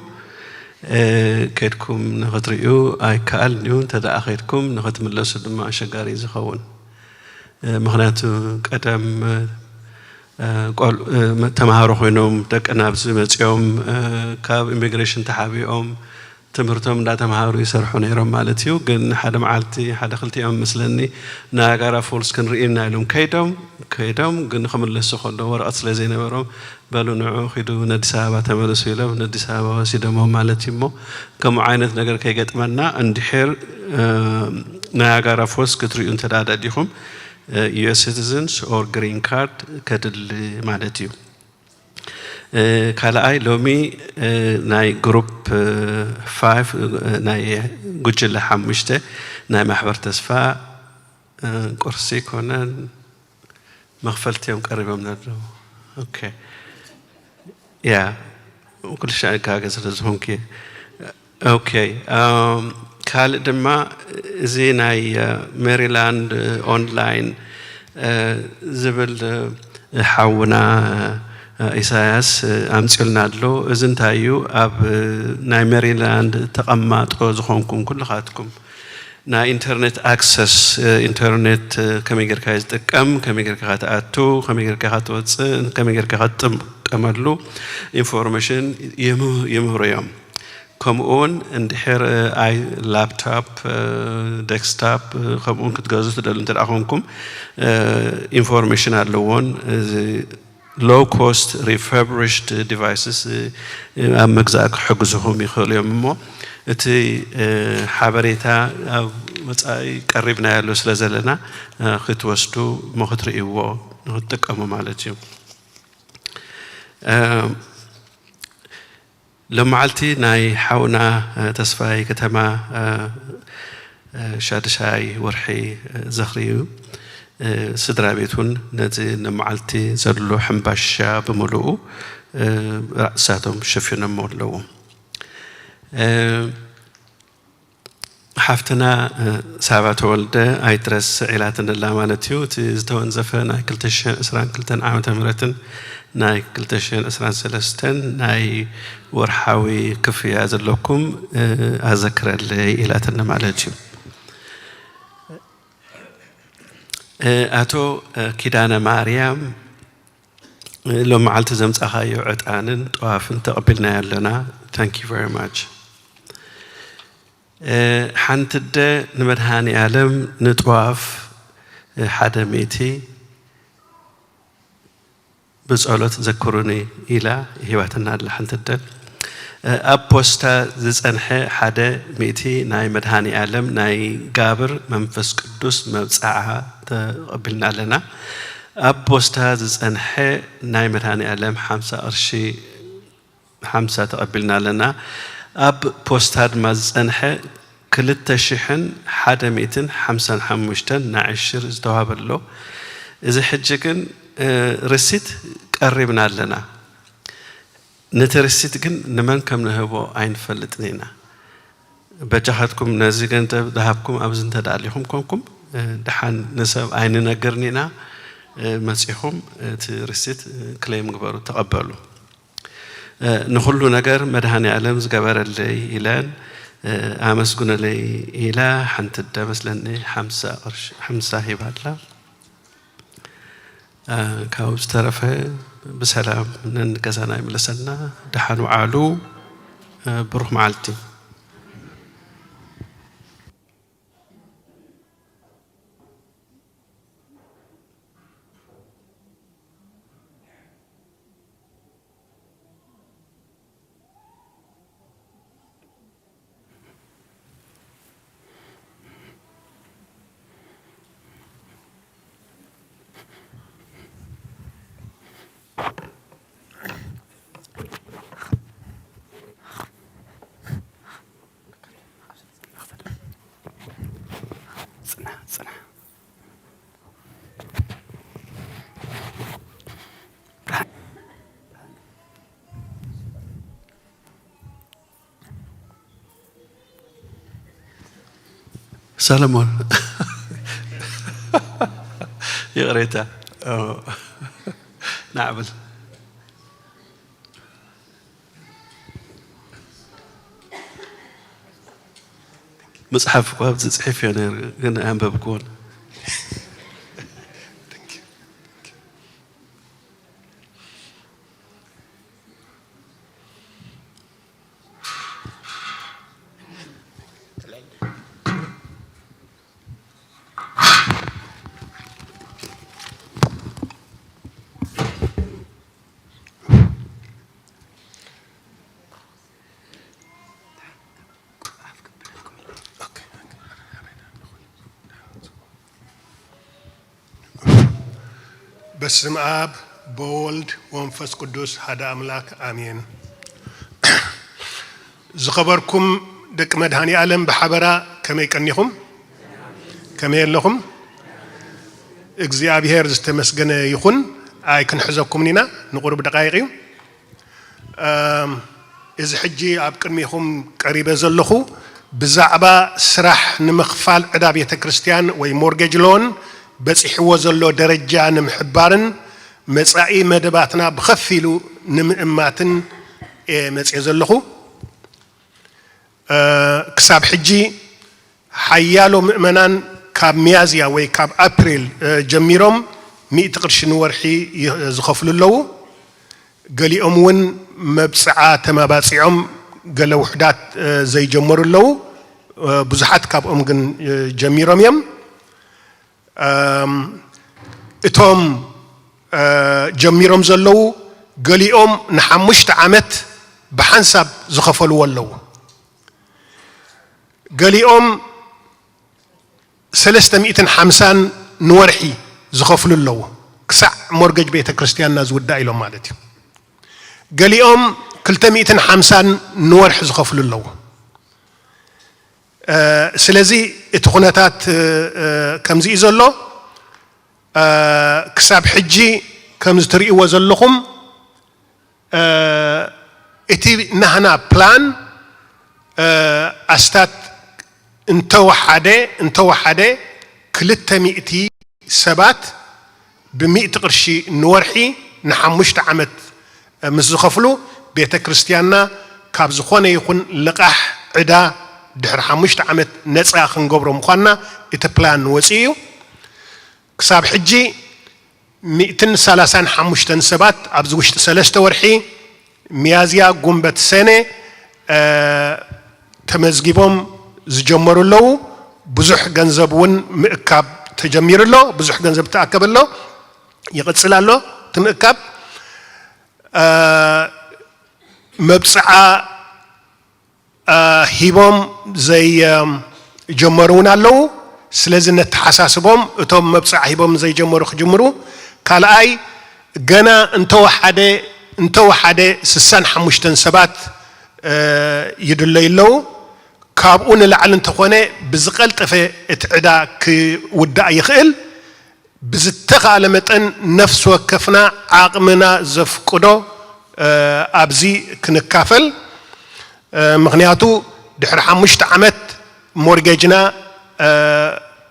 እ፣ ከድኩም ንኽትርእዩ ኣይከኣልን እዩ። እንተ ደኣ ከድኩም ንኽትምለሱ ድማ ኣሸጋሪ እዩ ዝኸውን። እ፣ ምኽንያቱ ቀደም፣ እ፣ ቆል-፣ እ፣ ተምሃሮ ኮይኖም ደቅና ኣብዚ መጺኦም፣ እ፣ ካብ ኢሚግሬሽን ተሓቢኦም ትምህርቶም እንዳተምሃሩ ይሰርሑ ነይሮም ማለት እዩ። ግን ሓደ መዓልቲ ሓደ ክልቲኦም መስለኒ ናያጋራ ፎልስ ክንርኢ ኢና ኢሎም ከይዶም፣ ከይዶም ግን ክምለሱ ከለዉ ወረቐት ስለ ዘይነበሮም በሉ ንዑ ኪዱ ነዲስ ኣበባ ተመለሱ ኢሎም ነዲስ ኣበባ ወሲዶሞም ማለት እዩ። እሞ ከምኡ ዓይነት ነገር ከይገጥመና እንድሕር፣ እ፣ ናያጋራ ፎልስ ክትርእዩ እንተ ደኣ ደሊኹም፣ እ፣ ዩ ኤስ ሲቲዝንስ ኦር ግሪን ካርድ ከድሊ ማለት እዩ። እ፣ ካልኣይ ሎሚ፣ እ፣ ናይ ግሩፕ፣ እ፣ ፋይቭ፣ እ፣ ናይ ጉጅለ ሓሙሽተ ናይ ማሕበር ተስፋ፣ እ፣ ቁርሲ ኮነን መኽፈልቲ እዮም ቀሪቦም ዘለዉ። ኦኬ። ያ፣ ኩሉ ሻዕ ይከኣገ ስለ ዝኾንኩ። ኦኬ፣ ኣም፣ ካልእ ድማ እዚ ናይ፣ እ፣ ሜሪላንድ፣ እ፣ ኦንላይን፣ እ፣ ዝብል፣ እ፣ ሓውና፣ እ፣ ኢሳያስ፣ እ፣ ኣምጺኡልና ኣሎ። እዚ እንታይ እዩ? ኣብ፣ እ፣ ናይ ሜሪላንድ ተቐማጦ ዝኾንኩም ኩልኻትኩም ናይ ኢንተርኔት ኣክሰስ፣ እ፣ ኢንተርኔት፣ እ፣ ከመይ ጌርካ እዩ ዝጥቀም፣ ከመይ ጌርካ ትኣቱ፣ ከመይ ጌርካ ትወጽእ፣ ከመይ ጌርካ ክትጥቀመሉ ኢንፎርሜሽን ይም-፣ ይምህሩ እዮም። ከምኡውን እንድሕር ኣይ ላፕቶፕ፣ ዴስክቶፕ፣ ከምኡውን ክትገዙ ትደሉ እንተ ደኣ ኮንኩም፣ ኢንፎርሜሽን ኣለዎን። እዚ ሎው ኮስት ሪፈርብሪሽድ ዲቫይስስ ኣብ ምግዛእ ክሕግዝኹም ይኽእሉ እዮም። እሞ እቲ ሓበሬታ ኣብ ወፃኢ ቀሪብናዮ ኣሎ ስለ ዘለና፣ ክትወስዱ እሞ ክትርእይዎ ንክትጥቀሙ ማለት እዩ። ሎመዓልቲ ናይ ሓውና ተስፋይ ከተማ ሻድሻይ ወርሒ ዝኽሪ እዩ። ስድራ ቤት እውን ነዚ ንመዓልቲ ዘሎ ሕምባሻ ብምልኡ ራእሳቶም ሸፊኖሞ ኣለዉ። ሓፍትና ሳባ ተወልደ ኣይትረስዕ ኢላትኒ ኣላ ማለት እዩ። እቲ ዝተወንዘፈ ናይ ክልተ ሽሕን ዕስራን ክልተን ዓመተ ምህረትን ናይ ክልተ ሽሕን ዕስራን ሰለስተን ናይ ወርሓዊ ክፍያ ዘለኩም ኣዘክረለይ ኢላትኒ ማለት እዩ። ኣቶ ኪዳነ ማርያም፣ ሎም መዓልቲ ዘምጻኻዮ ዕጣንን ጠዋፍን ተቐቢልናዮ ኣለና። Thank you very much። ሓንቲ ኣደ ንመድሃኒ ኣለም ንጠዋፍ ሓደ ሚእቲ ብጸሎት ዘክሩኒ ኢላ ሂባትና ኣላ ሓንቲ ኣደ። ኣብ ፖስታ ዝጸንሐ ሓደ ሚእቲ ናይ መድሃኒ ኣለም ናይ ጋብር መንፈስ ቅዱስ መብጽዓ ተቐቢልና ኣለና። ኣብ ፖስታ ዝጸንሐ ናይ መድሃኒ ኣለም ሓምሳ ቅርሺ ሓምሳ ተቐቢልና ኣለና። ኣብ ፖስታ ድማ ዝጸንሐ ክልተ ሽሕን ሓደ ሚእትን ሓምሳን ሓሙሽተን ናይ ዕሽር ዝተዋህበ ኣሎ። እዚ ሕጂ ግን ርሲት ቀሪብና ኣለና። ነቲ ርሲት ግን ንመን ከም ንህቦ ኣይንፈልጥን ኢና። በጃኻትኩም ነዚ ገንዘብ ዝሃብኩም ኣብዚ እንተ ደኣ ኣሊኹም ኮንኩም፣ ደሓን ንሰብ ኣይንነግርን ኢና። መጺኹም እቲ ርሲት ክሌም ግበሩ፣ ተቐበሉ። ንኹሉ ነገር መድሃኔ ኣለም ዝገበረለይ ኢለን ኣመስግኑለይ ኢላ ሓንቲ ኣደ መስለኒ ሓምሳ ቅርሺ፣ ሓምሳ ሂባ ኣላ። ካብኡ ዝተረፈ ብሰላም ነንገዛና ይምለሰና። ደሓን ውዓሉ። ብሩኽ መዓልቲ። ጽናሕ፣ ጽናሕ። ሰለሞን፣ ይቕሬታ። ናዕብል። መጽሓፍ እኳ ኣብዚ ጽሒፍ እየ ነይሩ፣ ግን ኣንበብክዎን። በስም ኣብ በወልድ ወመንፈስ ቅዱስ ሓደ ኣምላክ ኣሜን። ዝኸበርኩም ደቂ መድሃኔ ኣለም ብሓበራ ከመይ ቀኒኹም? ከመይ ኣለኹም? እግዚኣብሔር ዝተመስገነ ይኹን። ኣይክንሕዘኩምን ኢና፣ ንቁሩብ ደቃይቕ እዩ። እም፣ እዚ ሕጂ ኣብ ቅድሚኹም ቀሪበ ዘለኹ ብዛዕባ ስራሕ ንምኽፋል ዕዳ ቤተ ክርስቲያን ወይ ሞርጌጅ ሎን በጺሕዎ ዘሎ ደረጃ ንምሕባርን መጻኢ መደባትና ብኸፊሉ ንምእማትን እየ መጽየ ዘለኹ። እ፣ ክሳብ ሕጂ ሓያሎ ምእመናን ካብ ሚያዝያ ወይ ካብ ኣፕሪል፣ እ፣ ጀሚሮም ሚእቲ ቅርሺ ንወርሒ ይ-፣ ዝኸፍሉ ኣለዉ። ገሊኦም እውን መብጽዓ ተማባጺዖም ገለ ውሕዳት ዘይጀመሩ ኣለዉ። ብዙሓት ካብኦም ግን ጀሚሮም እዮም። እቶም ጀሚሮም ዘለዉ፣ ገሊኦም ንሓሙሽተ ዓመት ብሓንሳብ ዝኸፈልዎ ኣለዉ። ገሊኦም ሰለስተ ሚእትን ሓምሳን ንወርሒ ዝኸፍሉ ኣለዉ። ክሳዕ ሞርገጅ ቤተ ክርስቲያንና ዝውዳእ ኢሎም ማለት እዩ። ገሊኦም ክልተ ሚእትን ሓምሳን ንወርሒ ዝኸፍሉ ኣለዉ። ስለዚ እቲ ኩነታት ከምዚ እዩ ዘሎ። ክሳብ ሕጂ ከምዚ ትርእይዎ ዘለኹም፣ እቲ ናህና ፕላን ኣስታት እንተወሓደ እንተወሓደ ክልተ ሚእቲ ሰባት ብሚእቲ ቅርሺ ንወርሒ ንሓሙሽተ ዓመት ምስ ዝኸፍሉ፣ ቤተ ክርስቲያንና ካብ ዝኾነ ይኹን ልቓሕ ዕዳ ድሕሪ ሓሙሽተ ዓመት ነፃ ክንገብሮ ምዃንና እቲ ፕላን ወፂኡ እዩ። ክሳብ ሕጂ ሚእትን ሰላሳን ሓሙሽተን ሰባት ኣብዚ ውሽጢ ሰለስተ ወርሒ፣ ሚያዝያ፣ ጉንበት፣ ሰነ፣ ተመዝጊቦም ዝጀመሩ ኣለዉ። ብዙሕ ገንዘብ እውን ምእካብ ተጀሚሩ ኣሎ። ብዙሕ ገንዘብ ተኣከበ ኣሎ። ይቕፅል ኣሎ እቲ ምእካብ። መብፅዓ ሂቦም ዘይጀመሩ እውን ኣለዉ። ስለዚ ነተሓሳስቦም፣ እቶም መብፅዓ ሂቦም ዘይጀመሩ ክጅምሩ። ካልኣይ፣ ገና እንተወሓደ እንተወሓደ ስሳን ሓሙሽተን ሰባት ይድለዩ ኣለዉ። ካብኡ ንላዕሊ እንተኾነ ብዝቐልጠፈ እቲ ዕዳ ክውዳእ ይኽእል። ብዝተኻእለ መጠን ነፍሲ ወከፍና ዓቕምና ዘፍቅዶ ኣብዚ ክንካፈል። ምኽንያቱ ድሕሪ ሓሙሽተ ዓመት ሞርጌጅና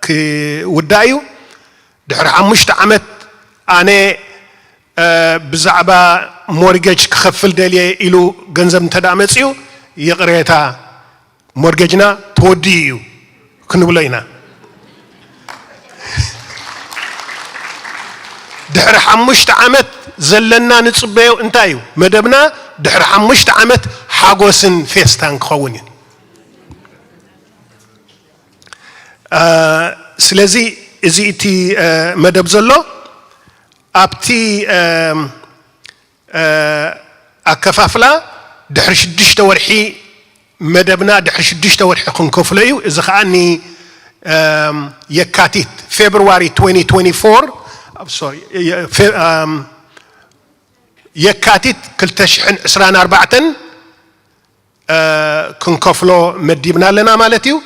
ክውዳእ እዩ። ድሕሪ ሓሙሽተ ዓመት ኣነ ብዛዕባ ሞርጌጅ ክኸፍል ደልየ ኢሉ ገንዘብ እንተ ደኣ መጺኡ፣ ይቕሬታ፣ ሞርጌጅና ተወዲኡ እዩ ክንብሎ ኢና። ድሕሪ ሓሙሽተ ዓመት ዘለና ንጽበዮ እንታይ እዩ? መደብና ድሕሪ ሓሙሽተ ዓመት ሓጎስን ፌስታን ክኸውን እዩ። ስለዚ እዚ እቲ መደብ ዘሎ ኣብቲ ኣከፋፍላ ድሕሪ ሽዱሽተ ወርሒ፣ መደብና ድሕሪ ሽዱሽተ ወርሒ ክንከፍሎ እዩ። እዚ ኸኣ ኒ የካቲት፣ ፌብርዋሪ፣ twenty twenty-four፣ ሶሪ፣ የካቲት ክልተ ሽሕን ዕስራን ኣርባዕተን ክንከፍሎ መዲብና ኣለና ማለት እዩ።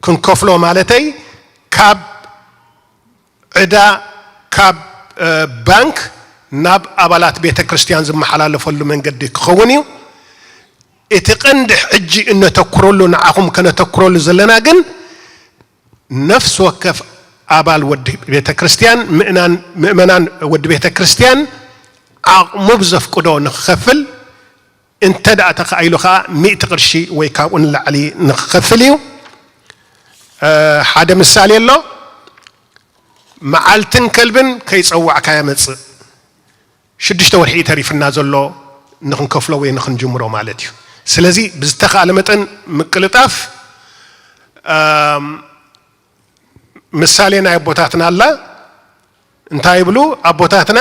ክንከፍሎ ማለተይ ካብ ዕዳ ካብ ባንክ ናብ ኣባላት ቤተ ክርስቲያን ዝመሓላለፈሉ መንገዲ ክኸውን እዩ። እቲ ቀንዲ ሕጂ እነተኩረሉ፣ ንዓኹም ከነተኩረሉ ዘለና ግን ነፍሲ ወከፍ ኣባል ወዲ ቤተ ክርስቲያን፣ ምእናን፣ ምእመናን ወዲ ቤተ ክርስቲያን ዓቕሙ ብዘፍቅዶ ንክኸፍል፣ እንተ ደኣ ተኻኢሉ ኸኣ ሚእቲ ቅርሺ ወይ ካብኡ ንላዕሊ ንክኸፍል እዩ። ሓደ ምሳሌ ኣሎ። መዓልትን ከልብን ከይጸዋዕካዮ መጽእ። ሽዱሽተ ወርሒ እዩ ተሪፍና ዘሎ ንኽንከፍሎ ወይ ንኽንጅምሮ ማለት እዩ። ስለዚ ብዝተኻእለ መጠን ምቅልጣፍ፣ ምሳሌ ናይ ኣቦታትና ኣላ። እንታይ ይብሉ ኣቦታትና?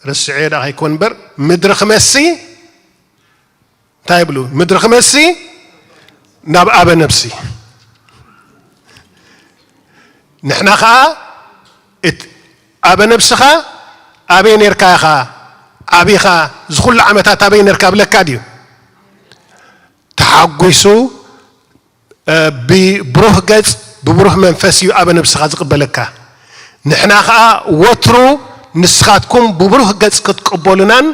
ርስዐ ደኣ ከይኮን እምበር፣ ምድሪ ክመሲ፣ እንታይ ይብሉ? ምድሪ ክመሲ ናብ ኣበ ነብሲ። ንሕና ኸኣ እት-፣ ኣበ ነብስኻ ኣበይ ኔርካ ኢኻ ዓቢኻ፣ ዝኹሉ ዓመታት ኣበይ ኔርካ ብለካ ድዩ? ተሓጒሱ ብብሩህ ገጽ፣ ብብሩህ መንፈስ እዩ ኣበ ነብስኻ ዝቕበለካ። ንሕና ኸኣ ወትሩ ንስኻትኩም ብብሩህ ገጽ ክትቅበሉናን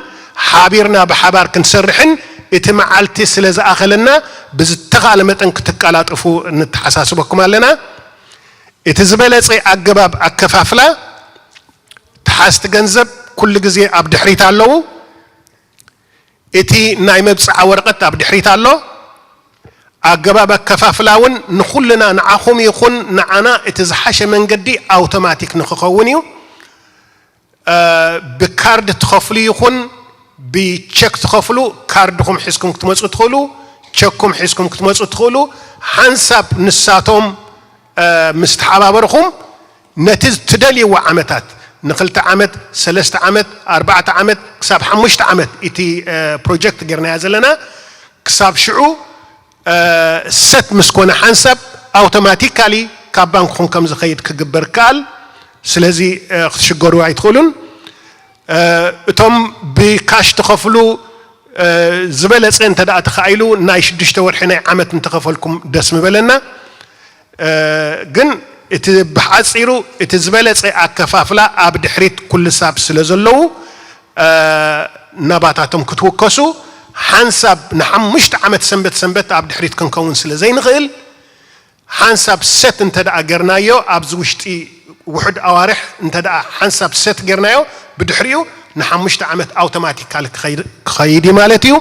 ሓቢርና ብሓባር ክንሰርሕን እቲ መዓልቲ ስለ ዝኣኸለና ብዝተኻእለ መጠን ክትቀላጥፉ ንተሓሳስበኩም ኣለና። እቲ ዝበለጸ ኣገባብ ኣከፋፍላ፣ ተሓዝቲ ገንዘብ ኩሉ ግዜ ኣብ ድሕሪት ኣለዉ። እቲ ናይ መብጽዓ ወረቐት ኣብ ድሕሪት ኣሎ። ኣገባብ ኣከፋፍላ እውን ንኹልና፣ ንዓኹም ይኹን ንዓና እቲ ዝሓሸ መንገዲ ኣውቶማቲክ ንኽኸውን እዩ። እ፣ ብካርድ ትኸፍሉ ይኹን ብቸክ ትኸፍሉ፣ ካርድኹም ሒዝኩም ክትመፁ ትኽእሉ፣ ቸኩም ሒዝኩም ክትመፁ ትኽእሉ። ሓንሳብ ንሳቶም ምስ ተሓባበርኹም ነቲ ትደልይዎ ዓመታት፣ ንክልተ ዓመት፣ ሰለስተ ዓመት፣ ኣርባዕተ ዓመት፣ ክሳብ ሓሙሽተ ዓመት፣ እቲ ፕሮጀክት ጌርናዮ ዘለና፣ ክሳብ ሽዑ ሰት ምስ ኮነ ሓንሳብ ኣውቶማቲካሊ ካብ ባንክኹም ከም ዝኸይድ ክግበር ይከኣል። ስለዚ ክትሽገሩ ኣይትኽእሉን። እቶም ብካሽ ትኸፍሉ ዝበለፀ እንተ ደኣ ተኻኢሉ ናይ ሽዱሽተ ወርሒ ናይ ዓመት እንተኸፈልኩም ደስ ምበለና። ግን እቲ ብሓፂሩ እቲ ዝበለፀ ኣከፋፍላ ኣብ ድሕሪት ኩሉ ሳብ ስለ ዘለዉ ናባታቶም ክትውከሱ ሓንሳብ ንሓሙሽተ ዓመት ሰንበት ሰንበት ኣብ ድሕሪት ክንከውን ስለ ዘይንኽእል ሓንሳብ ሰት እንተ ደኣ ገርናዮ ኣብዚ ውሽጢ ውሑድ ኣዋርሕ እንተ ደኣ ሓንሳብ ሰት ገርናዮ ብድሕሪኡ ንሓሙሽተ ዓመት ኣውቶማቲካሊ ክኸይድ እዩ ማለት እዩ።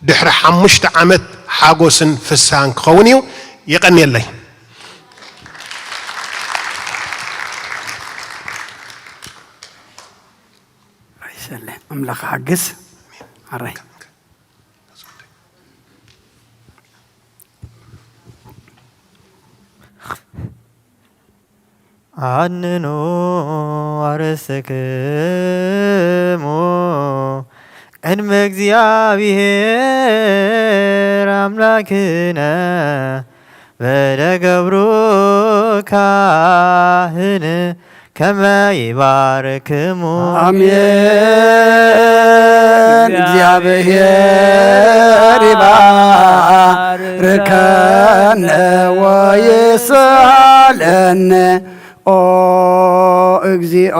ድሕሪ ሓሙሽተ ዓመት ሓጎስን ፍስሃን ክኸውን እዩ። የቐንየለይ። ይሰለ ኣምላኽ ሓግዝ ኣራይ ኣንኑ ኣርእስክሙ ቅድሚ እግዚኣብሔር ኣምላክነ በደ ገብሩ ካህን ከመ ይባርክሙ። ኣሜን። እግዚኣብሔር ይባርከነ ወይስሃለነ። ኦ እግዚኦ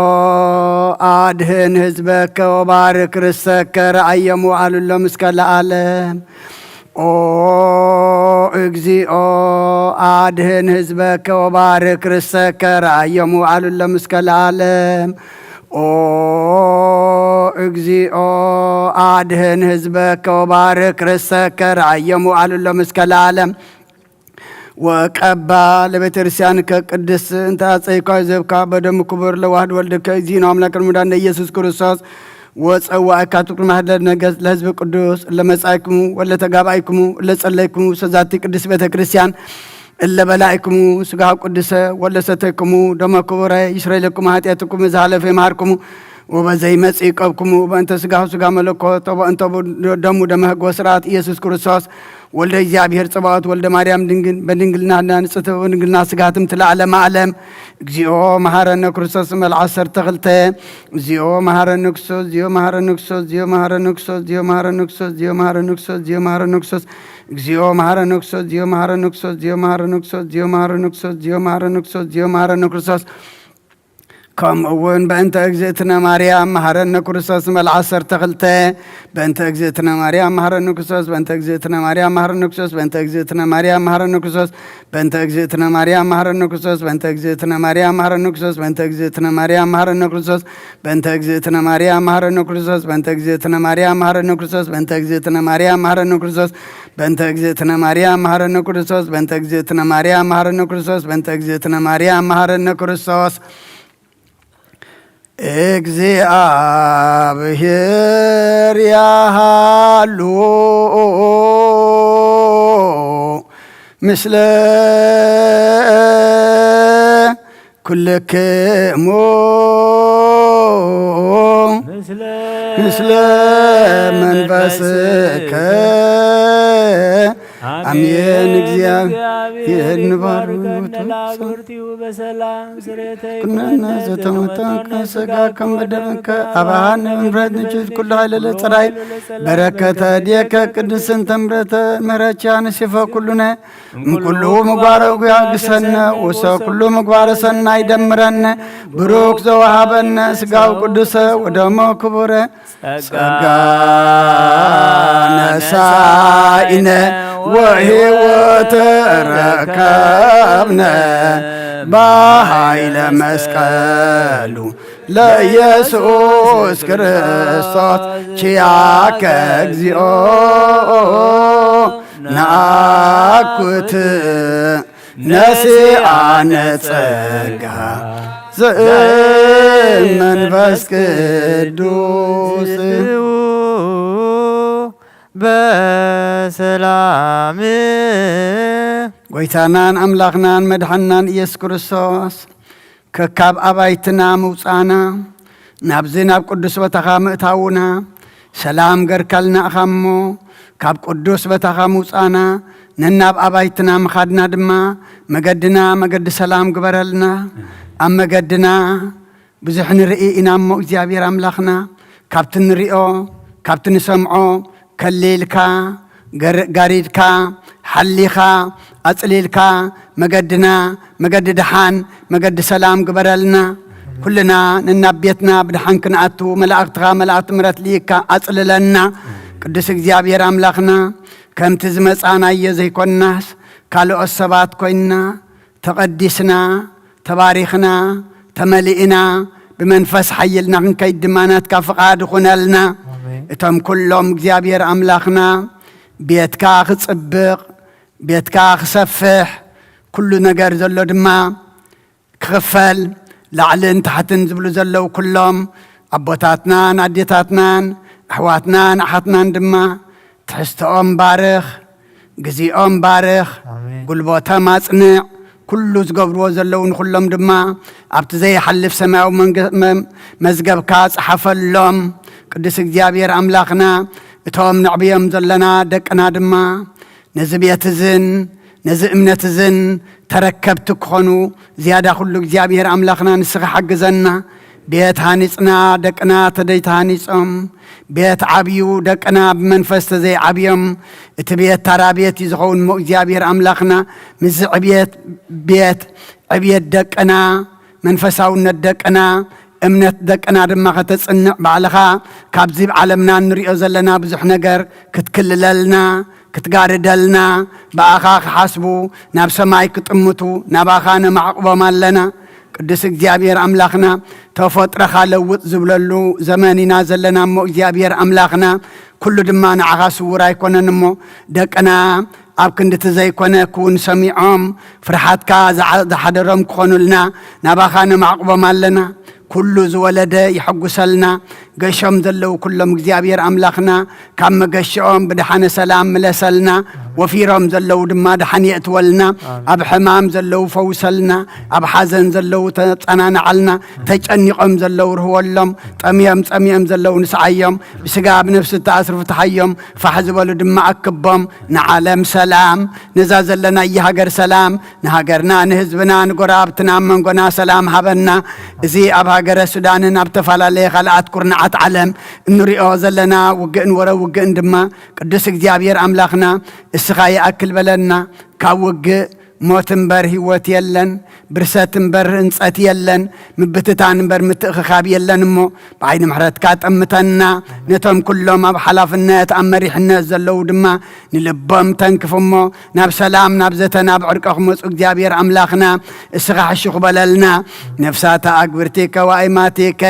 አድህን ህዝበከ ወባርክ ርሰከ ረአየሙ አሉሎም እስከ ለዓለም። ኦ እግዚኦ አድህን ህዝበከ ወባርክ ርሰከ ረአየሙ አሉሎም እስከ ለዓለም። ኦ እግዚኦ አድህን ህዝበከ ወባርክ ርሰከ ረአየሙ አሉሎም እስከ ለዓለም። ወቀባ ለቤተ ክርስቲያን ከቅድስ እንተ አጸይኳ ዘብካ በደሙ ክቡር ለዋህድ ወልድከ እግዚእነ አምላክ ሙዳነ ኢየሱስ ክርስቶስ ወጸዋእካ ትኩር ማህደር ነገስ ለህዝብ ቅዱስ ለመጻይክሙ ወለተጋባይክሙ ለጸለይክሙ ሰዛቲ ቅድስ ቤተ ክርስቲያን እለ በላይክሙ ስጋሁ ቅዱሰ ወለ ሰተይክሙ ደሞ ክቡረ ይስረይለክሙ ኃጢአትኩም ዝሃለፈ ይምሃርክሙ ወበዘይ መጽእ ይቀብክሙ በእንተ ስጋሁ ስጋ መለኮት ወበእንተ ደሙ ደመ ህግ ወስርዓት ኢየሱስ ክርስቶስ ወልደ እግዚኣብሔር ጸባኦት ወልደ ማርያም ድንግል በድንግልና ንጽሕት ወድንግልና ስጋ ትምት ለዓለመ ዓለም። እግዚኦ መሐረነ ክርስቶስ መል ዓሰርተ ክልተ። እግዚኦ መሐረነ ክርስቶስ፣ እግዚኦ መሐረነ ክርስቶስ፣ እግዚኦ መሐረነ ክርስቶስ፣ እግዚኦ መሐረነ ክርስቶስ፣ እግዚኦ መሐረነ ክርስቶስ፣ እግዚኦ መሐረነ ክርስቶስ፣ እግዚኦ መሐረነ ክርስቶስ፣ እግዚኦ መሐረነ ክርስቶስ፣ እግዚኦ መሐረነ ክርስቶስ፣ እግዚኦ መሐረነ ክርስቶስ፣ እግዚኦ መሐረነ ክርስቶስ፣ እግዚኦ መሐረነ ክርስቶስ። ከምኡ እውን በእንተ እግዝእትነ ማርያም መሐረነ ክርስቶስ መል ዓሰርተ ክልተ። በእንተ እግዝእትነ ማርያም መሐረነ ክርስቶስ፣ በእንተ እግዝእትነ ማርያም መሐረነ ክርስቶስ፣ በእንተ እግዝእትነ ማርያም መሐረነ ክርስቶስ፣ በእንተ እግዝእትነ ማርያም መሐረነ ክርስቶስ፣ በእንተ እግዝእትነ ማርያም መሐረነ ክርስቶስ፣ በእንተ እግዝእትነ ማርያም መሐረነ ክርስቶስ፣ በእንተ እግዝእትነ ማርያም መሐረነ ክርስቶስ፣ በእንተ እግዝእትነ ማርያም መሐረነ ክርስቶስ፣ በእንተ እግዝእትነ ማርያም መሐረነ ክርስቶስ፣ በእንተ እግዝእትነ ማርያም መሐረነ ክርስቶስ፣ በእንተ እግዝእትነ ማርያም መሐረነ ክርስቶስ፣ በእንተ እግዝእትነ ማርያም መሐረነ ክርስቶስ። እግዚኣብሔር ያሃሉ ምስለ ኩልክሙ ምስለ መንፈስከ አሜን። እግዚአብሔር ንባርክ ኩነነ ዘተመጠንከ ስጋ ከም በደምከ አባሃነ ምሕረት ንችት ኩሉ ኃይለ ለጸራይ በረከተ ዲከ ቅድስን ተምረተ ምህረቻ ንሲፈ ኩሉነ እምኩሉ ምግባረ ጉያ ግሰነ ውሰ ኩሉ ምግባረ ሰናይ ደምረነ ብሩክ ዘወሃበነ ስጋው ቅዱሰ ወደሞ ክቡረ ጸጋ ነሳኢነ ወሕይወት ረከብነ በኃይለ መስቀሉ ለኢየሱስ ክርስቶስ ኪያከ እግዚኦ ነአኩት ነሲአነ ጸጋ ዘእመን መንፈስ ቅዱስ። በሰላም። ጎይታናን ኣምላኽናን መድሓንናን ኢየሱስ ክርስቶስ፣ ከካብ ኣባይትና ምውፃና፣ ናብዚ ናብ ቅዱስ ቦታኻ ምእታውና፣ ሰላም ገርካልና ኢኻ እሞ፣ ካብ ቅዱስ ቦታኻ ምውፃና፣ ነናብ ኣባይትና ምኻድና ድማ፣ መገድና መገዲ ሰላም ግበረልና። ኣብ መገድና ብዙሕ ንርኢ ኢና እሞ እግዚኣብሔር ኣምላኽና፣ ካብቲ ንሪኦ፣ ካብቲ ንሰምዖ ከሊልካ፣ ገር-፣ ጋሪድካ፣ ሓሊኻ፣ ኣጽሊልካ፣ መገድና፣ መገዲ ደሓን፣ መገዲ ሰላም ግበረልና። ኩልና ነናብ ቤትና ብደሓን ክንኣቱ፣ መላእኽትኻ፣ መላእኽቲ ምሕረት ልኢካ ኣጽልለና። ቅዱስ እግዚኣብሔር ኣምላኽና፣ ከምቲ ዝመጻናዮ ዘይኮንናስ፣ ካልኦት ሰባት ኮይንና፣ ተቐዲስና፣ ተባሪኽና፣ ተመሊእና፣ ብመንፈስ ሓይልና ክንከይድ ድማ ናትካ ፍቓድ ይኹነልና። ኣሜን። እቶም ኩሎም እግዚኣብሔር ኣምላኽና፣ ቤትካ ክጽብቕ፣ ቤትካ ክሰፍሕ፣ ኩሉ ነገር ዘሎ ድማ ክኽፈል፣ ላዕልን ታሕትን ዝብሉ ዘለዉ ኩሎም ኣቦታትናን ኣዴታትናን ኣሕዋትናን ኣሓትናን ድማ ትሕዝቶኦም ባርኽ፣ ግዜኦም ባርኽ፣ ኣሜን። ጉልበቶም ኣጽንዕ፣ ኩሉ ዝገብርዎ ዘለዉ ንኹሎም ድማ ኣብቲ ዘይሓልፍ ሰማያዊ መንገ-፣ መ-፣ መዝገብካ ጸሓፈሎም። ቅዱስ እግዚኣብሔር ኣምላኽና፣ እቶም ነዕብዮም ዘለና ደቅና ድማ ነዚ ቤት እዝን ነዚ እምነት እዝን ተረከብቲ ክኾኑ ዝያዳ ኩሉ እግዚኣብሔር ኣምላኽና ንስኻ ሓግዘና። ቤት ሃኒጽና፣ ደቅና ተደይተሃኒጾም፣ ቤት ዓብዩ፣ ደቅና ብመንፈስ ተዘይዓብዮም፣ እቲ ቤት ታራ ቤት እዩ ዝኸውን እሞ እግዚኣብሔር ኣምላኽና ምስዚ ዕብየት ቤት፣ ዕብየት ደቅና፣ መንፈሳውነት ደቅና፣ እምነት ደቅና ድማ ከተጽንዕ ባዕልኻ ካብዚ ኣብ ዓለምና እንሪኦ ዘለና ብዙሕ ነገር ክትክልለልና፣ ክትጋርደልና፣ ብኣኻ ክሓስቡ፣ ናብ ሰማይ ክጥምቱ፣ ናባኻ ነማዕቕቦም ኣለና። ቅዱስ እግዚኣብሔር ኣምላኽና፣ ተፈጥሮኻ ለውጥ ዝብለሉ ዘመን ኢና ዘለና እሞ፣ እግዚኣብሔር ኣምላኽና፣ ኩሉ ድማ ንዓኻ ስውር ኣይኮነን እሞ፣ ደቅና ኣብ ክንዲ እቲ ዘይኮነ ክውን ሰሚዖም፣ ፍርሃትካ ዝዓ-፣ ዝሓደሮም ክኾኑልና፣ ናባኻ ነማዕቕቦም ኣለና። ኩሉ ዝወለደ ይሐጉሰልና። ገሾም ዘለዉ ኩሎም እግዚኣብሔር ኣምላኽና፣ ካብ መገሽኦም ብደሓነ ሰላም ምለሰልና። ወፊሮም ዘለዉ ድማ ደሓን የእትወልና። ኣሜን። ኣብ ሕማም ዘለዉ ፈውሰልና። ኣብ ሓዘን ዘለዉ ተጸናንዓልና። ተጨኒቖም ዘለዉ ርህወሎም። ጠምዮም ጸሚኦም ዘለዉ ንስዓዮም። ብስጋ ብነፍሲ እተኣስሩ ፍትሓዮም። ፋሕ ዝበሉ ድማ ኣክቦም። ንዓለም ሰላም፣ ነዛ ዘለናያ ሃገር ሰላም፣ ንሃገርና፣ ንህዝብና፣ ንጎረባብትና፣ ኣብ መንጎና ሰላም ሃበና። እዚ ኣብ ሃገረ ሱዳንን ኣብ ዝተፈላለየ ካልኣት ኩርናዓት ዓለም እንሪኦ ዘለና ውግእን ወረ ውግእን ድማ ቅዱስ እግዚኣብሔር ኣምላኽና እስኻ ይኣክል በለና። ካብ ውግእ ሞት እምበር ህይወት የለን፣ ብርሰት እምበር ህንጸት የለን፣ ምብትታን እምበር ምትእኽኻብ የለን እሞ ብዓይኒ ምሕረትካ ጠምተና። ነቶም ኩሎም ኣብ ሓላፍነት ኣብ መሪሕነት ዘለዉ ድማ ንልቦም ተንክፍ እሞ ናብ ሰላም ናብ ዘተ ናብ ዕርቂ ክመጹ እግዚኣብሔር ኣምላኽና እስኻ ሕሹኽ በለልና። ነፍሳተ ኣግብርቲከ ወኣይማቲከ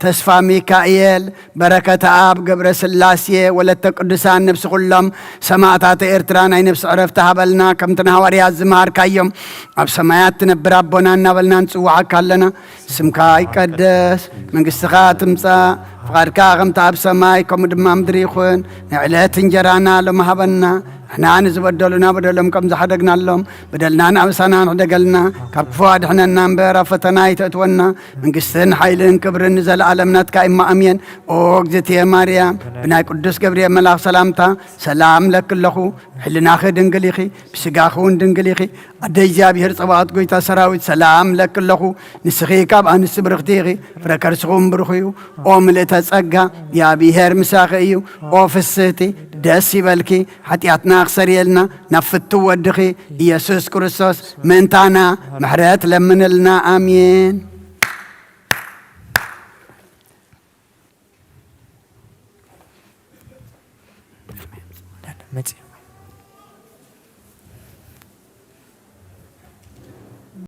ተስፋ ሚካኤል በረከተ ኣብ ገብረ ስላሴ ወለተ ቅዱሳን ነፍሲ ኩሎም ሰማእታተ ኤርትራ ናይ ነፍሲ ዕረፍቲ ሃበልና። ከምቲ ንሃዋርያት ዝመሃርካዮም ኣብ ሰማያት ትነብር ኣቦና እናበልና ንጽውዓካ ኣለና። ስምካ ይቀደስ፣ መንግስትኻ ትምጻእ፣ ፍቓድካ ከምቲ ኣብ ሰማይ ከምኡ ድማ ምድሪ ይኹን። ናይ ዕለት እንጀራና ሎም ሃበና። ንሕና ንዝበደሉና በደሎም ከም ዝሓደግናሎም በደልናን ኣበሳናን ሕደገልና፣ ካብ ክፉ ኣድሕነና እምበር ኣብ ፈተና ኣይተእትወና። መንግስትን ሓይልን ክብርን ንዘለኣለም ናትካ እማ ኣሜን። ኦ እግዝእትየ ማርያም፣ ብናይ ቅዱስ ገብርኤል መልኣኽ ሰላምታ ሰላም እለኪ ኣለኹ። ሕልናኺ ድንግል ኢኺ፣ ብስጋኺ እውን ድንግል ኢኺ። ኣደ እግዚኣብሔር ጸባኦት ጎይታ ሰራዊት ሰላም እለኪ ኣለኹ። ንስኺ ካብ ኣንስቲ ብርኽቲ ኢኺ፣ ፍረ ከርስኺ እውን ብሩኽ እዩ። ኦ ምልእተ ጸጋ፣ እግዚኣብሔር ምሳኺ እዩ። ኦ ፍስህቲ፣ ደስ ይበልኪ፣ ሓጢኣትና ክሰርየልና ናብ ፍትው ወድኺ ኢየሱስ ክርስቶስ ምእንታና ምሕረት ለምንልና። ኣሜን። መጺኡ።